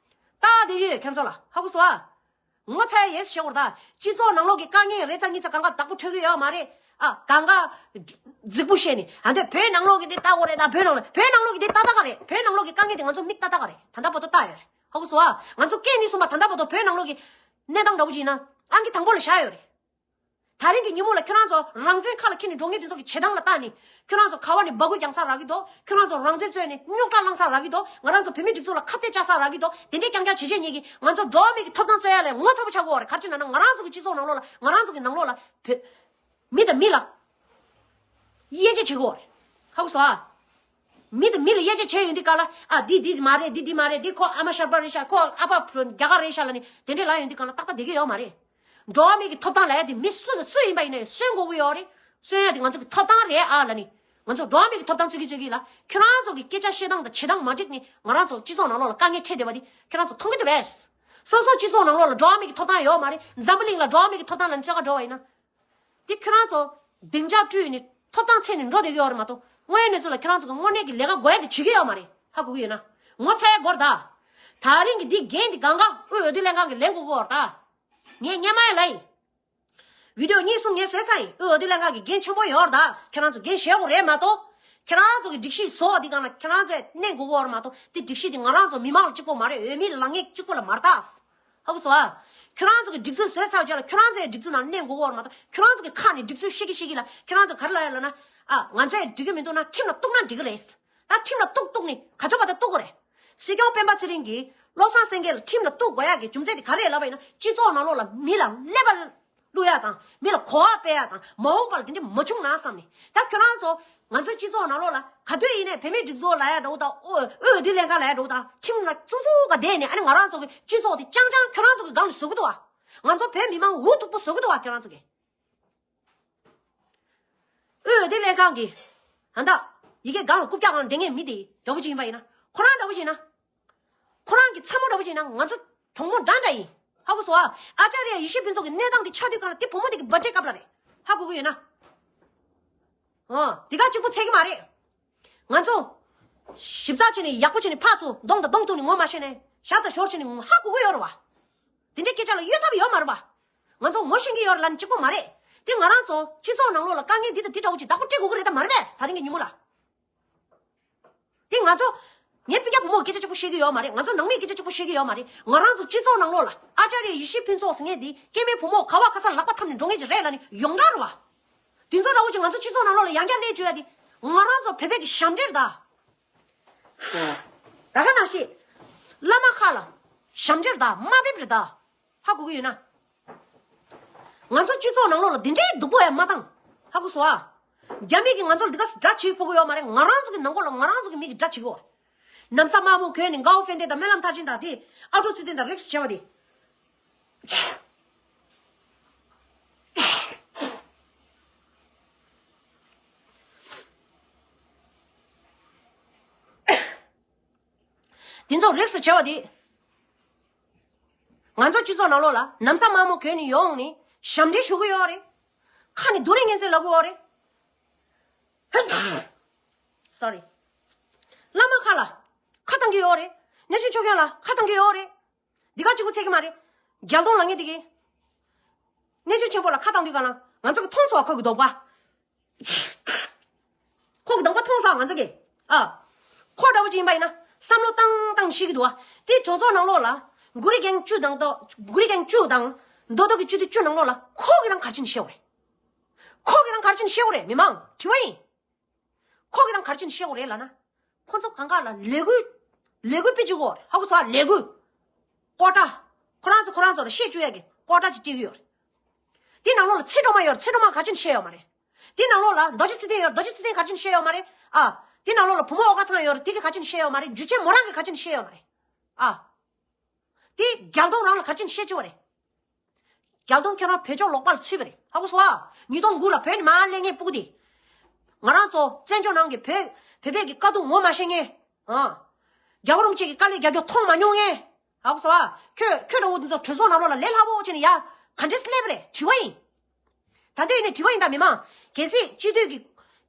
ད་དེ་ཡོད་ཁྱེད་ཚོ་ལ་ཧ་གོ་སོང་ཨ། ངོ་ཚ་ཡ་ཡེ་སི་བྱེད་དགོས་རེད་ད། སྤྱི་ཚོགས་ནང་ལོགས་ཀྱི་དཀའ་ངལ་རེ་ཙམ་གཉིས་ཙམ་གང་ག་བདག་པོ་འཕྲོད་ཀྱི་ཡོད་མ་རེད། ཨ། གང་ག་རྫིག་པོ་བཤད་ནས་ཨ་འདོད་བོད་ནང་ལོགས་ཀྱི་དེ་ལྟ་དགོས་རེད་ད། བོད་ནང་ལ་བོད་ནང་ལོགས་ཀྱི་དེ་ལྟ་ལྟ་ག་རེད། བོད་ནང་ལོགས་ཀྱི་དཀའ་ངལ་དེ་ང་ཚོ་མིག་ལྟ་ལྟ་ག་རེད། ད་ལྟ་བར་དུ་ལྟ་ཡོད་རེད། ཧ་གོ་སོང་ཨ། ང་ཚོ་སྐད་གཉིས་གསུམ་པ་ད་ལྟ་བར་དུ་བོད་ནང་ལོགས་ཀྱི་གནས་སྟངས་འདྲ་བོ་ཅིག་ཡིན་ན་ཨང་ཀི་དང་པོ་ལ་བཞག་ཡོད་རེད། ད་རིང་གི་ཉིན་མོ་ལ་ཁྱོད་རང་ཚོ་རང་བཙན་ཁ་ལ་འཁྱེར་ནས་འགྲོ་མཁན་དེ་ཚོ་གི་བྱེད་སྟངས་ལ་བལྟས་ནས་ཁྱོད་རང་ཚོ་ག་བ་ནས་འབག་གུ་རྒྱག་ས་རག་གི་འདུག་ཁྱོད་རང་ཚོ་རང་བཙན་རྩོད་ནས་རྙོག་དྲ་བསླང་ས་རག་གི་འདུག་ང་རང་ཚོ་བོད་མིའི་སྒྲིག་འཛུགས་ལ་ཁ་གཏད་བཅག་ས་རག་གི་འདུག་དེ་འདྲའི་རྐྱང་རྐྱང་བྱེད་བྱེད་ཉིད་ཀྱིས་ང་ཚོ་འགྲོ་བ་མི་གི་ཐོབ་ཐང་རྩོད་ཡ་ལས་ངོ་ཚ་པོ་ཆགས་ཀྱི་ཡོད་རེད། ག་རེ་བྱས་ན་ན་ང་རང་ཚོ་གི་སྤྱི་ཚོགས་ནང་ལོགས་ལ་ང་རང་ཚོ་གི་ནང་ལོགས་ལ་བོད་མི་དང་མི་ལ་དབྱེ་འབྱེད་བྱེད་ཀྱི་ཡོད་རེད། ཧ་གོ་སོང་ཨ། མི་དང་མི་ལ་དབྱེ་འབྱེད་བྱས་ཡོང་དུས་ག་ལ་ཨ་འདི་འདི་མ་རེད། འདི་འདི་མ་རེད། འདི་ཁོ་ཨ་མ་ཤར་པ་རེད་ཤག་ཁོ་ཨ་ཕ་རྒྱ་གར་རེད་ཤག་ལབ་ནས་དེ་འདྲས་ལབ་ཡོང་དུས་ག་ལ་ཏག་ཏག་བསྡད་ཀྱི་ཡོད་མ་རེད། འགྲོ་བ་མི་གི་ཐོབ་ཐང་ལབ་ཡ་དེ་མི་སུ་དང་སུ་ཡིན་པ་ཡིན་ནའི་སོན་དགོས་ཀྱི་ཡོད་རེད། སོན་ཡ་དེ་ང་ཚོ་གི་ཐོབ་ཐང་རེད་ཨ་ལབ་ནས་ང་ཚོ་འགྲོ་བ་མི་གི་ཐོབ་ཐང་རྩོད་ཀྱི་རྩོད་ཀྱི་ལ་ཁྱོད་རང་ཚོ་གི་སྐད་ཆ་བཤད་སྟངས་དང་བྱེད་སྟངས་མ་འགྲིག་ནས་ང་རང་ཚོ་སྤྱི་ཚོགས་ནང་ལོགས་ལ་དཀའ་ངལ་འཕྲད་བསྡད་པ་དེ་ཁྱོད་རང་ཚོ་མཐོང་གི་འདུག་པས། སོ་སོ་སྤྱི་ཚོགས་ནང་ལོགས་ལ་འགྲོ་བ་མི་གི་ཐོབ་ཐང་ཡོད་མ་རེད། འཛམ་བུ་གླིང་ལ་འགྲོ་བ་མི་གི་ཐོབ་ཐང་ལ་རྩོད་ག་འགྲོ་བ་ཡིན་ན། འདི་ཁྱོད་རང་ཚོ་སྡིངས་ཆ་བསྐྲུན་ནས་ཐོབ་ཐང་འཚོལ་ནས་འགྲོ་བསྡད་ཀྱི་ཡོད་རེད་མ་གཏོགས་དངོས་ཡོད་གནས་ཚུལ་ལ་ཁྱོད་རང་ཚོ་གི་དངོས་གནས་ཀྱི་ལས་ཀ་དགོས་ཡ་དེ་བྱེད་ཀྱི་ཡོད་མ་རེད། ཧ་གོ་གི་ཡོད་ན། ངོ་ཚ་ཡ་དགོས་རེད་ད། ད་རིང་གི་འདི་འགན་འདི་གང་ག་དབུས་འོས་བསྡུ་ལྷན་ཁང་གི་ལེན་དགོས་ཀྱི་ཡོད་རེད་ད། ངས་སྔོན་མ་ཡང་ལབ་ཡིན། བི་ཌི་ཡོ་གཉིས་གསུམ་ངས་བཟོས་ཚར་ཡིན། དབུས་འོས་བསྡུ་ལྷན་ཁང་གི་འགན་ཆེན་པོ་ཡོད་རེད་ད། ཁྱེད་རང་ཚོ་འགན་བཞེས་དགོས་རེད་མ་གཏོགས། ཁྱེད་རང་ཚོ་གི་སྒྲིག་གཞི་བཟོ་བ་འདི་སྒང་ལ་ཁྱེད་རང་ཚོས་གནོན་དགོས་ཀྱི་ཡོད་རེད་མ་གཏོགས་འདི་སྒྲིག་གཞི་འདི་ང་རང་ཚོ་མི་མང་ལ་གཅིག་པོ་མ་རེད། འོས་མི་ལ་ལངས་མཁན་གཅིག་པོ་ལ་མ་རེད་ད། ཧ་གོ་སོང་ཨ། ཁྱོད་རང་ཚོ་གི་སྒྲིག་འཛུགས་བཟོས་ཚར་རྗེས་ལ་ཁྱོད་རང་ཚོའི་སྒྲིག་འཛུགས་ནང་གནོན་དགོས་ཀྱི་ཡོད་རེད་མ་གཏོགས་ཁྱོད་རང་ཚོ་གི་ཁ་ནས་སྒྲིག་འཛུགས་བཤད་ཀྱི་བཤད་ཀྱི་ལ་ཁྱོད་རང་ཚོ་ག་རེ་ལབ་ཡ་ལབ་ན། ཨ། ང་ཚོས་འགྲིག་གི་མི་འདུག་ན་ཁྲིམས་ལ་གཏུག་ན་འགྲིག་གི་རེད། ད་ཁྲིམས་ལ་གཏུག་གཏུག་ནི་ག་ཚོད་བར་དུ་གཏུག་དགོས་རེད། སྲིད་སྐྱོང་སྤེན་པ་ཚེ་རིང་གིས་བློ་བཟང་སེང་གེ་ལ་ཁྲིམས་ལ་གཏུག་དགོས་ཡག་གི་རྒྱུ་མཚན་དེ་ག་རེ་ལབ་པ་ཡིན་ན་སྤྱི་ཚོགས་ནང་ལོགས་ལ་མི་ལ་ཀླད་པ་བླུག་ཡག་དང་མི་ལ་གོ་བ་སྤེལ་ཡག་དང་མ་འོངས་པ་ལ་དེ་འདྲ་མ་བྱུང་ན་བསམ་ནས། ད་ཁྱོད་རང་ཚོ་ང་ཚོའི་སྤྱི་ཚོགས་ནང་ལོགས་ལ་ག་དུས་ཡིན་ནའི་བོད་མིའི་སྒྲིག་འཛུགས་ལབ་ཡག་འདྲ་བོ་དང་དབུས་འོས་བསྡུ་ལྷན་ཁང་ལབ་ཡག་འདྲ་བོ་དང་ཁྲིམས་ལ་བཙུགས་བཙུགས་ག་བསྡད་ནས་ཨ་ནི་ང་རང་ཚོ་གི་སྤྱི་ཚོགས་དེ་རྐྱང་རྐྱང་ཁྱོད་རང་ཚོ་གི་སྒང་ལ་བཟོ་གི་འདུག་བ། ང་ཚོ་བོད་མི་མང་འུ་ཐུག་པོ་བཟོ་གི་འདུག་བ་ཁྱོད་རང་ཚོ་གི། དབུས་འོས་བསྡུ་ལྷན་ཁང་གི་ཧན་ད་ཡི་གེ་སྒང་ལ་རྐུབ་བཀྱག་སྒང་ལ་བསྡད་མཁན་མི་དེ་འདྲ་བོ་ཅིག་ཡིན་པ་ཡིན་ན་ཁོ་རང་འདྲ་བོ་ཅིག་ཡིན་ན། ཁོ་རང་གི་ཚ་མོ་འདྲ་བོ་ཅིག་ཡིན་ན་ང་ཚོ་གྲོགས་མོ་འདྲ་འདྲ་ཡིན། ཧ་གོ་སོང་ཨ། ཨ་ཅཱརྱ་ཡེ་ཤེས་ཕུན་ཚོགས་ཀྱི་གནས་སྟངས་དེ་ཆགས་དུས་གང་ལ་དེ་བུ་མོ་དེ་གི་བར་ཐི་ཌེ་སྐབས་ལ་རེད། ཧ་གོ་གི་ཡོད་ན། ཨོ། དེ་ག་གཅིག་པོ་ཚད་ཀྱི་མ་རེད། ང་ཚོ་ཞིབ་ཚགས་བྱས་ནས་ཡག་པོ་བྱས་ནས་ཕར་ཚུར་གདོང་དང་གདོང་གཏུག་ནས་ངོ་མ་ཤེས་ནས་ཞག་དང་ཞོར་བྱས་ནས་ཧ་གོ་གི་ཡོད་རེད་བ། དེ་འདྲའི་སྐད་ཆ་ལ་གཡོལ་ཐབས་ཡོད་མ་རེད་བ། ང་ཚོ་ངོ་ཤེས་ཀྱི་ཡོད་རེད་ལབ་ནས་གཅིག་པོ་མ་རེད། དེ་ང་རང་ཚོ་སྤྱི་ཚོགས་ནང་ལོགས་ལ་དཀའ་ངལ་འདི་དང་འདི་འདྲ་བོ་ཅིག་བདག་པོ་སྤྲད་དགོས་ཀྱི་རེད་ད་མ་རེད་པས་ད་རིང་གི་ཉིན་མོ་ལ། དེ་ང་ཚོ། ངས་སྤུན་ཀྱག་བུ་མོ་སྐད་ཆ་གཅིག་པོ་བཤད་ཀྱི་ཡོད་མ་རེད། ང་ཚོ་ནང་མིའི་སྐད་ཆ་གཅིག་པོ་བཤད་ཀྱི་ཡོད་མ་རེད། ང་རང་ཚོ་སྤྱི་ཚོགས་ནང་ལོགས་ལ་ཨ་ཅཱརྱ་ཡེ་ཤེས་ཕུན་ཚོགས་ཟེར་མཁན་དེ་སྐྱེ་དམན་བུ་མོ་ག་བ་ག་ས་ལག་པ་འཐམས་ནས་འགྲོ་མཁན་ཅིག་རེད་ལབ་ནས་ཡོངས་གྲགས་རེད་བ། དེ་ཚོ་འདྲ་བོ་ཅིག་ང་ཚོ་སྤྱི་ཚོགས་ནང་ལོགས་ལ་ཡང་བསྐྱར་གནས་བཅུག་ཡ་དེ་ང་རང་ཚོ་བོད་པའི་གི་ཞབས་འདྲེན་རེད་ད། ད་ག་ནང་བཞིན། བླ་མ་ཁག་ལ་ཞབས་འདྲེན་རེད་ད་དམའ་འབེབས་རེད་ད། ཧ་གོ་གི་ཡོད་ན། ང་ཚོ་སྤྱི་ཚོགས་ནང་ལོགས་ལ་འདི་འདྲའི་སྡུག་པོ་ཡང་མ་བཏང་། ཧ་གོ་སོང་ཨ། རྒྱ་མི་གིས་ང་ཚོ་ལ་འདི་ག་སེ་དགྲ་བྱེད་ཕོད་ཀྱི་ཡོད་མ་རེད། ང་རང་ཚོ་གི་ནང་ཁོག་ལ་ང་རང་ཚོ་གི་མི་གིས་དགྲ་བྱེད་ཀྱི་ཡོད་རེད། ན་བཟའ་དམར་མོ་གྱོན་ནས་གའོ་ཧྥེན་ཏེ་དང་སྨོན་ལམ་མཐར་ཕྱིན་དང་དེ་ཨ་ཊོ་སི་ཊེན་དང་རིགས་སུ་བྱས་པ་དེ། དེ་ཚོ་རིགས་སུ་བྱེད་པ་དེ། ང་ཚོ་སྤྱི་ཚོགས་ནང་ལོགས་ལ་ནམ་ཟླ་དམར་མོ་གྱོན་ནས་ཡོང་ནས་ཞབས་འདྲེན་ཞུ་གི་ཡོད་རེད། ཁ་ནས་སྡུག་རུས་ངན་ཚོད་ལབ་གི་ཡོད་རེད། སོ་རི། བླ་མ་ཁ་ལ་ཁ་བཏང་གི་ཡོད་རེད། གནས་ཆེན་ཆོས་རྒྱལ་ལ་ཁ་བཏང་གི་ཡོད་རེད། འདི་ག་གཅིག་པུ་ཚད་ཀྱི་མ་རེད། རྒྱལ་གདོང་ལངས་མཁན་དེ་གིས། གནས་ཆེན་ཆེན་པོ་ལ་ཁ་བཏང་དུས་ག་ལ་ང་ཚོ་གི་མཐོང་སོང་ཁོ་གི་གདོང་པ། ཁོ་གི་གདོང་པ་མཐོང་སོང་ང་ཚོ་གི། ཨ། ཁོ་འདྲ་བོ་ཅིག་ཡིན་པ་ཡིན་ན་བསམ་བློ་བཏང་བཏང་ཤེས་ཀྱི་འདུག་བ། དེ་གྲོས་ཚོགས་ནང་ལོགས་ལ་གུ་རི་རྒན་བཅུ་དང་དོ་གུ་རི་རྒན་བཅུ་དང་མདོ་སྟོད་ཀྱི་སྤྱི་འཐུས་བཅུ་ནང་ལོགས་ལ་ཁོ་གི་རང་ག་རེ་བྱས་ནས་བཤད་དགོས་རེད། ཁོ་གི་རང་ག་རེ་བྱས་ནས་བཤད་དགོས་རེད། མི་མང་དྲི་བ་ཡིན། ཁོ་གི་རང་ག་རེ་བྱས་ནས་བཤད་དགོས་རེད་ལབ་ན། ཁོ་ཚོ་གང་ག་ལ་ལས་འགུལ། ལས་འགུལ་སྤེལ་བཅུག་གོ་ཧ་གོ་སོང་ཨ། ལས་འགུལ། ཀོ་ཊ། ཁོ་རང་ཚོ་ཁོ་རང་ཚོ་ལ་བཤད་བཅུག་ཡ་གི་ཀོ་ཊ་ཅིག་སྤྲད་ཀྱི་ཡོད་རེད། དེ་ནང་ལོགས་ལ་ཚེ་སྒྲོལ་མ་ཡོད་རེད། ཚེ་སྒྲོལ་མ་ག་རེ་བྱས་ནས་བཤད་ཡོད་མ་རེད། དེ་ནང་ལོགས་ལ་རྡོ་རྗེ་ཚེ་བརྟན་ཡོད་རེད། རྡོ་རྗེ་ཚེ་བརྟན་ག་རེ་བྱས་ནས་བཤད་ཡོད་མ་རེད། ཨ། དེ་ནང་ལོགས་ལ་བུ་མོ་ཨོ་དཀར་ཚང་ཡོད་རེད། དེ་གིས་ག་རེ་བྱས་ནས་བཤད་ཡོད་མ་རེད། འཇུ་ཆེན་མོ་རང་གིས་ག་རེ་བྱས་ནས་བཤད་ཡོད་མ་རེད། ཨ། དེ་རྒྱལ་གདོང་རང་ལ་ག་རེ་བྱས་ནས་བཤད་བཅུག་པ་རེད། རྒྱལ་གདོང་ཁྱོད་རང་བོད་ཕྱོགས་ལོག་པར་ཚུད་པ་རེད། ཧ་གོ་སོང་ཨ། ཉིས་སྟོང་དགུ་ལ་བོད་ནས་མར་སླེབས་མཁན་སྤུ་གུ་དེ། ང་རང་ཚོ་བཙན་བྱོལ་ནང་གི་བོད་བོད་པའི་གི་དཀའ་སྡུག་ངོ་མ་ཤེས་མཁན། ཨ། རྒྱལ་བ་རིན་པོ་ཆེ་གི་དཀའ་ལས་རྒྱག་རྒྱུ་མཐོང་མ་མྱོང་མཁན། ཧ་གོ་སོང་ཨ། ཁྱོད་ཁྱོད་འདྲ་བོ་འདི་ཚོ་གྲོས་ཚོགས་ནང་ལོགས་ལ་ལས་སླ་པོ་བྱས་ནས་ཡ། ག་འདྲས་སླེབས་པ་རེད། དྲི་བ་ཡིན། ད་ལྟ་ཡིན་ནས་དྲི་བ་ཡིན་ད། མི་མང་གལ་སྲིད་སྤྱི་འཐུས་ཀྱི།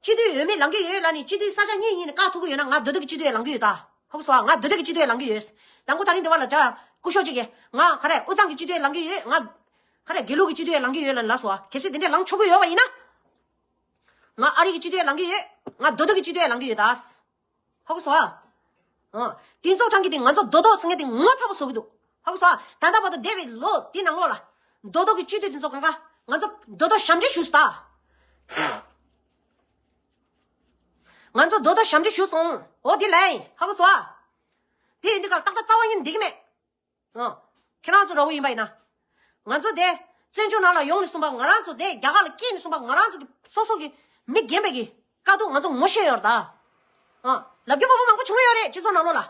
སྤྱི་འཐུས་འོས་མི་ལངས་ཀྱི་ཡོད་ལབ་ནས་སྤྱི་འཐུས་ས་ཆ་གཉིས་གཉིས་ནས་བཀག་ཐུབ་ཀྱི་ཡོད་ན་ང་མདོ་སྟོད་ཀྱི་སྤྱི་འཐུས་ལངས་ཀྱི་ཡོད་ད། ཧ་གོ་སོང་ཨ། ང་མདོ་སྟོད་ཀྱི་སྤྱི་འཐུས་ལངས་ཀྱི་ཡོད། དང་པོ་ད་རིང་འདི་བ་ལ་འདྲ་སྐུ་ཞབས་ཅིག་གིས་ང་ག་རེ་དབུས་གཙང་གི་སྤྱི་འཐུས་ལངས་ཀྱི་ཡོད། ང་ག་རེ་དགེ་ལུགས་ཀྱི་སྤྱི་འཐུས་ལངས་ཀྱི་ཡོད་ལབ་ལབ་སོང་ཨ། གལ་སྲིད་དེ་འདྲས་ལངས་ཆོག་གི་ཡོད་པ་ཡིན་ན། ང་ཨ་རི་གི་སྤྱི་འཐུས་ལངས་ཀྱི་ཡོད། ང་མདོ་སྟོད་ཀྱི་སྤྱི་འཐུས་ལངས་ཀྱི་ཡོད་ད། ཧ་གོ་སོང་ཨ། ཨ། དེ་ཚོ་གྲངས་ཀྱི་དེ་ང་ཚོ་རྡོ་རྡོ་ཟེར་མཁན་དེ་ངོ་ཚ་པོ་བཟོ་གི་འདུག་ཧ་གོ་སོང་ཨ། ད་ལྟ་བར་དུ་འདས་པའི་ལོ་དེ་ནང་ལོགས་ལ། རྡོ་རྡོ་གི་སྤྱི་འཐུས་དེ་ཚོ་གང་ག་ང་ཚོ་རྡོ་རྡོ་ཞབས་འདྲེན་ཞུས་སོང་ད། ང་ཚོ་རྡོ་རྡོ་ཞབས་འདྲེན་ཞུས་སོང་། འོ་དེ་ལས་ཧ་གོ་སོང་ཨ། དེ་ཡིན་དུས་ག་ལ་ཏག་ཏག་རྩ་བ་ཉིད་འགྲིག་གི་མེད། ཨ། ཁྱེད་རང་ཚོ་འདྲ་བོ་ཡིན་པ་ཡིན་ན། ང་ཚོ་དེ་བཙན་བྱོལ་ནང་ལ་ཡོང་ནས་གསུངས་པ། ང་རང་ཚོ་དེ་རྒྱ་གར་ལ་སྐྱེས་ནས་གསུངས་པ། ང་རང་ཚོ་གི་སོ་སོ་གི་མི་རྒན་པའི་གི་དཀའ་སྡུག་ང་ཚོ་ངོ་ཤེས་ཡོད་རེད་ད། ཨ། ལབ་རྒྱུ་པོ་པོ་མང་པོ་བྱུང་ཡོད་རེད་སྤྱི་ཚོགས་ནང་ལོགས་ལ།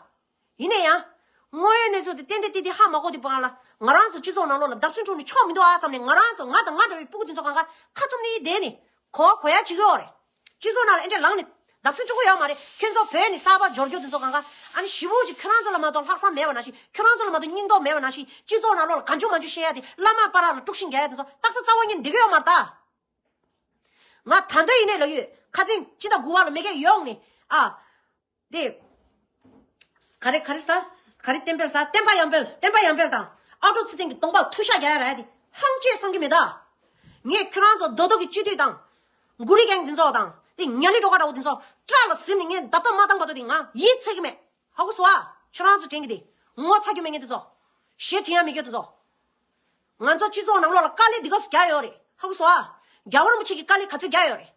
ཡིན་ན་ཡང་། དངོས་ཡོད་གནས་ཚུལ་དེ་ཏན་ཏན་ཏན་ཏན་ཧ་མ་གོ་དུས་པ་ལ་ང་རང་ཚོ་སྤྱི་ཚོགས་ནང་ལོགས་ལ་བརྡབ་གསིག་འཁྲུག་ནས་ཆོག་མི་འདུག་ཨ་བསམ་ནས། ང་རང་ཚོ་ང་དང་ང་འདྲ་བའི་སྤུ་གུ་དེ་ཚོ་གང་ག་ཁ་བཙུམ་ནས་བསྡད་ནས་གོ་བ་གོ་ཡ་བྱེད་ཀྱི་ཡོད་རེད། སྤྱི་ཚོགས་ནང་ལ་ཨེ་འདྲ་ལངས་ནས་བརྡབ་གསིག་འཁྲུག་གི་ཡོད་མ་རེད། ཁྱོད་ཚོ་བོད་ནས་གསར་པ་འབྱོར་རྒྱུ་དེ་ཚོ་གང་ག་ཨ་ནི་ཞེ་པོ་ཅིག་ཁྱོད་རང་ཚོ་ལ་མ་གཏོགས་ལྷག་བསམ་མེད་པ་ནང་བཞིན། ཁྱོད་རང་ཚོ་ལ་མ་གཏོགས་སྙིང་སྟོབས་མེད་པ་ནང་བཞིན། སྤྱི་ཚོགས་ནང་ལོགས་ལ་གང་བྱུང་མང་བྱུང་བཤད་ཡ་དེ། བླ་མ་སྤ་ར་ལ་དཀྲུག་ཤིང་རྒྱག་ཡ་དེ་ཚོ་ཏག་ཏག་རྩ་བ་ཉིད་འགྲིག་གི་ཡོད་མ་རེད་ད། ང་ད་འདོད་ཡིན་ནའི་ལབ་ཡོད། ཁ་སང་སྤྱི་ཟླ་དགུ་པ་ལ་མེ་སྐད་ཡོང་ནས་ཨ། དེ། ག་རེ་ག་རེ་ཟ། ག་རེ་བསྟན་འཕེལ་ཟ། བསྟན་པ་ཡར་འཕེལ། བསྟན་པ་ཡར་འཕེལ་དང་ཨ་ཀྲུག་ཚེ་བརྟན་གྱི་གདོང་པ་ལ་ཐུག་ཤ་རྒྱག་ཡ་ར་ཡ་དེ་ཧང་ཅེ་སང་གི་མེད་ད། ངས་ཁྱོད་རང་ཚོ་རྡོ་རྡོ་གི་སྤྱི་འཐུས་དང་། གུ་རི་རྒན་དེ་ཚོ་དང་དེ་ཉ་ལི་སྒྲོ་ག་འདྲ་བོ་དེ་ཚོ་སྐྲ་ལ་ཟིན་ནས་ངས་བརྡབ་བརྡབ་མ་བཏང་བར་དུ་དེ་ང་ཡིད་ཚིམ་གི་མེད། ཧ་གོ་སོང་ཨ། ཁྱོད་རང་ཚོ་དྲན་གི་དེ། ངོ་ཚ་རྒྱུ་མེད་མཁན་དེ་ཚོ། ཞེ་དྲན་ཡ་མེད་མཁན་དེ་ཚོ། ང་ཚོ་སྤྱི་ཚོགས་ནང་ལོགས་ལ་དཀའ་ལས་འདི་ག་ཚོད་རྒྱག་ཡོད་རེད། ཧ་གོ་སོང་ཨ། རྒྱལ་བ་རིན་པོ་ཆེ་གིས་དཀའ་ལས་ག་ཚོད་རྒྱག་ཡོད་རེད།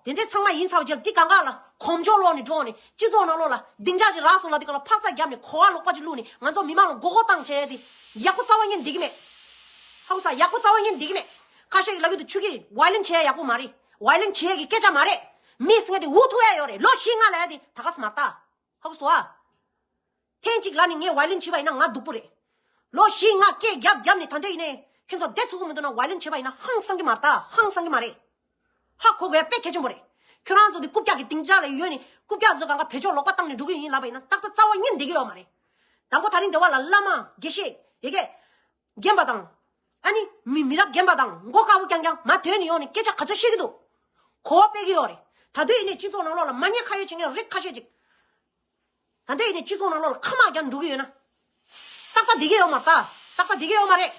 དེ་འདྲའི་ཚང་མ་ཡིན་ཚར་བ་རྗེས་ལ་འདི་གང་ག་ལ་གོམ་བགྲོད་སློག་ནས་འགྲོ་ནས་སྤྱི་ཚོགས་ནང་ལོགས་ལ་སྡིངས་ཆ་ཅིག་རག་སོང་ལ་འདི་ག་ལ་འཕག་འཚག་བརྒྱབ་ནས་གོ་བ་ལོག་པ་ཅིག་བླུགས་ནས་ང་ཚོ་མི་མང་ལ་མགོ་སྐོར་བཏང་བྱས་ཏེ་ཡག་པོ་རྩ་བ་ཉིད་འགྲིག་གི་མེད། ཧ་གོ་སོང་། ཡག་པོ་རྩ་བ་ཉིད་འགྲིག་གི་མེད། ཁ་ཤས་ཀྱིས་ལབ་ཀྱི་འདུག་ཆུ་གིས་ཝའི་ལིན་བྱེད་ཡག་པོ་མ་རེད། ཝའི་ལིན་བྱེད་ཀྱི་སྐད་ཆ་མ་རེད། མི་ཟེར་མཁན་དེ་འུ་ཐུག་ཡ་ཡོད་རེད། ལོ་བཞི་ལྔ་ལ་ཡ་དེ་ད་ག་སེ་མ་རེད་ད། ཧ་གོ་སོང་ཨ། ཐེངས་གཅིག་ལ་ནི་ངས་ཝའི་ལིན་བྱས་པ་ཡིན་ན་ང་སྡུག་པོ་རེད། ལོ་བཞི་ལྔ་སྐད་རྒྱབ་རྒྱབ་ནས་ད་འདོད་ཡིན་ནའི་ཁྱོད་ཚོ་བསྡད་ཚུགས་ཀྱི་མི་འདུག་ན་ཝའི་ལིན་བྱས་པ་ཡིན་ན་ཧང་སང་གི་མ་རེད་ད། ཧང་སང་གི་མ་རེད། ཧ་གོ་དགོས་ཡ་དཔེ་གལ་ཆེན་པོ་རེད། ཁྱོད་རང་ཚོ་འདི་རྐུབ་བཀྱག་གི་སྡིངས་ཆ་ལ་ཡོད་ནས་རྐུབ་བཀྱག་ཚོ་གང་ག་བེད་སྤྱོད་ལོག་པ་བཏང་ནས་འགྲོ་གི་ཡིན་ལབ་པ་ཡིན་ན་ཏག་ཏག་རྩ་བ་ཉིད་བསྡད་ཀྱི་ཡོད་མ་རེད། དང་པོ་ད་རིང་འདི་བ་ལ་བླ་མ་དགེ་བཤེས་ཡ་གི་རྒན་པ་དང་། ཨ་ནི་མི་མི་རབས་རྒན་པ་དང་མགོ་དཀར་པོ་རྐྱང་རྐྱང་མར་ཐོན་ནས་ཡོང་ནས་སྐད་ཆ་ག་ཚོད་བཤད་ཀྱི་འདུག་གོ་བ་སྤེལ་གྱི་ཡོད་རེད། ད་དུང་ཡིན་ནའི་སྤྱི་ཚོགས་ནང་ལོགས་ལ་མ་ཉེས་ཁ་གཡོགས་བྱེད་མཁན་རིགས་ཁ་ཤས་ཅིག་ད་ལྟ་ཡིན་ནའི་སྤྱི་ཚོགས་ནང་ལོགས་ལ་ཁ་མར་རྒྱག་འགྲོ་གི་ཡོད་ན། ཏག་ཏག་བསྡད་ཀྱི་ཡོད་མ་རེད་ད། ཏག་ཏག་བསྡད་ཀྱི་ཡོད་མ་རེད།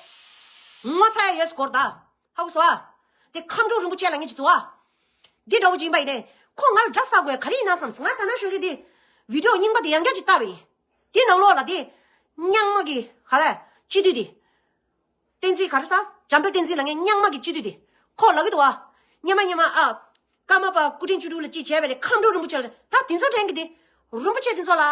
ངོ་ཚ་ཡ་ཡོད་སྐོར་ད། ཧ་གོ་སོང་ཨ། དེ་ཁམས་སྤྲུལ་རིན་པོ་ཆེ་ལབ་མཁན་ཅིག་འདུག་ཨ། འདི་འདྲ་བོ་ཅིག་ཡིན་པ་ཡིན་ནའི་ཁོ་ང་ལ་དགྲ་ཟ་དགོས་ག་རེ་ཡིན་ན་བསམས། ང་ད་ནང་བཞིན་གྱི་དེ་བི་ཌི་ཡོ་རྙིང་པ་དེ་ཡང་བསྐྱར་ཅིག་བལྟས་པ་ཡིན། དེ་ནང་ལོགས་ལ་དེ་རྙིང་མ་གི་ག་རེ་སྤྱི་འཐུས་དེ། བསྟན་འཛིན་ག་རེ་ཟ། འཇམ་དཔལ་བསྟན་འཛིན་ལབ་མཁན་རྙིང་མ་གི་སྤྱི་འཐུས་དེ། ཁོ་ལབ་ཀྱི་འདུག་བ། སྔོན་མ་སྔོན་མ་ཨ། ཀརྨ་པ་སྐུ་ཕྲེང་བཅུ་དྲུག་ལ་ཅིག་བྱས་པ་རེད། ཁམས་སྤྲུལ་རིན་པོ་ཆེ་ལ་ད་དེ་ཚོ་དྲན་གི་དེ། རིན་པོ་ཆེ་དེ་ཚོ་ལ།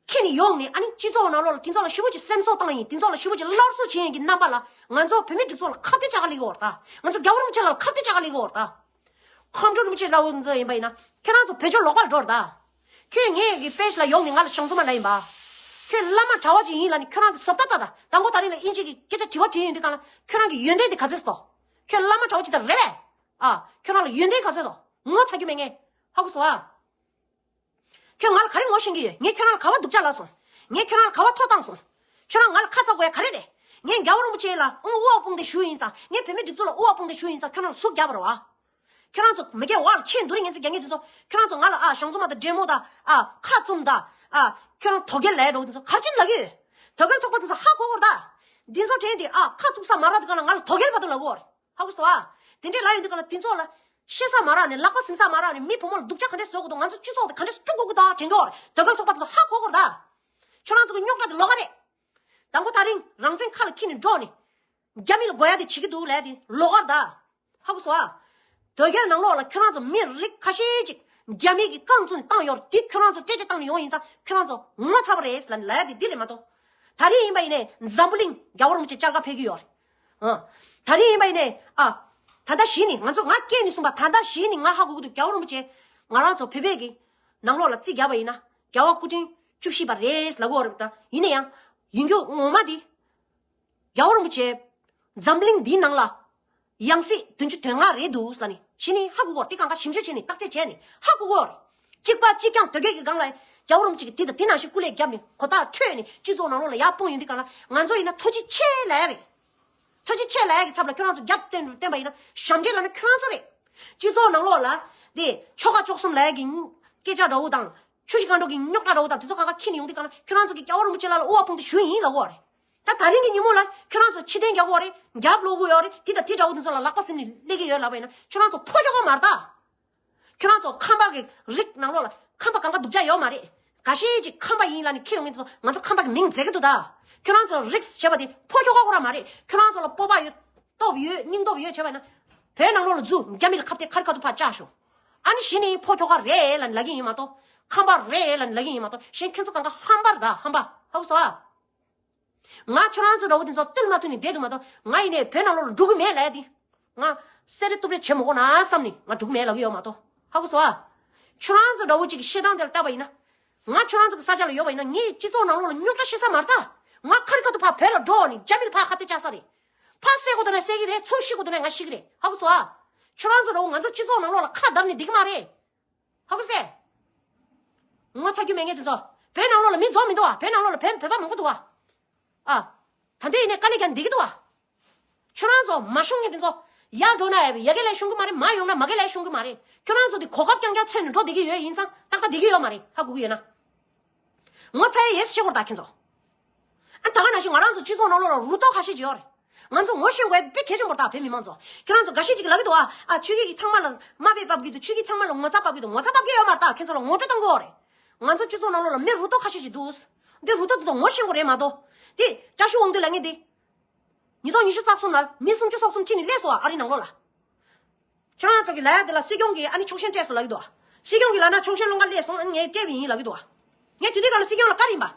ཁྱེད་ནི་ཡོང་ནས་ཨ་ནི་སྤྱི་ཚོགས་ནང་ལོགས་ལ་དེ་ཚོ་ལ་ཞེ་པོ་ཅིག་སེམས་གསོ་བཏང་ཡིན། དེ་ཚོ་ལ་ཞེ་པོ་ཅིག་སླར་གསོ་བྱེད་ཡིན་གྱི་རྣམ་པ་ལ་ང་ཚོ་བོད་མི་སྒྲིག་འཛུགས་ལ་ཁ་གཏད་བཅག་ག་སླེབས་ཀྱི་ཡོད་རེད་ད། ང་ཚོ་རྒྱལ་བ་རིན་པོ་ཆེ་ལ་ཁ་གཏད་བཅག་ག་སླེབས་ཀྱི་ཡོད་རེད་ད། ཁམས་སྤྲུལ་རིན་པོ་ཆེ་ལབ་འོ་ཚོ་ཡིན་པ་ཡིན་ན་ཁྱེད་རང་ཚོ་བོད་ཆོས་ལོག་པར་འགྲོ་རེད་ད། ཁྱོད་ངའི་གི་པེ་ཇི་ལ་ཡོང་ནས་ང་ལ་ཞང་ཚོ་མ་ལབ་ཡིན་པ། ཁྱོད་བླ་མ་གྲྭ་བ་ཅིག་ཡིན་ལབ་ནས་ཁྱོད་རང་གི་བཟོ་ལྟ་ལྟ་ད། དང་པོ་ད་རིང་ལ་དབྱིན་ཇི་གི་སྐད་ཆ་དྲི་བ་དྲིས་ཡོང་དུས་གང་ལ་ཁྱོད་རང་གི་ཡོན་ཏན་དེ་ག་ཚོད་སོ། ཁྱོད་བླ་མ་གྲྭ་བ་ཅིག་ད་རེད་པས། ཨ། ཁྱོད་རང་ལ་ཡོན་ཏན་ག་ཚོད་དོ། ངོ་ཚ་རྒྱུ་མེད་ངས། ཧ་གོ་སོང་ཨ། ཁྱོད་ང་ལ་ག་རེ་ངོ་ཤེས་ཀྱི་ཡོད། ངས་ཁྱོད་རང་ལ་ག་པར་སྡུག་ཅག་ལབ་སོང་། ངས་ཁྱོད་རང་ལ་ག་བ་ཐོ་བཏང་སོང་། ཁྱོད་རང་ང་ལ་ཁ་ཚ་དགོས་ཡ་ག་རེ་རེད། ངས་རྒྱལ་བ་རིན་པོ་ཆེ་ལ་དབུ་འོག་དཔུང་སྡེ་ཞུ་ཡིན་ཙང་། ངས་བོད་མི་སྒྲིག་འཛུགས་ལ་དབུ་འོག་དཔུང་སྡེ་ཞུ་ཡིན་ཙང་། ཁྱོད་རང་ལ་ཟུག་རྒྱབ་པ་རེད་བ། ཁྱོད་རང་ཚོ་མི་སྒེར་བ་ལ་ཆེས་འདུ་རེ་ངན་ཚིག་རྒྱག་མཁན་དེ་ཚོ། ཁྱོད་རང་ཚོ་ང་ལ་ཨ་ཞང་བཙུན་མ་དང་འདྲེ་མོ་དང་། ཨ་ཁ་བཙུམ་དང་། ཨ་ཁྱོད་རང་དོལ་རྒྱལ་ལབ་འགྲོ་དེ་ཚོ་ག་རེ་བྱས་ནས་ལབ་ཀྱི་ཡོད། དོལ་རྒྱལ་ཚོགས་པ་དེ་ཚོ་ཧ་གོ་གོ་རེད་ད། འདི་ཚོ་དྲན་ཏེ་ཨ་ཁ་བཙུམ་ས་མ་རག་དུས་སྒང་ལ་ང་ལ་དོལ་རྒྱལ་བར་དུ་ལབ་ཀྱི་ཡོད་རེད། ཧ་གོ་སོང་ཨ། དེ་འདྲས་ལབ་ཡོང་དུས་སྒང་ལ་དེ་ཚོ་ལ་ཤེས་ས་མ་རག་ནས། ལག་པ་ཟིན་ས་མ་རག་ནས། མི་བུ་མོ་ལ་སྡུག་ཅག་ག་འདྲས་བཟོ་དགོས་འདུག་ང་ཚོ་སྤྱི་ཚོགས་དེ་ག་འདྲས་དཀྲུག་དགོས་ཀྱི་འདུག་དྲན་གྱི་ཡོད་རེད། དོལ་རྒྱལ་ཚོགས་པ་དེ་ཚོ་ཧ་གོ་གོ་རེད་ད། ཁྱོད་རང་ཚོ་གི་རྙོག་དྲ་དེ་ལོགས་ཀ་རེད། དང་པོ་ད་རིང་རང་བཙན་ཁ་ལ་འཁྱེར་ནས་འགྲོ་ནས། རྒྱ་མི་ལ་དགོས་ཡ་དེ་བྱེད་ཀྱི་འདུག་ལབ་ཡ་དེ་ལོགས་ཀ་རེད་ད། ཧ་གོ་སོང་ཨ། དོལ་རྒྱལ་ནང་ལོགས་ལ་ཁྱོད་རང་ཚོ་མི་རིགས་ཁ་ཤས་ཅིག་རྒྱ་མི་གིས་རྐང་བཙུགས་ནས་བཏང་ཡོད་རེད། དེ་ཁྱོད་རང་ཚོ་སྤྲད་སྤྲད་བཏང་ནས་ཡོང་ཡིན་ཙང་། ཁྱོད་རང་ཚོ་ངོ་ཚ་པ་རེད་ལབ་ལབ་ཡ་དེ་འདི་རེད་མ་གཏོགས། ད་རིང་ཡིན་པ་ཡིན་ནའི་འཛམ་བུ་གླིང་རྒྱལ་བ་རིན་པོ་ཆེ་བཅར་ག་ཕེབས་ཀྱི་ཡོད་རེད། ཨ། ད་རིང་ཡིན་པ་ཡིན་ནའི་ཨ། ད་ལྟ་གཞི་ནས་ང་ཚོ། ང་སྐད་ནས་གསུངས་པ། ད་ལྟ་གཞི་ནས་ང་ཧ་གོ་གི་འདུག་རྒྱལ་བ་རིན་པོ་ཆེ་ང་རང་ཚོ་བོད་པའི་གི་ནང་ལོགས་ལ་རྩིས་བརྒྱབ་པ་ཡིན་ན། རྒྱལ་བ་སྐུ་ཕྲེང་བཅུ་བཞི་པ་རེད་ལབ་ཀྱི་ཡོད་རེད་ད། ཡིན་ན་ཡང་ཡིན་རྒྱུ་ངོ་མ་དེ། རྒྱལ་བ་རིན་པོ་ཆེ་འཛམ་གླིང་འདིའི་ནང་ལ་ཡང་སྲིད་བདུན་ཅུ་དོན་ལྔ་རེད་འདུག་ཟེར་ནས་གཞི་ནས་ཧ་གོ་གོ་རེད། དེ་གང་ག་ཞིབ་འཇུག་བྱས་ནས་བརྟག་དཔྱད་བྱས་ནས་ཧ་གོ་གོ་རེད། གཅིག་པ་གཅིག་རྐྱང་དོལ་རྒྱལ་གྱི་སྒང་ལ་རྒྱལ་བ་རིན་པོ་ཆེ་གིས་དེ་དང་དེ་ནང་བཞིན་སྐུ་ལས་བརྒྱབ་ནས་གོ་ཐག་ཆོད་ནས་སྤྱི་ཚོགས་ནང་ལོགས་ལ་ཡར་སྤུངས་ཡོང་དུས་སྒང་ལ། ང་ཚོ་ཡིན་ན་ཐུགས་རྗེ་ཆེ་ལབ་ཡ་རེད། ཐུགས་རྗེ་ཆེ་ལབ་ཡ་གི་ཚབ་ལ་ཁྱོད་རང་ཚོ་རྒྱབ་བསྟན་བསྟན་པ་ཡིན་ན། ཞབས་འདྲེན་ལབ་ན་ཁྱོད་རང་ཚོ་རེད། སྤྱི་ཚོགས་ནང་ལོགས་ལ་དེ་ཆོལ་ཁ་བཅུ་གསུམ་ལབ་ཡ་གི་སྐད་ཆ་འདྲ་བོ་དང་། ཆུ་བཞི་སྒང་དྲུག་གི་རྙོག་དྲ་འདྲ་བོ་དང་དེ་ཚོ་གང་ག་འཁྱེར་ནས་ཡོང་དུས་སྒང་ལ། ཁྱོད་རང་ཚོ་གིས་རྒྱལ་བ་རིན་པོ་ཆེ་ལགས་ལ་དབུ་བ་དཔུང་སྡེ་ཞུ་ཡིན་ལབ་ཀྱི་ཡོད་རེད། ད་ད་རིང་གི་ཉིན་མོ་ལ་ཁྱོད་རང་ཚོ་ཕྱིར་འཐེན་རྒྱག་གི་ཡོད་རེད། རྒྱབ་ལོག་གི་ཡོད་རེད། དེ་དང་དེ་འདྲ་བོ་དེ་ཚོ་ལ་ལག་པ་ཟིན་ནས་སླེབས་ཀྱི་ཡོད་ལབ་པ་ཡིན་ན། ཁྱོད་རང་ཚོ་ཕོ་ཁྱོ་ག་མ་རེད་ད། ཁྱོད་རང་ཚོ་ཁམས་པ་གི་རིགས་ནང་ལོགས་ལ་ཁམས་པ་གང་ག་སྡུག་ཅག་ཡོད་མ་རེད། འགའ་ཤས་ཅིག་ཁམས་པ་ཡིན་ལབ་ནས་འཁྱེར་ཡོང་མཁན་ཚོ་ང་ཚོ་ཁམས་པ་གི་མིང་བརྗེ་གི་འདུག་ད། ཁྱོད་རང་ཚོ་རིགས་བྱས་པ་དེ་ཕོ་ཁྱོ་ག་ཁོ་རང་མ་རེད། ཁྱོད་རང་ཚོ་ལ་སྤོབས་པ་ཡོད། སྟོབས་ཡོད། སྙིང་སྟོབས་ཡོད་བྱས་པ་ཡིན་ན། བོད་ནང་ལོགས་ལ་འཛུལ། རྒྱ་མི་ལ་ཁ་གཏད་ཁ་རི་ཁ་ཐུག་ཕར་བཅག་ཤོག་ཨ་ནི་གཞི་ནས་ཕོ་ཁྱོ་ག་རེད་ལབ་ནས་ལབ་ཀྱི་ཡིན་མ་གཏོགས། ཁམས་པ་རེད་ལབ་ནས་ལབ་ཀྱི་ཡིན་མ་གཏོགས། གཞན་ཁྱོད་ཚོ་གང་ག་ཧམ་པ་རེད་ད། ཧམ་པ། ཧ་གོ་སོང་ཨ། ང་ཁྱོད་རང་ཚོ་འདྲ་བོ་དེ་ཚོ་བསྟུན་མ་ཐུབ་ནས་བསྡད་འདུག་མ་གཏོགས། ང་ཡིན་ནའི་བོད་ནང་ལོགས་ལ་འགྲོ་གི་མེད་ལབ་ཡ་དེ། ང་སེ་རེ་སྟུབ་རེ་བྱེད་མི་དགོས་ན་བསམ་ནས་ང་འགྲོ་གི་མེད་ལབ་ཀྱི་ཡོད་མ་གཏོགས། ཧ་གོ་སོང་ཨ། ཁྱོད་རང་ཚོ་འདྲ་བོ་ཅིག་གི་བཤད་སྟངས་དེ་ལ་བལྟས་པ་ཡིན་ན། ང་ཁྱོད་རང་ཚོ་གི་ས་ཆ་ལ་ཡོད་པ་ཡིན་ན། ངས་སྤྱི་ཚོགས་ནང་ལོགས་ལ་རྙོག་དྲ་བཤད་ས་མ་རེད་ད། ང་ཁ་རི་ཁ་ཐུག་ཕར་བོད་ལ་འགྲོ་ནས་རྒྱ་མི་ལ་ཕར་ཁ་གཏད་བཅག་ས་རེད། ཕར་བསད་དགོས་འདུག་ན་བསད་ཀྱི་རེད། ཚུར་ཤི་དགོས་འདུག་ན་ང་ཤི་གི་རེད། ཧ་གོ་སོང་ཨ། ཁྱོད་རང་ཚོ་འདྲ་བོ་ང་ཚོ་སྤྱི་ཚོགས་ནང་ལོགས་ལ་ཁ་བརྡབས་ནས་བསྡད་ཀྱི་མ་རེད། ཧ་གོ་སོང་ཨ། ངོ་ཚ་རྒྱུ་མེད་མཁན་དེ་ཚོ། བོད་ནང་ལོགས་ལ་མི་འཛོམས་མི་འདུག་བ། བོད་ནང་ལོགས་ལ་བོད་བོད་པ་མང་པོ་འདུག་བ། ཨ། ད་དུང་ཡིན་ནའི་དཀའ་ལས་རྒྱག་བསྡད་ཀྱི་འདུག་བ། ཁྱོད་རང་ཚོ་མ་ཤོང་མཁན་དེ་ཚོ། ཡར་འགྲོ་ན་ཡ་གི་ལས་ཤོང་གི་མ་རེད། མར་ཡོང་ན་མ་གི་ལས་ཤོང་གི་མ་རེད། ཁྱོད་རང་ཚོ་དེ་གོ་སྐབས་རྐྱང་རྐྱང་འཚོལ་ནས་འགྲོ་བསྡད་ཀྱི་ཡོད་ཡིན་ཙང་ཏག་ཏག་བསྡད་ཀྱི་ཡོད་མ་རེད། ཧ་གོ་གི་ཡོད་ན། ངོ་ཚ་ཡས་ཡས་སུ་བྱེད་དགོས་རེད་ད་ཁྱེད་ཚོ། ཨ་ད་ག་ནང་བཞིན་ང་རང་ཚོ་སྤྱི་ཚོགས་ནང་ལོགས་ལ་རུ་ཏོག་ཁ་ཤས་ཅིག་ཡོད་རེད། ང་ཚོ་ངོ་ཤེས་དགོས་དཔེ་གལ་ཆེན་པོ་རེད་ད། བོད་མི་མང་ཚོ། ཁྱེད་རང་ཚོ་འགའ་ཤས་ཅིག་ལབ་ཀྱི་འདུག་ཨ། ཨ་ཆོས་སྐྱིད་ཀྱིས་ཚང་མ་ལ་དམའ་འབེབས་འབབ་ཀྱི་འདུག་ཆོས་སྐྱིད་ཚང་མ་ལ་ངོ་ཚ་འབབ་ཀྱི་འདུག་ངོ་ཚ་འབབ་ཀྱི་ཡོད་མ་རེད་ད། ཁྱེད་ཚོ་ལ་ངོ་སྤྲོད་གཏོང་དགོས་རེད། ང་ཚོ་སྤྱི་ཚོགས་ནང་ལོགས་ལ་མི་རུ་ཏོག་ཁ་ཤས་ཅིག་འདུག་འདི་རུ་ཏོག་འདི་ཚོ་ངོ་ཤེས་དགོས་རེད་མ་གཏོགས། དེ་བཀྲ་ཤིས་དབང་འདུས་ལབ་མཁན་དེ། ཉིས་སྟོང་ཉི་ཤུ་རྩ་གསུམ་ལ་མི་སུམ་ཅུ་སོ་གསུམ་ཁྲིད་ནས་སླེབས་སོང་ཨ་རི་ནང་ལོགས་ལ། ཁྱོད་རང་ཚོ་གི་ལབ་ཡ་དེ་ལ་སྲིད་སྐྱོང་གིས་ཨ་ནི་ཕྱོགས་ཞེན་སྤྲད་སོང་ལབ་ཀྱི་འདུག་ཨ། སྲིད་སྐྱོང་གིས་ལབ་ན་ཕྱོགས་ཞེན་སློང་ག་སླེབས་སོང་། ཨ་ནི་ངས་སྤྲད་པ་ཡིན་ལབ་ཀྱི་འདུག་ཨ། ངས་དུས་དུས་སྒང་ལ་སྲིད་སྐྱོང་ལ་བཀའ་ཡིན་པ།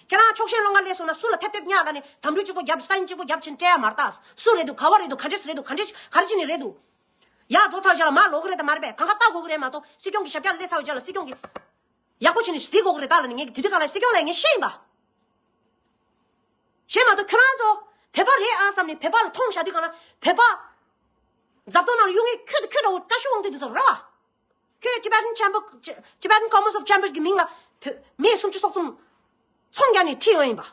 ཁྱེད་རང་ཕྱོགས་ཞེན་སློང་ག་སླེབས་སོང་ན་སུ་ལ་ཐེབས་ཐེབས་ཉག་ལབ་ནས་དམ་ཕྲུག་གཅིག་པོ་རྒྱབ་སང་ཉིན་གཅིག་པོ་རྒྱབ་ཕྱིན་སྤྲད་ཡ་མ་རེད་ད། སུ་རེད་འདུག་ག་བ་རེད་འདུག་ག་འདྲས་རེད་འདུག་ག་འདྲས་ག་རེ་བྱས་ནས་རེད་འདུག་ཡར་འགྲོ་ཚར་རྗེས་ལ་མར་ལོག་གི་རེད་དང་མ་རེད་པས། གང་ག་ལྟ་དགོས་ཀྱི་རེད་མ་གཏོགས། སྲིད་སྐྱོང་གི་ཞབས་བཀྱག་ལ་སླེབས་ཚར་བའི་རྗེས་ལ་སྲིད་སྐྱོང་གི་ཡག་པོ་བྱས་ནས་གཟིགས་དགོས་ཀྱི་རེད་ད་ལབ་ནས་ངས་དུས་དུས་སྒང་ལ་སྲིད་སྐྱོང་ལ་ངས་བཤད་ཡིན་པ། བྱས་མ་གཏོགས་ཁྱོད་རང་ཚོ་བོད་པ་རེད་ཨ་བསམ་ནས་བོད་པ་ལ་མཐོང་བཞག་དུས་སྒང་ལ་བོད་པ་རྫབ་ཏོ་ནང་ལ་གཡུག་མཁན་ཁྱོད་དང་ཁྱོད་འདྲ་བོ་བཀྲ་ཤིས་དབང་འདུས་དེ་ཚོ་རེད་བ། ཁྱོད་Tibetan Chamber Tibetan Commerce of Chambers གི་མིང་ལ་བོད་མི་སུམ་ཅུ་སོ་གསུམ་ཚོང་རྒྱག་ནས་ཁྲིད་ཡོང་ཡིན་པ།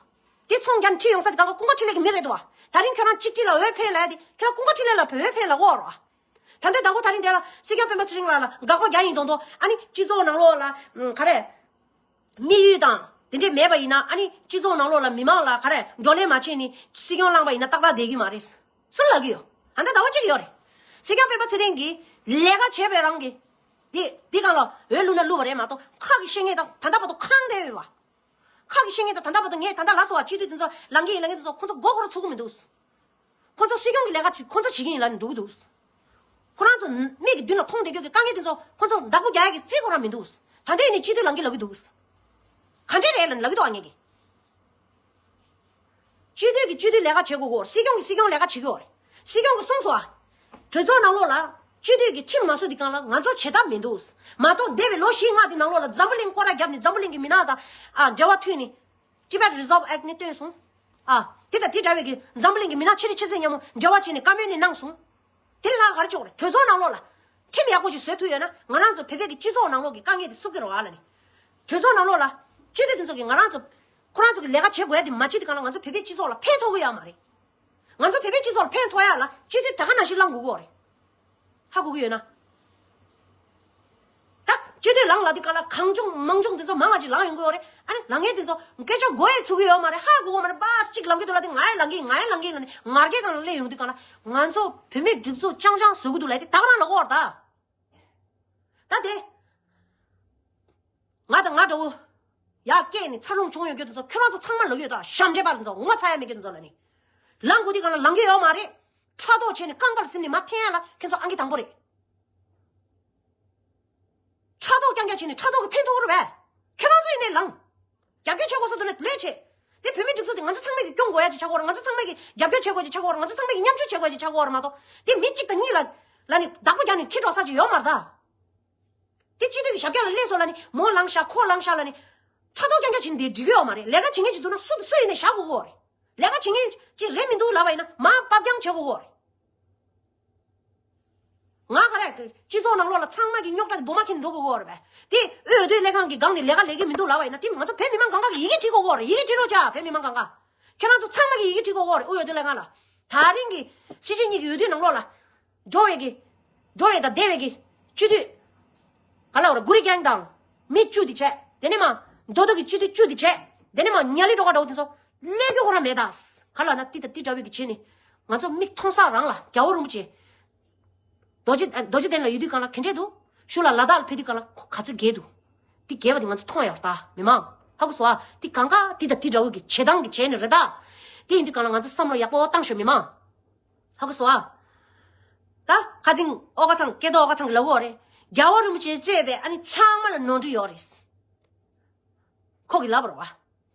དེ་ཚོང་རྒྱག་ནས་ཁྲིད་ཡོང་ས་དེ་གང་ག་ཀུན་དགའ་འཕྲིན་ལས་ཀྱི་མི་རེད་འདུག་བ། ད་རིང་ཁྱོད་རང་གཅིག་སྒྲིལ་ལ་འོས་འཕེན་ལབ་ཡ་དེ་ཁྱོད་རང་ཀུན་དགའ་འཕྲིན་ལས་ལ་འོས་འཕེན་ལབ་ཀྱི་ཡོད་རེད་བ། ད་ལྟའི་ཟླ་གོ་ད་རིང་དེ་ལ་སྲིད་སྐྱོང་སྤེན་པ་ཚེ་རིང་ལགས་ལ་དགག་པ་རྒྱག་ཡིན་མདོག་མདོག་ཨ་ནི་སྤྱི་ཚོགས་ནང་ལོགས་ལ་ག་རེ། དམིགས་ཡུལ་དང་དེ་འདྲས་མེད་པ་ཡིན་ན། ཨ་ནི་སྤྱི་ཚོགས་ནང་ལོགས་ལ་མི་མང་ལ་ག་རེ་བགྲོ་གླེང་མ་བྱས་ནས་སྲིད་སྐྱོང་བླངས་པ་ཡིན་ན་ཏག་ཏག་བསྡད་ཀྱི་མ་རེད། སུ་ལབ་ཀྱི་ཡོད། ཨ་ད་ཟླ་བ་གཅིག་ཡོད་རེད། སྲིད་སྐྱོང་སྤེན་པ་ཚེ་རིང་གིས་ལས་ཀ་བྱས་པའི་རང་གི། དེ་དེ་སྒང་ལ་འོས་བླུགས་ན་བླུགས་པ་རེད་མ་གཏོགས། ཁ་གི་བཤད་མཁན་དང་ད་ལྟ་བར་དུ་གང་བསྡད་ཡོད་པ། ཁ་གི་བཤད་མཁན་དང་ད་ལྟ་བར་དུ་ངས་ད་ལྟ་ལབ་སོང་བ། སྤྱི་འཐུས་དེ་ཚོ་ལངས་ཀྱི་ཡིན་ལབ་མཁན་དེ་ཚོ་ཁོ་ཚོ་མགོ་སྐོར་ཚུགས་ཀྱི་མི་འདུག་ཁོ་ཚོ་སྲིད་སྐྱོང་གི་ལས་ཀ་བྱེད། ཁོ་ཚོ་བྱེད་ཀྱི་ཡིན་ལབ་ནས་འགྲོ་གི་འདུག་ཁོ་རང་ཚོ་མིག་གི་མདུན་ལ་མཐོང་བསྡད་རྒྱུ་གི་དཀའ་ངལ་དེ་ཚོ་ཁོ་ཚོ་བདག་པོ་རྒྱག་ཡ་གི་རྩིས་ཁོ་རང་མི་འདུག་ད་ལྟ་ཡིན་ནའི་སྤྱི་འཐུས་ལངས་ཀྱི་ལབ་ཀྱི་འདུག་ག་འདྲས་རེད་ལབ་ནས་ལབ་ཀྱི་འདུག་ཨ་ངས་ཀྱི། སྤྱི་འཐུས་ཀྱིས་སྤྱི་འཐུས་ལས་ཀ་བྱེད་དགོས་གོ། སྲིད་སྐྱོང་གིས་སྲིད་སྐྱོང་ལས་ཀ་བྱེད་དགོས་རེད། སྲིད་སྐྱོང་གིས་གསུངས་སོང་ཨ། གྲོས་ཚོགས་ནང་ལོགས་ལ་སྤྱི་འཐུས་ཀྱིས་ཁྲིམས་མ་བཟོས་དུས་སྒང་ལ་ང་ཚོ་བྱེད་ཐབས་མི་འདུག་མ་གཏོགས་འདས་པའི་ལོ་བཞི་ལྔ་དེ་ནང་ལོགས་ལ་འཛམ་བུ་གླིང་སྐོར་ར་བརྒྱབ་ནས་འཛམ་བུ་གླིང་གི་མི་ནག་དང་ཨ་འབྲེལ་བ་མཐུད་ནས། Tibet Resolve Act ནི་བཏོན་སོང་། ཨ། དེ་དང་དེ་འདྲ་བའི་གི་འཛམ་བུ་གླིང་གི་མི་ནག་ཆེ་རིགས་ཆེ་ཚད་མཉམ་མོ་འབྲེལ་བ་བྱས་ནས་བཀའ་མོལ་ནི་གནང་སོང་། དེ་ལ་ག་རེ་ཆོག་རེད། གྲོས་ཚོགས་ནང་ལོགས་ལ་ཁྲིམས་ཡག་པོ་ཞིག་བཟོ་ཐུབ་ཡོད་ན་ང་རང་ཚོ་བོད་པའི་གི་སྤྱི་ཚོགས་ནང་ལོགས་ཀྱི་དཀའ་ངལ་དེ་སུབ་ཀྱི་རེད་བ་ལབ་ནས། གྲོས་ཚོགས་ནང་ལོགས་ལ་སྤྱི་འཐུས་དེ་ཚོ་གིས་ང་རང་ཚོ་ ཁོ་རང་ཚོ་གི་ལས་ཀ་བྱེད་དགོས་ཡ་དེ་མ་བྱེད་དུས་གང་ལ་ང་ཚོ་བོད་པའི་སྤྱི་ཚོགས་ལ་ཕན་ཐོགས་ཀྱི་ཡོད་མ་རེད། ང་ཚོ་བོད་པའི་སྤྱི་ཚོགས་ལ་ཕན་ཐོགས་ཡ་ལ་སྤྱི་འཐུས་ད་ག་ནང་བཞིན་ལངས་དགོས་ཀྱི་ཡོད་རེད། ཧ་གོ་གི་ཡོད་ན། ད་སྤྱི་འཐུས་ལངས་ལ་དེ་ག་ལ་གང་བྱུང་མང་བྱུང་དེ་ཚོ་མང་ང་ཅིག་ལངས་ཡོང་གི་ཡོད་རེད། ཨ་ནི་ལངས་མཁན་དེ་ཚོ་སྐད་ཆ་མགོ་ཡེ་ཚུགས་ཀྱི་ཡོད་མ་རེད། ཧ་གོ་གི་མ་རེད། པ་སི་གཅིག་ལངས་གི་འདུག་ལ་དེ་ང་ཡང་ལངས་གི་ང་ཡང་ལངས་གི་ལ་ནི་ང་རྒྱལ་གང་ལ་སླེབས་ཡོང་དུས་གང་ལ་ང་ཚོ་བོད་མིའི་སྒྲིག་འཛུགས་ཅང་ཅང་བཟོ་གི་འདུག་ལ་དེ་ད་ག་རང་ལ་གོ་བར་ད། ད་དེ། ང་དང་ང་འདྲ་བོ། ཡར་སྐྱེས་ནས་འཚར་ལོངས་བྱུང་ཡོད་རྒྱུ་དེ་ཚོ་ཁྱོད་རང་ཚོ་ཚང་མ་ལོག་ཡོད་ད། ཞབས་འདྲེན་པ་ཚོ་ངོ་ཚ་ཡ་མེད་རྒྱུ་དེ་ཚོ་ལ་ནི། ལངས་དགོས་དུས་གང་ལ་ལངས་ཀྱི་ཡོད་མ་རེད། ཕྲག་དོག་བྱས་ནས་རྐང་པར་ཟིན་ནས་མར་འཐེན་ཡ་ལ་ཁྱོད་ཚོ་ཨང་ཀི་དང་པོ་རེད། ཕྲག་དོག་རྐྱང་རྐྱང་བྱས་ནས་ཕྲག་དོག་གི་ཕན་ཐོགས་རེད་པས། ཁྱོད་རང་ཚོ་ཡིན་ནའི་ལངས། རྒྱབ་སྐྱོར་བྱེད་དགོས་ས་འདུག་ན་ལས་བྱེད། དེ་བོད་མིའི་སྒྲིག་འཛུགས་དེ་ང་ཚོ་ཚང་མས་ཀྱི་སྐྱོང་དགོས་ཡ་ཅིག་ཆགས་ཀྱི་ཡོད་རེད། ང་ཚོ་ཚང་མས་ཀྱི་རྒྱབ་སྐྱོར་བྱེད་དགོས་ཅིག་ཆགས་ཀྱི་ཡོད་རེད། ང་ཚོ་ཚང་མས་ཀྱི་མཉམ་ཞུགས་བྱེད་དགོས་ཅིག་ཆགས་ཀྱི་ཡོད་རེད་མ་གཏོགས། དེ་མི་གཅིག་དང་གཉིས་ལ་ལ་ནི་བདག་པོ་རྒྱག་ནས་ཁྱི་གྲོགས་ས་ཅིག་ཡོད་མ་རེད་ད། དེ་སྤྱི་འཐུས་ཀྱི་ཞབས་བཀྱག་ལ་སླེབས་སོང་ལ་ནི་མོ་ལངས་ཤག་ཁོ་ལངས་ཤག་ལ་ནི། ཕྲག་དོག་རྐྱང་རྐྱང་བྱེད་ནས་དེ་འགྲིག་གི་ཡོད་མ་རེད། ལས་ཀ་བྱེད་མཁན་ཅིག་འདུག་ན་སུ་དང་སུ་ཡིན་ནའི་བཞག་དགོས་ཀྱི་ཡོད་རེད། ལས་ཀ་བྱེད་མཁན་ཅིག་རེད་མི་འདུག་ལབ་པ་ཡིན་ན་མར་ཕབ་རྐྱང་བྱེད་དགོས་ཀྱི་ཡོད་རེད། ང་ག་རེ་སྤྱི་ཚོགས་ནང་ལོགས་ལ་ཚང་མ་གི་རྙོག་དྲ་དེ་སྦུག་མ་ཁྱེར་ནས་འགྲོ་དགོས་ཀྱི་ཡོད་རེད་པས། དེ་དབུས་འོས་བསྡུ་ལྷན་ཁང་གི་སྒང་ནས་ལས་ཀ་ལས་ཀྱི་མི་འདུག་ལབ་པ་ཡིན་ན་དེ་ང་ཚོ་བོད་མི་མང་གང་ག་གི་ཡི་གེ་བྲིས་དགོས་ཀྱི་ཡོད་རེད། ཡི་གེ་བྲིས་རོགས་བྱ་བོད་མི་མང་གང་ག། ཁྱེད་རང་ཚོ་ཚང་མ་གི་ཡི་གེ་བྲིས་དགོས་ཀྱི་ཡོད་རེད། དབུས་འོས་བསྡུ་ལྷན་ཁང་ལ། ད་རིང་གི་སྲིད་སྤྱི་གཉིས་ཀྱི་འོས་བསྡུ་ནང་ལོགས་ལ། འགྲོ་བའི་གི། འགྲོ་བའི་དང་བསྡད་པའི་གི། སྤྱི་འཐུས། ག་ལ་བར་གུ་རི་གེང་དང་། མི་བཅུ་དེ་བྱས། དེ་ནས་མ། མདོ་སྟོད་ཀྱི་སྤྱི་འཐུས་བཅུ་དེ་བྱས། དེ་ནས་མ་ཉ་ལི་ཀྲོ་ག་འདྲ་བོ་དེ་ཚོ། གླེང་རྒྱུ་ཁོ་རང་མེད་ད། ག་ལ་ན་ཏི་ད་ཏི་འདྲ་བའི་གི་བྱས་ནས། ང་ཚོ་མིག་མཐོང་ས་རང་ལ་རྒྱལ་བ་རིན་པོ་ཆེ། རྡོ་རྗེ་རྡོ་རྗེ་གདན་ལ་ཡོད་དུས་གང་ལ་ག་འདྲས་འདུག་ཤུ་ལ་ལ་དྭགས་ལ་ཕེབས་དུས་གང་ལ་ག་ཚོད་རྒྱས་འདུག་དེ་རྒྱས་པ་དེ་ང་ཚོ་མཐོང་ཡོད་ད་མི་མང་། ཧ་གོ་སོང་ཨ། དེ་གང་ག་ཏི་ད་ཏི་འདྲ་བའི་གི་བྱེད་སྟངས་གི་བྱས་ནས་རེད་ད། དེ་ཡིན་དུས་གང་ལ་ང་ཚོ་བསམ་བློ་ཡག་པོ་བཏང་ཤོག་མི་མང་། ཧ་གོ་སོང་ཨ། ད་ཁ་ཚིང་ཨོ་ཁ་ཚང་སྐད་དོ་ཨོ་ཁ་ཚང་གི་ལབ་ཡོད་རེད། རྒྱལ་བ་རིན་པོ་ཆེ་གཙོས་པའི་ཨ་ནི་ཚང་མ་ལ་ནོར་འཁྲུལ་ཡོད་རེད། ཁོ་གི་ལབ་རོགས་ཨ།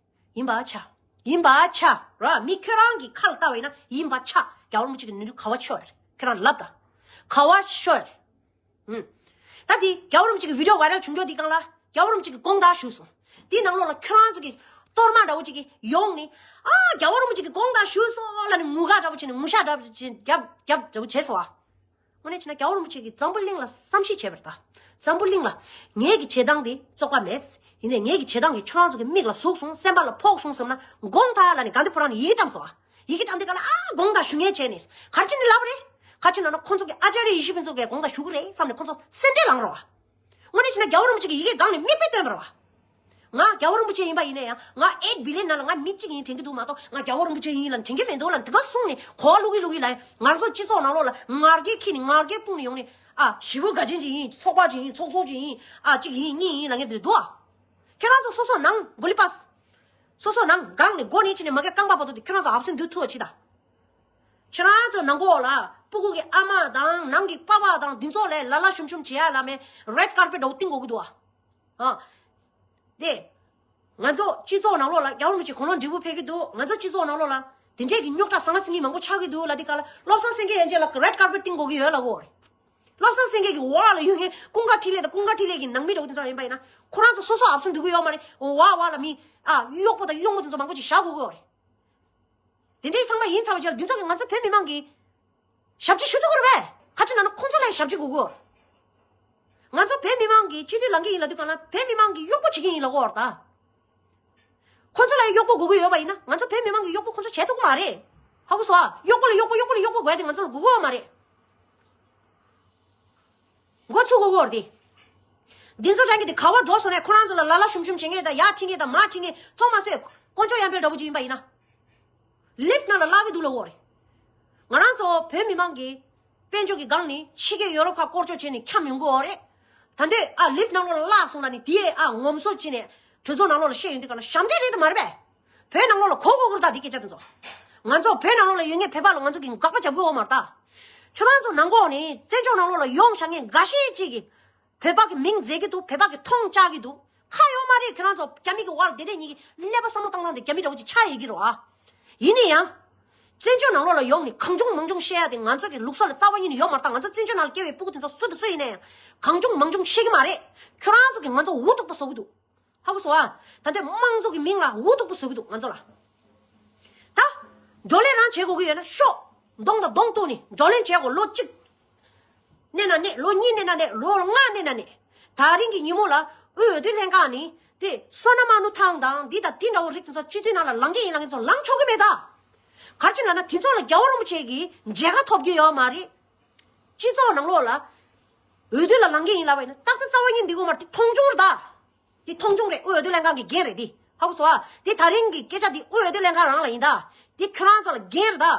ཡིན་པ་ཆ། ཡིན་པ་ཆ། ར་མི་ཁྱོད་རང་གི་ཁ་ལ་ལྟ་བ་ཡིན་ན་ཡིན་པ་ཆ། རྒྱལ་བ་རིན་པོ་ཆེ་གི་ནོར་འཁྲུལ་ག་བ་ཤོར་རེད། ཁྱོད་རང་ལབ་ད། ག་བ་ཤོར་རེད། ཨུམ། ད་དེ་རྒྱལ་བ་རིན་པོ་ཆེ་གི་བི་ཌི་ཡོ་བྷའི་རལ་བྱུང་རྒྱུ་དེ་སྒང་ལ་རྒྱལ་བ་རིན་པོ་ཆེ་གི་དགོངས་དག་ཞུས་སོང་། དེའི་ནང་ལོགས་ལ་ཁྱོད་རང་ཚོ་གི་གཏོར་མ་འདྲ་བོ་ཅིག་གི་ཡོང་ནས། ཨ་རྒྱལ་བ་རིན་པོ་ཆེ་གི་དགོངས་དག་ཞུས་སོང་ལབ་ནས་ངུ་ག་འདྲ་བོ་བྱས་ནས་ངུ་ཤ་འདྲ་བོ་བྱས་རྒྱབ་རྒྱབ་འདྲ་བོ་བྱས་སོང་ཨ། དངོས་གནས་བྱས་ན་རྒྱལ་བ་རིན་པོ་ཆེ་གིས་འཛམ་བུ་གླིང་ལ་བསམ་ཤེས་བྱས་པ་རེད་ད། འཛམ་བུ་གླིང་ལ། ངེད་ཀྱི་བྱེད་སྟངས་དེ་བཙོག་པ་མེད། ཡིན་ནའི་ངེད་ཀྱི་བྱེད་སྟངས་ཀྱིས་ཁྱོད་རང་ཚོ་གི་མིག་ལ་ཟུག་སོང་། སེམས་པ་ལ་ཕོག་སོང་བསམ་ན་དགོངས་དག་ལབ་ནས་གྷན་དྷི་ཕུ་རང་ནས་ཡི་གེ་བཀྲམ་སོང་ཨ། ཡི་གེ་བཀྲམ་དེ་ག་ལ་ཨ་དགོངས་དག་ཞུ་མཁན་བྱས་ནས། ག་རེ་བྱས་ནས་ལབ་པ་རེད། ག་རེ་བྱས་ནས་ན་ཁོང་ཚོ་གི་ཨ་ཅཱརྱ་ཡེ་ཤེས་ཕུན་ཚོགས་ཀྱིས་དགོངས་དག་ཞུ་གི་རེད་བསམ་ནས་ཁོང་ཚོ་སེམས་ཁྲལ་ལངས་རོགས་ཨ། དངོས་གནས་བྱས་ན་རྒྱལ་བ་རིན་པོ་ཆེ་གིས་ཡི་གེ་སྒང་ནས་མིག་དཔེ་སྟོན་པ་རེད་བ། ང་རྒྱལ་བ་རིན་པོ་ཆེ་ཡིན་པ་ཡིན་ན་ཡང་ང་ཨེཊ་བི་ལི་ཡན་ནང་ལ་ང་མི་གཅིག་ཡིན་དྲན་གྱི་འདུག་མ་གཏོགས་ང་རྒྱལ་བ་རིན་པོ་ཆེ་ཡིན་ལབ་དྲན་གྱི་མི་འདུག་ལབ་དེ་ག་གསུངས་ནས་གོ་བ་བླུག་གི་བླུག་གི་ལབ་ཡ། ང་ཚོ་སྤྱི་ཚོགས་ནང་ལོགས་ལ་ང་རྒྱལ་ཁྱི་ནི་ང་རྒྱལ་སྤུངས་ནས་ཡོང་ནས་ཨ་ཞི་བུ་ག་ཅན་ཅིག་ཡིན། ཚོགས་པ་ཅིག་ཡིན། ཚོགས་གཙོ་ཅིག་ཡིན། ཨ་གཅིག་ཡིན་གཉིས་ཡིན་ལབ་མཁན་དེ་འདུག་ཨ། ཁྱེད་རང་ཚོ་སོ་སོ་ནང་གོ་ལི་པ་སོ་སོ་ནང་སྒང་ནས་སྒོ་ནས་ཕྱིན་ནས་མ་གི་རྐང་པ་བར་དུ་དེ་ཁྱེད་རང་ཚོ་ཨབ་སེན་དུས་ཐུ་བ་ཕྱི་ད། ཁྱེད་རང་ཚོ་ནང་གོ་ལ་སྤུ་གུ་གི་ཨ་མ་དང་ནང་གི་པ་ཕ་དང་འདི་ཚོ་ལས་ལ་ལ་ཞུམ་ཞུམ་བྱེད་ཡ་ལ་མེ་རེད་ཀར་པེཊ་འདྲ་བོ་བཏིང་དགོས་ཀྱི་འདུག་ཨ། ཨ། དེ། ང་ཚོ་སྤྱི་ཚོགས་ནང་ལོགས་ལ་རྒྱལ་བ་རིན་པོ་ཆེ་དགུང་ལོ་བགྲེས་པོ་ཕེབས་ཀྱི་འདུག་ང་ཚོ་སྤྱི་ཚོགས་ནང་ལོགས་ལ་དེ་འདྲས་ཀྱི་རྙོག་དྲ་ཟང་ཟིང་གི་མང་པོ་ཆགས་ཀྱི་འདུག་ལ་དེ་ག་ལ་བློ་བཟང་སེང་གེ་ཡན་ཆད་ལ་རེད་ཀར་པེཊ་བཏིང་དགོས་ཀྱི་ཡོད་ལ་འོ་རེད། བློ་བཟང་སེང་གེ་གི་འོག་ལ་ཡོད་མཁན་ཀུན་དགའ་འཕྲིན་ལས་དང་ཀུན་དགའ་འཕྲིན་ལས་ཀྱི་ནང་མི་འདྲ་བོ་དེ་ཚོ་ཡིན་པ་ཡིན་ན་ཁོ་རང་ཚོ་སོ་སོ་ཨབ་སེན་འདུག་གི་ཡོད་མ་རེད། འོག་འོག་ལ་མི་ཨ་གཡོག་པོ་དང་གཡོག་མོ་དེ་ཚོ་མང་པོ་ཅིག་བཞག་དགོས་ཀྱི་ཡོད་རེད། དེ་འདྲའི་ཚང་མ་ཡིན་ཚར་བ་ཅིག་ལ་འདི་ཚོ་གི་ང་ཚོ་བོད་མི་མང་གི་ཞབས་ཕྱི་ཞུ་ཐུབ་ཀྱི་རེད་པས། ག་ཅི་ན་ན་ཁོང་ཚོ་ལ་ཞབས་ཕྱི་དགོས་ཀྱི་ཡོད། ང་ཚོ་བོད་མི་མང་གི་སྤྱི་འཐུས་ལངས་ཀྱི་ཡིན་ལབ་དུས་གང་ལ་བོད་མི་མང་གི་གཡོག་པོ་བྱེད་ཀྱི་ཡིན་ལབ་ཀྱི་ཡོད་རེད་ད། ཁོང་ཚོ་ལ་གཡོག་པོ་དགོས་ཀྱི་ཡོད་པ་ཡིན་ན་ང་ཚོ་བོད་མི་མང་གི་གཡོག་པོ་ཁོང་ཚོ་བྱེད་ཐུབ་ཀྱི་མ་རེད། ཧ་གོ་སོང་ཨ། གཡོག་པོ་ལ་གཡོག་པོ་གཡོག་པོ་ལ་གཡོག་པོ་དགོས་ཡ་དེ་ང་ཚོ་ལ་དགོས་ཀྱི་ཡོད་མ་རེད། འགོ་ཚུགས་དགོས་ཀྱི་ཡོད་རེད་དེ། འདི་ཚོ་དྲན་གྱི་དེ་ག་བ་འགྲོ་སོང་ནས་ཁོ་རང་ཚོ་ལ་ལ་ལ་ཞུམ་ཞུམ་བྱེད་མཁན་དང་ཡར་ཁྲིད་མཁན་དང་མར་ཁྲིད་མཁན་མཐོང་མ་སོང་། དཀོན་མཆོག་ཡར་འཕེལ་འདྲ་བོ་ཅིག་ཡིན་པ་ཡིན་ན། ལིཕ་ནང་ལ་བརླག་གི་འདུག་ལབ་ཀྱི་ཡོད་རེད། ང་རང་ཚོ་བོད་མི་མང་གིས་དཔལ་འབྱོར་གྱི་སྒང་ནས་ཕྱི་རྒྱལ་ཡོ་རོབ་ཁག་སྐོར་སྐྱོད་བྱས་ནས་འཁྱམས་ཡོང་གི་ཡོད་རེད། ད་འདོད་ཨ་ལིཕ་ནང་ལོགས་ལ་བརླག་སོང་ལ་ནི་དེ་ཨ་ངོམ་སོ་བྱས་ནས་གྲོས་ཚོགས་ནང་ལོགས་ལ་བཤད་ཡོང་དུས་ག་ལ་ཞབས་འདྲེན་རེད་དམ་མ་རེད་པས། བོད་ནང་ལོགས་ལ་གོ་དགོས་ཀྱི་རེད་ད་འདི་སྐད་ཆ་དེ་ཚོ། ང་ཚོ་བོད་ནང་ལོགས་ལ་ཡོད་མཁན་བོད་པ་ལ་ང་ཚོ་གི་དགག་པ་རྒྱབ་ཀྱི་ཡོད་མ་རེད་ད། ཁྱོད་རང་ཚོ་ནང་ལོགས་ནས་བཙན་བྱོལ་ནང་ལོགས་ལ་ཡོང་བཞག་མཁན་འགའ་ཤས་ཅིག་གིས། བོད་པ་གི་མིང་འཛད་ཀྱི་འདུག་བོད་པ་གི་མཐོང་བཅག་གི་འདུག་ཁ་ཡོད་མ་རེད། ཁྱོད་རང་ཚོ་རྒྱ་མི་གི་འོག་ལ་བསྡད་བསྡད་ཉིད་ཀྱི་ཀླད་པ་བསམ་བློ་བཏང་སྟངས་དེ་རྒྱ་མི་འདྲ་བོ་ཅིག་ཆགས་ཡོད་ཀྱི་རེད་བ། ཡིན་ན་ཡང་། བཙན་བྱོལ་ནང་ལོགས་ལ་ཡོང་ནས་གང་བྱུང་མང་བྱུང་བཤད་ཡ་དེ་ང་ཚོ་གི་ལུགས་སྲོལ་ལ་རྩ་བ་ཉིད་ནས་ཡོད་མ་རེད་ད། ང་ཚོ་བཙན་བྱོལ་ནང་ལ་སྐྱེས་པའི་སྤུ་གུ་དེ་ཚོ་སུ་དང་སུ་ཡིན་ན་ཡང་གང་བྱུང་མང་བྱུང་བཤད་ཀྱི་མ་རེད། ཁྱོད་རང་ཚོ་གིས་ང་ཚོ་འུ་ཐུག་པ་བཟོ་གི་འདུག་ཧ་གོ་སོང་ཨ། ད་ལྟའི་དམངས་གཙོ་གི་མིང་ལ་འུ་ཐུག་པོ་བཟོ་གི་འདུག་ང་ཚོ་ལ། ད། བགྲོ་གླེང་རང་བྱེད་དགོས་ཀྱི་ཡོད་ན་ཤོག་གདོང་དང་གདོང་གཏུག་ནས་བགྲོ་གླེང་བྱེད་དགོས། ལོ་གཅིག་གནས་ན་གནས། ལོ་གཉིས་གནས་ན་གནས། ལོ་ལྔ་གནས་ན་གནས། ད་རིང་གི་ཉིན་མོ་ལ་དབུས་འོས་བསྡུ་ལྷན་ཁང་ནས་ དེ་སོ་ན་མ་ནུ་ཐང་དང་འདི་དང་འདི་འདྲ་བོ་རིགས་དེ་ཚོ་སྤྱི་འཐུས་ནང་ལ་ལངས་ཀྱི་ཡིན་ལ་ངེད་ཚོ་ལངས་ཆོག་གི་མེད་ད། ག་རེ་བྱས་ན་ན་དེ་ཚོ་ལ་རྒྱལ་བ་རིན་པོ་ཆེ་གི་མཇལ་ཁ་ཐོབ་ཀྱི་ཡོད་མ་རེད། སྤྱི་ཚོགས་ནང་ལོགས་ལ་འོས་བསྡུ་ལ་ལངས་ཀྱི་ཡིན་ལབ་པ་ཡིན་ན་ཏག་ཏག་རྩ་བ་ཉིད་འདི་གོ་མ་རེད། དེ་མཐོང་ཆུང་རེད་ད། དེ་མཐོང་ཆུང་རེད། དབུས་འོས་བསྡུ་ལྷན་ཁང་གི་འགན་རེད་དེ། ཧ་གོ་སོང་ཨ། དེ་ད་རིང་གི་སྐད་ཆ་དེ་དབུས་འོས་བསྡུ་ལྷན་ཁང་རང་ལ་ཡིན་ད། དེ་ཁྱོད་རང་ཚོ་ལ་འགན་རེད་ད།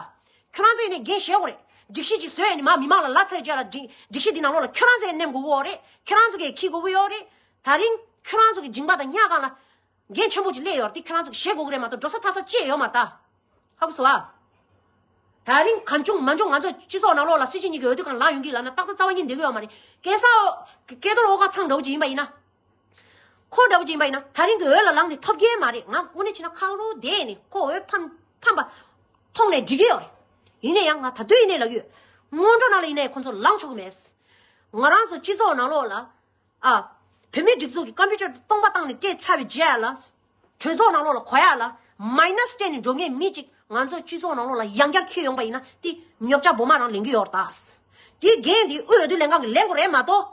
ཁྱོད་རང་ཚོ་ཡིན་ནས་འགན་བཞེས་དགོས་རེད། སྒྲིག་གཞི་ཅིག་བཟོས་ཡིན་ནས་མ་མི་མང་ལ་ལབ་ཚར་རྗེས་ལ་སྒྲིག་སྒྲིག་གཞི་འདི་ནང་ལོགས་ལ་ཁྱོད་རང་ཚོས་མནན་དགོས་ཀྱི་ཡོད་རེད། ཁྱོད་རང་ཚོ་གིས་འཁྱེར་དགོས་ཀྱི་ཡོད་རེད། ད་རིང་ཁྱོད་རང་ཚོ་གི་མཇིང་པ་དང་སྙ་གང་ལ་འགན་ཆེན་པོ་ཅིག་སླེབས་ཡོད་རེད། དེ་ཁྱོད་རང་ཚོ་གིས་བཞེས་དགོས་ཀྱི་རེད་མ་གཏོགས་འགྲོ་ས་ཐར་ས་ཅི་ཡང་ཡོད་མ་རེད་ད། ཧ་གོ་སོང་ཨ། ད་རིང་གང་བྱུང་མ་བྱུང་ང་ཚོ་སྤྱི་ཚོགས་ནང་ལོགས་ལ་སྲིད་སྤྱི་གཉིས་ཀྱི་འོས་བསྡུ་སྒང་ལངས་ཡོང་གི་ལབ་ན་ཏག་ཏག་རྩ་བ་ཉིད་འདི་གི་ཡོད་མ་རེད། སྐལ་བཟང་སྐལ་རྡོར་ཨོ་དཀར་ཚང་འདྲ་བོ་ཅིག་ཡིན་པ་ཡིན་ན། ཁོ་འདྲ་བོ་ཅིག་ཡིན་པ་ཡིན་ན་ད་རིང་གི་འོས་ལ་ལངས་ནས་ཐོབ་ཀྱི་མ་རེད། ང་དངོས་གནས་བྱས་ན་ཁག་རུ་བསྡད་ནས་ཁོ་འོས་ཕམ་ཕམ་པ་མཐོང་ནས་འགྲིག་གི་ཡོད་རེད། ཡིན་ན་ཡང་ང་ད་དུང་ཡིན་ནའི་ལབ་ཡོད། སྔོན་འགྲོ་ནང་ལ་ཡིན་ནའི་ཁོ་ཚོ་ལངས་ཆོག་གི་མེད། ང་རང་ཚོ་སྤྱི་ཚོགས་ནང་ལོགས་ལ། ཨ། བོད་མིའི་སྒྲིག་འཛུགས་ཀྱི་ཀམ་པུ་ཊར་སྟོང་པ་བཏང་ནས་སྤྲད་ཚར་བའི་རྗེས་ལ། གྲོས་ཚོགས་ནང་ལོགས་ལ་གོ་ཡ་ལ་མའི་ནས་བསྟན་ནས་འགྲོ་མཁན་མི་གཅིག་ང་ཚོ་སྤྱི་ཚོགས་ནང་ལོགས་ལ་ཡང་བསྐྱར་འཁྱེར་ཡོང་པ་ཡིན་ན་དེ་ཉོབ་ཆ་བོ་མ་རང་ལེན་གྱི་ཡོད་རེད་ད། དེའི་འགན་དེ་དབུས་འོས་བསྡུ་ལྷན་ཁང་གིས་ལེན་དགོས་རེད་མ་གཏོགས།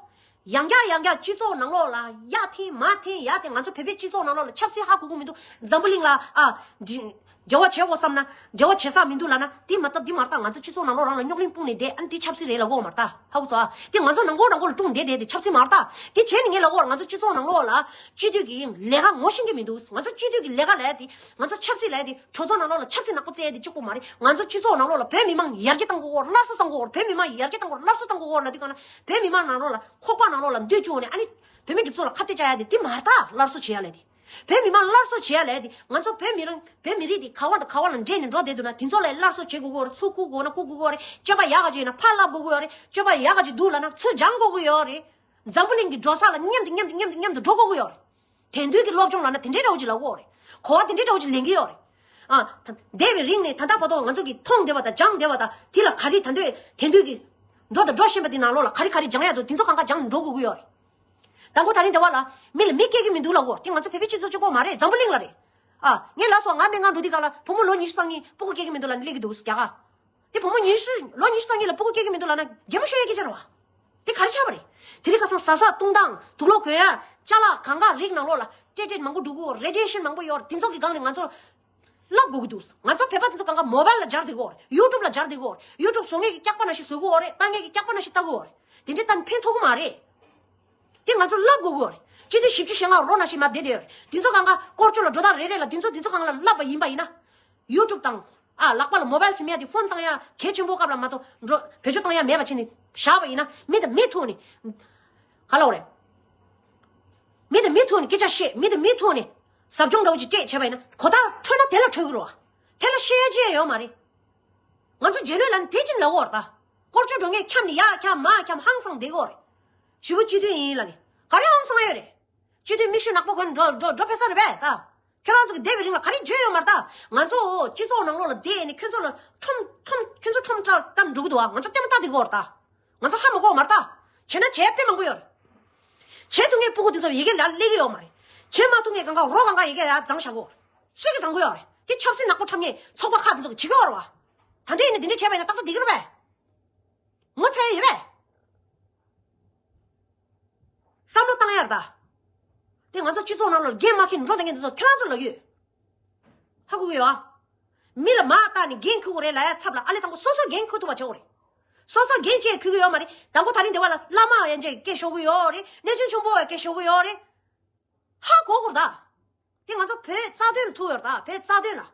ཡང་བསྐྱར་ཡང་བསྐྱར་སྤྱི་ཚོགས་ནང་ལོགས་ལ་ཡར་འཐེན་མར་འཐེན་ཡར་འཐེན། ང་ཚོ་བོད་པའི་སྤྱི་ཚོགས་ནང་ལོགས་ལ་ཆབ་སྲིད་ཧ་གོ་གི་མི་འདུག་འཛམ་བུ་གླིང་ལ་ཨ་འབྲེལ་བ་བྱེད་དགོས་བསམ་ན་འབྲེལ་བ་བྱེད་ས་མི་འདུག་ལབ་ན་དེ་མ་སྟབས་དེ་མ་རེད་ད། ང་ཚོ་སྤྱི་ཚོགས་ནང་ལོགས་རང་ལ་རྙོག་གླེང་སྤུངས་ནས་བསྡད་ཨ་ནི་དེ་ཆབ་སྲིད་རེད་ལབ་དགོས་མ་རེད་ད། ཧ་གོ་སོང་ཨ། དེ་ང་ཚོ་ནང་ཁུལ་ནང་ཁུལ་ལ་སྒྲུང་བསྡད་བསྡད་དེ་ཆབ་སྲིད་མ་རེད་ད། དེ་བྱས་ནས་ངས་ལབ་དགོས་རེད། ང་ཚོ་སྤྱི་ཚོགས་ནང་ལོགས་ལ་སྤྱི་འཐུས་ཀྱི་ལས་ཀ་ངོ་ཤེས་ཀྱི་མི་འདུག་ང་ཚོ་སྤྱི་འཐུས་ཀྱི་ལས་ཀ་ལས་དེ་ང་ཚོ་ཆབ་སྲིད་ལས་དེ་གྲོས་ཚོགས་ནང་ལོགས་ལ་ཆབ་སྲིད་ནག་པོ་བཙལ་ཡ་དེ་གཅིག་པོ་མ་རེད། ང་ཚོ་སྤྱི་ཚོགས་ནང་ལོགས་ལ་བོད་མི་མང་ཡར་རྒྱས་གཏང་དགོས་སྐོར་སླར་གསོ་གཏང་དགོས་སྐོར། བོད་མི་མང་ཡར་རྒྱས་གཏང་དགོས་སླར་གསོ་གཏང་དགོས་སྐོར་ལ་དེ་ག་ན་བོད་མི་མང་ནང་ལོགས་ལ་ཁོག་པ་ནང་ལོགས་ལ་འདུས་བཅུག་ནས་ཨ་ནི་བོད་མི་སྒྲིག་འཛུགས་ལ་ཁ་གཏད་བཅག་ཡ་དེ་དེ་མ་རེད་ད། སླར་གསོ་བྱེད་ཡ་ལས་དེ། བོད་མི་མང་སླར་གསོ་བྱེད་ཡ་ལས་དེ་ང་ཚོ་བོད་མི་རང་བོད་མི་རིགས་དེ་ག་བ་དང་ག་བ་ལ་འདྲེས་ནས་འགྲོ་བསྡད་འདུག་ན་དེ་ཚོ་ལ་སླར་གསོ་བྱེད་དགོས་ཀྱི་ཡོད་རེད། ཚུར་བཀུག་དགོས་ན་བཀུག་དགོས་ཀྱི་ཡོད་རེད། སྤྱོད་པ་ཡག་ག་ཅིག་ཡིན་ན་ཕར་བསླབ་དགོས་ཀྱི་ཡོད་རེད། སྤྱོད་པ་ཡག་ག་ཅིག་འདུག་ལབ་ན་ཚུར་སྦྱང་དགོས་ཀྱི་ཡོད་རེད། འཛམ་བུ་གླིང་གི་འགྲོ་ས་ལ་མཉམ་དུ་མཉམ་དུ་མཉམ་དུ་འགྲོ་དགོས་ཀྱི་ཡོད་རེད། དེང་དུས་ཀྱི་སློབ་སྦྱོང་ལབ་ན་དེ་འདྲའི་འདྲ་བོ་ཅིག་ལབ་ཀྱི་ཡོད་རེད། གོ་བ་དེ་འདྲའི་འདྲ་བོ་ཅིག་ལེན་གྱི་ཡོད་རེད། ཨ། ད་འདས་པའི་རིང་ནས་ད་ལྟ་བར་དུ་ང་ཚོ་གིས་མཐོང་བསྡད་པ་དང་སྦྱངས་བསྡད་པ་དང་དེ་ལ་ག་རེ་ད་དུང་དེང་དུས་ཀྱི་འགྲོ་དང་འགྲོ་བཞིན་པ་དེ་ནང་ལོགས་ལ་ག་རེ་ག་རེ་སྦྱང་ཡ་འདུག་དེ་ཚོ་གང་ག་སྦྱངས་འགྲོ་དགོས་ཀྱི་ཡོད་རེད། དང་པོ་ད་རིང་འདི་བ་ལ་མི་ལ་མི་སྐྱེ་གི་མི་འདུག་ལབ་ཀྱི་ཡོད་རེད། དེ་ང་ཚོ་བོད་པའི་སྤྱི་ཚོགས་གཅིག་པོ་མ་རེད། འཛམ་བུ་གླིང་ལ་རེད། ཨ། ངས་ལབ་སོང་། ང་སྨན་ཁང་འགྲོ་དུས་སྒང་ལ་བུ་མོ་ལོ་ཉི་ཤུ་རྩ་གཉིས་སྤུ་གུ་སྐྱེ་གི་མི་འདུག་ལབ་ནས་སླེབས་ཀྱི་འདུག་རྒྱ་གར། དེ་བུ་མོ་ཉི་ཤུ་ལོ་ཉི་ཤུ་རྩ་གཉིས་ལ་སྤུ་གུ་སྐྱེ་གི་མི་འདུག་ལབ་ན་གད་མོ་ཤོར་ཡ་སྐད་ཆ་རེད་བ། དེ་ག་རེ་ཆགས་པ་རེད། དེ་རིང་ཁ་སང་ཟ་ཟ་བཏུང་སྟངས་དུག་ལོག་གོན་ཡ་ཅ་ལག་གང་ག་རིགས་ནང་ལོགས་ལ་སྐྲན་སྐྲན་མང་པོ་འགྲོ་གི་ཡོད་རེད། རེ་ཌི་ཡེ་ཤན་མང་པོ་ཡོད་རེད། དེ་ཚོ་གི་སྒང་ནས་ང་ཚོ་བསླབ་དགོས་ཀྱི་འདུག་ང་ཚོ་བོད་པ་དེ་ཚོ་གང་ག་མོ་བལ་ལ་སྦྱར་བསྡད་ཀྱི་ཡོད་རེད། ཡུ་ཊུབ་ལ་སྦྱར་བསྡད་ཀྱི་ཡོད་རེད། ཡུ་ཊུབ་བཟོ་མཁན་གྱིས་སྐྱག་པ་ནང་བཞིན་བཟོ་གི་ཡོད་རེད། ལྟ་མཁན་གྱིས་སྐྱག་པ་ནང་བཞིན་ལྟ་གི་ཡོད་རེད། དེ་འདྲའི་ལྟ་ནས་ཕན་ཐོགས་ཀྱི་མ་རེད། དེ་ང་ཚོ་བསླབ་དགོས་ཀྱི་ཡོད་རེད། སྤྱི་ཟླ་བཞི་བཅུ་ཞེ་ལྔ་རོ་ནང་བཞིན་མར་བསྡད་བསྡད་ཡོད་རེད། དེ་ཚོ་གང་ག་སྐོར་སྐྱོད་ལ་འགྲོ་སྟངས་རེ་རེ་ལ་དེ་ཚོ་དེ་ཚོ་གང་ལ་བསླབ་པ་ཡིན་པ་ཡིན་ན། ཡུ་ཊུབ་དང་། ཨ། ལག་པ་ལ་མོ་བལ་ཟེར་མཁན་དེ་ཕོན་བཏང་ཡ་གལ་ཆེན་པོ་སྐབས་ལ་མ་གཏོགས་འགྲོ་བེད་སྤྱོད་བཏང་ཡ་མེད་པ་བྱས་ནས་བཞག་པ་ཡིན་ན་མི་དང་མི་ཐུག་ནས། ག་ལབ་དགོས་རེད། མི་དང་མི་ཐུག་ནས་སྐད་ཆ་བཤད། མི་དང་མི་ཐུག་ནས་ཟབ་སྦྱོང་འདྲ་བོ་ཅིག་སྤྲད་བྱས་པ་ཡིན་ན་གོ་བརྡ་འཕྲོད་ན་དེ་ལ་འཕྲོད་ཀྱི་རེད་བ། དེ་ལ་བཤད་ཡ་ཅི་ཡང་ཡོད་མ་རེད། ང་ཚོ་རྗེས་ལུས་ལ་ནི་དེ་ཅིག་ལབ་ཀྱི་ཡོད་རེད་ད། སྐོར་སྐྱོད་འགྲོ་མཁན་འཁྱམས་ནས་ཡར་འཁྱམས་མར་འཁྱམས་ཧང་སངས་བསྡད་ཀྱི་ཡོད་རེད། ཞེ་པོ་སྤྱི་འཐུས་ཡིན་ལབ་ནས་ག་རེ་ཧང་སངས་ཡོད་རེད། སྤྱི་འཐུས་མིག་ཤེལ་ནག་པོ་གོན་འགྲོ་འགྲོ་འགྲོ་ཕེབས་ས་རེད་པས་ད། ཁྱོད་རང་ཚོ་གི་འདས་པའི་རིང་ལ་ག་རེ་བརྗོད་ཡོད་མ་རེད་ད། ང་ཚོ་སྤྱི་ཚོགས་ནང་ལོགས་ལ་བསྡད་ནས་ཁྱོད་ཚོ་ལ་ཁྲོམ་ཁྲོམ་ཁྱོད་ཚོ་ཁྲོམ་བཀྲ་བཀྲ་འགྲོ་གི་འདུག་ཨ། ང་ཚོ་ལྟད་མོ་ལྟ་བསྡད་ཀྱི་ཡོད་རེད་ད། ང་ཚོ་ཧ་མ་གོ་མ་རེད་ད། བྱས་ན་བྱས་དཔེ་མང་པོ་ཡོད་རེད། བྱས་ཐུབ་མཁན་སྤུ་གུ་དེ་ཚོ་ཡི་གེ་ལ་སླེབས་ཀྱི་ཡོད་མ་རེད། བྱས་མ་ཐུབ་མཁན་གང་ག་རོ་གང་ག་ཡི་གེ་ཡར་བརྫངས་བཞག་གོ། སུས་ཀྱིས་བརྫང་གི་ཡོད་རེད། དེ་ཆབ་སྲིད་ནག་པོ་འཁྲབ་མཁན་ཚོགས་པ་ཁག་དེ་ཚོ་གིས་བྱེད་ཀྱི་ཡོད་རེད་བ། ད་འདི་ཡིན་ན་འདི་འདྲ་བྱས་པ་ཡིན་ན་ཏག་ཏག་འགྲིག་གི་རེད་པས། ངོ་ཚ་ཡ་ཡོད་པས། བསམ་བློ་བཏང་ཡ་རེད་ད། དེ་ང་ཚོ་སྤྱི་ཚོགས་ནང་ལ་འགན་མ་འཁྱེར་འགྲོ་བསྡད་མཁན་དེ་ཚོ་ཁྱེད་རང་ཚོ་ལ་ཡོད། ཧ་གོ་གི་ཡོད་ཨ། མི་ལ་མར་བལྟས་ནས་འགན་འཁུར་དགོས་རེད་ལབ་ཡ་ཚབ་ལ་ཨ་ལས་དང་པོ་སོ་སོ་འགན་འཁུར་ཐུབ་པ་བྱེད་དགོས་རེད། སོ་སོ་འགན་ཅིག་འཁུར་གི་ཡོད་མ་རེད། དང་པོ་ད་རིང་འདི་བ་ལ་བླ་མ་ཡན་ཆད་སྐད་ཤོར་གི་ཡོད་རེད། གནས་ཆུང་ཆུང་པོ་ཡ་སྐད་ཤོར་གི་ཡོད་རེད། ཧ་གོ་དགོས་རེད་ད། དེ་ང་ཚོ་བོད་རྩ་དོན་ལ་ཐུག་ཡོད་རེད་ད། བོད་རྩ་དོན་ལ།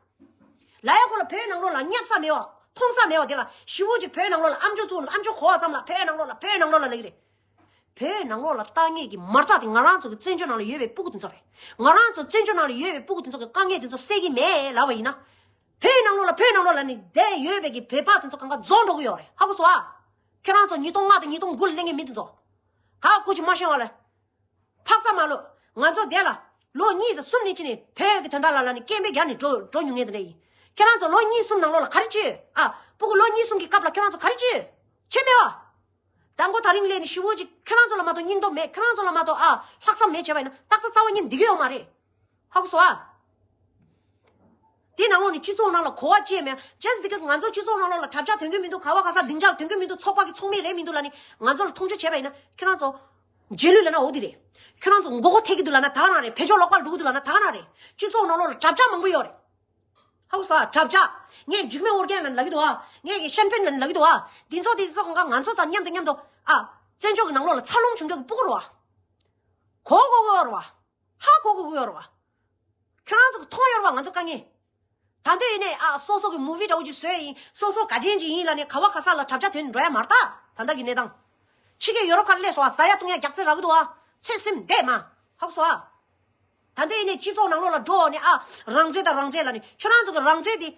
ལབ་ཡ་ཁོ་ལ་བོད་ནང་ལོགས་ལ་བསྙབ་ས་མེད་པ། མཐོང་ས་མེད་པ་དེ་ལ་ཞེ་པོ་ཅིག་བོད་ནང་ལོགས་ལ་ཨམ་ཅོག་བཙུགས་ནས་ཨམ་ཅོག་གོ་བ་ཙམ་ལ་བོད་ནང་ལོགས་ལ་བོད་ནང་ལོགས་ལ་ལབ་ཀྱི་རེད། བོད་ནང་ལོགས་ལ་ལྟ་མཁན་གྱི་མ་རྩ་དེ་ང་རང་ཚོ་གི་བཙན་བྱོལ་ནང་ལ་ཡོད་པའི་སྤུ་གུ་དེ་ཚོ་རེད། ང་རང་ཚོ་བཙན་བྱོལ་ནང་ལ་ཡོད་པའི་སྤུ་གུ་དེ་ཚོ་གི་དཀའ་ངལ་དེ་ཚོ་སེལ་གྱི་མེད་ལབ་པ་ཡིན་ན། བོད་ནང་ལོགས་ལ་བོད་ནང་ལོགས་ལ་ནི་བསྡད་ཡོད་པའི་གི་བོད་པ་དེ་ཚོ་གང་ག་རྫོགས་འགྲོ་གི་ཡོད་རེད། ཧ་གོ་སོང་ཨ། ཁྱེད་རང་ཚོ་ཉིས་སྟོང་ལྔ་དང་ཉིས་སྟོང་དགུ་ལ་སླེབས་མཁན་མི་དེ་ཚོ། ག་སྐུ་མཁྱེན་མ་ཤེས་པ་ལ། འཕག་འཚག་མ་ལོས། ང་ཚོ་འདི་ལ་ལོ་གཉིས་དང་གསུམ་ནས་ཕྱིན་ནས་བོད་ཀྱི་དོན་དག་ལ་ལ་ནི་སྐད་འབོད་རྒྱག་ནས་འགྲོ་འགྲོ་མྱོང་མཁན་དེ་འདྲ་ཡིན། ཁྱེད་རང་ཚོ་ལོ་གཉིས་གསུམ་ནང་ལོགས་ལ་ག་རེ་བྱས་ཡོད་ཨ། སྤུ་གུ་ལོ་གཉིས་གསུམ་གྱི་སྐབས་ལ་ཁྱེད་རང་ཚོ་ག་རེ་བྱས་ཡོད། བྱས་མེད་པ། དང་པོ་ད་རིང་སླེབས་ནས་ཞེ་པོ་ཅིག་ཁྱེད་རང་ཚོ་ལ་མ་གཏོགས་སྙིང་སྟོབས་མེད། ཁྱེད་རང་ཚོ་ལ་མ་གཏོགས་ཨ་ལྷག་བསམ་མེད་བྱས་པ་ཡིན་ན་ཏག་ཏག་རྩ་བ་ཉིད་འདི་གི་ཡོད་མ་རེད། ཧ་གོ་སོང་ཨ། དེ་ནང་ལོགས་ནས་སྤྱི་ཚོགས་ནང་ལ་གོ་བ་ཅི་མེད། Just because ང་ཚོ་སྤྱི་ཚོགས་ནང་ལོགས་ལ་དྲ་རྒྱ་ཐོན་གྱི་མི་འདུག་ག་བ་ག་ས་སྡིངས་ཆ་ཐོན་གྱི་མི་འདུག་ཚོགས་པ་གི་ཚོགས་མི་རེད་མི་འདུག་ལབ་ནས་ང་ཚོ་ལ་མཐོང་ཆུང་བྱས་པ་ཡིན་ན་ཁྱེད་རང་ཚོ། རྗེས་ལུས་ལབ་ན་འོ་དེ་རེད། ཁྱོད་རང་ཚོ་མགོ་སྐོར་ཐེབས་ཀྱི་འདུག་ལབ་ན་ད་ག་རང་རེད། བེད་སྤྱོད་ལོག་པར་འགྲོ་གི་འདུག་ལབ་ན་ད་ག་རང་རེད། སྤྱི་ཚོགས་ནང་ལོགས་ལ་གྲབས་ཆག་མང་པོ་ཡོད་རེད། ཧ་གོ་སོང་ཨ། གྲབས་ཆག་ངས་འཇིགས་མེད་ཨོར་གན་ལབ་ལབ་ཀྱི་འདུག་ཨ། ངས་ཀྱི་ཤན་ཕན་ལབ་ལབ་ཀྱི་འདུག་ཨ། འདི་ཚོ་འདི་ཚོ་གང་ག་ང་ཚོ་དང་མཉམ་དུ་མཉམ་དུ་ཨ། བཙན་བྱོལ་གྱི་ནང་ལོགས་ལ་འཚར་ལོངས་བྱུང་མཁན་གྱི་སྤུ་གུ་རེད་བ། གོ་གོ་གོ་ཡོད་རེད་བ། ཧ་གོ་གོ་གོ་ཡོད་རེད་བ། ཁྱོད་རང་ཚོ་གི་མཐོང་ཡོད་རེད་བ་ང་ཚོ་དཀའ་ངལ། ད་འདོད་ཡིན་ནས་ཨ་སོ་སོ་གི་མུ་ཝི་འདྲ་བོ་ཅིག་བཟོས་ཡིན། སོ་སོ་ག་ཅན་ཅིག་ཡིན་ལབ་ནས་ག་བ་ག་ས་ལ་གྲབས་ཆག་ཐོན་འགྲོ་ཡ་མ་རེད་ད། ད་ལྟ་གི་གནས་སྟངས། ཕྱི་རྒྱལ་ཡོ་རོབ་ཁ་སླེབས་སོང་ཨ། ཟ་ཡ་བཏུང་ཡ་རྒྱག་རྩེ་རག་གི་འདུག་ཨ། ཚོད་སེམས་བདེ་མ། ཧ་གོ་སོང་ཨ། ད་འདོད་ཡིན་ནས་སྤྱི་ཚོགས་ནང་ལོགས་ལ་འགྲོ་ནས་ཨ་རང་བཙན་དང་རང་བཙན་ལབ་ནས་ཁྱོད་རང་ཚོ་གི་རང་བཙན་དེ་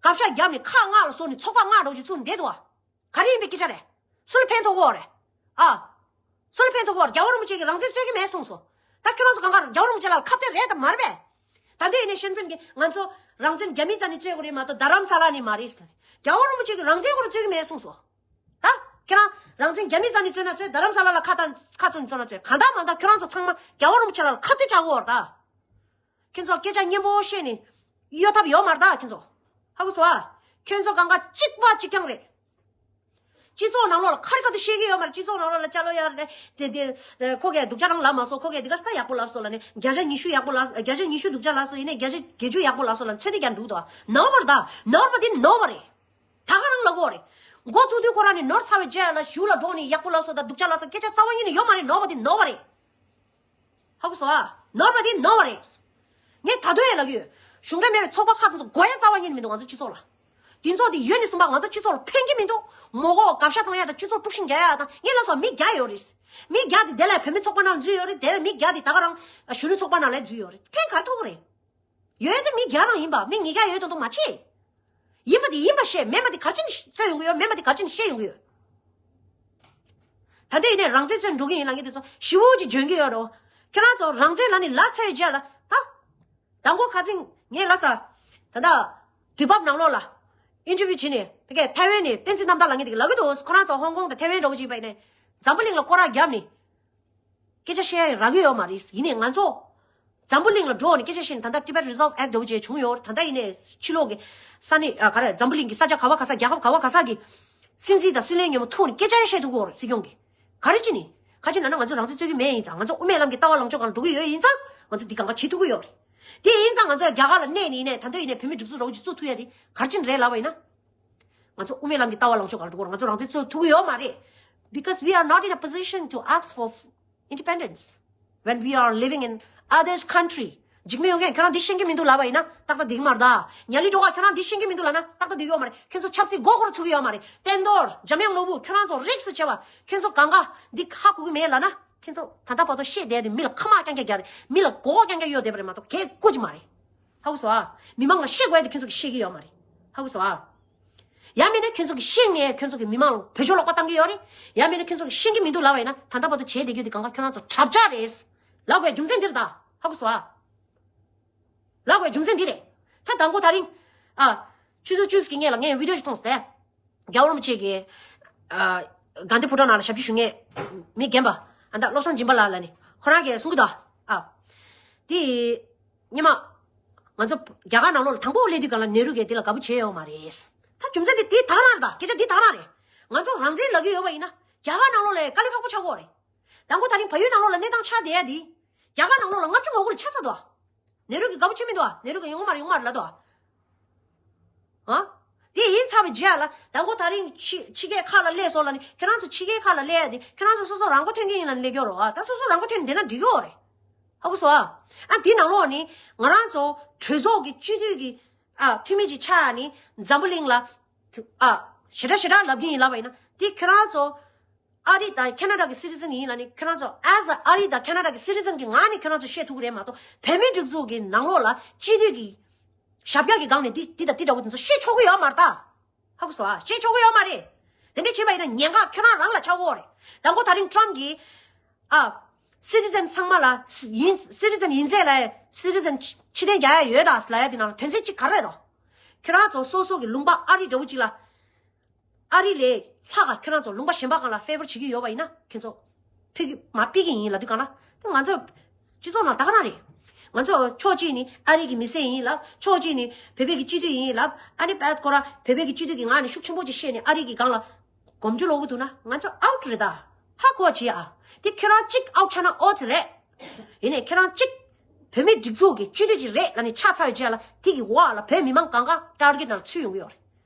དགག་བཞག་བརྒྱབ་ནས་ཁག་ལྔ་ལ་བཟོ་ནས་ཚོགས་པ་ལྔ་འདྲ་བོ་ཅིག་བཙུགས་ནས་བསྡད་འདུག་ཨ། ག་རེ་ཡིན་པའི་སྐད་ཆ་རེད། སུ་ལ་ཕན་ཐོགས་ཀྱི་ཡོད་རེད། ཨ། སུ་ལ་ཕན་ཐོགས་ཀྱི་ཡོད་རེད། རྒྱལ་བ་རིན་པོ་ཆེ་གིས་རང་བཙན་རྩོད་ཀྱི་མེད་གསུངས་སོང་། ད་ཁྱོད་རང་ཚོ་གང་ག་རྒྱལ་བ་རིན་པོ་ཆེ་ལ་ཁ་གཏད་རེད་དམ་མ་རེད་པས། ད་འདོད་ཡིན་ནའི་ཤན་ཕན་གྱིས་ང་ཚོ་རང་བཙན་རྒྱ་མིའི་རྩ་ནས་རྩོད་དགོས་རེད་མ་གཏོགས་རྡ་རམ་ས་ལ་ནས་མ་རེད་ཟེར། རྒྱལ་བ་རིན་པོ་ཆེ་གིས་རང་བཙན་སྐོར་རྩོད་ཀྱི་མེད་གསུངས་སོང་། ད་ཁྱེད་རང་རང་བཙན་རྒྱ་མིའི་རྩ་ནས་རྩོད་ན་རྩོད། རྡ་རམ་ས་ལ་ལ་ཁ་བཏང་ཁ་བཙུམ་རྩོད་ན་རྩོད། གང་ལྟར་མ་ལྟར་ཁྱོད་རང་ཚོ་ཚང་མ་རྒྱལ་བ་རིན་པོ་ཆེ་ལ་ཁ་གཏད་བཅག་དགོས་རེད་ད། ཁྱེད་ཚོ་སྐད་ཆ་སྙན་པོ་བཤད་ནས་གཡོལ་ཐབས་ཡོད་མ་རེད་ད་ཁྱེད་ཚོ། ཧ་གོ་སོང་ཨ། ཁྱེད་ཚོ་གང་ག་གཅིག་པ་གཅིག་རྐྱང་རེད། སྤྱི་ཚོགས་ནང་ལོགས་ལ་ཁ་རི་ཁ་ཐུག་བཤད་ཀྱི་ཡོད་མ་རེད། སྤྱི་ཚོགས་ནང་ལོགས་ལ་ཅ་ལོ་ཡར་དེ་དེ་དེ་ཁོ་གས་སྡུག་ཅག་རང་ལབ་མ་སོང་། ཁོ་གས་འདི་ག་ས་ཡག་པོ་ལབ་སོང་ལབ་ནས་བརྒྱ་ཆ་ཉི་ཤུ་ཡག་པོ་ལབ། བརྒྱ་ཆ་ཉི་ཤུ་སྡུག་ཅག་ལབ་སོང་ཡིན་ནའི་བརྒྱ་ཆ་བརྒྱད་ཅུ་ཡག་པོ་ལབ་སོང་ལབ་ཚོད་ལྟ་རྒྱག་འགྲོ་འདུག་ཨ། ནོར་བ་རེད་ད། ནོར་བ་འདི་ནོར་བ་རེད། ད་ག་རང་ལབ་དགོས་རེད། འགོ་བཙུགས་དུས་ཁོ་རང་ནས་ནོར་ཚར་བའི་རྗེས་ལ་གཞུག་ལ་འགྲོ་ནས་ཡག་པོ་ལབ་སོང་ད་སྡུག་ཅག་ལབ་སོང་སྐད་ཆ་རྩ་བ་ཉིད་ནས་ཡོད་མ་རེད། ནོར་བ་འདི་ནོར་བ་རེད། ཧ་གོ་སོང་ཨ། ནོར་བ་འདི་ནོར་བ་རེད། ངས་ད་དུང་ཡང་ལབ་ཀྱི་ཡོད། གཞུང་འབྲེལ་མེད་པའི་ཚོགས་པ་ཁག་དེ་ཚོ་དགོས་ཡ་རྩ་བ་ཉིད་ནས་མི་འདུག་ང་ཚོ་སྤྱི་ཚོགས་ལ། དེ་ཚོ་དེ་ཡོད་ནས་གསུངས་པ་ང་ཚོ་སྤྱི་ཚོགས་ལ་ཕན་གྱི་མི་འདུག་མོ་གོ་དགག་བཞག་བཏང་ཡ་དང་སྤྱི་ཚོགས་དཀྲུག་ཤིང་རྒྱག་ཡ་དང་ངས་ལབ་སོང་མི་བརྒྱ་ཡོད་རེད། མི་བརྒྱ་དེ་དེ་ལ་བུད་མེད་ཚོགས་པ་ནང་འཛུལ་ཡོད་རེད། དེ་ལ་མི་བརྒྱ་དེ་ད་ག་རང་གཞོན་ནུ་ཚོགས་པ་ནང་ལ་འཛུལ་ཡོད་རེད། ཕན་ག་རེ་ཐོགས་རེད། ཡོད་དེ་མི་བརྒྱ་རང་ཡིན་པ་མི་ཉིས་བརྒྱ་ཡོད་དོན་དུ་མ་ཆེ། ཡིན་པ་དེ་ཡིན་པ་བཤད། མེད་པ་དེ་ག་རེ་བྱས་ནས་རྩོད་ཡོང་གི་ཡོད། མེད་པ་དེ་ག་རེ་བྱས་ནས་བཤད་ཡོང་གི་ཡོད། ད་ལྟ་ཡིན་ནའི་རང་བཙན་རྩོད་འགྲོ་གི་ཡིན་ལབ་མཁན་དེ་ཚོ་ཞེ་པོ་ཅིག་འཇོན་གི་ཡོད་རེད། ཁྱེད་རང་ཚོ་རང་བཙན་ལབ་ནས་ལབ་ཚར་བའི་རྗེས་ལ་ད། མདང་དགོང་ཁ་སང་ངས་ལབ་ས། ད་ལྟ་དུས་བབ་ནང་ལོགས་ལ་ཨིན་ཊར་བིའུ་བྱས་ནས་ཕ་གིའི་ཐའེ་ཝན་ནས་བསྟན་འཛིན་རྣམ་དག་ལབ་མཁན་དེ་གིས་ལབ་ཀྱི་འདུག་ཁོ་རང་ཚོ་ཧོང་ཀོང་དང་ཐའེ་ཝན་འདྲ་བོ་ཅིག་པ་ཡིན་ནའི་འཛམ་བུ་གླིང་ལ་སྐོར་ར་བརྒྱབ་ནས། སྐད་ཆ་བཤད་ཡ་རག་གི་ཡོད་མ་རེད། ཡིན་ནའི་ང་ཚོ་འཛམ་བུ་གླིང་ལ་འགྲོ་ནས་སྐད་ཆ་བཤད་ནས་ད་ལྟ་Tibet Resolve Act འདྲ་བོ་ཅིག་བྱུང་ཡོད་རེད། ད་ལྟ་ཡིན་ནའི་ཕྱི་ལོགས་ཀྱི་ས་གནས་ཨ་ག་རེ་འཛམ་བུ་གླིང་གི་ས་ཆ་ག་བ་ག་ས་རྒྱལ་ཁབ་ག་བ་ག་ས་གི་སྲིད་འཛིན་དང་སྲིད་བློན་མཉམ་པོ་ཐུག་ནས་སྐད་ཆ་ཡང་བཤད་ཐུབ་ཀྱི་ཡོད་རེད། སྲིད་སྐྱོང་གིས་ག་རེ་བྱས་ནས་ག་ཅི་ན་ན་ང་ཚོ་རང་བཙན་རྩོད་ཀྱི་མེད་ཡིན་ཙང་། ང་ཚོ་དབུ་མའི་ལམ་གྱི་ལྟ་བ་ལངས་ཕྱོགས་སྒང་འགྲོ་གི་ཡོད་ཡིན་ཙང་ང་ཚོ་འདི་གང་ག་བྱེད་ཐུབ་ཀྱི་ཡོད་རེད། དེ་ཡིན་ཙང་ང་ཚོ་རྒྱ་གར་ལ་གནས་ནས་ཡིན་ནའི་ད་དུང་ཡིན་ནའི་བོད་མིའི་སྒྲིག་འཛུགས་འདྲ་བོ་ཅིག་བཙུགས་ཐུབ་ཡ་དེ་ག་རེ་བྱས་ནས་རེད་ལབ་པ་ཡིན་ན། ང་ཚོ་དབུ་མའི་ལམ་གྱི་ལྟ་བ་ལངས་ཕྱོགས་སྒང་འགྲོ་དགོས་རེད། ང་ཚོ་རང་བཙན་རྩོད་ཐུབ་ཀྱི་ཡོད་མ་རེད། Because we are not in a position to ask for independence when we are living in others country. འཇིགས་མེད་ཨོར་གན་ཁྱོད་རང་འདི་ཤེས་ཀྱི་མི་འདུག་ལབ་པ་ཡིན་ན་ཏག་ཏག་འགྲིག་གི་མ་རེད་ད། ཉ་ལི་སྒྲོལ་དཀར་ཁྱོད་རང་འདི་ཤེས་ཀྱི་མི་འདུག་ལབ་ན་ཏག་ཏག་འགྲིག་གི་ཡོད་མ་རེད། ཁྱོད་ཚོ་ཆབ་སྲིད་མགོ་སྐོར་ཚུགས་ཀྱི་ཡོད་མ་རེད། བསྟན་རྡོར་འཇམ་དབྱངས་ནོར་བུ་ཁྱོད་རང་ཚོ་རིགས་སུ་བྱས་པ་ཁྱོད་ཚོ་གང་ག་འདི་ཧ་གོ་གི་མེད་ལབ་ན་ཁྱོད་ཚོ་ད་ལྟ་བར་དུ་བཤད་བསྡད་དེ་མི་ལ་ཁ་མ་རྐྱང་རྐྱང་རྒྱག་རེད། མི་ལ་མགོ་སྐོར་རྐྱང་རྐྱང་གཡོག་བསྡད་པ་རེད་མ་གཏོགས་གལ་ཁུ་ཅི་མ་རེད། ཧ་གོ་སོང་ཨ། མི་མང་ལ་བཤད་དགོས་ཡ་དེ་ཁྱོད་ཚོ་གིས་ཤེས་ཀྱི་ཡོད་མ་རེད། ཧ་གོ་སོང་ཨ། ཡང་མིན་ན་ཁྱོད་ཚོ་གིས་ཤེས་ནས་ཁྱོད་ཚོ་གིས་མི་མང་ལ་བེད་སྤྱོད་ལོག་པ་བཏང་གི་ཡོད་རེད། ཡང་མིན་ན་ཁྱོད་ཚོ་གིས་ཤེས་ཀྱི་མི་འདུག་ལབ་པ་ཡིན་ན་ད་ལྟ་བར་དུ་བྱས་བསྡད་རྒྱུ་དེ་གང་ག་ཁྱོད་རང་ཚོ་གྲབས་ཆག་རེད། ལབ་དགོས་རྒྱུ་མཚན་འདི་རེད་ད། ཧ་གོ་སོང་ཨ། ལབ་དགོས་རྒྱུ་མཚན་འདི་རེད། ད་དང་པོ་ད་རིང་ཨ། ཆུ་ཚོད་བཅུ་ཟིག་གི་སྔས་ལ་ངས་བི་ཌི་ཡོ་ཞིག་མཐོང་སོང་སྟེ། རྒྱལ་བ་རིན་པོ་ཆེ་གི་ཨ། དགའ་ལྡན་ཕོ་བྲང་ནང་ལ་ཞབས་ཕྱི་ཞུ་མཁན་མི་རྒན་པ་ཨ་ད་བློ་བཟང་སྦྱིན་པ་ལགས་ལ་ནི་ཁོ་རང་གིས་གསུང་གི་འདུག་ཨ། དེ། སྔོན་མ། ང་ཚོ་རྒྱ་གར་ནང་ལོགས་ལ་དང་པོ་སླེབས་དུས་སྒང་ལ་ནེ་རུ་གིས་དེ་ལ་དགའ་པོ་བྱས་ཡོད་མ་རེད། ད་རྒྱུ་མཚན་དེ་དེ་ད་ག་རང་རེད། ད་སྐད་ཆ་འདི་ད་ག་རང་རེད། ང་ཚོ་རང་བཙན་ལབ་ཀྱི་ཡོད་པ་ཡིན་ན་རྒྱ་གར་ནང་ལོགས་ལ་དཀའ་ལས་ཁག་པོ་ཆགས་ཀྱི་ཡོད་རེད། དང་པོ་ད་རིང་བལ་ཡུལ་ནང་ལོགས་ལ་གནས་སྟངས་ཆགས་བསྡད་ཡ་དེ། རྒྱ་གར་ནང་ལོགས་ལ་ལྔ་བཅུ་ང་དགུ་ལ་ཆགས་ཚར་འདུག་ཨ། ནེ་རུ་གིས་དགའ་པོ་བྱས་མི་འདུག་ཨ། ནེ་རུ་གིས་ཡོང་གི་མ་རེད་ཡོང་གི་མ་རེད་ལབ་འདུག་ཨ། ཨ། དེ་ཡིན་ཚར་བའི་རྗེས་ལ་དང་པོ་ད་རིང་ཕྱི་ཕྱི་རྒྱལ་ཁག་ལ་སླེབས་སོང་ལབ་ནས་ཁྱེད་རང་ཚོ་ཕྱི་རྒྱལ་ཁག་ལ་སླེབས་ཡ་དེ་ཁྱེད་རང་ཚོ་སོ་སོ་རང་མགོ་ཐོན་གྱི་ཡིན་ལབ་ནས་སླེབས་ཀྱི་ཡོད་རེད་བ། ད་སོ་སོ་རང་མགོ་ཐོན་ནས་བསྡད་ན་འགྲིག་གི་ཡོད་རེད། ཧ་གོ་སོང་ཨ། ཨ་འདི་ནང་ལོགས་ནི་ང་རང་ཚོ་གྲོས་ཚོགས་ཀྱི་སྤྱི་འཐུས་ཀྱི་ཨ་འཐུས་མི་ཅིག་ཆགས་ནས་འཛམ་བུ་གླིང་ལ་ཨ་ཞེ་དྲག་ཞེ་དྲག་ལབ་ཀྱི་ཡིན་ལབ་པ་ཡིན་ན་དེ་ཁྱེད་རང་ཚོ་ཨ་རི་དང་ཁེ་ན་ཌ་གི་སི་ཊི་ཛན་ཡིན་ལབ་ནས་ཁྱེད་རང་ཚོ་as a ཨ་རི་དང་ཁེ་ན་ཌ་གི་སི་ཊི་ཛན་གྱི་ངང་ནས་ཁྱེད་རང་ཚོ་བཤད་ཐུབ་ཀྱི་རེད་མ་གཏོགས་བོད་མིའི་སྒྲིག་འཛུགས་ཀྱི་ནང་ལོགས་ལ་སྤྱི་འཐུས་ཀྱི་ཞབས་བཀྱག་གི་སྒང་ནས་འདི་འདི་དང་འདི་འདྲ་བོ་དེ་ཚོ་བཤད་ཆོག་གི་ཡོད་མ་རེད་ད། ཧ་གོ་སོང་ཨ། བཤད་ཆོག་གི་ཡོད་མ་རེད། དེ་འདྲ་བྱས་པ་ཡིན་ན་ཉེན་ཁ་ཁྱོད་རང་རང་ལ་ཆགས་ཀྱི་ཡོད་རེད། དང་པོ་ད་རིང་ཊམ་གྱིས་ཨ་སི་ཊི་ཛན་ཚང་མ་ལ་ཡིན་སི་ཊི་ཛན་ཡིན་ཚད་ལ་སི་ཊི་ཛན་ཕྱིར་འཐེན་རྒྱག་ཡ་ཡོད་ད་ལབ་ཡ་དེ་ནང་ལ་དོན་ཚན་གཅིག་ག་རེ་རེད་དོ། ཁྱོད་རང་ཚོ་སོ་སོ་གི་ལུང་པ་ཨ་རི་འདྲ་བོ་གཅིག་ལ་ཨ་རི་ལས་ལྷག་ག་ཁྱོད་རང་ཚོ་ལུང་པ་གཞན་པ་སྒང་ལ་ཕེ་ཝར་བྱེད་ཀྱི་ཡོད་པ་ཡིན་ན་ཁྱོད་ཚོ་ཕེ་གི་མ་ཕེ་གི་ཡིན་ལབ་དུས་གང་ལ་དེ་ང་ཚོ་སྤྱི་ཚོགས་ནང་ད་ག་རང་རེད། ང་ཚོ་ཕྱོགས་གཅིག་ནི་ཨ་རི་གི་མི་སེར་ཡིན་ལབ། ཕྱོགས་གཅིག་ནི་བོད་པའི་གི་སྤྱི་འཐུས་ཡིན་ལབ། ཨ་ནི་བད་ཁོ་ར་བོད་པའི་གི་སྤྱི་འཐུས་ཀྱི་ངག་ནས་ཤུགས་ཆེན་པོ་ཅིག་བཤད་ནས་ཨ་རི་གི་སྒང་ལ་གོམ་བགྲོད་ལོག་གི་འདུག་ན་ང་ཚོ་ཨའུཊ་རེད་ད། ད་གོ་བ་བྱེད་ཨ། དེ་ཁྱོད་རང་གཅིག་ཨའུ་ཊི་ཆགས་ན་ཨོ་ཙི་རེད། ཡིན་ནའི་ཁྱེད་རང་གཅིག་བོད་མི་སྒྲིག་འཛུགས་ཀྱི་སྤྱི་འཐུས་ཅིག་རེད་ལབ་ནས་ཆགས་ཚར་བའི་རྗེས་ལ་དེ་གི་འོག་ལ་བོད་མི་མང་གང་ག་ཊར་གེ་ཊི་ནང་ཚུད་ཡོང་གི་ཡོད་རེད།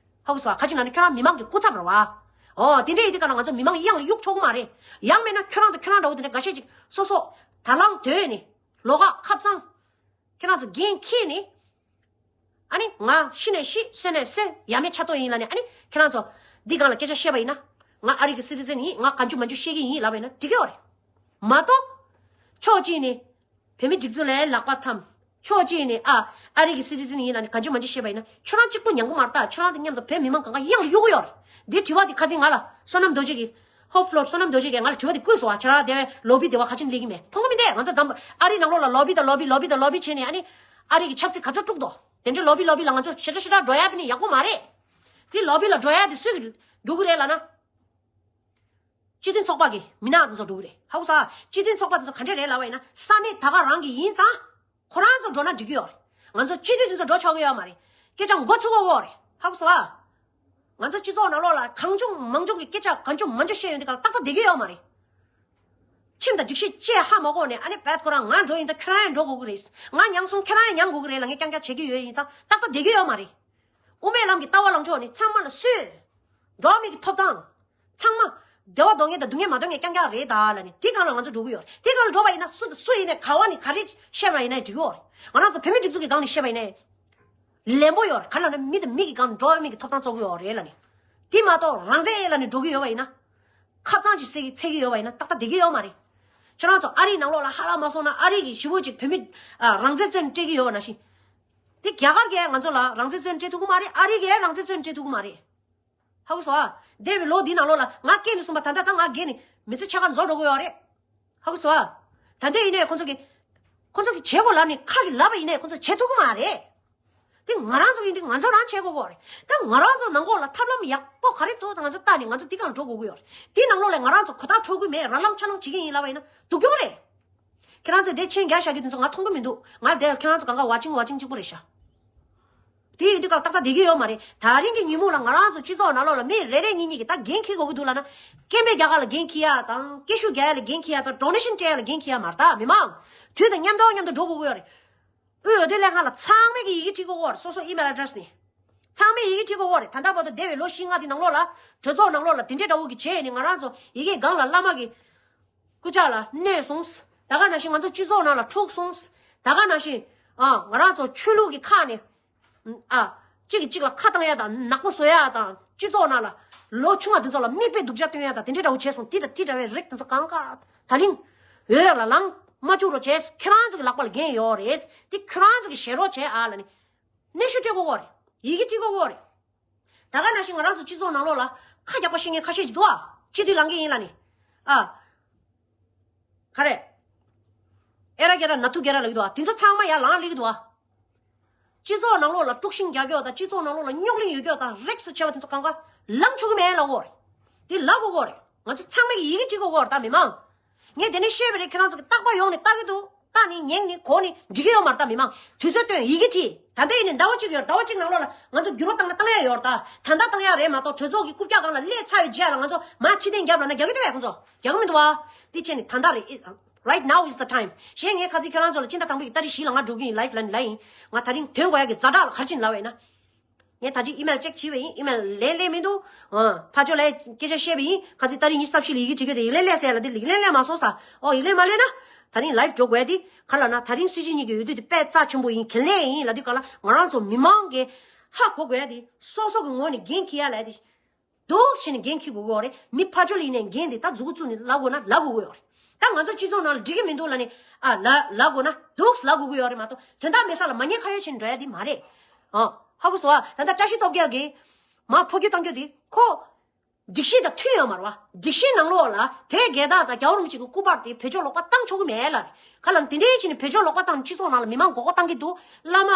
ཧ་གོ་སོང་ཨ། ག་ཅི་ལབ་ན་ཁྱོད་རང་མི་མང་གི་སྐུ་ཚབ་རེད་བ། ཨོ་དེ་འདྲ་ཡིན་དུས་ག་ལ་ང་ཚོ་མི་མང་གཡང་ལ་གཡུག་ཆོག་གི་མ་རེད། ཡང་མིན་ན་ཁྱོད་རང་དང་ཁྱོད་རང་འདྲ་བོ་དེ་འདྲ་འགའ་ཤས་ཅིག་སོ་སོ་དར་ལངས་དོད་ནས་ལོགས་ཀ་ཁབ་གཙང་། ཁྱེད་རང་ཚོ་འགན་འཁྱེར་ནས། ཨ་ནི་ང་ཤི་ནས་ཤི་གསོན་ནས་གསོན་ཡ་མེད་ཆ་ཏོ་ཡིན་ལབ་ནས། ཨ་ནི་ཁྱེད་རང་ཚོ་འདི་སྒང་ལ་སྐད་ཆ་བཤད་པ་ཡིན་ན། ང་ཨ་རི་གི་སི་ཊི་ཛན་ཡིན། ང་གང་བྱུང་མང་བྱུང་བཤད་ཀྱི་ཡིན་ལབ་པ་ཡིན་ན་འགྲིག་གི་ཡོད་རེད། མ་གཏོགས་ཕྱོགས་གཅིག་ནས་བོད་མི་སྒྲིག་འཛུགས་ལ་ལག་པ་འཐམ། ཕྱོགས་གཅིག་ནས་ཨ་ཨ་རི་གི་སི་ཊི་ཛན་ཡིན་ལབ་ནས་གང་བྱུང་མང་བྱུང་བཤད་པ་ཡིན་ན་ཁྱོད་རང་གཅིག་པོ་ཉམས་གི་མ་རེད། ད་ཁྱོད་རང་དང་མཉམ་དུ་བོད་མི་མང་གང་ག་གཡང་ལ་གཡུག་གི་ཡོད་རེད། འདི་དྲི་བ་འདི་ཁ་སང་ང་ལ་བསོད་ནམས་རྡོ་རྗེ་གིས། ཧོབ་ཕློར་བསོད་ནམས་རྡོ་རྗེ་གིས་ང་ལ་དྲི་བ་འདི་བཀོད་སོང་བ། ཁྱེད་རང་དེ་བས་ལོ་བི་དེ་བ་ག་ཅིན་སླེབས་ཀྱི་མེད་མཐོང་གི་མི་འདུག་ང་ཚོ་འཛམ་ཨ་རིའི་ནང་ལོགས་ལ་ལོ་བི་དང་ལོ་བི་དང་ལོ་བི་བྱས་ནས་ཨ་ནི་ཨ་རི་གི་ཆབ་སྲིད་ག་ཚོད་དཀྲུགས་འདུག་དེ་འདྲའི་ལོ་བི་ལོ་བི་ལ་ང་ཚོ་ཞེ་དྲག་ཞེ་དྲག་འགྲོ་ཡ་དེ་ནི་ཡག་པོ་མ་རེད། དེ་ལོ་བི་ལ་འགྲོ་ཡ་དེ་སུས་འགྲོ་གི་རེད་ལབ་ན། སྤྱི་མཐུན་ཚོགས་པ་གི་མི་སྣ་དེ་ཚོ་འགྲོ་གི་རེད། ཧ་གོ་སོང་ཨ། སྤྱི་མཐུན་ཚོགས་པ་དེ་ཚོ་ག་འདྲ་རེད་ལབ་པ་ཡིན་ན་ས་གནས་ད་ག་རང་གི་ཡིན་ཙང་། ཁོ་རང་ཚོ་འགྲོ་ན་འགྲིག་གི་ཡོད་རེད། ང་ཚོ་སྤྱི་འཐུས་དེ་ཚོ་འགྲོ་ཆོག་གི་ཡོད་མ་རེད། སྐད་ཆ་མགོ་ཚུགས་གོ་གོ་རེད། ཧ་གོ་སོང་ཨ། ང་ཚོ་སྤྱི་ཚོགས་ནང་ལོགས་ལ་གང་བྱུང་མང་བྱུང་གི་སྐད་ཆ་གང་བྱུང་མང་བྱུང་བཤད་ཡོང་དུས་ག་ལ་ཏག་ཏག་བསྡད་ཀྱི་ཡོད་མ་རེད། ཁྲིམས་དང་སྒྲིག་གཞི་བཅས་ཧ་མ་གོ་ནས་ཨ་ནི་བད་ཁོ་རང་ང་འགྲོ་ཡིན་ད་ཁྱོད་རང་ཡང་འགྲོ་དགོས་ཀྱི་རེད། ང་མྱངས་སོང་ཁྱོད་རང་ཡང་མྱངས་དགོས་ཀྱི་རེད་ལབ་ངས་རྐྱང་རྐྱང་བྱེད་ཀྱི་ཡོད་ཡིན་ཙང་ཏག་ཏག་བསྡད་ཀྱི་ཡོད་མ་རེད། དབུ་མའི་ལམ་གྱི་ལྟ་བ་ལངས་ཕྱོགས་ནི་ཚང་མ་ལ་སུས། འགྲོ་བ་མི་གི་ཐོབ་ཐང་། ཚང་མ། བདེ་བ་འདོད་མཁན་དང་སྡུག་བསྔལ་མ་འདོད་མཁན་རྐྱང་རྐྱང་རེད་ད་ལབ་ནས་དེ་སྒང་ལ་ང་ཚོ་འགྲོ་གི་ཡོད་རེད། དེ་སྒང་ལ་འགྲོ་བ་ཡིན་ན་སུ་དང་སུ་ཡིན་ནའི་ག་བ་ནས་ག་རེ་བཤད་པ་ཡིན་ནའི་འགྲིག་གི་ཡོད་རེད། ང་རང་ཚོ་བོད་མི་སྒྲིག་འཛུགས་ཀྱི་སྒང་ནས་བཤད་པ་ཡིན་ནའི། ལན་པོ་ཡོད་རེད། ག་ལབ་ན་མི་དང་མི་གི་སྒང་འགྲོ་བ་མི་གི་ཐོབ་ཐང་རྩོད་གི་ཡོད་རེད་ལབ་ནས། དེ་མ་གཏོགས་རང་བཙན་ལབ་ནས་འགྲོ་གི་ཡོད་པ་ཡིན་ན། ཁ་གཙང་ཅིག་བསད་ཀྱི་འཚོལ་གི་ཡོད་པ་ཡིན་ན་ཏག་ཏག་བསྡད་ཀྱི་ཡོད་མ་རེད། ཁྱེད་རང་ཚོ་ཨ་རིའི་ནང་ལོགས་ལ་ཧ་ལམ་མ་སོང་ན་ཨ་རི་གི་ཞི་བོ་ཅིག་བོད་མི་ཨ་རང་བཙན་རྩོད་ནས་སྤྲད་ཀྱི་ཡོད་པ་ནང་བཞིན། དེ་རྒྱ་གར་གྱིས་ང་ཚོ་ལ་རང་བཙན་རྩོད་ནས་སྤྲད་ཐུབ་ཀྱི་མ་རེད། ཨ་རི་གིས་རང་བཙན་རྩོད་ནས་སྤྲད་ཐུབ་ཀྱི་མ་རེད། ཧ་གོ་སོང་ཨ། འདས་པའི་ལོ་འདིའི་ནང་ལོགས་ལ་ང་སྐད་ནས་གསུངས་པ་ད་ལྟ་ད་ང་སྒེར་ནས་མི་ཚེ་ཕྱེད་ཀ་རྫོགས་འགྲོ་གི་ཡོད་རེད། ཧ་གོ་སོང་ཨ། ད་ལྟ་ཡིན་ནའི་ཁོང་ཚོ་གི། ཁོང་ཚོ་གི་བྱེད་དགོས་ལབ་ནས་ཁ་གི་ལབ་པ་ཡིན་ནའི་ཁོང་ཚོ་བྱེད་ཐུབ་ཀྱི་མ་རེད། དེ་ང་རང་ཚོ་ཡིན་དུས་ང་ཚོ་རང་བྱེད་དགོས་གོ་རེད། ད་ང་རང་ཚོ་ནང་ཁོག་ལ་ཐབས་ལམ་ཡག་པོ་ག་རེ་འདུག་ད་ང་ཚོ་ལྟ་ནས་ང་ཚོ་འདི་གང་འགྲོ་དགོས་ཀྱི་ཡོད་རེད། དེའི་ནང་ལོགས་ལ་ང་རང་ཚོ་གོ་ཐག་འཕྲོག་གི་མེད་ར་ལངས་ཆ་ལངས་བྱེད་ཀྱི་ཡིན་ལབ་པ་ཡིན་ན་སྡུག་གྱོང་རེད། ཁྱེད་རང་ཚོས་དེ་མཆན་རྒྱག་བཞག་གི་དེ་ཚོ་ང་མཐོང་གི་མི་འདུག་ང་དེ་ཁྱེད་རང་ཚོ་གང་ག་ཝ་ཆིང་ཝ་ཆིང་གཅིག་པོ་རེད་ཤག་དེ་ཡིན་དུས་སྐབས་ཏག་ཏག་བསྡད་ཀྱི་ཡོད་མ་རེད། ད་རིང་གི་ཉིན་མོ་ལ་ང་རང་ཚོ་སྤྱི་ཚོགས་ནང་ལོགས་ལ་མི་རེ་རེ་གཉིས་གཉིས་ཀྱིས་ད་འགན་འཁྱེར་དགོས་ཀྱི་འདུག་ལབ་ན། སྐད་འབོད་རྒྱག་ག་ལ་འགན་འཁྱེར་ཡ་དང་སྐད་ཤུགས་རྒྱག་ཡ་ལ་འགན་འཁྱེར་ཡ་དང་ཌོ་ནེ་ཤན་སྤྲད་ཡ་ལ་འགན་འཁྱེར་ཡ་མ་རེད། ད་མི་མང་དུས་དང་མཉམ་དུ་མཉམ་དུ་འགྲོ་དགོས་ཀྱི་ཡོད་རེད། དབུས་འོས་བསྡུ་ལྷན་ཁང་ལ་ཚང་མས་ཀྱི་ཡི་གེ་བྲིས་དགོས་ཀྱི་ཡོད་རེད། སོ་སོ་ཨི་མེལ་ཨེ་ཌི་རེ་སི་ནས། ཚང་མས་ཡི་གེ་བྲིས་དགོས་ཀྱི་ཡོད་རེད། ད་ལྟ་བར་དུ་འདས་པའི་ལོ་བཞི་ལྔ་དེ་ནང་ལོགས་ལ་གྲོས་ཚོགས་ནང་ལོགས་ལ་དེ་འདྲའི་འདྲ་བོ་གི་བྱས་ནས་ང་རང་ཚོ་ཡི་གེ་སྒང་ལ་བླ་མ་གི་སྐུ་ཕྱག་ལ་གནོད་སོང་། ད་ག་ནང་བཞིན་ང་ཚོ་སྤྱི་ཚོགས་ནང་ལ་འཁྲུག་སོང་། ད་ག་ནང་བཞིན་ཨ་ང་རང་ཚོ་ཆོས་ལུགས་ཀྱི་ཁག་ནས་ཨ་གཅིག་གིས་གཅིག་ལ་ཁ་བཏང་ཡ་དང་ནག་པོ་བཟོ་ཡ་དང་སྤྱི་ཚོགས་ནང་ལ་ལོ་ཆུང་བ་དེ་ཚོ་ལ་མིག་དཔེ་སྡུག་ཅག་སྟོན་ཡ་དང་དེ་འདྲའི་འདྲ་བོ་བྱས་སོང་། དེ་དང་དེ་འདྲ་བའི་རིགས་དེ་ཚོ་གང་ག་ད་རིང་འོས་ལ་ལངས་མ་བཅུག་རོགས་བྱས། ཁྱེད་རང་ཚོ་གི་ལག་པ་ལ་འགན་ཡོད་རེད། དེ་ཁྱེད་རང་ཚོ་གི་བཞེས་རོགས་བྱས་ཨ་ལ་ནི། གནོན་ཤུགས་སྤྲད་དགོས་ཀྱི་ཡོད་རེད། ཡི་གེ་བྲིས་དགོས་ཀྱི་ཡོད་རེད། ད་ག་ནང་བཞིན་ང་རང་ཚོ་སྤྱི་ཚོགས་ནང་ལོགས་ལ་ཁ་རྒྱག་པ་བཤད་མཁན་ཁ་ཤས་ཅིག་འདུག་ཨ། སྤྱི་འཐུས་ལངས་མཁན་ཡིན་ལབ་ནས། ཨ། ག་རེ། ཨེ་ར་གེ་ར་ན་ཐུ་གེ་ར་ལབ་ཀྱི་འདུག་ཨ། དེ་ཚོ་ཚང་མ་ཡར་ལངས་སླེབས་ཀྱི་འདུག་ཨ། སྤྱི་ཚོགས་ནང་ལོགས་ལ་དཀྲུག་ཤིང་རྒྱག་རྒྱུ་དང་སྤྱི་ཚོགས་ནང་ལོགས་ལ་རྙོག་གླེང་ཡོད་རྒྱུ་དང་རིགས་སུ་ཆེ་བ་དེ་ཚོ་གང་ག་ལངས་ཆོག་གི་མེད་ལབ་ཀྱི་ཡོད་རེད། དེ་ལབ་དགོས་ཀྱི་ཡོད་རེད། ང་ཚོ་ཚང་མས་ཀྱི་ཡི་གེ་བྲིས་དགོས་ཀྱི་ཡོད་རེད་ད་མི་མང་། ངས་དེ་ནས་བཤད་པ་རེད། ཁྱེད་རང་ཚོ་གི་རྟག་པར་ཡོང་ནས་ལྟ་གི་འདུག་ལྟ་ནི་ཉན་ནི་གོ་ནི་འགྲིག་གི་ཡོད་མ་རེད་ད་མི་མང་། དུས་ཚོད་བཏོན་ཡི་གེ་བྲིས། ད་ལྟ་ཡིན་ནས་ཟླ་བ་གཅིག་ཡོད་རེད། ཟླ་བ་གཅིག་ནང་ལོགས་ལ་ང་ཚོ་འགྱུར་བ་བཏང་ན་བཏང་ཡ་ཡོད་རེད་ད། ད་ལྟ་བཏང་ཡ་རེད་མ་གཏོགས་གྲོས་ཚོགས་ཀྱི་རྐུབ་བཀྱག་སྒང་ལ་སླེབས་ཚར་བའི་རྗེས་ལ་ང་ཚོ་མར་ཕྱིར་འཐེན་རྒྱབ་ལབ་ན་རྒྱག་གི་འདུག་བས་ཁོང་ཚོ་རྒྱག་གི་མི་འདུག་བ། འདི་བྱས་ནས་ད་ལྟ་རེད། Right now is the time. གཞན་ངས་ཁ་སང་ཁྱེད་རང་ཚོ་ལ་སྤྱི་ཟླ་དང་པོ་ཡི་ཏ་རིག་བཞི་ལ་ང་འགྲོ་གི་ཡིན། ལའིབ་ལ་ནི་ལ་ཡིན། ང་ད་རིང་ཐོན་དགོས་ཡ་གི་ཛ་དྲག་ལ་ག་རེ་བྱས་ནས་ལབ་པ་ཡིན་ན། ངས་ད་ཅི་ཨི་མེལ་ཅེག་བྱས་པ་ཡིན། ཨི་མེལ་ལན་སླེབས་མི་འདུག་ཨ། ཕར་ཕྱོགས་ལ་སྐད་ཆ་བཤད་པ་ཡིན། ཁ་སང་ཏ་རིག་ཉི་ཤུ་རྩ་བཞི་ལ་ཡི་གེ་བྲིས་དགོས་དེ་ཡིག་ལན་སླེབས་ཟེར་ལབ་དེ་ཡིག་ལན་སླེབས་མ་སོང་ཟེར། ཨོ་ཡིག་ལན་མ་སླེབས་ན། ད་རིང་ལའིབ་འགྲོ་དགོས་ཡ་དེ་ག་ལབ་ན་ད་རིང་སྲིད་སྤྱི་གཉིས་ཀྱི་འོས་བསྡུ་དེ་དཔེ་རྩ་ཆེན་པོ་ཡིན། གལ་གནད་ཡིན་ལབ་དུས་ག་ལ་ང་རང་ཚོ་མི་མང་གིས་ཧ་གོ་དགོས་ཡ་དེ་སོ་སོ་གི་ངོས་ནས་འགན་འཁྱེར་ཡ་ལབ་ཡ་དེ། འདུག་བྱས་ནས་འགན་འཁྱེར་དགོས་ཀྱི་ཡོད་རེད། མི་ཕར་ཕྱོགས་ལ་ཡིན་ནའི་འགན་དེ་ད་མཛུབ་གུ་བཙུགས་ནས་ལབ་དགོས་ན་ལབ་དགོས་ཀྱི་ཡོད་རེད། ད་ང་ཚོ་སྤྱི་ཚོགས་ནང་ལ་འགྲིག་གི་མི་འདུག་ལབ་ནས་ཨ་ལབ་ལབ་དགོས་ན་འདུག་ལབ་དགོས་ཀྱི་ཡོད་རེད་མ་གཏོགས་དོན་དག་མེད་ས་ལ་མ་ཉེས་ཁ་གཡོག་བྱས་ནས་འགྲོ་ཡ་དེ་མ་རེད། ཨ་ཧ་གོ་སོང་ཨ། ད་ལྟ་བཀྲ་ཤིས་སྟོབས་རྒྱལ་གྱིས་མར་འཕོ་འགྱུར་གཏང་རྒྱུ་དེ་ཁོ་སྒྲིག་གཞི་དང་མཐུན་ཡོད་མ་རེད་བ། སྒྲིག་གཞི་ནང་ལོགས་ལ་བོད་རྒྱལ་དར་དང་རྒྱལ་བ་རིན་པོ་ཆེ་གི་སྐུ་པར་དེ་བེད་སྤྱོད་ལོག་པ་བཏང་ཆོག་གི་མེད་ལབ་རེད། ག་ལ་དེ་འདྲའི་བྱས་ནས་བེད་སྤྱོད་ལོག་པ་བཏང་ནས་སྤྱི་ཚོགས་ནང་ལ་མི་མང་མགོ་སྐོར་བཏང་གི་འདུག་བླ་མ།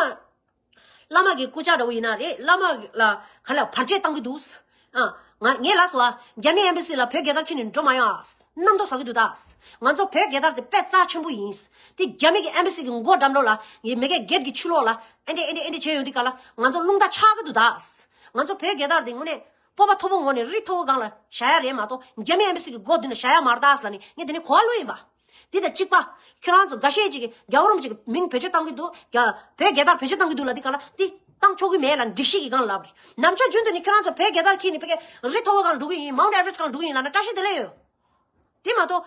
བླ་མ་གི་སྐུ་ཕྱག་འདྲ་བོ་ཡིན་ན་རེད། བླ་མ་ལ་ག་ལ་བར་ཆད་བཏང་གི་འདུག་ཨ། ང་ངས་ལབ་སོང་ཨ། རྒྱ་མི་ཨེམ་བྷ་སི་ལ་བོད་རྒྱལ་དར་འཁྱེར་ནས་འགྲོ་མ་ཡོང་ཨ། རྣམ་རྟོག་ཟ་གི་འདུག་ད། ང་ཚོ་བོད་རྒྱལ་དར་དེ་དཔེ་རྩ་ཆེན་པོ་ཡིན། དེ་རྒྱ་མི་གི་ཨེམ་བྷ་སི་གི་མགོ་འགྲམ་ལོགས་ལ་ངས་མེ་ཀའི་གེ་ཊི་གི་ཕྱི་ལོགས་ལ་ཨེ་འདྲས་ཨེ་འདྲས་ཨེ་འདྲས་བྱས་ཡོང་དུས་ག་ལ་ང་ཚོ་རླུང་རྟ་ཆག་གི་འདུག་ད། ང་ཚོ་བོད་རྒྱལ་དར་དེ་དངོས་གནས་ སྤོབས་པ་མཐོ་པོ་ངོ་ནས་རི་མཐོ་བོ་སྒང་ལ་བཞག་ཡ་རེད་མ་གཏོགས། རྒྱ་མི་ཨེམ་བྷ་སི་གི་སྒོ་མདུན་ལ་བཞག་ཡ་མ་རེད་ད་ཟེར་ལབ་ནས་ངས་དེ་ནས་གོ་བ་ལོན་ཡིན་པ། དེ་དང་གཅིག་པ། ཁྱོད་རང་ཚོ་འགའ་ཤས་ཅིག་གིས་རྒྱལ་བ་རིན་པོ་ཆེ་གི་མིང་བེད་སྤྱོད་བཏང་གི་འདུག་རྒྱ་བོད་རྒྱལ་དར་བེད་སྤྱོད་བཏང་གི་འདུག་ལབ་དུས་སྒང་ལ་དེ་བཏང་ཆོག་གི་མེད་ལབ་སྒྲིག་གཞི་གི་སྒང་ལ་ལབ་པ་རེད། ནམ་ཞག་རྒྱུན་དུ་ནི་ཁྱོད་རང་ཚོ་བོད་རྒྱལ་དར་འཁྱེར་ནས་ཕ་གིར་རི་མཐོ་བོ་སྒང་ལ་འགྲོ་གི་ཡིན། མའུན་ཨེ་ཝ་རེ་སི་སྒང་ལ་འགྲོ་གི་ཡིན་ལབ་ན་བཀྲ་ཤིས་བདེ་ལེགས་ཡོད། དེ་མ་གཏོགས།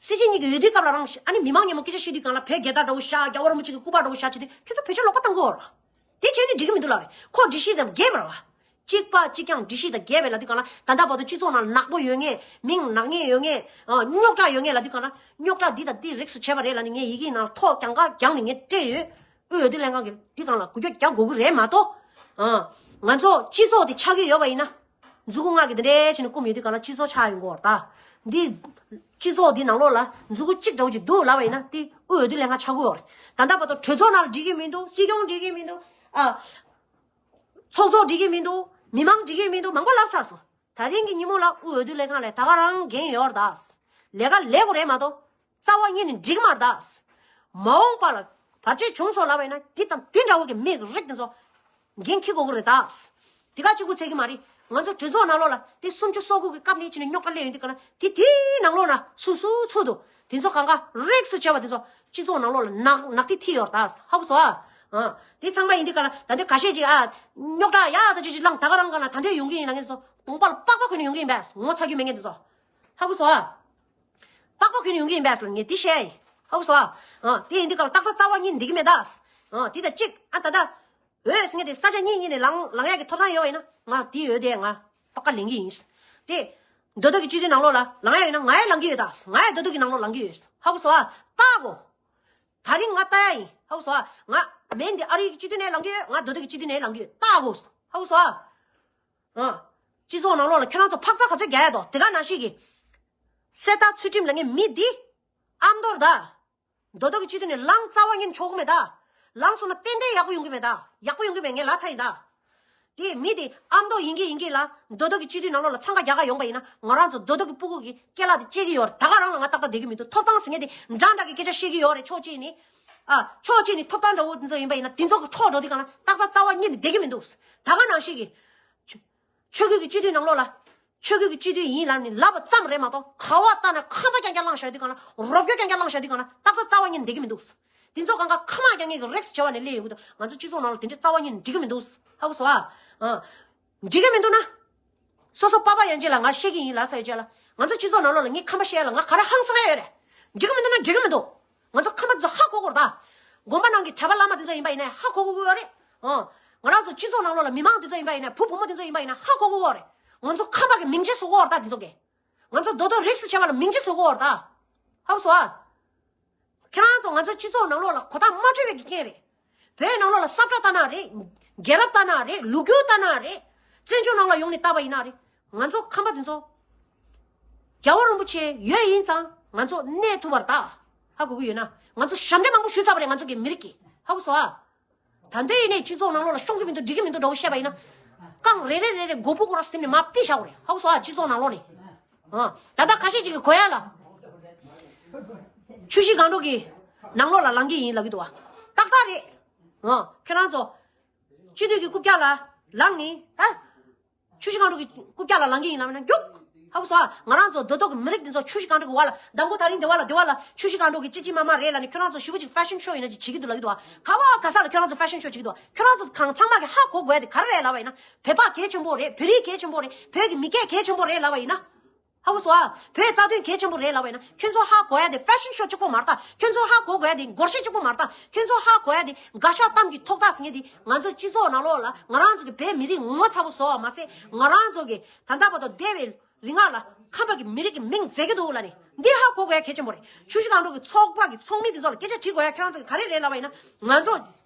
སྲིད་སྤྱི་གཉིས་ཀྱི་འོས་བསྡུའི་སྐབས་ལ་རང་ཨ་ནི་མི་མང་མཉམ་པོ་སྐད་ཆ་བཤད་དུས་སྒང་ལ་བོད་རྒྱལ་དར་འདྲ་བོ་བཞག་རྒྱལ་བ་རིན་པོ་ཆེ་གི་སྐུ་པར་འདྲ་བོ་བཞག་བྱེད་དུས་ཁྱོད་ཚོ་བེད་སྤྱོད་ལོག་པ་བཏང་གི་ཡོད་རེད། དེ་བྱས་ནས་འགྲིག་གི་མི་འདུག་ལབ་རེད། ཁོ་སྒྲིག་གཞི་དང་འགལ་བ་རེད་བ། གཅིག་པ་གཅིག་རྐྱང་སྒྲིག་གཞི་དང་འགལ་བས་ལབ་དུས་སྒང་ལ། ད་ལྟ་བར་དུ་སྤྱི་ཚོགས་ནང་ནག་པོ་ཡོད་ངེས། མིང་ནག་ཉེས་ཡོད་ངེས། རྙོག་དྲ་ཡོད་ངེས་ལབ་དུས་སྒང་ལ། རྙོག་དྲ་འདི་དང་འདི་རིགས་སུ་བྱས་པ་རེད་ལབ་ནས་ངས་ཡི་གེའི་ནང་ཐོག་རྒྱང་ཁ་རྒྱང་ནས་ངས་སྤྲད་ཡོད། དབུས་འོས་བསྡུ་ལྷན་ཁང་གི་འདི་སྒང་ལ་འགུལ་སྐྱོད་རྒྱག་དགོས་ཀྱི་རེད་མ་གཏོགས། ཨ། ང་ཚོ་སྤྱི་ཚོགས་འདི་ཆགས་ཀྱི་ཡོད་པ་ཡིན་ན། མཛུ་གུ་ལྔ་གིས་འདི་འདྲའི་བྱས་ནས་བསྐུམ་ཡོད་དུས་སྒང་ལ་སྤྱི་ཚོགས་ཆགས་ཡོང་གི་ཡོད་རེད་ད། འདི། སྤྱི་ཚོགས་འདི་ནང་ལོགས་ལ་མཛུ་གུ་གཅིག་འདྲ་བོ་ཅིག་འདུག་ལབ་པ་ཡིན་ན་དེ་དབུས་འོས་བསྡུ་ལྷན་ཁང་ཆགས་ཀྱི་ཡོད་རེད། ད་ལྟ་བར་དུ་གྲོས་ཚོགས་ནང་ལ་འགྲིག་གི་མི་འདུག་སྲིད་སྐྱོང་འགྲིག་གི་མི་འདུག་ཨ། ཚོགས་གཙོ་འགྲིག་གི་མི་འདུག་མི་མང་འགྲིག་གི་མི་འདུག་མང་པོ་ལབ་ཚར་སོང་། ད་རིང་གི་ཉིན་མོ་ལ་དབུས་འོས་བསྡུ་ལྷན་ཁང་ལ་ད་ག་རང་འགན་ཡོད་རེད་ད། ལས་ཀ་ལས་དགོས་རེད་མ་གཏོགས། རྩ་བ་ཉིད་ནས་འགྲིག་མ་རེད་ད། མ་འོངས་པ་ལ་བར་ཆད་བྱུང་སོང་ལབ་པ་ཡིན་ན་དེ་དང་དེ་འདྲ་བོ་གི་མི་རིགས་དེ་ཚོ་འགན་འཁྱེར་དགོས་ཀྱི་རེད་ད། དེ་ག་གཅིག་པུ་ཚད་ཀྱི་མ་རེད། ང་ཚོ་གྲོས་ཚོགས་ནང་ལོགས་ལ་དེ་སུམ་ཅུ་སོ་དགུ་གི་སྐབས་ནས་ཕྱིན་ནས་རྙོག་དྲ་སླེབས་ཡོང་དུས་སྒང་ལ་དེ་དེའི་ནང་ལོགས་ན་སུ་སུ་ཚུད་འདུག་དེ་ཚོ་གང་ག་རིགས་སུ་བྱས་པ་དེ་ཚོ་སྤྱི་ཚོགས་ནང་ལོགས་ལ་ནག་ནག་ཐིག་ཐིག་ཡོད་རེད་ད། ཧ་གོ་སོང་ཨ། ཨ། དེ་ཚང་མ་ཡིན་དུས་སྒང་ལ་ད་ལྟ་འགའ་ཤས་ཅིག་ཨ། རྙོག་དྲ་ཡག་ད་ཅིག་ཅིག་བསླངས་ད་ག་རང་སྒང་ལ་ད་ལྟ་ཡོང་གི་ཡིན་ལབ་མཁན་ཚོ་གདོང་པ་ལ་པགས་པ་གོན་ནས་ཡོང་གི་ཡིན་པས། ངོ་ཚ་རྒྱུ་མེད་མཁན་དེ་ཚོ། ཧ་གོ་སོང་ཨ། པགས་པ་གོན་ནས་ཡོང་གི་ཡིན་པས་ལ་ངས་འདི་བཤད་ཡིན། ཧ་གོ་སོང་ཨ། ཨ། དེ་ཡིན་དུས་སྒང་ལ་ཏག་ཏག་རྩ་བ་ཉིད་འགྲིག་གི་མེད་ད། ཨ། དེ་དང་གཅིག་ཨ་ད་ལྟ། འོས་ཟེར་མཁན་དེ་ས་ཆ་གཉིས་གཉིས་ནས་ལངས་ལངས་ཡག་གི་ཐོབ་ཐང་ཡོད་པ་ཡིན་ན་ང་དེའི་འོས་དེ་ང་པ་ཀ་ལེན་གི་ཡིན། དེ། མདོ་སྟོད་ཀྱི་སྤྱི་འཐུས་ནང་ལོགས་ལ་ལངས་ཡག་ཡོད་ན་ང་ཡང་ལངས་ཀྱི་ཡོད་ད། ང་ཡང་མདོ་སྟོད་ཀྱི་ནང་ལོགས་ལངས་ཀྱི་ཡོད། ཧ་གོ་སོང་ཨ། ལྟ་གོ། ད་རིང་ང་ལྟ་ཡག་ཡིན། ཧ་གོ་སོང་ཨ། ང་མིན་དེ་ཨ་རིའི་སྤྱི་འཐུས་ནས་ལངས་ཀྱི་ཡོད། ང་མདོ་སྟོད་ཀྱི་སྤྱི་འཐུས་ནས་ལངས་ཀྱི་ཡོད། ལྟ་གོ། ཧ་གོ་སོང་ཨ། ཨ། སྤྱི་ཚོགས་ནང་ལོགས་ལ་ཁྱོད་རང་ཚོ་འཕག་འཚག་ག་ཚོད་རྒྱག་ཡག་འདུག་དེ་ག་ནང་བཞིན་གྱི། གསེར་རྟ་ཚུལ་ཁྲིམས་ལབ་མཁན་མི་འདི། ཨ་མདོ་རེད་ད། མདོ་སྟོད་ཀྱི་སྤྱི་འཐུས་ནས་ལངས་རྩ་བ་ཉིད་ཆོག་གི་མེད་ད། ལངས་སོང་ན་ཏན་ཏན་ཡག་པོ་ཡོང་གི་མེད་ད། ཡག་པོ་ཡོང་གི་མེད་ངས་ལབ་ཚར་ཡིན་ད། དེ་མི་དེ་ཨ་མདོ་ཡིན་གྱི་ཡིན་གྱི་ལ་མདོ་སྟོད་ཀྱི་སྤྱི་འཐུས་ནང་ལོགས་ལ་འཚང་ཁ་རྒྱག་ག་ཡོང་པ་ཡིན་ན་ང་རང་ཚོ་མདོ་སྟོད་ཀྱི་སྤུ་གུ་གི་སྐེ་ལག་དེ་བཅད་ཀྱི་ཡོད་རེད། ད་ག་རང་ལ་ང་ཏག་ཏག་བསྡད་ཀྱི་མི་འདུག་ཐོབ་ཐང་ཟེར་མཁན་དེ་འདྲ་འདྲ་གི་སྐད་ཆ་བཤད་ཀྱི་ཡོད་རེད། ཕྱོགས་གཅིག་ནས། ཨ། ཕྱོགས་གཅིག་ནས་ཐོབ་ཐང་འདྲ་བོ་དེ་ཚོ་ཡིན་པ་ཡིན་ན་དེ་ཚོ་གི་འཕྲོག་འགྲོ་དུས་སྒང་ལ་ཏག་ཏག་རྩ་བ་ཉིད་ནས་བསྡད་ཀྱི་མི་འདུག་ད་ག་ནང་བཞིན་གྱི། ཆོས་བརྒྱུད་ཀྱི་སྤྱི་འཐུས་ནང་ལོགས་ལ། ཆོས་བརྒྱུད་ཀྱི་སྤྱི་འཐུས་ཡིན་ལབ་ནས་ལབ་པ་ཙམ་རེད་མ་གཏོགས་ཁ་པར་བཏང་ན་ཁ་པར་རྐྱང་རྐྱང་བླངས་བཞག་དུས་སྒང་ལ་རོབ་སྐྱོར་རྐྱང་རྐྱང་བླངས་བཞག་དུས་སྒང་ལ་ཏག་ཏག་རྩ་བ་ཉིད་ནས་བསྡད་ཀྱི་མི་འདུག་དེ་ཚོ་གང་ག་ཁ་མ་རྐྱང་ངེས་ཀྱི་རིགས་བྱ་བ་ནས་སླེབས་ཡོང་གི་འདུག་ང་ཚོ་སྤྱི་ཚོགས་ནང་ལ་དེ་འདྲའི་རྩ་བ་ཉིད་ནས་འགྲིག་གི་མི་འདུག་ཧ་གོ་སོང་ཨ། ཨ། འགྲིག་གི་མི་འདུག་ན། སོ་སོ་པ་ཕ་ཡན་ཆད་ལ་ང་བཤད་ཀྱི་ཡིན་ལབ་ས་ཡོད་ཅེས་ལ། ང་ཚོ་སྤྱི་ཚོགས་ནང་ལོགས་ལ་ངས་ཁམས་པ་བཤད་ལ་ང་ག་རེ་ཧང་སང་ཡ་ཡོད་རེད། འགྲིག་གི་མི་འདུག་ན་འགྲིག་གི་མི་འདུག་ང་ཚོ་ཁམས་པ་ཚོ་ཧ་གོ་གོ་རེད་ད། དགོན་པ་ནང་གི་གྲྭ་པ་བླ་མ་དེ་ཚོ་ཡིན་པ་ཡིན་ན་ཧ་གོ་གོ་གི་ཡོད་རེད། ཨང་། ང་རང་ཚོ་སྤྱི་ཚོགས་ནང་ལོགས་ལ་མི་མང་དེ་ཚོ་ཡིན་པ་ཡིན་ན་བུ་བུ་མོ་དེ་ཚོ་ཡིན་པ་ཡིན་ན་ཧ་གོ་གོ་གི་ཡོད་རེད། ང་ཚོ་ཁམས་པ་གི་མིང་ཆད་བཟོ་གོ་གོ་རེད་ད་དེ་ཚོ་གི། ང་ཚོ་རྡོ་རྡོ་རིགས་སུ་ཆད་པ་ལ་མིང་ཆད་བཟོ་གོ་གོ་རེད་ད། ཧ་གོ་སོང་ཨ། ཁྱེད་རང་ཚོ་ང་ཚོ་སྤྱི་ཚོགས་ནང་ལོགས་ལ་གོ་རྟོགས་མ་འཕྲོད་པའི་གི་རྐྱེན་རེད། བོད་ནང་ལོགས་ལ་ས་བཀྲ་ལྟ་ན་རེད། རྒྱལ་རབས་ལྟ་ན་རེད། ལོ་རྒྱུས་ལྟ་ན་རེད། བཙན་བྱོལ་ནང་ལ་ཡོང་ནས་ལྟ་བ་ཡིན་ན་རེད། ང་ཚོ་ཁམས་པ་དེ་ཚོ། རྒྱལ་བ་རིན་པོ་ཆེ་ཡོད་ཡིན་ཙང་ང་ཚོ་གནས་ཐུབ་པ་རེད་ད། ཧ་གོ་གི་ཡོད་ན། ང་ཚོ་ཞབས་འདྲེན་མང་པོ་ཞུས་ཚར་བ་རེད་ང་ཚོ་གི་མི་རིགས་ཀྱི། ཧ་གོ་སོང་ཨ། ད་འདོད་ཡིན་ནའི་སྤྱི་ཚོགས་ནང་ལོགས་ལ་ཤོང་གི་མི་འདུག་འགྲིག་གི་མི་འདུག་འདྲ་བོ་བཤད་པ་ཡིན་ན། རྐང་རེ་རེ་རེ་རེ་མགོ་ཕུག་ཁོ་ར་ཟིན་ནས་མར་ཕུད་བཞག་དགོས་རེད། ཧ་གོ་སོང་ཨ། སྤྱི་ཚོགས་ནང་ལོགས་ནས། ཨ། ད་ལྟ་ཁ་ཤས་ཅིག་གིས་གོ་ཡ་ལ། ཆུ་བཞི་སྒང་དྲུག་གི་ནང་ལོགས་ལ་ལངས་ཀྱི་ཡིན་ལབ་ཀྱི་འདུག་བ། ཏག་ཏག་རེད། ཨ། ཁྱོད་རང་ཚོ། སྤྱི་འཐུས་ཀྱི་རྐུབ་བཀྱག་ལ་ལངས་ནས་ཨ། ཆུ་བཞི་སྒང་དྲུག་གི་རྐུབ་བཀྱག་ལ་ལངས་ཀྱི་ཡིན་ལབ་ན་རྒྱུགས། ཧ་གོ་སོང་ཨ། ང་རང་ཚོ་རྡོ་རྡོ་གི་མི་རིགས་འདི་ཚོ་ཆུ་བཞི་སྒང་དྲུག་གི་བར་ལ་མདང་དགོང་དེ་རིང་དེ་བ་ལ་དེ་བ་ལ་ཆུ་བཞི་སྒང་དྲུག་གི་ཅི་ཅི་མ་མ་རེད་ལབ་ནས་ཁྱོད་རང་ཚོ་ཞེ་པོ་ཅིག་ཧྥེ་ཤན་ཤོ་ཡིན་ན་ཅིག་བྱེད་ཀྱི་འདུག་ལབ་ཀྱི་འདུག་བ། ག་བ་ག་ས་ལ་ཁྱོད་རང་ཚོ་ཧྥེ་ཤན་ཤོ་བྱེད་ཀྱི་འདུག་བ། ཁྱོད་རང་ཚོ་གང་ཚང་མ་གིས་ཧ་གོ་དགོས་ཡ་དེ་ག་རེ་རེད་ལབ་པ་ཡིན་ན། བོད་པ་གལ་ཆེན་པོ་རེད། བོད་རིགས་གལ་ཆེན་པོ་རེད། བོད་ཀྱི་མི་སྐད་གལ་ཆེན་པོ་རེད་ལབ་པ་ཡིན་ན། ཧ་གོ་སོང་ཨ། བོད་རྩ་དོན་གལ་ཆེན་པོ་རེད་ལབ་པ་ཡིན་ན་ཁྱོད་ཚོ་ཧ་གོ་ཡ་དེ་ཧྥེ་ཤན་ཤོ་གཅིག་པོ་མ་རེད་ད། ཁྱོད་ཚོ་ཧ་གོ་ཡ་དེ་སྒོར་གཞས་གཅིག་པོ་མ་རེད་ད། ཁྱོད་ཚོ་ཧ་གོ་ཡ་དེ་དགའ་ཤོས་གཏམ་གྱི་ཐོག་ཐག་ཟེར་མཁན་དེ་ང་ཚོ་སྤྱི་ཚོགས་ནང་ལོགས་ལ་ང་རང་ཚོ་གི་བོད་མི་རིགས་ངོ་ཚ་པོ་བཟོ་བ་མ་ཟད་ང་རང་ཚོ་གི་ད་ལྟ་བར་དུ་འདས་པའི་རིང་ལ་ཁམས་པ་གི་མི་རིགས་ཀྱི་མིང་འཛད་ཀྱི་འདུག་ལབ་ནས་འདི་ཧ་གོ་དགོས་ཡ་གལ་ཆེན་པོ་རེད། ཆུ་བཞི་སྒང་དྲུག་གི་ཚོགས་པ་གི་ཚོགས་མི་དེ་ཚོ་ལ་སྐད་ཆ་དྲིས་དགོས་ཡ་ཁྱོད་རང་ཚོ་གི་ག་རེ་རེད་ལབ་པ་ཡིན་ན་ང་ཚོ།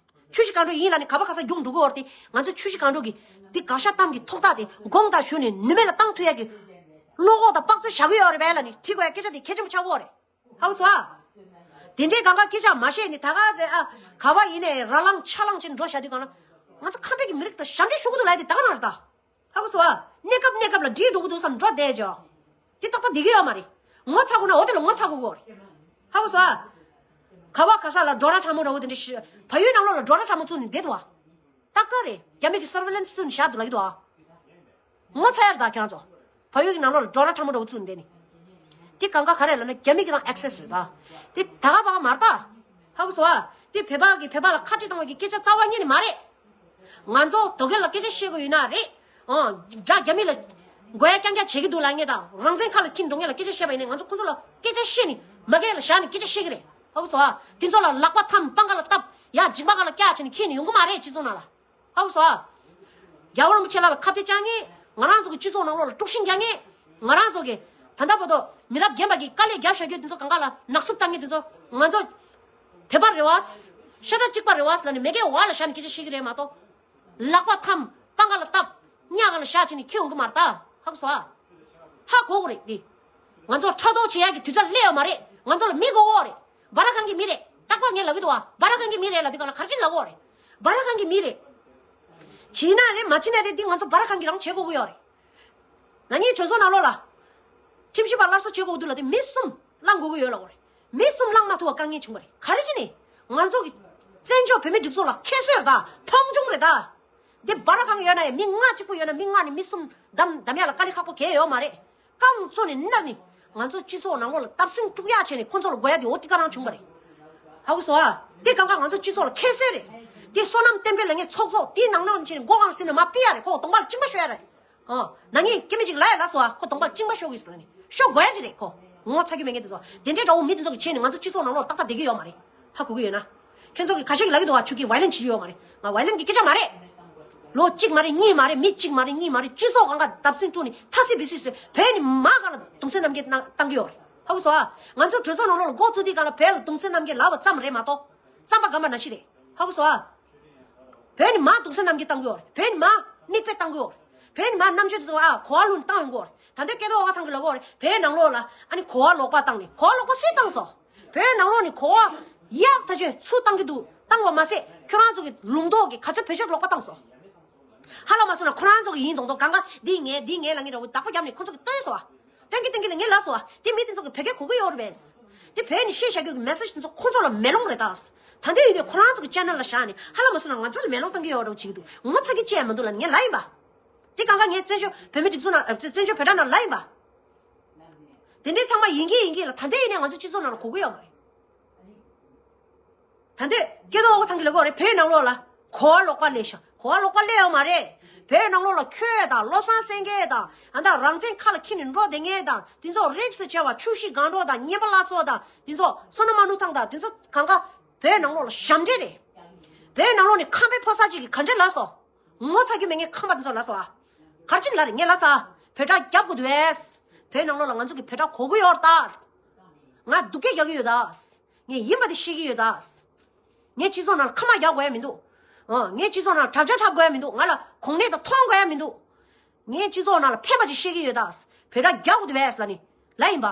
ཆུ་བཞི་སྒང་དྲུག་ཡིན་ལབ་ནས་ག་པ་ག་ས་རྒྱུགས་འགྲོ་གི་ཡོད་རེད་དེ། ང་ཚོ་ཆུ་བཞི་སྒང་དྲུག་གི་འདི་དགའ་ཤོས་གཏམ་གྱི་ཐོག་ཐག་དེ་དགོངས་དག་ཞུས་ནས་ནུས་མེད་ལ་བཏང་ཐུབ་ཡ་གི་བློ་ཁོག་དང་དཔག་ཚོད་བཞག་གི་ཡོད་རེད་པས་ལབ་ནས་དྲི་དགོས་ཡ་སྐད་ཆ་དེ་གལ་ཆེན་པོ་ཆགས་ཀྱི་ཡོད་རེད། ཧ་གོ་སོང་ཨ། དེ་འདྲའི་གང་ག་སྐད་ཆ་མ་བཤད་ནས་ད་ག་ཚེ་ཨ་ག་པ་ཡིན་ནས་ར་ལངས་ཆ་ལངས་བྱས་ནས་འགྲོ་བཞག་དུས་སྒང་ལ་ང་ཚོ་ཁམས་པའི་གི་མི་རིགས་དང་ཞབས་འདྲེན་ཞུ་གི་འདུག་ལབ་ཡ་དེ་ད་ག་ནང་རེད་ད། ཧ་གོ་སོང་ཨ། གནས་སྐབས་གནས་སྐབས་ལ་འགྲིག་འགྲོ་གི་འདུག་བསམ་འགྲོ་བསྡད་ཅོ། དེ་ཏག་ཏག་བསྡད་ཀྱི་ཡོད་མ་རེད། ངོ་ཚ་དགོས་ན་འོ་དེ་ལ་ངོ་ཚ་དགོས་ཀྱི་ཡོད་རེད། ཧ་གོ་སོང་ཨ། ག་བ་ག་ས་ལ་ཌོ་ནལ་ཊམ་འདྲ་བོ་དེ་འདྲ་ཞིག་བལ་ཡུལ་ནང་ལོགས་ལ་ཌོ་ནལ་ཊམ་བཙུགས་ནས་བསྡད་འདུག་བ། ཏག་ཏག་རེད། རྒྱ་མི་གི་སར་ཝེ་ལན་སི་བཙུགས་ནས་བཞག་འདུག་ལབ་ཀྱི་འདུག་བ། ངོ་ཚ་ཡར་ད་ཁྱེད་རང་ཚོ། བལ་ཡུལ་གྱི་ནང་ལོགས་ལ་འགྲོ་ར་ཁྲ་མོ་འདྲ་བོ་བཙུགས་ནས་བསྡད་ནི། དེ་གང་ག་ག་རེ་ལབ་ན་རྒྱ་མི་གི་རང་ཨེག་སེ་སི་རེད་ད། དེ་ད་ག་བ་ག་མ་རེད་ད། ཧ་གོ་སོང་ཨ། དེ་བོད་པ་གི་བོད་པ་ལ་ཁ་བྲལ་བཏང་བའི་གི་སྐད་ཆ་རྩ་བ་ཉིད་ནས་མ་རེད། ང་ཚོ་དོ་གལ་ལ་སྐད་ཆ་བཤད་དགོས་ཡོད་ན་རེད། ཨང་། དགྲ་རྒྱ་མི་ལ་མགོ་ཡ་རྐྱང་རྐྱང་བྱེད་ཀྱི་འདུག་ལབ་མཁན་དང་རང་བཙན་ཁ་ལ་འཁྱེར་འགྲོ་མཁན་ལ་སྐད་ཆ་བཤད་པ་ཡིན་ན་ང་ཚོ་ཁོ་ཚོ་ལ་སྐད་ཆ་བཤད་ནས་མ་སྐད་ལ་བཞག་ནས་སྐད་ཆ་བཤད་ཀྱི་རེད། ཧ་གོ་སོང་ཨ། དེ་ཚོ་ལ་ལག་པ་འཐམ་པང་ཁ་ལ་བཏབ་ཡ་མཇིང་པ་ཁ་ལ་བཀྱག་བྱས་ནས་འཁྱེར་ནས་ཡོང་གི་མ་རེད་སྤྱི་ཚོགས་ནང་ལ། ཧ་གོ་སོང་ཨ། རྒྱལ་བ་རིན་པོ་ཆེ་ལགས་ལ་ཁ་གཏད་བཅག་མཁན་ང་རང་ཚོ་གི་སྤྱི་ཚོགས་ནང་ལོགས་ལ་དཀྲུག་ཤིང་རྒྱག་མཁན་ང་རང་ཚོ་གི་ད་ལྟ་བར་དུ་མི་རབས་རྒན་པ་གི་དཀའ་ལས་རྒྱབ་བཞག་རྒྱུ་དེ་ཚོ་གང་ག་ལ་ནག་སུབ་བཏང་མཁན་དེ་ཚོ་ང་ཚོ་བོད་པ་རེད་བ། ཤ་ཁྲག་གཅིག་པ་རེད་བ་ལབ་ནས་མི་སྐད་འོག་ལ་བཞག་ནས་སྐད་ཆ་བཤད་ཀྱི་རེད་མ་གཏོགས། ལག་པ་འཐམ་པང་ཁ་ལ་བཏབ་སྙ་ག་ལ་བཞག་བྱས་ནས་འཁྱེར་ཡོང་གི་མ་རེད་ད། ཧ་གོ་སོང་ཨ། ཧ་གོ་དགོས་རེད་འདི། ང་ཚོ་ཕྲག་དོག་བྱེད་ཡག་གི་དུས་ཚོད་སླེབས་ཡོད་མ་རེད། ང་ཚོ་ལ་མི་དགོས་ཀྱི་ཡོད་རེད། སྦ་ར་ཁང་གི་མི་རེད། རྟག་པར་ངས་ལབ་ཀྱི་འདུག་བ། སྦ་ར་ཁང་གི་མི་རེད་ལབ་དུས་སྒང་ལ་ག་རེ་བྱས་ནས་ལབ་ཀྱི་ཡོད་རེད། སྦ་ར་ཁང་གི་མི་རེད། བྱས་ན་རེད་མ་བྱས་ན་རེད་འདི་ང་ཚོ་སྦ་ར་ཁང་གི་རང་བྱེད་དགོས་ཀྱི་ཡོད་རེད། ན་ནིང་གྲོས་ཚོགས་ནང་ལོགས་ལ། ཁྲིམས་ཞིབ་པ་སླར་གསོ་བྱེད་དགོས་འདུག་ལབ་དུས་མི་གསུམ་བླངས་དགོས་ཀྱི་ཡོད་ལབ་ཀྱི་ཡོད་རེད། མི་གསུམ་བླངས་མ་ཐུབ་པ་དཀའ་ངལ་བྱུང་བ་རེད། ག་རེ་བྱས་ནས། ང་ཚོ་གི་བཙན་བྱོལ་བོད་མི་སྒྲིག་འཛུགས་ལ་ཁྱད་གསོད་རེད་ད། མཐོང་ཆུང་རེད་ད། འདི་སྦ་ར་ཁང་ཡོད་ན་ཡང་མི་ལྔ་གཅིག་པུ་ཡོད་ན་མི་ལྔ་ནས་མི་གསུམ་བདམས་བདམས་ཡག་ལ་དཀའ་ལས་ཁག་པོ་གང་ཡང་ཡོད་མ་རེད། རྐང་བཙུགས་ནས་མནན་ནས་ང་ཚོ་སྤྱི་ཚོགས་ནང་ལོགས་ལ་བརྡབ་གསིག་དཀྲུག་ཡག་བྱས་ནས་ཁོ་ཚོ་ལ་དགོས་ཡག་དེ་འོ་དེ་ག་རང་བྱུང་བ་རེད། ཧ་གོ་སོང་ཨ། དེ་གང་ག་ང་ཚོ་སྤྱི་ཚོགས་ལ་ཁྱད་གསོད་རེད། དེ་བསོད་ནམས་བསྟན་འཕེལ་ལབ་མཁན་ཚོགས་གཙོ་དེའི་ནང་ལོགས་ནས་བྱས་ནས་མགོ་སྒང་ལ་ཟིན་ནས་མར་ཕུད་ཡག་རེད། ཁོ་གདོང་པ་ལ་གཅིན་པ་གཞུ་ཡག་རེད། ཨོ། ན་ནིང་སྐྱེ་དམན་ཅིག་ལབ་ཡག་ལབ་སོང་ཨ། ཁོ་གདོང་པ་ལ་གཅིན་པ་གཞུ་གི་ཟེར་ནས་གཞུ་དགོས་ཡག་ཅིག་རེད་ཁོ། ངོ་ཚ་རྒྱུ་མེད་མཁན་དེ་ཚོ་དེ་འདྲའི་འདྲ་བོ་མི་དེ་ཚོ་གི་བྱས་ནས་ང་ཚོ་སྤྱི་ཚོགས་ནང་ལོགས་ལ་ཏག་ཏག་བསྡད་ཀྱི་ཡོད་མ་རེད། ཧ་གོ་གི་ཡོད་ན། ཁྱོད་ཚོ་གི་ཁ་ཤས་ཀྱིས་ལབ་ཀྱི་འདུག་བ། ཁྱོད་ཀྱིས་ཝའི་ལེན་བྱེད་ཀྱི་ཡོད་མ་རེད། ང་ཝའི་ལེན་གྱི་སྐད་ཆ་མ་རེད། ལོ་གཅིག་མ་རེད་གཉིས་མ་རེད་མི་གཅིག་མ་རེད་གཉིས་མ་རེད་སྤྱི་ཚོགས་གང་ག་བརྡབ་གསིག་དཀྲུགས་ནས་ཐ་སི་བི་སི་བཟོས་བོད་ནས་མར་གང་ལ་གདུང་སེམས་རྣམ་རྒྱལ་གནང་བཏང་གི་ཡོད་རེད། ཧ་གོ་སོང་ཨ། ང་ཚོ་གྲོས་ཚོགས་ནང་ལོགས་ལ་འགོ་བཙུགས་དུས་སྒང་ལ་བོད་ལ་གདུང་སེམས་རྣམ་རྒྱལ་ལབ་པ་ཙམ་རེད་མ་གཏོགས། རྩམ་པ་སྒམ་པ་ནང་བཞིན་རེད། ཧ་གོ་སོང་ཨ། བོད་ནས་མར་གདུང་སེམས་རྣམ་རྒྱལ་བཏང་གི་ཡོད་རེད། བོད་ནས་མར་མིག་དཔེ་བཏང་གི་ཡོད་རེད། བོད་ནས་མར་རྣམ་དཔྱོད་དེ་ཚོ་ཨ་གོ་བ་ལོན་བཏང་ཡོང་གི་ཡོད་རེད། ད་ལྟའི་སྐལ་རྡོར་ཨོ་ཁ་ཚང་གིས་ལབ་ཀྱི་ཡོད་རེད། བོད་ནང་ལོགས་ལ་ཨ་ནི་གོ་བ་ལོག་པ་བཏང་ནས་གོ་བ་ལོག་པ་སུས་བཏང་སོང་། བོད་ནང་ལོགས་ནས་གོ་བ་ཡག་ཐག་ཆོད་ཚུར་བཏང་གི་འདུག་བཏང་བ་མ་ཟད་ཁྱོད་རང་ཚོ་གི་ལུང་རྟོགས་ཀྱི་ག་ཚོད་བེད་སྤྱོད་ལོག་པ་བཏང་སོང་། ཧ་ལམ་མ་སོང་ན་ཁོ་རང་ཚོ་གི་ཡིན་མདོག་མདོག་གང་ག་འདི་ངའི་འདི་ངའི་ལབ་མཁན་འདྲ་བོ་བདག་པོ་བརྒྱབ་ནས་ཁོ་ཚོ་གི་བཏོན་སོང་བ། བཏོན་གི་བཏོན་གི་ལ་ངས་ལབ་སོང་བ། དེ་མི་དེ་ཚོ་གི་བོད་སྐད་གོ་གི་ཡོད་རེད་པས། དེ་བོད་ནས་བཤད་བཞག་རྒྱུ་གི་མེ་སེ་ཇི་དེ་ཚོ་ཁོ་ཚོ་ལ་མེ་ལོང་རེད་ད། ད་འདི་ཡིན་ནས་ཁོ་རང་ཚོ་གི་ཅེ་ནལ་ལ་བཞག་ནས་ཧ་ལམ་མ་སོང་ན་ང་ཚོ་ལ་མེ་ལོང་བཏང་གི་ཡོད་རེད་བ་བྱེད་ཀྱི་འདུག་ངོ་ཚ་གི་ཅི་ཡང་མི་འདུག་ལབ་ངས་ལབ་ཡིན་པ། དེ་གང་ག་ངས་བཙན་བྱོལ་བོད་མི་སྒྲིག་འཛུགས་ནང་ཨ་བཙན་བཙན་བྱོལ་བོད་དྲ་ནང་ལབ་ཡིན་པ། དེ་འདྲའི་ཚང་མ་ཡིན་གྱི་ཡིན་གྱི་ལ་ད་འདི་ཡིན་ནས་ང་ཚོ་སྤྱི་ཚོགས་ནང་ལ་གོ་གི་ཡོད་མ་རེད། ད་འདོད་སྐལ་རྡོར་ཨོ་ཚང་གི་ལབ་ཀྱི་རེད། བོད་ནང་ལོགས་ལ་གོ་བ་ལོག་པ་སླེབས་ཤག་གོ་བ་ལོག་པ་སླེབས་ཡོད་མ་རེད། བོད་ནང་ལོགས་ལ་ཁྱོད་དང་བློ་བཟང་སེང་གེ་དང་ཨ་ད་རང་བཙན་ཁ་ལ་འཁྱེར་ནས་འགྲོ་བསྡད་མཁན་དང་དེ་ཚོ་རིགས་སུ་བྱ་བ་ཆུ་བཞི་སྒང་དྲུག་དང་བསྙེན་པ་བླ་སྲོག་དང་དེ་ཚོ་བསོད་ནམས་དམར་ནུ་ཐང་དང་དེ་ཚོ་གང་ག་བོད་ནང་ལོགས་ལ་ཞབས་འདྲེན་རེད། བོད་ནང་ལོགས་ནས་ཁམས་པའི་ཕོ་གསར་ཅིག་གིས་ག་འདྲས་ལབ་སོང་། ངོ་ཚ་རྒྱུ་མེད་མཁན་ཁམས་པ་དེ་ཚོ་ལབ་སོང་ཨ། ག་རེ་བྱས་ནས་ལབ་རེད། ངས་ལབ་ས། བོད་དྲ་རྒྱབ་དགོས་འདུག་བས། བོད་ནང་ལོགས་ལ་ང་ཚོ་གི་བོད་དྲ་གོ་གི་ཡོད་རེད་ད། ང་སྡུག་སྐད་རྒྱག་གི་ཡོད་ད། ངས་ཡིན་པ་དེ་བཤད་ཀྱི་ཡོད་ད། ངས་སྤྱི་ཚོགས་ནང་ལ་ཁ་མ་རྒྱག་དགོས་ཡ་མི་འདུག་ཨ། ངས་སྤྱི་ཚོགས་ནང་ལ་དྲ་རྒྱ་འཁྲབ་དགོས་ཡ་མི་འདུག་ང་ལ་གོ་གནས་དང་མཐོང་དགོས་ཡ་མི་འདུག་ངས་སྤྱི་ཚོགས་ནང་ལ་ཕན་པ་ཅིག་བཤད་ཀྱི་ཡོད་ད། བོད་དྲ་རྒྱག་དགོས་འདུག་བས་ལབ་ནི། ལབ་ཡིན་པ།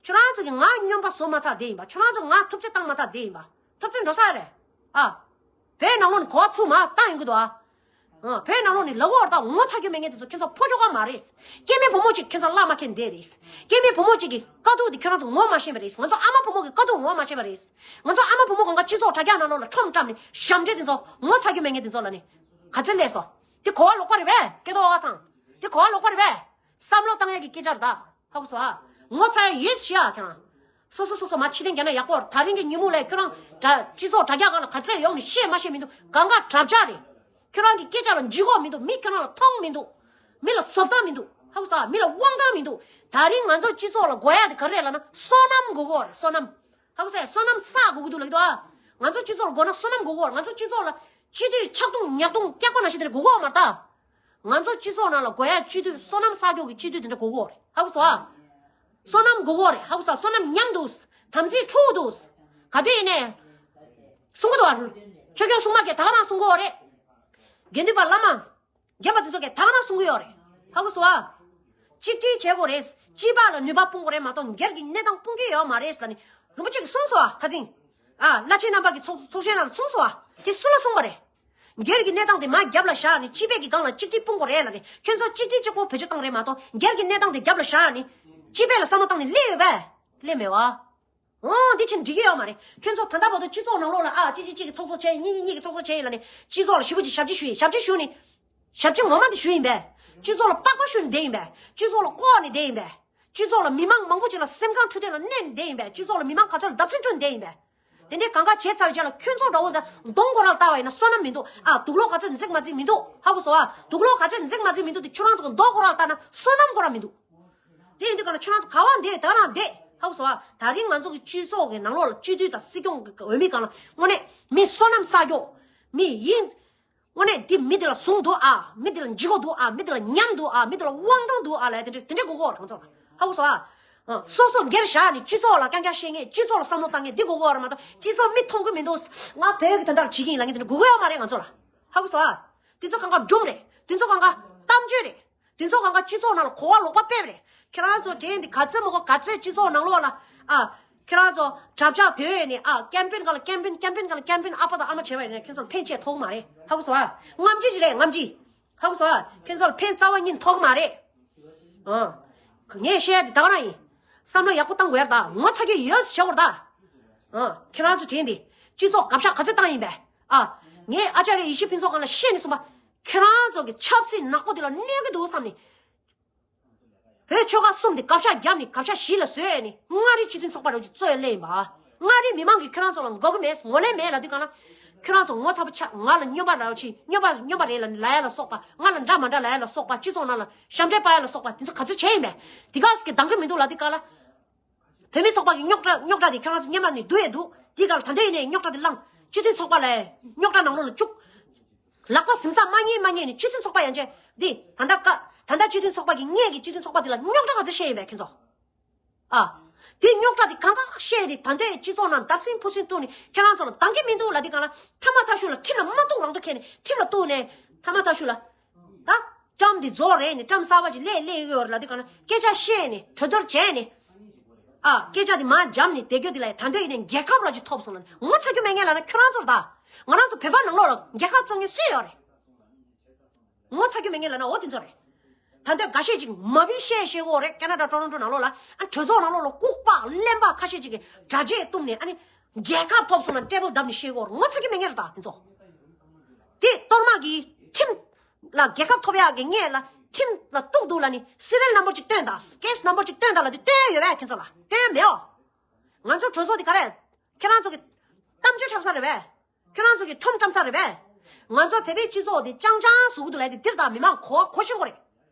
ཁྱོད་རང་ཚོ་གིས་ང་སྨྱོན་པ་བཟོ་མ་ཚར་བསྡད་ཡིན་པ། ཁྱོད་རང་ཚོ་ང་ཐུབ་ཚོད་བཏང་མ་ཚར་བསྡད་ཡིན་པ། ཐུབ་ཚོད་འགྲོ་ས་རེད། ཨ། བོད་ནང་ལོགས་ནས་གོ་བ་ཚུར་མར་བཏང་ཡོང་གི་འདུག་ཨ། ཨ། བོད་ནང་ལོགས་ནས་ལབ་ཀྱི་ཡོད་རེད་ད། ངོ་ཚ་རྒྱུ་མེད་མཁན་དེ་ཚོ་ཁྱོད་ཚོ་ཕོ་ཁྱོ་ག་མ་རེད། སྐྱེ་དམན་བུ་མོ་གཅིག་ཁྱོད་ཚོ་བླ་མ་མཁྱེན་བསྡད་རེད། སྐྱེ་དམན་བུ་མོ་གཅིག་གི་དཀའ་སྡུག་དེ་ཁྱོད་རང་ཚོ་ངོ་མ་ཤེས་པ་རེད། ང་ཚོ་ཨ་མ་བུ་མོ་གི་དཀའ་སྡུག་ངོ་མ་ཤེས་པ་རེད། ང་ཚོ་ཨ་མ་བུ་མོ་གང་ག་སྤྱི་ཚོགས་དྲ་རྒྱ་ནང་ལོགས་ལ་ཁྲོམ་བཀྲམ་ནས་ཞབས་འདྲེན་དེ་ཚོ་ངོ་ཚ་རྒྱུ་མེད་མཁན་དེ་ཚོ་ལབ་ནི། ག་ཚོད་ལས་སོ། དེ་གོ་བ་ལོག་པ་རེད་པས། སྐལ་རྡོར་ཨོ་ཚང་། དེ་གོ་བ་ལོག་པ་རེད་པས། བསམ་བློ་བཏང་ཡག་གི་སྐད་ཆ་རེད་ད། ཧ་གོ་སོང་ཨ། ངོ་ཚ་ཡག་ཡོད་ཤི་ཨ་ཁྱེད་རང་། སོ་སོ་སོ་སོ་མ་ཕྱི་བསྟན་རྒྱག་ན་ཡག་པོ་རེད། ད་རིང་གི་ཉིན་མོ་ལ་ཁྱོད་རང་དྲ་སྤྱི་ཚོགས་དྲ་རྒྱ་སྒང་ལ་ག་ཚོད་ཡོང་ནས་བཤད་མ་བཤད་མི་འདུག་གང་ག་དྲ་རྒྱ་རེད། ཁྱོད་རང་གི་སྐད་ཆ་ལ་འཇུག་གོ་མི་འདུག་མི་ཁྱོད་རང་ལ་མཐོང་མི་འདུག་མི་ལ་བཟོ་ལྟ་མི་འདུག་ཧ་གོ་སོང་ཨ། མི་ལ་དབང་ཐང་མི་འདུག་ད་རིང་ང་ཚོ་སྤྱི་ཚོགས་ལ་དགོས་ཡག་དེ་ག་རེ་རེད་ལབ་ན་བསོད་ནམས་དགོས་ཀྱི་ཡོད་རེད། བསོད་ནམས། ཧ་གོ་སོང་ཨ། བསོད་ནམས་བསགས་དགོས་ཀྱི་འདུག་ལབ་ཀྱི་འདུག་ཨ། ང་ཚོ་སྤྱི་ཚོགས་ལ་དགོས་ན་བསོད་ནམས་དགོས་ཀྱི་ཡོད་རེད། ང་ཚོ་སྤྱི་ཚོགས་ལ་སྤྱི་འཐུས་ཆག་ཐུང་ཉག་ཐུང་སྐྱག་པ་ནང་བཞིན་དེ་འདྲ་དགོས་ཀྱི་ཡོད་མ་རེད་ད། ང་ཚོ་སྤྱི་ཚོགས་ནང་ལ་དགོས་ཡ་སྤྱི་འཐུས་བསོད་ནམས་བསགས་ཀྱོག་གི་སྤྱི་འཐུས་དེ་འདྲ་དགོས་ཀྱི་ཡོད་རེད། ཧ་གོ་སོང་ཨ། བསོད་ནམས་དགོས་ཀྱི་ཡོད་རེད། ཧ་གོ་སོང་། བསོད་ནམས་ཉམས་འདུག་དམ་ཚིག་འཁྲུགས་འདུག་ག་དུས་ཡིན་ནའི། གསུང་གི་འདུག་ཨ། ཆོས་སྐྱོང་སྲུང་མ་གིས་ད་ག་རང་གསུང་གི་ཡོད་རེད། དགེ་འདུན་པ་བླ་མ། རྒན་པ་དེ་ཚོ་གིས་ད་ག་རང་གསུང་གི་ཡོད་རེད། ཧ་གོ་སོང་ཨ། གཅིག་སྒྲིལ་བྱེད་དགོས་རེད། སྤྱི་པ་ལ་ནུས་པ་སྤུངས་དགོས་རེད་མ་གཏོགས་སྒེར་གྱི་གནས་སྟངས་སྤུངས་ཀྱི་ཡོད་མ་རེད་ཟེར་ནས་རིན་པོ་ཆེ་གིས་གསུངས་སོང་ཨ། ཁ་སང་། ཨ། བླ་ཆེན་རྣམ་པ་གི་ཚོགས་ཚོགས་ཆེན་ནང་ལ་གསུངས་སོང་ཨ། དེ་སུ་ལ་གསུངས་པ་རེད། སྒེར་གྱི་གནས་སྟངས་དེ་མར་རྒྱབ་ལ་བཞག་ནས་སྤྱི་པའི་གི་སྒང་ལ་གཅིག་སྒྲིལ་སྤུངས་དགོས་རེད་ལབ་ནས་ཁྱོད་ཚོ་གཅིག་སྒྲིལ་གཅིག་པོ་བེད་སྤྱོད་བཏང་རེད་མ་གཏོགས་སྒེར་གྱི་གནས་སྟངས་དེ་རྒྱབ་ལ་བཞག་ནས་སྤྱི་པའི་ལ་བསམ་བློ་བཏང་ནས་སླེབས་ཡོད་པས་སླེབས་མེད་བ། འོ་འདི་ཕྱིན་འགྲིག་གི་ཡོད་མ་རེད། ཁྱོད་ཚོ་ད་ལྟ་བར་དུ་སྤྱི་ཚོགས་ནང་ལོགས་ལ་ཨ་གཅིག་གཅིག་གཅིག་གི་ཚོགས་གཙོ་བྱས་གཉིས་གཉིས་གཉིས་ཀྱི་ཚོགས་གཙོ་བྱས་ཡིན་ལབ་ནས་སྤྱི་ཚོགས་ལ་ཞེ་པོ་ཅིག་ཞབས་ཕྱི་ཞུས་ཡིན། ཞབས་ཕྱི་ཞུ་ནས། ཞབས་ཕྱི་ངོ་མ་འདི་ཞུས་ཡིན་པས། སྤྱི་ཚོགས་ལ་པགས་པ་བཤུས་ནས་བསྡད་ཡིན་པས། སྤྱི་ཚོགས་ལ་ལྐོག་ནས་བསྡད་ཡིན་པས། སྤྱི་ཚོགས་ལ་མི་མང་མང་པོ་ཅིག་ལ་སེམས་ཁམས་འཕྲོད་བསྟེན་ལ་གནོད་ནས་བསྡད་ཡིན་པས། སྤྱི་ཚོགས་ལ་མི་མང་ག་ཚོད་ལ་བརྡབ་གསིག་འཕྲོད་ནས་བསྡད་ཡིན་པས། དེ་འདྲའི་གང་ག་བྱས་ཚར་བའི་རྗེས་ལ་ཁྱོད་ཚོ་འདྲ་བོ་དང་གདོང་ཁོ་རང་ལ་ལྟ་བ་ཡིན་ན་བསོད་ནམས་མི་འདུག་ཨ། དུག་ལོག་ག་ཚོད་འཛེག་མ་འཛེག་མི་འདུག་ཧ་གོ་སོང་ཨ། དུག་ལོག་ག་ཚོད་འཛེག་མ་འཛེག་མི་འདུག་དེ་ཁྱོད་རང་ཚོ་གི་མདོག་ཁོ་རང་ལ་ལྟ་ན་བསོད་ནམས་ཁོ་རང་མི་འདུག་དེ་ཡིན་དུས་ག་ལ་ཁྱོད་རང་ཚོ་ག་བ་འདེད་ད་རང་འདེད་ཧ་གོ་སོང་ཨ། ད་རིང་ང་ཚོ་གི་སྤྱི་ཚོགས་ཀྱི་ནང་ལོགས་ལ་སྤྱི་འཐུས་དང་སྲིད་སྐྱོང་གི་འོས་མི་གང་ལ་དངོས་གནས་མི་བསོད་ནམས་བསགས་རྒྱུ་མི་ཡིན། དངོས་གནས་འདི་མི་འདི་ལ་ཟུང་འདུག་ཨ། མི་འདི་ལ་འཇིགས་གོ་འདུག་ཨ། མི་འདི་ལ་ཉམས་འདུག་ཨ། མི་འདི་ལ་དབང་ཐང་འདུག་ཨ་ལབ་དེ་འདྲ་དེ་འདྲ་གོ་གོ་ར་གང་ཚོ་ལ་ཧ་གོ་སོང་ཨ། སོ་སོ་སྒེར་བཞག་ནས་སྤྱི་ཚོགས་ལ་རྐྱང་རྐྱང་བཤད་མཁན་སྤྱི་ཚོགས་ལ་བསམ་བློ་བཏང་མཁན་འདི་གོ་གོ་ར་མ་གཏོགས་སྤྱི་ཚོགས་མི་མཐོང་གི་མི་འདུག་ང་བོད་ཀྱི་དོན་དག་ལ་བྱེད་ཀྱི་ཡིན་ལབ་མཁན་དེ་འདྲ་གོ་གོ་ཡོད་མ་རེད་གང་ཚོ་ལ་ཧ་གོ་སོང་ཨ། དེ་ཚོ་གང་ག་སྒྲུང་རེད། དེ་ཚོ་གང་ག་གཏམ་བརྗོད་རེད། དེ་ཚོ་གང་ག་སྤྱི་ཚོགས་ནང་ལ་གོ་བ་ལོག་པ་སྤེལ་བ་རེད། ཁྱེད་རང་ཚོ་དྲན་འདི་ག་ཚོད་མ་གོ་ག་ཚོད་སྤྱི་ཚོགས་ནང་ལོགས་ལ་ཨ། ཁྱེད་རང་ཚོ་གྲབས་ཆག་དོད་ནས་ཨ། ཀེམ་པེན་ག་ལ་ཀེམ་པེན་ཀེམ་པེན་ག་ལ་ཀེམ་པེན་ཨ་ཕ་དང་ཨ་མ་བྱས་པ་ཡིན་ན་ཁྱེད་ཚོ་ལ་ཕན་ཆེ་ཐོགས་མ་རེད་ཧ་གོ་སོང་ཨ། རྔམ་བརྗིད་ཅིག་རེད་རྔམ་བརྗིད་ཧ་གོ་སོང་ཨ། ཁྱེད་ཚོ་ལ་ཕན་རྩ་བ་ཉིད་ཐོགས་མ་རེད། ཨ། ངས་བཤད་དེ་ད་ག་རང་ཡིན། བསམ་བློ་ཡག་པོ་བཏང་དགོས་ཡ་རེད་ད་ངོ་ཚ་གི་ཡོད་ཟེར་བྱ་བར་ད། ཨ། ཁྱེད་རང་ཚོ་དྲན་འདི་སྤྱི་ཚོགས་གབ་ཤག་ག་ཚོད་བཏང་ཡིན་པས། ཨ། ངས་ཨ་ཅར་ཡེ་ཤེས་ཕུན་ཚོགས་སྒང་ལ་བཤད་ནས་གསུངས་པ། ཁྱེད་རང་ཚོ་གི་ཆབ་སྲིད་ནག་པོ་དེ་ལ་གནོད་གི་འདུག་བསམ་ནས། བོད་ཆོལ་ཁ་གསུམ་དེ་གབ་ཤག་བརྒྱབ་ནས་གབ་ཤག་བཞི་ལ་བཟོས་ནས་མངའ་རིས་སྤྱི་མཐུན་ཚོགས་པ་རུ་ཅིག་བཙུགས་ཡ་སླེབས་ཡིན་པ། མངའ་རིས་མི་མང་གིས་ཁྱོད་རང་ཚོ་ལ་དགའ་གི་མེད་ངོ་ལེན་མེད་ལབ་དུས་གང་ལ། ཁྱོད་རང་ཚོ་ངོ་ཚ་པོ་ཆགས་ང་ལ་སྨྱོན་པ་ར་ཅིག་སྨྱོན་པ་སྨྱོན་པ་རེད་ལ་ལ་ཡ་ལ་སོགས་པ་ང་ལ་འདྲ་མ་འདྲ་ལ་ཡ་ལ་སོགས་པ་སྤྱི་ཚོགས་ནང་ལ་ཞབས་འདྲེན་པ་ཡ་ལ་སོགས་པ་དེ་ཚོ་ག་ཚོད་བྱས་ཡིན་པས། དེ་ག་ཟིག་གིས་འདང་གི་མི་འདུག་ལབ་དུས་གང་ལ། བོད་མི་ཚོགས་པ་གི་རྙོག་དྲ་རྙོག་དྲ་དེ་ཁྱོད་རང་ཚོ་སྔོན་མ་ནས་བསྡུ་ཡས་འདུག་དེ་ག་ལ་ད་ལྟ་ཡིན་ནའི་རྙོག་དྲ་དེ་བསླངས་སྤྱི་མཐུན་ཚོགས་པ་ལ་རྙོག་དྲ་ནང་ལོགས་ལ་བཅུག་ལག་པ་ཟིང་ས་མ་རྙེད་མ་རྙེད་ནས་སྤྱི་མཐུན་ཚོགས་པ་ཡན་ཆད་འདི་ད་ལྟ་ཀ་ད་ལྟ་སྤྱི་མཐུན་ཚོགས་པ་གི་ངེད་ཀྱི་སྤྱི་མཐུན་ཚོགས་པ་འདི་ལ་རྙོག་དྲ་ག་ཚོད་བཤད་ཡིན་པས་ཁྱེད་ཚོ། ཨ། དེ་རྙོག་དྲ་དེ་གང་ག་བཤད་ནས་ད་ལྟའི་སྤྱི་ཚོགས་ནང་བརྡབ་གསིག་ཕུ་གསིག་གཏོང་ནས་ཁྱེད་རང་ཚོ་ལ་འདང་གི་མི་འདུག་ལབ་དེ་གང་ལ་ཐ་མ་ཐ་ཤུ་ལ་ཁྲིམས་ལ་མ་གཏུག་རང་དུ་ཁྱེར་ནས་ཁྲིམས་ལ་གཏུག་ནས་ཐ་མ་ཐ་ཤུ་ལ། ད། ཀྲམ་འདི་རྫོགས་རེད་ནས་ཀྲམ་གསར་པ་ཅིག་སླེབས་སླེབས་ཡོད་རེད་ལབ་དུས་གང་ན་སྐད་ཆ་བཤད་ནས་གྲོས་བསྡུར་བྱས་ནས། ཨ། སྐད་ཆ་འདི་མར་འཇམ་ནས་བསྡད་རྒྱུ་འདི་ལ་ད་འདོད་ཡིན་ནས་རྒྱལ་ཁབ་ར་ཅིག་ཐོབ་སོང་ལ་ངོ་ཚ་རྒྱུ་མེད་ངེས་ལབ་ན་ཁྱོད་རང་ཚོར་ད། ང་རང་ཚོ་བོད་པ་ནང་ལོགས་ལ་རྒྱལ་ཁབ་བཙོང་མཁན་སུ་ཡོད་རེད། ངོ་ཚ་རྒྱུ་མེད་ངེས་ལབ་ན་འོ་དེ་ཚོ་རེད། ད་འདོད་འགའ་ཤས་ཅིག་མ་བི་བཤད་བཤད་གོ་རེད་ཀ་ན་ཌ་ཊོ་རོན་ཊོ་ནང་ལོགས་ལ་ཨ་གྲོས་ཚོགས་ནང་ལོགས་ལ་ལྐུགས་པ་གླེན་པ་ཁ་ཤས་ཅིག་གིས་དྲ་རྒྱས་བཏུམས་ནས་ཨ་ནི་རྒྱལ་ཁབ་ཐོབ་སོང་ལ་ཊེ་བལ་བརྡབས་ནས་བཤད་གོ་རེད་ངོ་ཚ་རྒྱུ་མེད་ངེས་རེད་ད་དེ་ཚོ། དེ་གཏོར་མ་གི་ཁྲིམས། ལ་རྒྱལ་ཁབ་ཐོབ་ཡག་གི་ངེས་ལ་ཁྲིམས་ལ་གཏུག་འདུག་ལ་ནི་སི་རི་ཡལ་ནམ་བར་ཅིག་སྟོན་དང་ཀེ་སི་ནམ་བར་ཅིག་སྟོན་དང་ལ་དེ་སྟོན་ཡོད་པས་ཁྱེད་ཚོ་ལ་སྟོན་མེད་འོ། ང་ཚོ་གྲོས་ཚོགས་དེ་ག་རེད། ཁྱེད་རང་ཚོ་གི་གཏམ་བརྗོད་འཁྲབ་ས་རེད་པས། ཁྱེད་རང་ཚོ་གི་ཁྲོམ་བཀྲམ་ས་རེད་པས། ང་ཚོ་བོད་པའི་སྤྱི་ཚོགས་དེ་ཅང་ཅང་བཟོ་གི་འདུག་ལ་དེ་འདིར་དང་མི་མང་གོ་བ་གོ་ཤེས་གོ་རེད།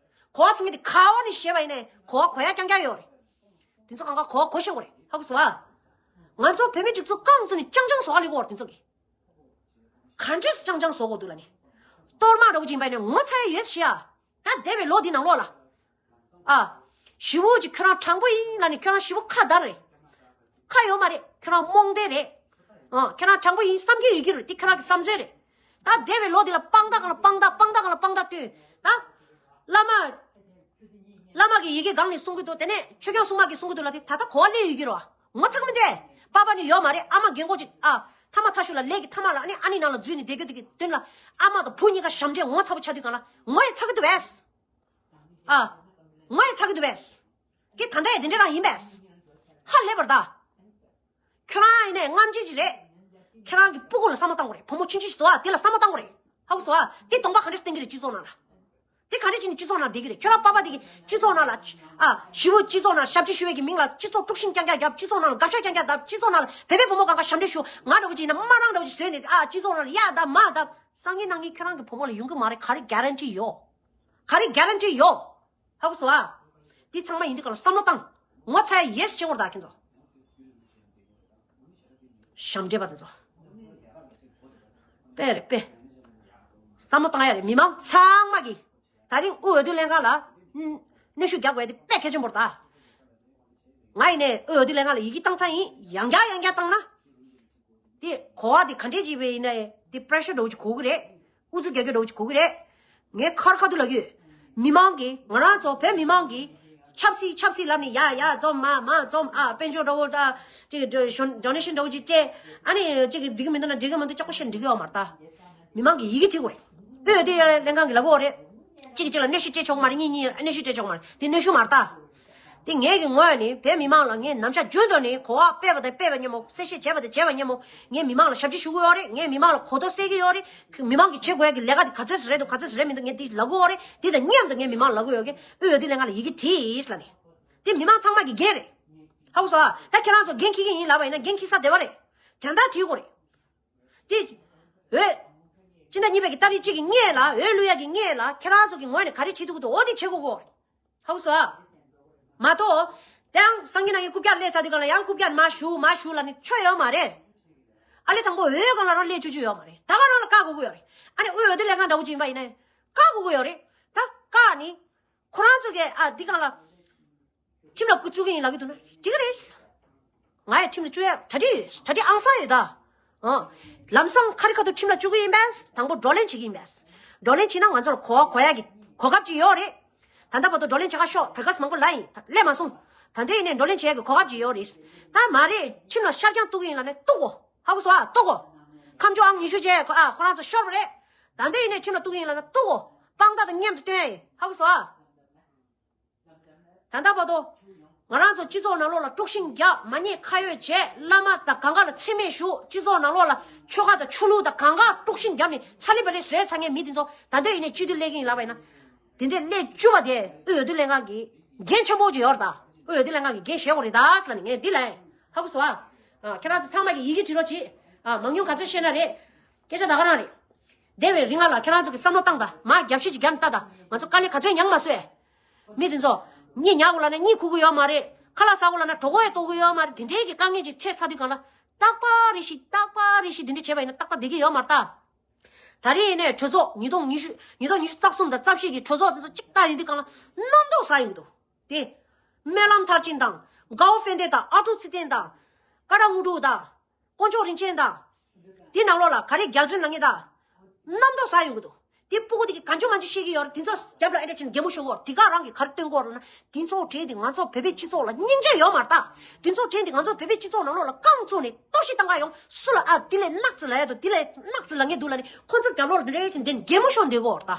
གོ་བ་ཟིན་གི་དེ་ག་བ་ནས་བཤད་པ་ཡིན་ནའི་གོ་བ་གོ་ཡ་རྐྱང་རྐྱང་ཡོད་རེད། དེ་ཚོ་གང་ག་གོ་བ་གོ་ཤེས་གོ་རེད་ཧ་གོ་སོང་ཨ། ང་ཚོ་བོད་མི་སྒྲིག་འཛུགས་རྐང་བཙུགས་ནས་ཅང་ཅང་བཟོ་ག་ལས་གོ་རེད་དེ་ཚོ་གི། ག་འདྲས་ཅང་ཅང་བཟོ་དགོས་འདུག་ལ་ནི། གཏོར་མ་འདྲ་བོ་ཅིག་ཡིན་པ་ཡིན་ན་ངོ་ཚ་ཡ་ཡོད་ཤི་ཡ། ད་འདས་པའི་ལོ་འདི་ནང་ལོགས་ལ། ཨ། ཞི་བོ་ཅིག་ཁྱོད་རང་དྲང་པོ་ཡིན་ལ་ནི་ཁྱོད་རང་ཞི་བོ་ཁ་བརྡ་རེད། ཁ་ཡོད་མ་རེད་ཁྱོད་རང་རྨོངས་དད་རེད། ཨ་ཁྱོད་རང་དྲང་པོ་ཡིན་བསམ་གྱི་ཡོད་ཀྱི་རེད་དེ་ཁྱོད་རང་གི་བསམ་ཚུལ་རེད། ད་འདས་པའི་ལོ་འདི་ལ་དཔང་རྟགས་གང་ལ་དཔང་རྟགས་དཔང་རྟགས་གང་ལ་དཔང་རྟགས་བཏོན། ད། བླ་མ། བླ་མ་གི་ཡི་གེ་སྒང་ནས་གསུང་གི་འདུག་དེ་ནས་ཆོས་སྐྱོང་སྲུང་མ་གིས་གསུང་གི་འདུག་ལ་དེ་ད་ལྟ་གོ་བ་ལེན་ཡོད་ཀྱི་རེད་བ། ངོ་ཚ་གི་མི་འདུག་པ་པ་ནི་ཡོད་མ་རེད་ཨ་མ་རྒན་གོག་ཅིག་ཨ། ཐ་མ་ཐ་ཤུ་ལ་ལས་ཀྱི་ཐ་མ་ལ་ཨ་ནི་ཨ་ནི་ནང་ལ་འཛུལ་ནས་བསྡད་རྒྱུ་དེ་གི་མདུན་ལ་ཨ་མ་དང་བུ་གཉིས་ཀ་ཞབས་འདྲེན་ངོ་ཚ་པོ་ཆགས་དུས་གང་ལ་ངོ་ཡི་ཚ་གི་འདུག་བས། ཨ། ངོ་ཡི་ཚ་གི་འདུག་བས། ཀྱེ་ད་ལྟ་ཡི་དེ་འདྲ་རང་ཡིན་པས། ཧ་ལས་པར་ད། ཁྱོད་རང་ཡིན་ནའི་རྔམ་བརྗིད་ཅིག་རེད། ཁྱེད་རང་གི་སྤུ་གུ་ལ་བསམ་བློ་བཏང་དགོས་རེད་བུ་མོ་ཆུང་ཆུང་ཞིག་འདུག་ཨ་དེ་ལ་བསམ་བློ་བཏང་དགོས་རེད། ཧ་གོ་སོང་ཨ། དེ་གདོང་པ་ག་འདྲས་བསྟན་གྱི་རེད་སྤྱི་ཚོགས་ནང་ལ། དེ་ག་འདྲས་བྱས་ནས་སྤྱི་ཚོགས་ནང་བསྡད་ཀྱི་རེད་ཁྱོད་རང་པ་པ་དེ་གི་སྤྱི་ཚོགས་ནང་ལ་ཨ། ཞི་བོ་སྤྱི་ཚོགས་ནང་ཞབས་ཕྱི་ཞུ་བའི་གི་མིང་ལ་སྤྱི་ཚོགས་དཀྲུག་ཤིང་རྐྱང་རྐྱང་རྒྱབ་སྤྱི་ཚོགས་ནང་ལ་དགག་བྱ་རྐྱང་རྐྱང་བརྡབ་སྤྱི་ཚོགས་ནང་ལ་བོད་པའི་བུ་མོ་གང་ག་ཞབས་འདྲེན་ཞུ་ང་འདྲ་བོ་ཅིག་ཡིན་ན་དམར་རང་འདྲ་བོ་ཅིག་བཟོས་ནས་ཨ་སྤྱི་ཚོགས་ནང་ལ་ཡ་བརྡབ་མ་བརྡབ་སང་ཉིན་གནངས་ཉིན་ཁྱོད་རང་གི་བུ་མོ་ལ་ཡོང་གི་མ་རེད་ག་རེ་གྷ་རན་ཊི་ཡོད། ག་རེ་གྷ་རན་ཊི་ཡོད། ཧ་གོ་སོང་ཨ། འདི་ཚང་མ་ཡིན་དུས་ག་ལ་བསམ་བློ་བཏང་། ངོ་ཚ་ཡ་ཡེ་སི་བྱེད་དགོས་རེད་ད་ཁྱེད་ཚོ། ཞབས་འདྲེན་པ་དེ་ཚོ། དཔེ་རེད་དཔེ། བསམ་བློ་བཏང་ཡ་རེད་མི་མང་ཚང་མ་གིས། ད་རིང་དབུས་འོས་བསྡུ་ལྷན་ཁང་ལ། གནོན་ཤུགས་རྒྱག་དགོས་ཡ་དེ་དཔེ་གལ་ཆེན་པོ་རེད་ད། ང་ཡིན་ནའི་དབུས་འོས་བསྡུ་ལྷན་ཁང་ལ་ཡི་གེ་བཏང་ཚར་ཡིན་ཡང་བསྐྱར་ཡང་བསྐྱར་བཏང་ན། དེ་གོ་བ་དེ་ག་འདྲས་བྱས་པ་ཡིན་ན་དེ་པེ་རེ་ཤར་འདྲ་བོ་ཅིག་གོ་གི་རེད། ཨུ་ཚུགས་རྒྱག་རྒྱུ་འདྲ་བོ་ཅིག་གོ་གི་རེད། ངས་ཁ་ར་ཁ་ཐུག་ལབ་ཀྱི་ཡོད། མི་མང་གིས་ང་རང་ཚོ་བོད་མི་མང་གིས་ཆབ་སྲིད་ཆབ་སྲིད་ལབ་ནས་ཡ་ཡ་འཛོམས་མ་མ་འཛོམས་ཨ་དཔལ་འབྱོར་འདྲ་བོ་ད་ཅིག་ཌོ་ནེ་ཤན་འདྲ་བོ་ཅིག་སྤྲད་ཨ་ནི་ཅིག་འགྲིག་གི་མི་འདུག་ན་འགྲིག་གི་མི་འདུག་ཅག་པོ་བཤད་འགྲིག་གི་ཡོད་མ་རེད་ད། མི་མང་གིས་ཡི་གེ་བྲིས་དགོས་རེད། ཨོ་དེ་ལྷན་ཁང་གིས་ལབ་དགོས་རེད། གཅིག་གིས་གཅིག་ལ་གནོན་ཤུགས་སྤྲད་ཆོག་མ་རེད་གཉིས་གཉིས་གནོན་ཤུགས་སྤྲད་ཆོག་མ་རེད་དེ་གནོན་ཤུགས་མ་རེད་ད། དེ་ངེད་ཀྱི་ངོས་ནས་བོད་མི་མང་ལ་ངས་ནམ་ཞག་རྒྱུན་དུ་ནས་གོ་བ་སྤེལ་བ་དང་སྤེལ་བ་མཉམ་པོ། གསལ་བཤད་བྱས་པ་དང་བྱས་པ་མཉམ་པོ། ངས་མི་མང་ལ་ཞབས་ཕྱི་ཞུ་གི་ཡོད་རེད། ངས་མི་མང་ལ་གོ་རྟོགས་སད་ཀྱི་ཡོད་རེད། མི་མང་གིས་བྱེད་དགོས་ཡ་གི་ལས་ཀ་དེ་ག་ཚོད་རེད་འདུག་ག་ཚོད་རེད་མི་འདུག་ངས་དེ་ལབ་ཀྱི་ཡོད་རེད། དེ་དང་མཉམ་དུ་ངས་མི་མང་ལ་ལབ་ཀྱི་ཡོད་གི། དབུས་འོས་བསྡུ་ལྷན་ཁང་ལ་ཡི་གེ་བྲིས་ལབ་ནས། དེ་མི་མང་ཚང་མ་གི་འགན་རེད། ཧ་གོ་སོང་ཨ། ད་ཁྱེད་རང་ཚོ་འགན་འཁྱེར་གྱི་ཡིན་ལབ་པ་ཡིན་ན་འགན་འཁྱེར་ས་བདེ་བ་རེད། དོན་དག་བྲིས་དགོས་རེད། དེ། འོས། སྤྱི་ཟླ་གཉིས་པའི་གི་ཏ་རིག་གཅིག་གི་སྔོན་ལ། འོས་བླུག་ཡ་གི་སྔོན་ལ་ཁྱེད་རང་ཚོ་གི་ངོས་ནས་ག་རེ་བྱེད་ཐུབ་ཀྱི་འདུག་འོ་དེ་བྱེད་དགོས་གོ། ཧ་གོ་སོང་ཨ། མ་གཏོགས། དེའང་སང་ཉིན་གནངས་ཉིན་རྐུབ་བཀྱག་སླེབས་ཚར་དུས་སྒང་ལ་ཡང་རྐུབ་བཀྱག་མ་ཞུ་མ་ཞུ་ལབ་ནས་ཆོ་ཡོད་མ་རེད། ཨ་ལེ་དང་པོ་འོས་སྒང་ལ་རང་སླེབས་བཅུག་རྒྱུ་ཡོད་མ་རེད། ད་ག་རང་ལ་བཀག་དགོས་ཀྱི་ཡོད་རེད། ཨ་ནི་དབུས་འོས་བསྡུ་ལྷན་ཁང་འདྲ་བོ་ཅིག་ཡིན་པ་ཡིན་ན་བཀག་དགོས་ཀྱི་ཡོད་རེད། ད་བཀག་ནི། ཁོ་རང་ཚོ་གིས་ཨ་འདི་སྒང་ལ། ཁྲིམས་ལ་སྐུ་བཅུག་གི་ཡིན་ལབ་ཀྱི་འདུག་ན་འགྲིག་གི་རེད། ང་ཡང་ཁྲིམས་ལ་བཅུག་ཡ་གྲ་སྒྲིག་ཡོད། གྲ་སྒྲིག་ཨང་གསར་ཡོད་ད། ཨ། ལམ་སང་ཁ་རི་ཁ་ཐུག་ཁྲིམས་ལ་བཅུག་གི་ཡིན་པས། དང་པོ་བགྲོ་གླེང་བྱེད་ཀྱི་ཡིན་པས། བགྲོ་གླེང་བྱེད་ན་ང་ཚོ་ལ་གོ་བ་གོ་ཡ་གི་གོ་སྐབས་ཅིག་ཡོད་རེད། ད་ལྟ་བར་དུ་བགྲོ་གླེང་བྱེད་ཁ་ཤོག་ད་ག་སེ་མང་པོ་ལབ་ཡིན། ད་སླེབས་མ་སོང་། ད་ལྟ་ཡིན་ནའི་བགྲོ་གླེང་བྱེད་ཡ་གི་གོ་སྐབས་ཅིག་ཡོད་རེད། ད་མ་རེད། ཁྲིམས་ལ་ཤར་རྐྱང་གཏུག་གི་ཡིན་ལབ་ནས་གཏུག་གོ། ཧ་གོ་སོང་ཨ། གཏུག་གོ། ཁ་མཆུ་ཨང་ཉི་ཤུ་བྱས་ཁོ་ཨ་ཁོ་རང་ཚོ་ཤོར་བ་རེད། ད་ལྟ་ཡིན་ནའི་ཁྲིམས་ལ་གཏུག་གི་ཡིན་ལབ་ན་གཏུག་གོ། དཔང་རྟགས་དང་མཉམ་དུ་སྟོན་ཡ་ཡིན། ཧ་གོ་སོང་ཨ། ད་ལྟ་བར་དུ། ང་རང་ཚོ་སྤྱི་ཚོགས་ནང་ལོགས་ལ་དཀྲུག་ཤིང་བརྒྱབ། མ་ཉེས་ཁ་གཡོགས་བྱས། བླ་མ་དང་གང་ག་ལ་མཚན་སྨད་ཞུ། སྤྱི་ཚོགས་ནང་ལོགས་ལ་ཆོལ་ཁ་དང་ཆོས་ལུགས་དང་གང་ག་དཀྲུག་ཤིང་བརྒྱབ་ནས་ཚ་ལེ་བ་ལེ་བཟོས་ཚར་མཁན་མི་དེ་ཚོ་ད་ལྟ་ཡིན་ནའི་སྤྱི་འཐུས་སླེབས་ཀྱི་ཡིན་ལབ་པ་ཡིན་ན། དེ་འདྲའི་སླེབས་བཅུག་པ་དེ་དབུས་འོས་བསྡུ་ལྷན་ཁང་གི་འགན་ཆེན་པོ་ཅིག་ཡོད་རེད་ད། དབུས་འོས་བསྡུ་ལྷན་ཁང་གི་འགན་བཞེས་དགོས་རེད་ད་ཟེར་ལབ་ནས་ངས་འདི་ལབ་ཡིན། ཧ་གོ་སོང་ཨ། ཨ། ཁྱེད་རང་ཚོ་ཚང་མ་གིས་ཡི་གེ་བྲིས་རོགས་གྱིས། ཨ། མང་ཉུང་ག་ཚོད་ཤེས་ན་རེད། སྐད་ཆ་ད་ག་རང་རེད། འདས་པའི་རིང་ལ་ཁྱེད་རང་ཚོ་གིས་བསམ་བློ་བཏང་དང་། མར་རྒྱབ་བཤད་ཅིག་རྒྱབ་ནས་ལྟ་དང་། ང་ཚོ་དཀའ་ལས་ག་ཚོད་མྱངས་མ་སོང་ཨེ། མི་དེ་ཚོ། གཉིད་ཉལ་དགོས་ལབ་ན་གཉིད་ཁུག་གི་ཡོད་མ་རེད། ཁ་ལག་ཟ་དགོས་ལབ་ན་གྲོད་ཁོག་ཡང་ལྟོགས་གི་ཡོད་མ་རེད། དེ་འདྲའི་གི་དཀའ་ངལ་ཅིག་འཕྲད་ཚར་དུས་སྒང་ལ། རྟག་པར་རེ་བཞིན་རྟག་པར་རེ་བཞིན་དེ་འདྲ་བྱས་པ་ཡིན་ན་ཏག་ཏག་བསྡད་ཀྱི་ཡོད་མ་རེད་ད། ད་རེས་ཡིན་ནའི་གྲོས་ཚོགས་ཉིས་སྟོང་ཉི་ཤུ། ཉིས་སྟོང་ཉི་ཤུ་རྩ་གསུམ་དང་རྩ་བཞི་གི་གྲོས་ཚོགས་དེ་ཚོ་གཅིག་བལྟས་ཡོང་དུས་སྒང་ལ་རྣམ་རྟོག་ཟ་ཡོང་གི་འདུག་དེ། སྨོན་ལམ་མཐར་ཕྱིན་དང་། དགའ་བོ་དཔལ་ལྡན་དང་། ཨ་ཀྲུག་ཚེ་བརྟན་དང་། ཀ་ཌ་དངོས་གྲུབ་དང་། དཀོན་མཆོག་རིན་ཆེན་དང་། འདི་ནང་ལོགས་ལ་ག་རེ་རྒྱལ་བཙུན་ལ་ངེས་དང་། རྣམ་རྟོག་ཟ་ཡོང་གི་འདུག་དེ་སྤུ་གུ་དེ་གིས་གང་བྱུང་མང་བྱུང་བཤད་ཀྱི་ཡོད་རེད། དེ་ཚོ་རྒྱབ་ལ་ཨེ་འདྲ་བྱས་ནས་གད་མོ་ཤོར་གི་ཡོད་རེད། དེ་ག་རང་གིས་ག་རེ་སྟོན་གྱི་ཡོད་རེད་ལབ་ན། དེ་ཚོ་བྲིས་ཏེ་ང་ཚོ་བོད་པའི་སྤྱི་ཚོགས་ལ་སྙིང་རྗེ་ཡོད་མ་རེད་ད། དེ་ཚོ་བྲིས་ཏེ་ང་ཚོ་བོད་པའི་སྤྱི་ཚོགས་ནང་ལོགས་ལ་རྐང་བཙུགས་ནས་གཏོར་བཤིག་བཏང་ག་ཡོང་། སུ་ལ་ཨ་དེ་ལས་ནག་ཙི་ལབ་ཡ་འདུག་དེ་ལས་ནག་ཙི་ལབ་མཁན་འདུག་ལབ་ནས་ཁོ་ཚོ་རྒྱབ་ལོགས་ལ་འདི་འདྲ་བྱས་ནས་གད་མོ་ཤོར་བསྡད་ཀྱི་ཡོད་རེད་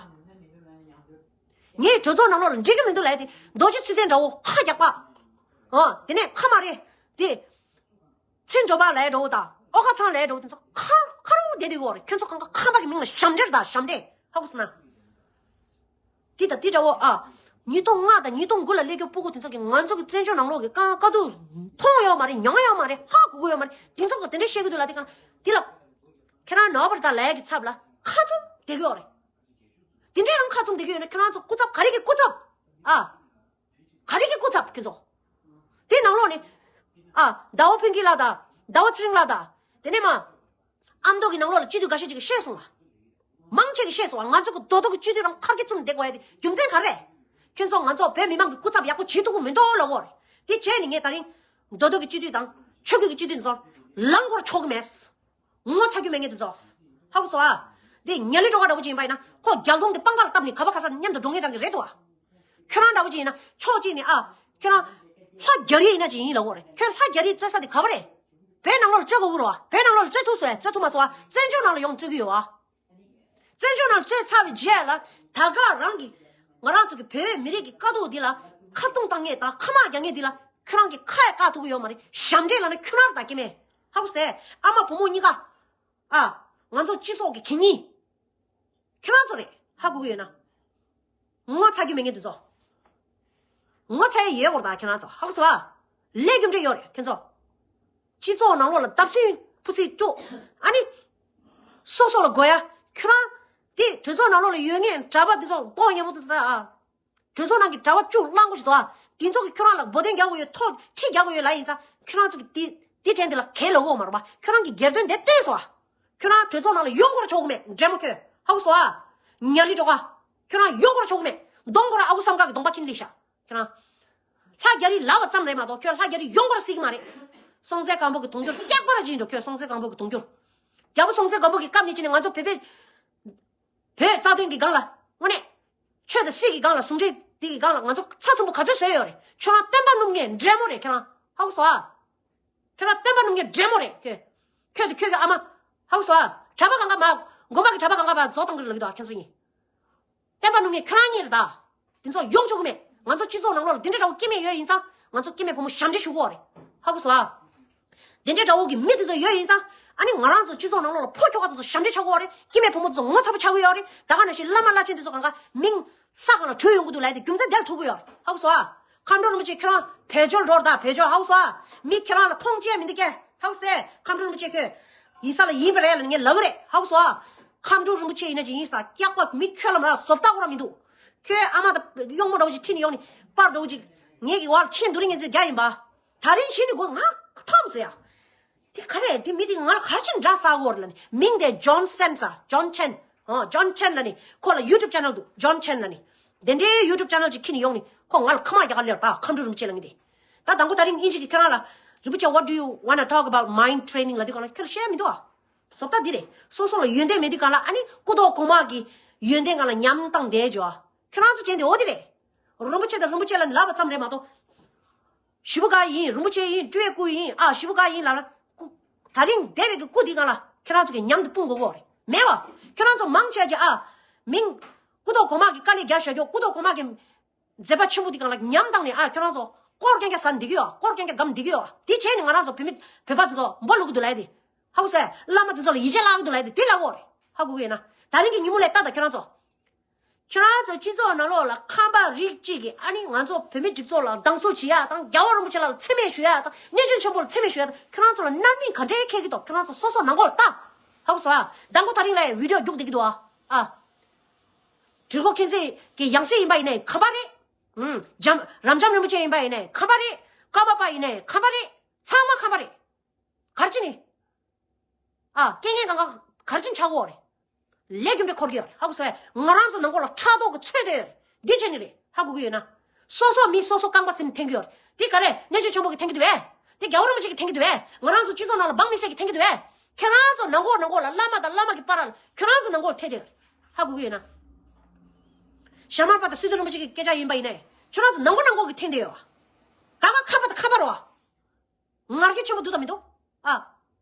ད། ངས་གྲོས་ཚོགས་ནང་ལོགས་ལ་འགྲིག་གི་མི་འདུག་ལབ་ཡ་དེ་རྡོ་རྗེ་ཚེ་བརྟན་འདྲ་བོ་ཁ་རྒྱག་པ། ཨོ། དེ་ནས་ཁ་མ་རེད། དེ། ཚེ་མགྱོགས་པ་ལབ་ཡ་འདྲ་བོ་དང་ཨོ་ཁ་ཚང་ལབ་ཡ་འདྲ་བོ་དེ་ཚོ་ཁ་ཁ་རུ་བསྡད་བསྡད་ཀྱི་ཡོད་རེད། ཁྱོད་ཚོ་གང་ག་ཁམས་པ་གི་མིང་ལ་ཞབས་འདྲེན་དང་ཞབས་འདྲེན། ཧ་གོ་སོང་ན། དེ་དང་དེ་འདྲ་བོ་ཨ། ཉིས་སྟོང་ལྔ་དང་ཉིས་སྟོང་དགུ་ལ་སླེབས་རྒྱུ་སྤུ་གུ་དེ་ཚོ་གིས་ང་ཚོ་གི་བཙན་བྱོལ་ནང་ལོགས་ཀྱི་དཀའ་དཀའ་སྡུག་མཐོང་ཡོད་མ་རེད། མྱོང་ཡོད་མ་རེད། ཧ་གོ་གི་ཡོད་མ་རེད། དེ་ཚོ་གིས་དེ་འདྲ་བཤད་གི་འདུག་ལབ་དུས་སྒང་ལ། དེ་ལ། ཁྱེད་རང་ནོར་བར་ད་ལབ་ཡ་གི་ཚབ་ལ་ཁ་བཙུམ་བསྡད་ཀྱི་ཡོད་རེད། དེ་འདྲའི་རང་ཁ་བཙུམ་བསྡད་ཀྱི་ཡོད་ན་ཁྱེད་རང་ཚོ་སྐུ་ཚབ་ག་རེ་གི་སྐུ་ཚབ། ཨ། ག་རེ་གི་སྐུ་ཚབ་ཁྱེད་ཚོ། དེ་ནང་ལོགས་ནས། ཨ། ཟླ་བ་ཕུན་སྐྱིད་ལགས་དང་། ཟླ་བ་ཚེ་རིང་ལགས་དང་། དེ་ནས་མ། ཨ་མདོ་གི་ནང་ལོགས་ལ་སྤྱི་འཐུས་འགའ་ཤས་ཅིག་གིས་བཤད་སོང་བ། མང་ཆེ་གིས་བཤད་སོང་བ། ང་ཚོ་གི་མདོ་སྟོད་ཀྱི་སྤྱི་འཐུས་རང་ཁ་རྒྱ་བཙུམ་བསྡད་དགོས་ཡ་དེ་རྒྱུ་མཚན་ག་རེ་རེད། ཁྱོད་ཚོ་ང་ཚོ་བོད་མི་མང་གི་སྐུ་ཚབ་ཡག་པོ་བྱེད་ཐུབ་ཀྱི་མི་འདུག་ལབ་ཀྱི་ཡོད་རེད། དེ་བྱས་ནས་ངས་ད་རིང་། མདོ་སྟོད་ཀྱི་སྤྱི་འཐུས་དང་། ཆོལ་ཁའི་སྤྱི་འཐུས་ཚོར། ལངས་དགོས་ར་ཆོག་གི་མེད། ངོ་ཚ་རྒྱུ་མེད་མཁན་དེ་ཚོ། ཧ་གོ་སོང་ཨ། དེ་ཉ་ལི་སྒྲོ་ག་འདྲ་བོ་ཅིག་ཡིན་པ་ཡིན་ན་ཁོ་རྒྱ་གདོང་དེ་པང་ཁ་ལ་བཏབ་ནས་ག་པ་ག་ས་མཉམ་དུ་འགྲོ་མཁན་རང་གི་རེད་དོ། ཁྱོད་རང་འདྲ་བོ་ཅིག་ཡིན་ན་ཕྱོགས་གཅིག་ནས་ཨ། ཁྱོད་རང་། ལྷ་རྒྱ་རི་ཡིན་ན་ཅིག་ཡིན་ལབ་ཀྱི་ཡོད་རེད། ཁྱོད་ལྷ་རྒྱ་རི་རྩོད་ས་དེ་ག་པ་རེད། བོད་ནང་ལོགས་ལ་རྩོད་དགོས་ཀྱི་རེད་བ། བོད་ནང་ལོགས་ལ་རྩོད་ཐུབ་སོང་ཨ། རྩོད་ཐུབ་མ་སོང་ཨ། བཙན་བྱོལ་ནང་ལ་ཡོང་རྩོད་ཀྱི་ཡོད་ཨ། བཙན་བྱོལ་ནང་ལ་རྩོད་ཚར་བའི་རྗེས་ལ་ད་ག་རང་གི་ང་རང་ཚོ་གི་བོད་མི་རིགས་ཀྱི་དཀའ་སྡུག་འདི་ལ་ཁ་རྡུང་བཏང་མཁན་དང་ཁ་དམག་རྒྱག་མཁན་འདི་ལ་ཁྱོད་རང་གིས་ཁ་ཡང་བཀག་ཐུབ་ཀྱི་ཡོད་མ་རེད། ཞབས་འདྲེན་ལབ་ན་ཁྱོད་རང་རེད་ད་སྐྱེ་དམན། ཧ་གོ་སོང་། ཨ་མ་བུ་མོ་གཉིས་ཀ་ཨ། ང་ཚོ་སྤྱི་ཚོགས་ཀྱི་གད་སྙིགས། ཁྱེད་རང་ཚོ་རེད། ཧ་གོ་གི་ཡོད་ན། ངོ་ཚ་རྒྱུ་མེད་མཁན་དེ་ཚོ། ངོ་ཚ་ཡ་ཡོད་དགོས་རེད་ད་ཁྱེད་རང་ཚོ། ཧ་གོ་སོང་ཨ། ལས་རྒྱུ་འབྲས་ཡོད་རེད་ཁྱེད་ཚོ། སྤྱི་ཚོགས་ནང་ལོགས་ལ་བརྡབ་གསིག་ཕུ་སི་བཅུག་ཨ་ནི། སོ་སོ་ལ་དགོས་ཡ། ཁྱོད་རང་། དེ་གྲོས་ཚོགས་ནང་ལོགས་ལ་ཡོད་མཁན་གྲྭ་པ་དེ་ཚོ་མདོག་ཉེས་པོ་དེ་ཚོ་ད་ཨ། གྲོས་ཚོགས་ནང་གི་གྲྭ་པ་བཅུ་གླང་པོ་ཞིག་འདུག་ཨ། དེ་ཚོ་གིས་ཁྱོད་རང་ལ་འབོ་དོན་རྒྱག་དགོས་ཡོད། ཐོ་ཁྲི་རྒྱག་དགོས་ཡོད་ལབ་ཡིན་ཙང་ཁྱོད་རང་ཚོ་གིས་དེ་དེ་དྲན་དེ་ལ་གས་ལབ་ཀྱི་ཡོད་མ་རེད་པ། ཁྱོད་རང་གིས་སྒེར་དོན་དེ་བཏོན་སོང་ཨ། ཁྱོད་རང་གྲོས་ཚོགས་ནང་ལ་ཡོང་དགོས་ར་ཆོག་གི་མེད། འདྲེ་མོ་ཁྱོད། ཧ་གོ་སོང་ཨ། ཉ་ལི་སྒྲོ་ག་ཁྱོད་རང་ཡོང་དགོས་ར་ཆོག་གི་མེད། གདོང་ཁོ་ར་ཨ་ཁུ་བསམ་དཀར་གི་གདོང་པ་ཁྱེར་ལི་ཤ། ཁྱོད་རང་། ལྷ་རྒྱ་རི་ལབ་པ་ཙམ་རེད་མ་གཏོགས་ཁྱོད་ལྷ་རྒྱ་རི་ཡོང་དགོས་ར་སྲིད་ཀྱི་མ་རེད། སྲོང་བཙན་སྒམ་པོ་གི་དུང་ཕྱུར་སྐྱག་པ་ར་ཅིག་འགྲོ་ཁྱོད། སྲོང་བཙན་སྒམ་པོ་གི་དུང་ཕྱུར། རྒྱལ་པོ་སྲོང་བཙན་སྒམ་པོ་གི་སྐབས་ནས་བྱས་ནས་ང་ཚོ་བོད་པའི། བོད་རྩ་དོན་གྱི་སྒང་ལ་དངོས་གནས། ཆོས་དང་སྲིད་ཀྱི་སྒང་ལ་ཟུང་འབྲེལ་དེ་གི་སྒང་ལ་ང་ཚོ་ཚ་ཚོམ་པོ་ག་ཚོད་བཟོས་ཡོད་རེད། ཁྱོད་རང་སྟོན་པ་སྣུམ་ངན་འདྲེ་མོ་རེད་ཁྱོད་རང་། ཧ་གོ་སོང་ཨ། ཁྱོད་རང་སྟོན་པ་སྣུམ་ངན་འདྲེ་མོ་རེད་ཁྱོད། ཁྱོད་དང་ཁྱོད་ཀྱི་ཨ་མ། ཧ་གོ་སོང་ཨ། གྲྭ་པ་གང་ག་མ། དགོན་པ་གི་གྲྭ་པ་གང་ག་མ་རྫོགས་བཏང་གི་རེད་ལབ་ཀྱི་འདུག་ཨ་ཁྱོད་ཚོ་གཉིས། སྟོན་པ་སྣུམ་ངན་ཁྱོད་རང་གཉིས་རེད་ད། དེ་ཚོ་ཡོང་ཆོག་གི་མེད། ང་ཚོ་སྤྱི་ཚོགས་ནང་ལོགས་ལ་འདི་འདྲ་འདྲ་བོ་སྐྱེ་དམན་ཡོད་ཡིན་ཙང་ ང་ཚོ་སྐྱེ་དམན་ཕོ་མོ་ཞབས་འདྲེན་ཞུ་གི་ཡོད་རེད། ཧ་གོ་སོང་ཨ། དེ་འདྲའི་འདྲ་བོ་གི་མི་དེ་ཚོ་ཡོད་ཡིན་ཙང་། ཨ་ནི་ང་རང་ཚོ་སྤྱི་ཚོགས་ནང་ལོགས་ལ་ཕོ་ཁྱོ་ག་དེ་ཚོ་ཞབས་འདྲེན་ཆགས་ཀྱི་ཡོད་རེད། སྐྱེ་དམན་ཕོ་མོ་དེ་ཚོ་ངོ་ཚ་པོ་ཆགས་ཀྱི་ཡོད་རེད། ད་ག་ནང་བཞིན་བླ་མ་བླ་ཆེན་དེ་ཚོ་གང་ག་མིང་ས་གང་ལ་བྲོས་ཡོང་གི་འདུག་ལབ་དེ་རྒྱུ་མཚན་དེ་ལ་ཐུག་གི་ཡོད་རེད། ཧ་གོ་སོང་ཨ། ཁམས་སྤྲུལ་རིན་པོ་ཆེ་ཁྱོད་རང་བེད་སྤྱོད་འགྲོ་ར། ད་བེད་སྤྱོད། ཧ་གོ་སོང་ཨ། མི་ཁྱོད་རང་ལ་མཐོང་ཆེན་མི་འདུག་གས། ཧ་གོ་སོང་ཨ། ཁམས་སྤྲུལ་རིན་པོ་ཆེ་ཁྱོད་ཡིན་ས་ལ་ཡིན་པ་རེད་ལབ་ངས་ལབ་གི་རེད། ཧ་གོ་སོང་ཨ། ཁམས་སྤྲུལ་རིན་པོ་ཆེ་ཡིན་ན་ཅིག་ཡིན་ས། སྐྱག་པ་མི་ཁྱོད་ལ་མ་ར་བཟོ་ལྟ་ཁོ་རང་མི་འདུག་ཁྱོད་ཨ་མ་དང་གཡོག་མོ་འདྲ་བོ་ཅིག་ཁྲིད་ནས་ཡོང་ནས་པར་འདྲ་བོ་ཅིག་ངེད་ཀྱི་བར་ཁྱེད་འདུག་རིང་ངེད་ཚོས་རྒྱ་ཡིན་པ། ད་རིང་གཞི་ནས་གོ་ང་ཐོམ་ཟེར་ཡ། དེ་ག་རེད། དེ་མི་དེ་ང་ལ་ག་རེ་བྱས་ནས་འདྲ་ཟ་གོ་རེད་ལབ་ནས། མིང་དེ་ཇོན་སན་ཟེར། ཇོན་ཆན། ཨོ་ཇོན་ཆན་ལབ་ནས། ཁོ་ལ་ཡུ་ཊུབ་ཅེ་ནལ་འདུག་ཇོན་ཆན་ལབ་ནས། དེ་འདྲའི་ཡུ་ཊུབ་ཅེ་ནལ་ཅིག་ཁྱེར་ནས་ཡོང་ནས་ཁོ་ང་ལ་ཁ་མ་རྒྱག་ག་སླེབས། ད་ཁམས་སྤྲུལ་རིན་པོ་ཆེ་ལབ་མཁན་དེ། ད་དང་པོ་ད་རིང་དབྱིན་ཇི་གིས་ཁྱེད་རང་ལ་རིན་པོ་ཆེ། What do you wanna talk about mind training? ལབ་དུས་གང་ལ་ཁྱོད་ལ་བཤད་མི་འདུག་ཨ། བཟོ་ལྟ་འདི་རེད། སོ་སོ་ལ་ཡོན་ཏན་མེད་དུས་གང་ལ་ཨ་ནི་སྐུ་མདོག་གོང་མ་གི་ཡོན་ཏན་སྒང་ལ་ཉམས་བཏང་བསྡད་འཇོག་ཁྱོད་རང་ཚོ་བྱས་ནས་འོ་དེ་རེད། རིན་པོ་ཆེ་དང་རིན་པོ་ཆེ་ལབ་ནས་ལབ་པ་ཙམ་རེད་མ་གཏོགས། ཞི་བ་ག་ཡིན། རིན་པོ་ཆེ་ཡིན། སྤྲུལ་སྐུ་ཡིན། ཨ་ཞི་བ་ག་ཡིན་ལབ་ན་སྐུ། ད་རིང་འདས་པའི་གི་སྐུ་འདི་སྒང་ལ་ཁྱེད་རང་ཚོ་གི་ཉམས་དེ་སྤུངས་དགོས་གོ་རེད། མེད་བ། ཁྱོད་རང་ཚོ་མང་ཆེ་ཆེ་ཨ་མིང་སྐུ་མདོག་གོང་མ་གི་དཀའ་ལས་རྒྱབ་བཞག་རྒྱུ། སྐུ་མདོག་གོང་མ་གི་མཛད་པ་ཆེན་པོ་འདི་སྒང་ལ་ཉམས་བཏང་ནས་ཨ་ཁྱོད་རང་ཚོ་སྐོར་རྐྱང་རྐྱང་ཟ་འདི་གི་ཡོད། སྐོར་རྐྱང་རྐྱང་སྒམ་འདི་གི་ཡོད། དེ་བྱས་ནས་ང་རང་ཚོ་བོད་མི་བོད་པ་དེ་ཚོ་འབོ་ལུག་གི་འདུག་ལབ་ཡ་དེ། ཧ་གོ་སོང་ཨ། བླ་མ་དེ་ཚོ་ལ་ཡིད་ཆེས་བརླག་གི་འདུག་ལབ་ཡ་དེ་དེ་ལབ་དགོས་རེད། ཧ་གོ་གི་ཡོད་ན། ད་རིང་གི་ཉིན་མོ་ལ་ལྟ་དང་ཁྱོད་རང་ཚོ། ཁྱོད་རང་ཚོ་སྤྱི་ཚོགས་ནང་ལོགས་ལ་ཁམས་པ་རིགས་གཅིག་གིས་ཨ་ནི་ང་ཚོ་བོད་མི་སྒྲིག་འཛུགས་ལ་སྡང་ཟུག་བྱེད་ཡ་དང་། རྒྱལ་བ་རིན་པོ་ཆེ་ལ་མཚན་སྨད་ཞུ་ཡ་དང་། གནས་ཆེན་ཆེན་པོ་ལ་མཚན་སྨད་ཞུ་ཡ་དང་། ཁྱོད་རང་ཚོ་ལ་རྣམ་སྨིན་ག་འདྲའི་འཁེལ་གི་འདུག་ཁྱོད་རང་ཚོ་སོ་སོ་ནང་ལོགས་ལ་ལྟ། ཧ་གོ་སོང་ཨ། མདང་དགོང་དེ་རིང་ལ་བི་ཌི་ཡོ་རྒྱུགས་བསྡད་ཀྱི་འདུག་ཨ། ཨ། དྲིལ་མགོ་མཁྱེན་བརྩེ་གི་ཡང་སྲིད་ཡིན་པ་ཡིན་ནའི་ཁམས་པ་རེད། ཨུམ། འཇམ་རབ་འབྱམས་རིན་པོ་ཆེ་ཡིན་པ་ཡིན་ནའི་ཁམས་པ་རེད། ཀརྨ་པ་ཡིན་ནའི་ཁམས་པ་རེད། ཚང་མ་ཁམས་པ་རེད། ག་རེ་བྱས་ནས། ཨ། རྐྱེན་ངན་གང་ག་ག་རེ་བྱས་ནས་ཆགས་ཀྱི་ཡོད་རེད། ལས་རྒྱུ་འབྲས་འཁོར་གྱི་ཡོད་རེད། ཧ་གོ་སོང་ཨེ། ང་རང་ཚོ་ནང་ཁོག་ལ་ཕྲག་དོག་གི་ཚོད་དེ་ཡོད་རེད། འདི་བྱས་ནས་རེད། ཧ་གོ་གི་ཡོད་ན། སོ་སོ་མི་སོ་སོ་རྐང་པ་ཟིན་ནས་འཐེན་གྱི་ཡོད་རེད། འདི་ག་རེ་གནས་ཆེན་ཆེན་པོ་གིས་འཐེན་གྱི་འདུག་ཨེ། འདི་རྒྱལ་བ་རིན་པོ་ཆེ་གིས་འཐེན་གྱི་འདུག་ཨེ། ང་རང་ཚོ་སྤྱི་ཚོགས་ནང་ལ་འབངས་མི་སེར་གྱིས་འཐེན་གྱི་འདུག་ཨེ། ཁྱེད་རང་ཚོ་ནང་ཁོག་ནང་ཁོག་ལ། བླ་མ་དང་བླ་མ་གི་བར་ལ་ཁྱེད་རང་ཚོ་ནང་ཁོག་ལ་འཐེན་དེ་ཡོད་རེད། ཧ་གོ་གི་ཡོད་ན། ཞྭ་དམར་པ་དང་སི་ཏུ་རིན་པོ་ཆེ་གི་སྐད་ཆ་ཡིན་པ་ཡིན་ནའི་ཁྱེད་རང་ཚོ་ནང་ཁོག་ནང་ཁོག་གིས་འཐེན་དེ་ཡོད། ག་ག་ཁམས་པ་དང་ཁམས་པ་རེད་བ། ང་རྒྱལ་ཆེན་པོ་འདུག་དང་མི་འདུག་ཨ།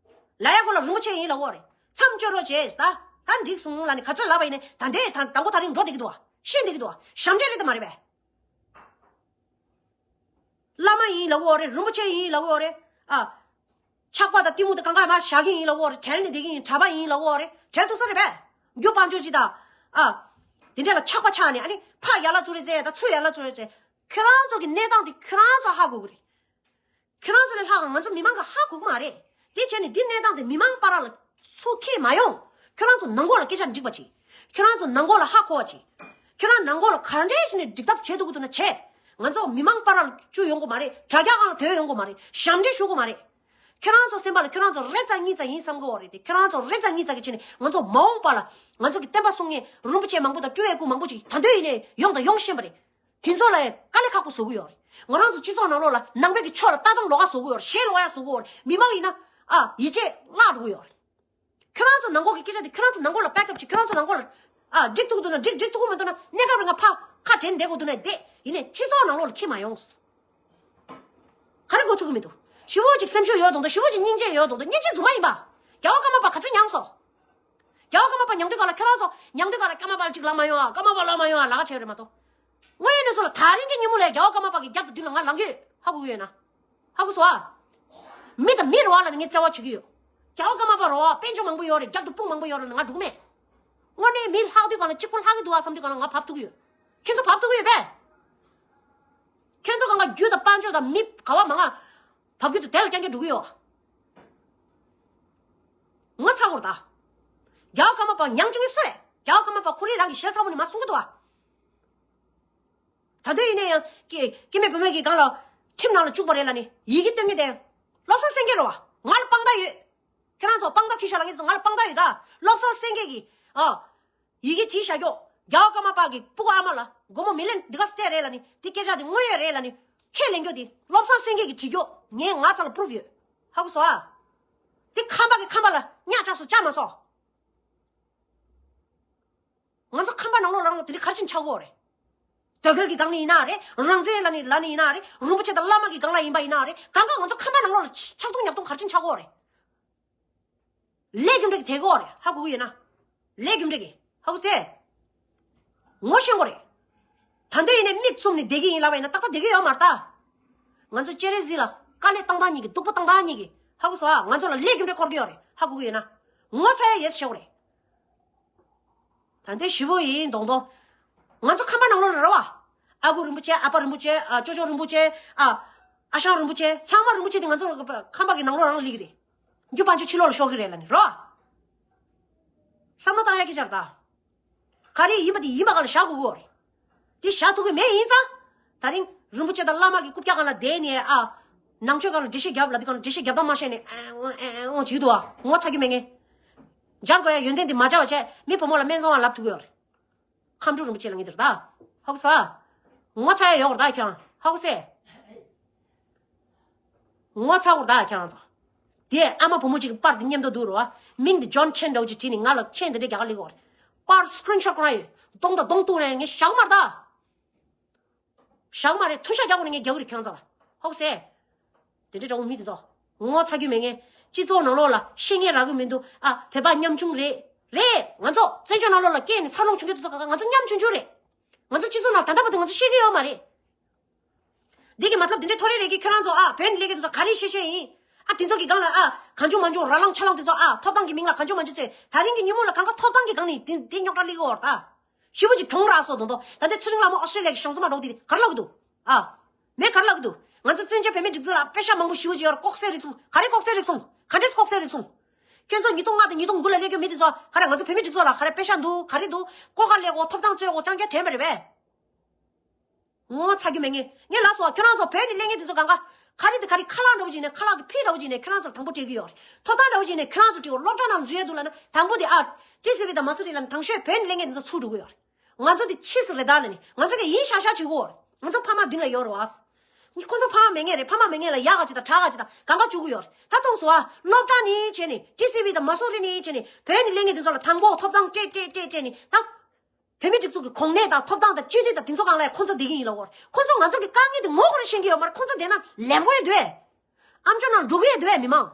ལ་ཡ་གོ་ལ་རིན་པོ་ཆེ་ཡིན་ལབ་ཡོད་རེད། མཚམས་སྦྱོར་རོགས་བྱས་ད། ད་འགྲིག་སོང་ལབ་ནས་ག་ཚོད་ལབ་པ་ཡིན་ནའི་ད་འདྲས་ད་དང་པོ་ད་རིང་འགྲོ་བསྡད་ཀྱི་འདུག་བ། ཤེས་བསྡད་ཀྱི་འདུག་བ། ཞབས་འདྲེན་རེད་དམ་མ་རེད་པས། བླ་མ་ཡིན་ལབ་ཡོད་རེད། རིན་པོ་ཆེ་ཡིན་ལབ་ཡོད་རེད། ཨ། ཆག་པ་དང་གཏི་མུག་དང་གང་ག་མར་བཞག་གི་ཡིན་ལབ་ཡོད་རེད། བྲལ་ནས་བསྡད་ཀྱི་ཡིན། གྲྭ་པ་ཡིན་ལབ་ཡོད་རེད། བྲལ་ཐུབ་ས་རེད་པས། རྒྱུ་དཔལ་འབྱོར་ཅིག་དང་། ཨ། དེ་འདྲས་ལ་ཆག་པ་ཆགས་ནས་ཨ་ནི་ཕ་ཡར་ལ་ཚུར་རེད་ཟེར་དང་ཚུར་ཡར་ལ་ཚུར་རེད་ཟེར། ཁྱོད་རང་ཚོ་གི་གནས་སྟངས་དེ་ཁྱོད་རང་ཚོ་ཧ་གོ་གི་རེད། ཁྱེད་རང་ཚོ་ལས་ལྷག་ང་ཚོ་མི་མང་གིས་ཧ་གོ་གི་མ་རེད། དེ་བྱས་ནས་འདི་གནས་སྟངས་དེ་མི་མང་བར་ལ་ཚུར་འཁྱེར་མ་ཡོང་། ཁྱེད་རང་ཚོ་ནང་ཁོག་ལ་སྐད་ཆ་འགྲིག་པ་བྱེད། ཁྱེད་རང་ཚོ་ནང་ཁོག་ལ་ཧ་གོ་བ་བྱེད། ཁྱེད་རང་ནང་ཁོག་ལ་ག་འདྲས་བྱས་ནས་འགྲིག་ཐབས་བྱེད་ཐུབ་ཀྱི་འདུག་ན་བྱེད། ང་ཚོ་མི་མང་བར་ལ་བཅུག་ཡོང་གི་མ་རེད། དྲ་རྒྱ་སྒང་ལ་དོན་ཡོང་གི་མ་རེད། ཞབས་འདྲེན་ཞུ་གི་མ་རེད། ཁྱེད་རང་ཚོ་སེམས་པ་ལ་ཁྱེད་རང་ཚོ་རེ་ཙམ་གཉིས་ཙམ་ཡིན་བསམ་གི་ཡོད་རེད་དེ། ཁྱེད་རང་ཚོ་རེ་ཙམ་གཉིས་ཙམ་གྱིས་བྱས་ནས་ང་ཚོ་མ་འོངས་པ་ལ་ང་ཚོ་གི་བསྟན་པ་སྲུང་མཁན་རིན་པོ་ཆེ་མང་པོ་དང་སྤྲུལ་སྐུ་མང་པོ་ཅིག་ད་དུང་ཡིན་ནའི་ཡོང་དང་ཡོང་བཞིན་པ་རེད། དེ་ཚོ་ལ་དཀའ་ལས་ཁག་པོ་བཟོ་གི་ཡོད་རེད། ང་རང་ཚོ་སྤྱི་ཚོགས་ནང་ལོགས་ལ་ནང་པའི་གི་ཆོས་ལ་ལྟ་སྟངས་ལོགས་ཀ་བཟོ་གི་ཡོད་རེད། ཞེ་ལོགས་ཡ་བཟོ་གི་ཡོད་རེད། མི་མང་ཡིན་ན་ཨ་ཡིད་ཆེས་བརླག་འགྲོ་གི་ཡོད་རེད། ཁྱོད་རང་ཚོ་ནང་ཁོག་གི་སྐད་ཆ་དེ་ཁྱོད་རང་ཚོ་ནང་ཁོག་ལ་བེག་ཨབ་བྱེད། ཁྱོད་རང་ཚོ་ནང་ཁོག་ལ་ཨ་འགྲིག་ཐུབ་ཀྱི་འདུག་ན་འགྲིག། འགྲིག་ཐུབ་ཀྱི་མི་འདུག་ན་གནས་སྐབས་རིང་ང་ཕར་ཁ་བྲལ་བསྡད་དགོས་འདུག་ན་བསྡད། ཡིན་ནའི་སྤྱི་ཚོགས་ནང་ལོགས་ལ་འཁྱེར་མ་ཡོང་། ག་རེ་འགོ་ཚུགས་ཀྱི་མི་འདུག་ཞི་བོ་ཅིག་སེམས་ཤུགས་ཡོད་དང་འདུག་ཞི་བོ་ཅིག་སྙིང་རྗེ་ཡོད་དང་འདུག་སྙིང་རྗེ་རྫུན་མ་ཡིན་པ། རྒྱལ་བ་ཀརྨ་པ་ག་ཚོད་མྱངས་སོང་། རྒྱལ་བ་ཀརྨ་པ་མྱང་དུས་ག་ལ་ཁྱོད་རང་ཚོ་མྱང་དུས་ག་ལ་ཀརྨ་པ་ལ་ཅིག་ལབ་མ་ཡོང་ཨ། ཀརྨ་པ་ལབ་མ་ཡོང་ཨ་ལབ་ཁ་བྱས་རེད་མ་གཏོགས། དངོས་ཡོད་གནས་ཚུལ་ལ་ད་རིང་གི་ཉིན་མོ་ལ་རྒྱལ་བ་ཀརྨ་པ་གི་རྒྱབ་ཏུ་མདུན་ལ་ང་ལངས་ཀྱི་ཡོད། ཧ་གོ་གི་ཡོད་ན། ཧ་གོ་སོང་ཨ། མི་དང་མི་རེད་བ་ལབ་ནས་ངས་བརྩེ་བ་བྱེད་ཀྱི་ཡོད། རྒྱལ་བ་ཀརྨ་པ་རེད་བ། དཔལ་འབྱོར་མང་པོ་ཡོད་རེད། རྒྱབ་ཏུ་དཔུང་མང་པོ་ཡོད་རེད་ལབ་ང་འགྲོ་གི་མེད། དངོས་གནས་མི་ལྷག་དུས་ག་ལ་གཅིག་པོ་ལྷག་གི་འདུག་ཨ་བསམ་དུས་ག་ལ་ང་བབས་ཐུབ་ཀྱི་ཡོད། ཁྱེད་ཚོ་བབས་ཐུབ་ཀྱི་ཡོད་པས། ཁྱེད་ཚོ་གང་ག་རྒྱུ་དང་དཔལ་འབྱོར་དང་མི་ག་བ་མང་ང་བབས་རྒྱུ་དང་དེ་ལ་རྐྱང་རྐྱང་འགྲོ་གི་ཡོད། ངོ་ཚ་བོར་ད། རྒྱལ་བ་ཀརྨ་པ་མྱང་བཅུག་གི་སུ་རེད། རྒྱལ་བ་ཀརྨ་པ་ཁོ་རང་རང་གི་ཞལ་ཚ་པོ་ནས་མ་གསུང་གི་འདུག་ཨ། ད་དུང་ཡིན་ན་ཡང་སྐྱེ་སྐྱེ་དམན་བུད་མེད་ཀྱི་སྒང་ལ་ཁྲིམས་ནང་ལ་བཅུག་པ་རེད་ལབ་ནས་ཡི་གེ་སྟོན་མཁན་དེ་བློ་བཟང་སེང་གེ་རེད་བ། ང་ལ་དཔང་རྟགས་ཡོད། ཁྱེད་རང་ཚོ་དཔང་རྟགས་འཁྱེར་ཤོག་ལབ་མཁན་ཚོ་ང་ལ་དཔང་རྟགས་ཡོད་ད། བློ་བཟང་སེང་གེ་གིས་ཨ། ཡི་གེ་བྲིས་བཞག་རྒྱུ། རྒྱལ་བ་ཀརྨ་པ་གི་སྤུ་གུ་ཨ་མ་ལ་སྒོར་མོ་མི་ལན་འདི་ག་སྤྲད་རེད་ལབ་ནི། འདི་སྐད་ཆ་འདི་དངོས་ཡོད་རེད་ལབ་ནི་ཁས་ལེན་རྒྱུ་འདི་བློ་བཟང་སེང་གེ་གིས་བྲིས་རྒྱུ། ངས་ང་ཚང་ལ་པུ་རུབ་ཡོད། ཧ་གོ་སོང་ཨ། འདི་ཁམས་པ་གི་ཁམས་པ་ལ་གཉའ་བཅག་སོང་བཅག་མ་སོང་། ང་ཚོ་ཁམས་པ་ནང་ལོགས་ལ་རང་དེ་འདྲ་ག་རེ་བྱས་ནས་ཆགས་ཀྱི་ཡོད་རེད། དོལ་རྒྱལ་གྱི་སྒང་ནས་ཡིན་ན་རེད། རང་བཙན་ལབ་ནི་ལབ་ནི་ཡིན་ན་རེད། རིན་པོ་ཆེ་དང་བླ་མ་གི་སྒང་ལ་ཡིན་པ་ཡིན་ན་རེད། གང་ག་ང་ཚོ་ཁམས་པ་ནང་ལོགས་ལ་ཆགས་རྡུང་ཉག་རྡུང་ག་རེ་བྱས་ནས་ཆགས་ཀྱི་ཡོད་རེད། ལས་རྒྱུ་འབྲས་ཀྱི་དེ་གོ་རེད། ཧ་གོ་གི་ཡོད་ན། ལས་རྒྱུ་འབྲས་ཀྱི་ཧ་གོ་སེ། ངོ་ཤེས་དགོས་རེད། ད་འདོད་ཡིན་ནའི་མིག་བཙུམ་ནས་བསྡད་ཀྱི་ཡིན་ལབ་པ་ཡིན་ན་ཏག་ཏག་བསྡད་ཀྱི་ཡོད་མ་རེད་ད། ང་ཚོ་སྤྱན་རས་གཟིགས་ལ་དཀའ་ལས་བཏང་སྟངས་གཉིས་ཀྱི་སྡུག་པོ་བཏང་སྟངས་གཉིས་ཀྱི་ཧ་གོ་སོང་ཨ། ང་ཚོ་ལ་ལས་རྒྱུ་འབྲས་འཁོར་གི་ཡོད་རེད། ཧ་གོ་གི་ཡོད་ན་ངོ་ཚ་ཡ་ཡོད་ཟེར་ཞོག་རེད། ད་ལྟའི་ཞི་བོ་ཡིན་མདོག་མདོག་ང་ཚོ་ཁང་པ་ནང་ལོགས་ལ་རེད་བ། ཨ་ཁུ་རིན་པོ་ཆེ། ཨ་ཕ་རིན་པོ་ཆེ། ཨ་ཅོ་ཅོ་རིན་པོ་ཆེ། ཨ་ཨ་ཞང་རིན་པོ་ཆེ། ཚང་མ་རིན་པོ་ཆེ་དེ་ང་ཚོ་ཁང་པ་གི་ནང་ལོགས་རང་ལ་སླེབས་ཀྱི་རེད། རྒྱུ་པ་ཅོ་ཕྱི་ལོགས་ལ་ཤོར་གི་རེད་ལབ་ནི་རེད་བ། བསམ་བློ་བཏང་ཡ་སྐད་ཆ་རེད་ད། ག་རེ་ཡིན་པ་དེ་ཡིན་པ་ག་ལ་བཞག་དགོས་ཀྱི་ཡོད་རེད། དེ་བཞག་ཐུབ་ཀྱི་མེད་ཡིན་ཙང་། ད་རིང་རིན་པོ་ཆེ་དང་བླ་མ་གི་རྐུབ་བཀྱག་སྒང་ལ་བསྡད་ནས་ཨ། ནང་ཆོས་སྒང་ལ་འགྲེལ་བཤད་རྒྱབ་ལ་དེ་སྒང་ལ་འགྲེལ་བཤད་རྒྱབ་སྟངས་མ་ཤེས་ནས་ཨ་འོང་ཨ་འོང་བྱེད་ཀྱི་འདུག་ཨ། ངོ་ཚ་རྒྱུ་མེད་ངེས། སྦྱར་དགོས་ཡ་ཡོན་ཏན་དེ་མ་སྦྱར་བ་བྱས་མི་བུ་མོ་ལ་སྨད་འཚོང་བ་ལབ་ཐུབ་ཀྱི་ཡོད་རེད། ཁམས་སྤྲུལ་རིན་པོ་ཆེ་ལ་ངེས་འདིར་ད། ཧོག་ས། ངོ་ཚ་ཡ་ཡོད་རེད་ད་ཁྱོད་རང་ཧོག་སེ། ངོ་ཚ་བོར་ད་ཁྱེད་རང་ཚོ། དེ་ཨ་མ་བུ་མོ་གཅིག་གི་པར་དེ་མཉམ་དུ་འདུག་རོ། མིང་དེ་ཇོན་ཆེན་འདྲ་བོ་ཅིག་བྲིས་ནས་ང་ལ་མཆན་དེ་འདྲ་རྒྱག་ག་སླེབས་ཀྱི་ཡོད་རེད། པར་སི་ཀི་རིན་ཤོ་ཊི་ཁོ་རང་ཡོད། གདོང་དང་གདོང་གཏུག་ནས་ངས་བཞག་མ་རེད་ད། བཞག་མ་རེད། ཐུ་ཤ་རྒྱག་དགོས་ནས་ངས་རྒྱག་གི་རེད་ཁྱེད་རང་ཚོ་ལ། ཧོག་སེ། དེ་འདྲ་འདྲ་བོ་མི་དེ་ཚོ། ངོ་ཚ་རྒྱུ་མེད་ངས། སྤྱི་ཚོགས་ནང་ལོགས་ལ་ཤེས་མཁན་རག་གི་མི་འདུག་ཨ། བོད་པ་ཉམ་ཆུང་རེད། རེད། ང་ཚོ་བཙན་བྱོལ་ནང་ལོགས་ལ་སྐྱེས་ནས་འཚར་ལོངས་བྱུང་མཁན་དེ་ཚོ་ག་ག་ང་ཚོ་ཉམ་ཆུང་ཆུང་རེད། ང་ཚོ་སྤྱི་ཚོགས་ནང་ད་ལྟ་བར་དུ་ང་ཚོ་ཤེས་ཀྱི་ཡོད་མ་རེད། འདི་གི་མ་ཐབས་འདི་འདྲའི་ཐོ་རེ་རེ་གི་ཁྱོད་རང་ཚོ་ཨ་བོད་ནས་སླེབས་མཁན་དེ་ཚོ་ག་རེ་ཤེས་ཤེས་ཡིན། ཨ་དེ་ཚོ་གི་སྒང་ལ་ཨ་གང་བྱུང་མང་བྱུང་ར་ལང་ཆ་ལང་དེ་ཚོ་ཨ་ཐོབ་ཐང་གི་མིང་ལ་གང་བྱུང་མང་བྱུང་བཙལ། ད་རིང་གི་ཉིན་མོ་ལ་གང་ག་ཐོབ་ཐང་གི་སྒང་ནས་དེ་དེ་རྙོག་དྲ་སླེབས་ཀྱི་ཡོད་རེད་ད། ཞེ་པོ་ཅིག་གྱོང་རག་སོང་དོན་དོ། ད་ལྟའི་ཚེ་རིང་ལྷ་མོ་ཨོ་སི་ཀྲི་ལི་ཡ་གི་གཞུང་ཚབ་མ་འགྲོ་དེ་ག་རེ་ལབ་ཀྱི་འདུག་ཨ། མེད་ག་རེ་ལབ་ཀྱི་འདུག་ང་ཚོ་བཙན་བྱོལ་བོད་མིའི་སྒྲིག་འཛུགས་ལ་པེ་ཤ་མང་པོ་ཞེ་པོ་ཅིག་ཡོད་རེད། ལྐོག་ཟ་རིགས་གསུམ། ག་རེ་ལྐོག་ཟ་རིགས་གསུམ། ག་འདྲས་ལྐོག་ཟ་རིགས་གསུམ། ཁྱོད་ཚོ་ཉིས་སྟོང་ལྔ་དང་ཉིས་སྟོང་དགུ་ལ་སླེབས་མཁན་མི་དེ་ཚོ་ག་རེ་ང་ཚོ་བོད་མིའི་སྒྲིག་འཛུགས་ལ་ག་རེ་པེ་ཤ་འདུག་ག་རེ་འདུག་ལྐོག་ཁ་ལས་གོ་ཐོབ་ཐང་རྩོད་གོ་ལྕང་སྐྱ་དྲན་པ་རེད་པས། ངོ་ཚ་རྒྱུ་མེད་ངེས། ངས་ལབ་སོང་ཁྱོད་རང་ཚོ་བོད་ནས་སླེབས་མཁན་དེ་ཚོ་གང་ག་ག་རེ་དེ་ག་རེ་ཁ་ལག་འདྲ་བོ་ཅིག་ནས་ཁ་ལག་གི་ཕི་འདྲ་བོ་ཅིག་ནས་ཁྱོད་རང་ཚོ་ལ་དང་པོ་སྤྲད་ཀྱི་ཡོད་རེད། ཐོབ་ཐང་འདྲ་བོ་ཅིག་ནས་ཁྱོད་རང་ཚོ་སྤྲད་གོ་སློབ་གྲྭ་ནང་འཛུལ་ཡས་འདུག་ལབ་ན་དང་པོ་དེ་ཨ། ཊི་སི་ཝི་དང་མ་སུ་རི་ལབ་ནས་དང་ཤོས་བོད་ནས་སླེབས་མཁན་དེ་ཚོ་ཚུར་འགྲོ་གི་ཡོད་རེད། ང་ཚོ་དེ་ཕྱིས་སུ་རེད་ད་ལབ་ནས་ང་ཚོ་གིས་ཡིན་ཤག་ཤག་བྱེད་ཀྱི་ཡོད་རེད། ང་ཚོ་ཕ་མ་མདུན་ལ་ཡོད་རེད་བ། ཁོ་ཚོ་ཕ་མ་མེད་མཁན་རེད། ཕ་མ་མེད་མཁན་ལ་ཡག་ག་ཅིག་དང་དྲག་ག་ཅིག་དང་གང་ག་བཅུག་གི་ཡོད་རེད། ད་མཐོང་སོང་ཨ། སློབ་གྲྭ་ནས་བྱས་ནས་ཊི་སི་ཝི་དང་མ་སུ་རི་ནས་བྱས་ནས་བོད་ནས་སླེབས་མཁན་དེ་ཚོ་ལ་དང་པོ་ཐོབ་ཐང་སྤྲད་སྤྲད་སྤྲད་སྤྲད་ནས་ད། བོད་མིའི་སྒྲིག་འཛུགས་ཀྱི་གོ་གནས་དང་ཐོབ་ཐང་དང་སྤྱི་འཐུས་དང་དེ་ཚོ་སྒང་ལ་ཡང་ཁོ་ཚོ་བསྡད་ཀྱི་ཡིན་ལབ་ཀྱི་ཡོད་རེད། ཁོ་ཚོ་ང་ཚོ་གི་དཀའ་ངལ་དེ་ངོ་ཤེས་ཀྱི་ཡོད་མ་རེད། ཁོ་ཚོ་བསྡད་ན་ལེན་དགོས་ཡ་འདུག་གས། ཨམ་ཅོག་ནང་འགྲོ་གི་ཡ་འདུག་གས་མི་མང་།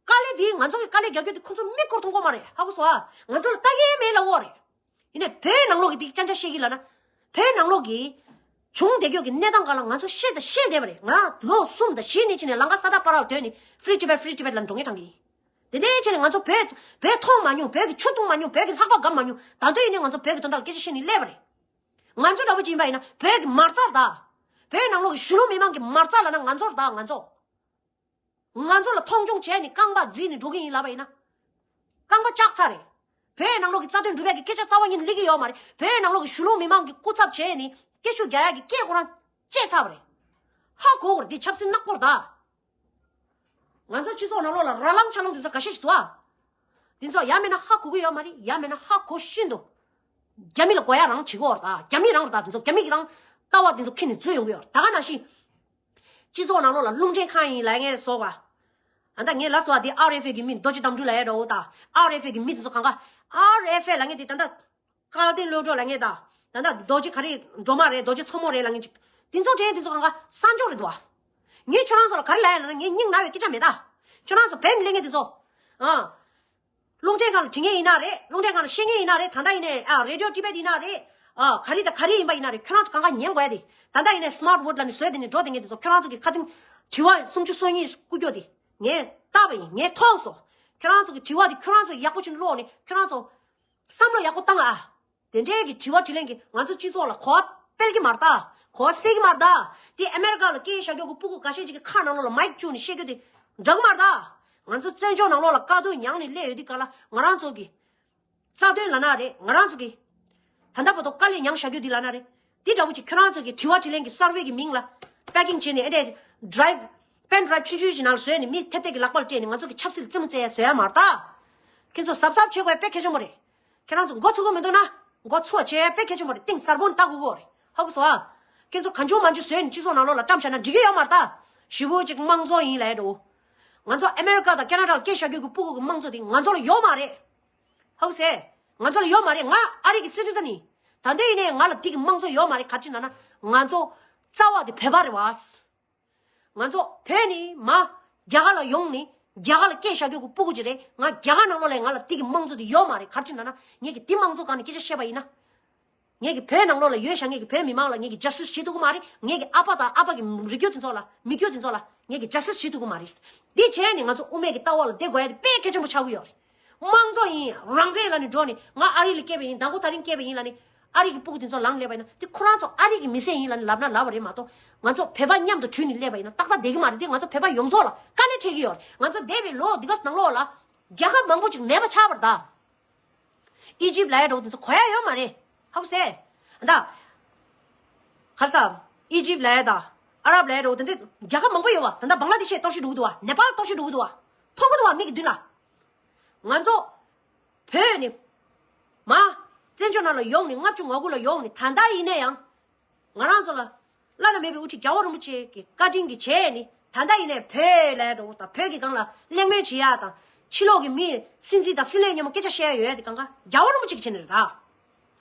དཀའ་ལས་འདི་ང་ཚོ་གི་དཀའ་ལས་རྒྱག་རྒྱུ་དེ་ཁོ་ཚོ་མིག་སྐོར་མཐོང་གི་མ་རེད། ཧ་གོ་སོང་ཨ། ང་ཚོ་ལ་ལྟ་གི་མེད་ལབ་ཀྱི་ཡོད་རེད། ཡིན་ནའི་བོད་ནང་ལོགས་ཀྱི་འདི་སྐད་ཆ་བཤད་ཀྱི་ལབ་ན། བོད་ནང་ལོགས་ཀྱི་བྱུང་བསྡད་རྒྱུ་གི་གནས་སྟངས་སྒང་ལ་ང་ཚོ་ཤེས་དང་ཤེས་བསྡད་པ་རེད། ང་ལོ་གསུམ་དང་བཞི་ནས་ཕྱིན་ནས་ལམ་ཁ་ས་ཁྲ་བར་ལ་སྡོད་ནས་Free Tibet, Free Tibet ལ་འགྲོ་མཁན་གྲས་ཡིན། དེ་འདྲའི་ཆ་ནས་ང་ཚོ་བོད་བོད་མཐོང་མ་མྱོང་། བོད་ཀྱི་ཆུ་འཐུང་མ་མྱོང་། བོད་ཀྱི་ལྷགས་པ་བརྒྱབ་མ་མྱོང་། ད་དུང་ཡིན་ནའི་ང་ཚོ་བོད་ཀྱི་དོན་དག་ལ་སྐད་ཆ་བཤད་ནས་སླེབས་པ་རེད། ང་ཚོ་འདྲ་བོ་ཅིག་ཡིན་པ་ཡིན་ན་བོད་ཀྱི་མ་རྩ་རེད་ད། བོད་ནང་ལོགས་ཀྱི་གཞོན་ནུ་མི་མང་གི་མ་རྩ་ལབ་ན་ང་ཚོ་རེད་ད། ང་ཚོ། ང་ཚོ་ལ་མཐོང་ཆུང་བྱས་ནས་རྐང་པ་བརྫིས་ནས་འགྲོ་གི་ཡིན་ལབ་པ་ཡིན་ན། རྐང་པ་བཅག་ཚར་རེད། བོད་ནང་ལོགས་ཀྱི་རྩ་དོན་སྒྲུབ་ཡག་གི་སྐད་ཆ་རྩ་བ་ཉིད་ནས་སླེབས་ཀྱི་ཡོད་མ་རེད། བོད་ནང་ལོགས་ཀྱི་གཞོན་ནུ་མི་མང་གི་སྐུ་ཚབ་བྱས་ནས་སྐད་ཤུགས་རྒྱག་ཡག་གི་སྐད་ཁོ་རང་བཅད་ཚར་བ་རེད། ཧ་གོ་དགོས་རེད། འདི་ཆབ་སྲིད་ནག་པོ་རེད་ད། ང་ཚོ་སྤྱི་ཚོགས་ནང་ལོགས་ལ་ར་ལང་ཆ་ལང་དེ་ཚོ་འགའ་ཤས་ཤིག་འདུག་ཨ། དེ་ཚོ་ཡ་མེད་ན་ཧ་གོ་གི་ཡོད་མ་རེད། ཡ་མེད་ན་ཧ་གོ་བཞིན་དུ། རྒྱ་མི་ལ་དགོས་ཡ་རང་བྱེད་ཀྱི་ཡོད་རེད་ད། རྒྱ་མི་རང་རེད་ད། དེ་ཚོ་རྒྱ་མི་གི་རང་ལྟ་བ་དེ་ཚོ་ཁྱེར་ནས་འཛུལ་ཡོང་གི་ཡོད་རེད། ད་ག་ནང་བཞིན། སྤྱི་ཚོགས་ནང་ལོགས་ལ་རླུང་འཕྲིན་ཁང་ཡིན་ལབ་མཁན་སོགས་པ། ཨ་ད་ངས་ལབ་སོང་ཨ། དེ་ཨར་ཨེཕ་ཨེ་གི་མི་རྡོ་རྗེ་དམ་ཕྲུག་ལབ་ཡ་འདྲ་བོ་དང་། ཨར་ཨེཕ་ཨེ་གི་མི་དེ་ཚོ་གང་ག་ཨར་ཨེཕ་ཨེ་ལབ་མཁན་དེ་ད་ལྟ་སྐལ་ལྡན་བློ་གྲོས་ལབ་མཁན་དང་། ད་ལྟ་རྡོ་རྗེ་ག་རེ་སྒྲོལ་མ་རེད། རྡོ་རྗེ་མཚོ་མོ་རེད་ལབ་མཁན་ཅིག་དེ་ཚོ་དྲན་དེ་ཚོ་གང་ག་གསར་འབྱོར་རེད་འདུག་ཨ། ངས་ཁྱོད་རང་ཚོ་ལ་ག་རེ་ལབ་ཡ་ལབ་ན་ངས་སྙིང་ན་བའི་སྐད་ཆ་མེད་ད། ཁྱོད་རང་ཚོ་བོད་ནས་སླེབས་མཁན་དེ་ཚོ། ཨ། རླུང་འཕྲིན་ཁང་ལ་བྲིས་མཁན་ཡིན་ན་རེད། རླུང་འཕྲིན་ཁང་ལ་བཤད་མཁན་ཡིན་ན་རེད། ད་ལྟ་ཡིན་ནའི་ཨ་རེ་ཌི་ཡོ་ཊི་བེཊ་ཡིན་ན་རེད། ཨ་ག་རེ་དང་ག་རེ་ཡིན་པ་ཡིན་ན་རེད། ཁྱོད་རང་ཚོ་གང་ག་ཉན་དགོས་ཡ་དེ། ད་ལྟ་ཡིན་ནའི་སི་མཱར་ཊི་ཝོ་ཊི་ལབ་ནས་བཟོས་དེ་ནས་འགྲོ་དེ་ངས་དེ་ཚོ་ཁྱོད་རང་ཚོ་གི་ཁ་ཚིག་དྲི་བ་སུམ་ཅུ་སོ་གཉིས་བསྐུར་རྒྱུ་དེ་ངས་བལྟས་པ་ཡིན། ངས་མཐོང་སོང་། ཁྱོད་རང་ཚོ་གི་དྲི་བ་དེ་ཁྱོད་རང་ཚོ་ཡག་པོ་ཅིག་ཀློག་ནས་ཁྱོད་རང་ཚོ་བསམ་བློ་ཡག་པོ་བཏང་ཨ། དེ་འདྲའི་གི་དྲི་བ་དྲིས་ལན་གྱིས་ང་ཚོ་སྤྱི་ཚོགས་ལ་གོ་བ་སྤེལ་གྱི་མ་རེད་ད། གོ་བ་སད་ཀྱི་མ་རེད་ད། དེ་ཨ་མེ་རི་ཀ་ལ་སྐད་བཤད་རྒྱུ་གི་སྤུ་གུ་འགའ་ཤས་ཅིག་གི་ཁ་ནང་ལོགས་ལ་མའིག་བཅུག་ནས་བཤད་རྒྱུ་དེ་འདྲ་གི་མ་རེད་ད། ང་ཚོ་བཙན་བྱོལ་ནང་ལོགས་ལ་དཀའ་སྡུག་མྱངས་ནས་སླེབས་ཡོད་དུས་ག་ལ་ང་རང་ཚོ་གི་རྩ་དོན་ལབ་ན་རེད། ང་རང་ཚོ་གི་ད་ལྟ་བར་དུ་དཀའ་ལས་མྱངས་བཞག་རྒྱུ་དེ་ལབ་ན་རེད། དེ་འདྲ་བོ་ཅིག་ཁྱོད་རང་ཚོ་གི་དྲི་བ་དྲིས་ལན་གྱི་གསར་པའི་གི་མིང་ལ་པེ་ཀིང་བྱས་ནས་ཨེ་འདྲས་ཌི་རའེབ་པེན་ཌི་རའེབ་ཆུང་ཆུང་ཞིག་ནང་ལ་བཟོས་ནས་མི་ཐེབས་ཐེབས་ཀྱི་ལག་པར་སྤྲད་ནས་ང་ཚོ་གི་ཆབ་སྲིད་ལ་རྩེད་མོ་རྩེ་ཡ་བཟོ་ཡ་མ་རེད་ད། ཁྱེད་ཚོ་གཟབ་གཟབ་བྱེད་དགོས་དཔེ་གལ་ཆེན་པོ་རེད། ཁྱེད་རང་ཚོ་མགོ་ཚོས་ཀྱི་མི་འདུག་ན། མགོ་ཚོས་བྱས་དཔེ་གལ་ཆེན་པོ་རེད། གཏིང་ཟབ་པོ་ནས་ལྟ་དགོས་ཀྱི་རེད། ཧ་གོ་སོང་ཨ། ཁྱེད་ཚོ་གང་བྱུང་མང་བྱུང་བཟོས་ནས་སྤྱི་ཚོགས་ནང་ལོགས་ལ་བཀྲམ་བཞག་ན་འགྲིག་གི་ཡོད་མ་རེད་ད། ཞེ་པོ་ཅིག་དམངས་གཙོ་ཡིན་ལབ་ཡ་འདྲ་བོ། ང་ཚོ་ཨ་མེ་རི་ཀ་དང་ཁེ་ན་ཌ་ལ་སྐད་བཤད་རྒྱུ་གི་སྤུ་གུ་གི་དམངས་གཙོ་དེ་ང་ཚོ་ལ་ཡོད་མ་རེད། ཧ་གོ་སོང་ཨ། ང་ཚོ་ལ་ཡོད་མ་རེད། ང་ཨ་རི་གི་སི་ཊི་ཛན་ཡིན། ད་ལྟ་ཡིན་ནའི་ང་ལ་དེ་གི་དམངས་གཙོ་ཡོད་མ་རེད། ག་རེ་ལབ་ན་ང་ཚོ་རྩ་བ་དེ་བོད་པ་རེད་བ། ང་ཚོ་བོད་ནས་མར་རྒྱ་གར་ལ་ཡོང་ནས་རྒྱ་གར་ལ་སྐད་བཤད་རྒྱུ་གི་སྤུ་གུ་ཅིག་རེད། ང་རྒྱ་གར་ནང་ལོགས་ལ་ང་ལ་དེ་གི་དམངས་གཙོ་དེ་ཡོད་མ་རེད། ག་རེ་ལབ་ན་ངས་ཀྱི་དེ་དམངས་གཙོ་སྒང་ནས་སྐད་ཆ་བཤད་པ་ཡིན་ན། ངེད་ཀྱི་བོད་ནང་ལོགས་ལ་ཡོད་ཤག་ངེད་ཀྱི་བོད་མི་མང་ལ་ངེད་ཀྱི་ཇ་སི་ཊིས་བྱེད་ཐུབ་ཀྱི་མ་རེད། ངེད་ཀྱི་ཨ་ཕ་དང་ཨ་ཕ་གི་རིགས་རྒྱུད་དེ་ཚོ་ལ་མི་རྒྱུད་དེ་ཚོ་ལ་ངེད་ཀྱི་ཇ་སི་ཊིས་བྱེད་ཐུབ་ཀྱི་མ་རེད། འདི་བྱས་ནས་ང་ཚོ་དབུ་མའི་གི་ལྟ་བ་ལ་བསྡད་དགོས་ཡ་དེ་དཔེ་གལ་ཆེན་པོ་ཆགས་ཀྱི་ཡོད་རེད། དམངས་གཙོ་ཡིན་རང་བཙན་ལབ་ནས་འགྲོ་ནས་ང་ཨ་རི་ལ་སྐྱེས་པ་ཡིན། མདང་དགོང་ད་རིང་སྐྱེས་པ་ཡིན་ལབ་ནས་ཨ་རི་གི་སྤུ་གུ་དེ་ཚོ་ལངས་སླེབས་པ་ཡིན་ན་དེ་ཁོ་རང་ཚོ་ཨ་རི་གི་མི་སེར་ཡིན་ལབ་ནས་ལབ་ན་ལབ་པ་རེད་མ་གཏོགས། ང་ཚོ་བོད་པ་མཉམ་དུ་གྲོས་ནས་སླེབས་པ་ཡིན་ན་ཏག་ཏག་བསྡད་ཀྱི་མ་རེད། དེ་ང་ཚོ་བོད་པ་ཡོངས་རྫོགས་ལ་དཀའ་ངལ་འཕྲད་ཀྱི་ཡོད་རེད། ང་ཚོ་འདས་པའི་ལོ་འདི་ག་ནང་ལོགས་ལ་རྒྱལ་ཁབ་མང་པོ་ཅིག་མེད་པ་ཆགས་པ་རེད་ད། ཨི་ཇིབ་ལབ་ཡ་འདྲ་བོ་དེ་ཚོ་གོ་ཡ་ཡོད་མ་རེད། ཧ་གོ་སོང་ངས། ད་ག་རེ་ཟ། ཨི་ཇིབ་ལབ་ཡ་དང་ཨ་རབ་ལབ་ཡ་འདྲ་བོ་དེ་འདྲ་རྒྱལ་ཁབ་མང་པོ་ཡོད་པ། ད་ལྟ་བང་ལ་དེ་ཤ་གཏོར་བཤིག་འགྲོ་གི་འདུག་པ། ནེ་པཱལ་གཏོར་བཤིག་འགྲོ་གི་འདུག་པ། མཐོང་གི་འདུག་པ་མིག་གི་མདུན་ལ། ང་ཚོ་བོད་ནས་མར་བཙན་བྱོལ་ནང་ལ་ཡོང་ནས་ལྔ་བཅུ་ང་དགུ་ལ་ཡོང་ནས་ད་ལྟ་ཡིན་ན་ཡང་། ང་རང་ཚོ་ལ་བླ་ན་མེད་པའི་དབུ་ཁྲིད་རྒྱལ་བ་རིན་པོ་ཆེ་གི་བཀའ་དྲིན་གྱི་བྱས་ནི་ད་ལྟ་ཡིན་ནའི་བོད་ལ་འགྲོ་དང་བོད་ཀྱི་སྒང་ལ་གླེང་མོལ་བྱེད་ཡ་དང་ཕྱི་ལོགས་ཀྱི་མི་སྲིད་འཛིན་དང་སྲིད་བློན་མཉམ་པོ་སྐད་ཆ་བཤད་ཡ་ཡོད་ཡ་དེ་གང་ག་རྒྱལ་བ་རིན་པོ་ཆེ་གི་བྱས་ནི་རེད་ད།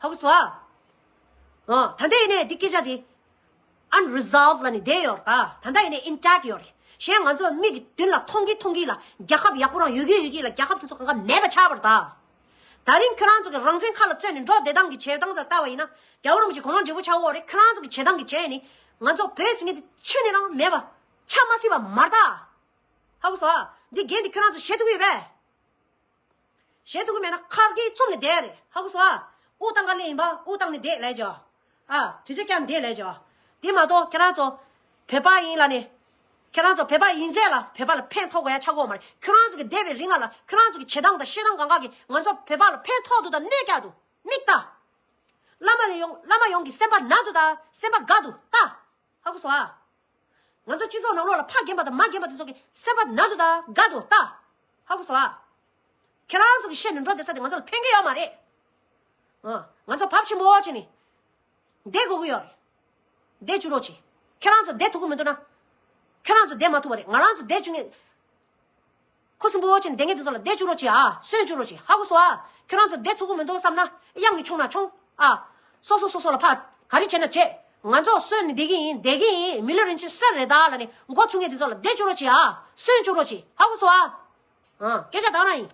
ཧ་གོ་སོང་ཨ། ཨ་ད་ལྟ་ཡིན་ནའི་འདི་སྐད་ཆ་དེ་unresolved་ལ་ནི་བསྡད་ཡོད་རེད་ད། ད་ལྟ་ཡིན་ནའི་intact་ཡོད་རེད། གཞན་ང་ཚོ་མིག་གི་མདུན་ལ་མཐོང་གི་མཐོང་གི་ལ་རྒྱལ་ཁབ་ཡག་པོ་རང་ཡོད་གི་ཡོད་གི་ལ་རྒྱལ་ཁབ་དེ་ཚོ་གང་ག་མེད་པ་ཆགས་པ་རེད་ད། ད་རིང་ཁྱོད་རང་ཚོ་གི་རང་བཙན་ཁ་ལ་བཙོན་ནས་འགྲོ་བསྡད་སྟངས་ཀྱི་བྱེད་སྟངས་ལ་ལྟ་བ་ཡིན་ན་རྒྱལ་བ་རིན་པོ་ཆེ་དགུང་ལོ་བགྲེས་པོ་ཆགས་ཡོད་རེད། ཁྱོད་རང་ཚོ་གི་བྱེད་སྟངས་ཀྱི་བྱས་ནི་ང་ཚོ་བོད་ཟེར་མཁན་དེ་ཆུ་ནས་རང་མེད་པ་ཆ་མ་སྲིད་པ་མ་རེད་ད། ཧ་གོ་སོང་ཨ། འདི་འགན་དེ་ཁྱོད་རང་ཚོ་བཞེས་ཐུབ་ཀྱི་ཡོད་པས། བཞེས་ཐུབ་ཀྱི་མེད་ན་ཁ་སྐད་བཙུམ་ནས་བསྡད་རེད། ཧ་གོ་སོང་ཨ། དབུགས་བཏང་ག་སླེབས་ཡིན་པ་དབུགས་བཏང་ནས་བསྡད་ལས་ཅོ། ཨ་དུས་ཚོད་བསྐྱལ་ནས་བསྡད་ལས་ཅོ། དེ་མ་གཏོགས་ཁྱེད་རང་ཚོ་བོད་པ་ཡིན་ལ་ནི། ཁྱེད་རང་ཚོ་བོད་པ་ཡིན་ཚད་ལ་བོད་པ་ལ་ཕན་ཐོགས་དགོས་ཡ་ཆགས་ཀྱི་ཡོད་མ་རེད། ཁྱོད་རང་ཚོ་གི་འདས་པའི་རིང་ལ་ཁྱོད་རང་ཚོ་གི་བྱེད་སྟངས་དང་བཤད་སྟངས་གང་ག་གིས་ང་ཚོ་བོད་པ་ལ་ཕན་ཐོགས་འདུག་ད་གནོད་རྒྱག་འདུག་མིག་ལྟ། བླ་མ་ཡོང་བླ་མ་ཡོངས་ཀྱི་སེམས་པ་ན་འདུག་ད་སེམས་པ་དགའ་འདུག་ལྟ། ཧ་གོ་སོང་ཨ། ང་ཚོ་སྤྱི་ཚོགས་ནང་ལོགས་ལ་ཕ་རྒན་པ་དང་མ་རྒན་པ་དེ་ཚོ་གི་སེམས་པ་ན་འདུག་ད་དགའ་འདུག་ལྟ། ཧ་གོ་སོང་ཨ། ཁྱེད་རང་ཚོ་གི་བཤད་ནས་འགྲོ་བསྡད་ས་དེ་ང་ཚོ་ལ་ཕན་གི་ཡོད་མ་རེད། ཨ། ང་ཚོ་བབ་ཆེན་པོ་བྱས་ནས་བསྡད་དགོས་ཀྱི་ཡོད་རེད། བསྡད་བཅུག་རོགས་བྱེད། ཁྱེད་རང་ཚོ་བསྡད་ཐུབ་ཀྱི་མི་འདུག་ན། ཁྱེད་རང་ཚོ་བསྡད་མ་ཐུབ་པ་རེད། ང་རང་ཚོ་བསྡད་བཅུག་ངེས། ཁུ་སིམ་པོ་བྱས་ནས་བསྡད་མཁན་དེ་ཚོ་ལ་བསྡད་བཅུག་རོགས་བྱེད་ཨ། གསོན་བཅུག་རོགས་བྱེད། ཧ་གོ་སོང་ཨ། ཁྱོད་རང་ཚོ་བསྡད་ཚུགས་ཀྱི་མི་འདུག་བསམ་ན་གཡང་ནས་མཆོང་ན་མཆོང་ཨ། སོ་སོ་སོ་སོ་ལ་ཕར་ག་རེ་བྱས་ན་བྱེད། ང་ཚོ་གསོན་ནས་བསྡད་ཀྱི་ཡིན་བསྡད་ཀྱི་ཡིན། མི་ལུས་རིན་ཆེན་གསེར་རེད་ད་ལབ་ནས་མགོ་ཚོས་མཁན་དེ་ཚོ་ལ་བསྡད་བཅུག་རོགས་བྱེད་ཨ། གསོན་བཅུག་རོགས་བྱེད། ཧ་གོ་སོང་ཨ། ཨ། སྐད་ཆ་དེ་ག་རང་ཡིན།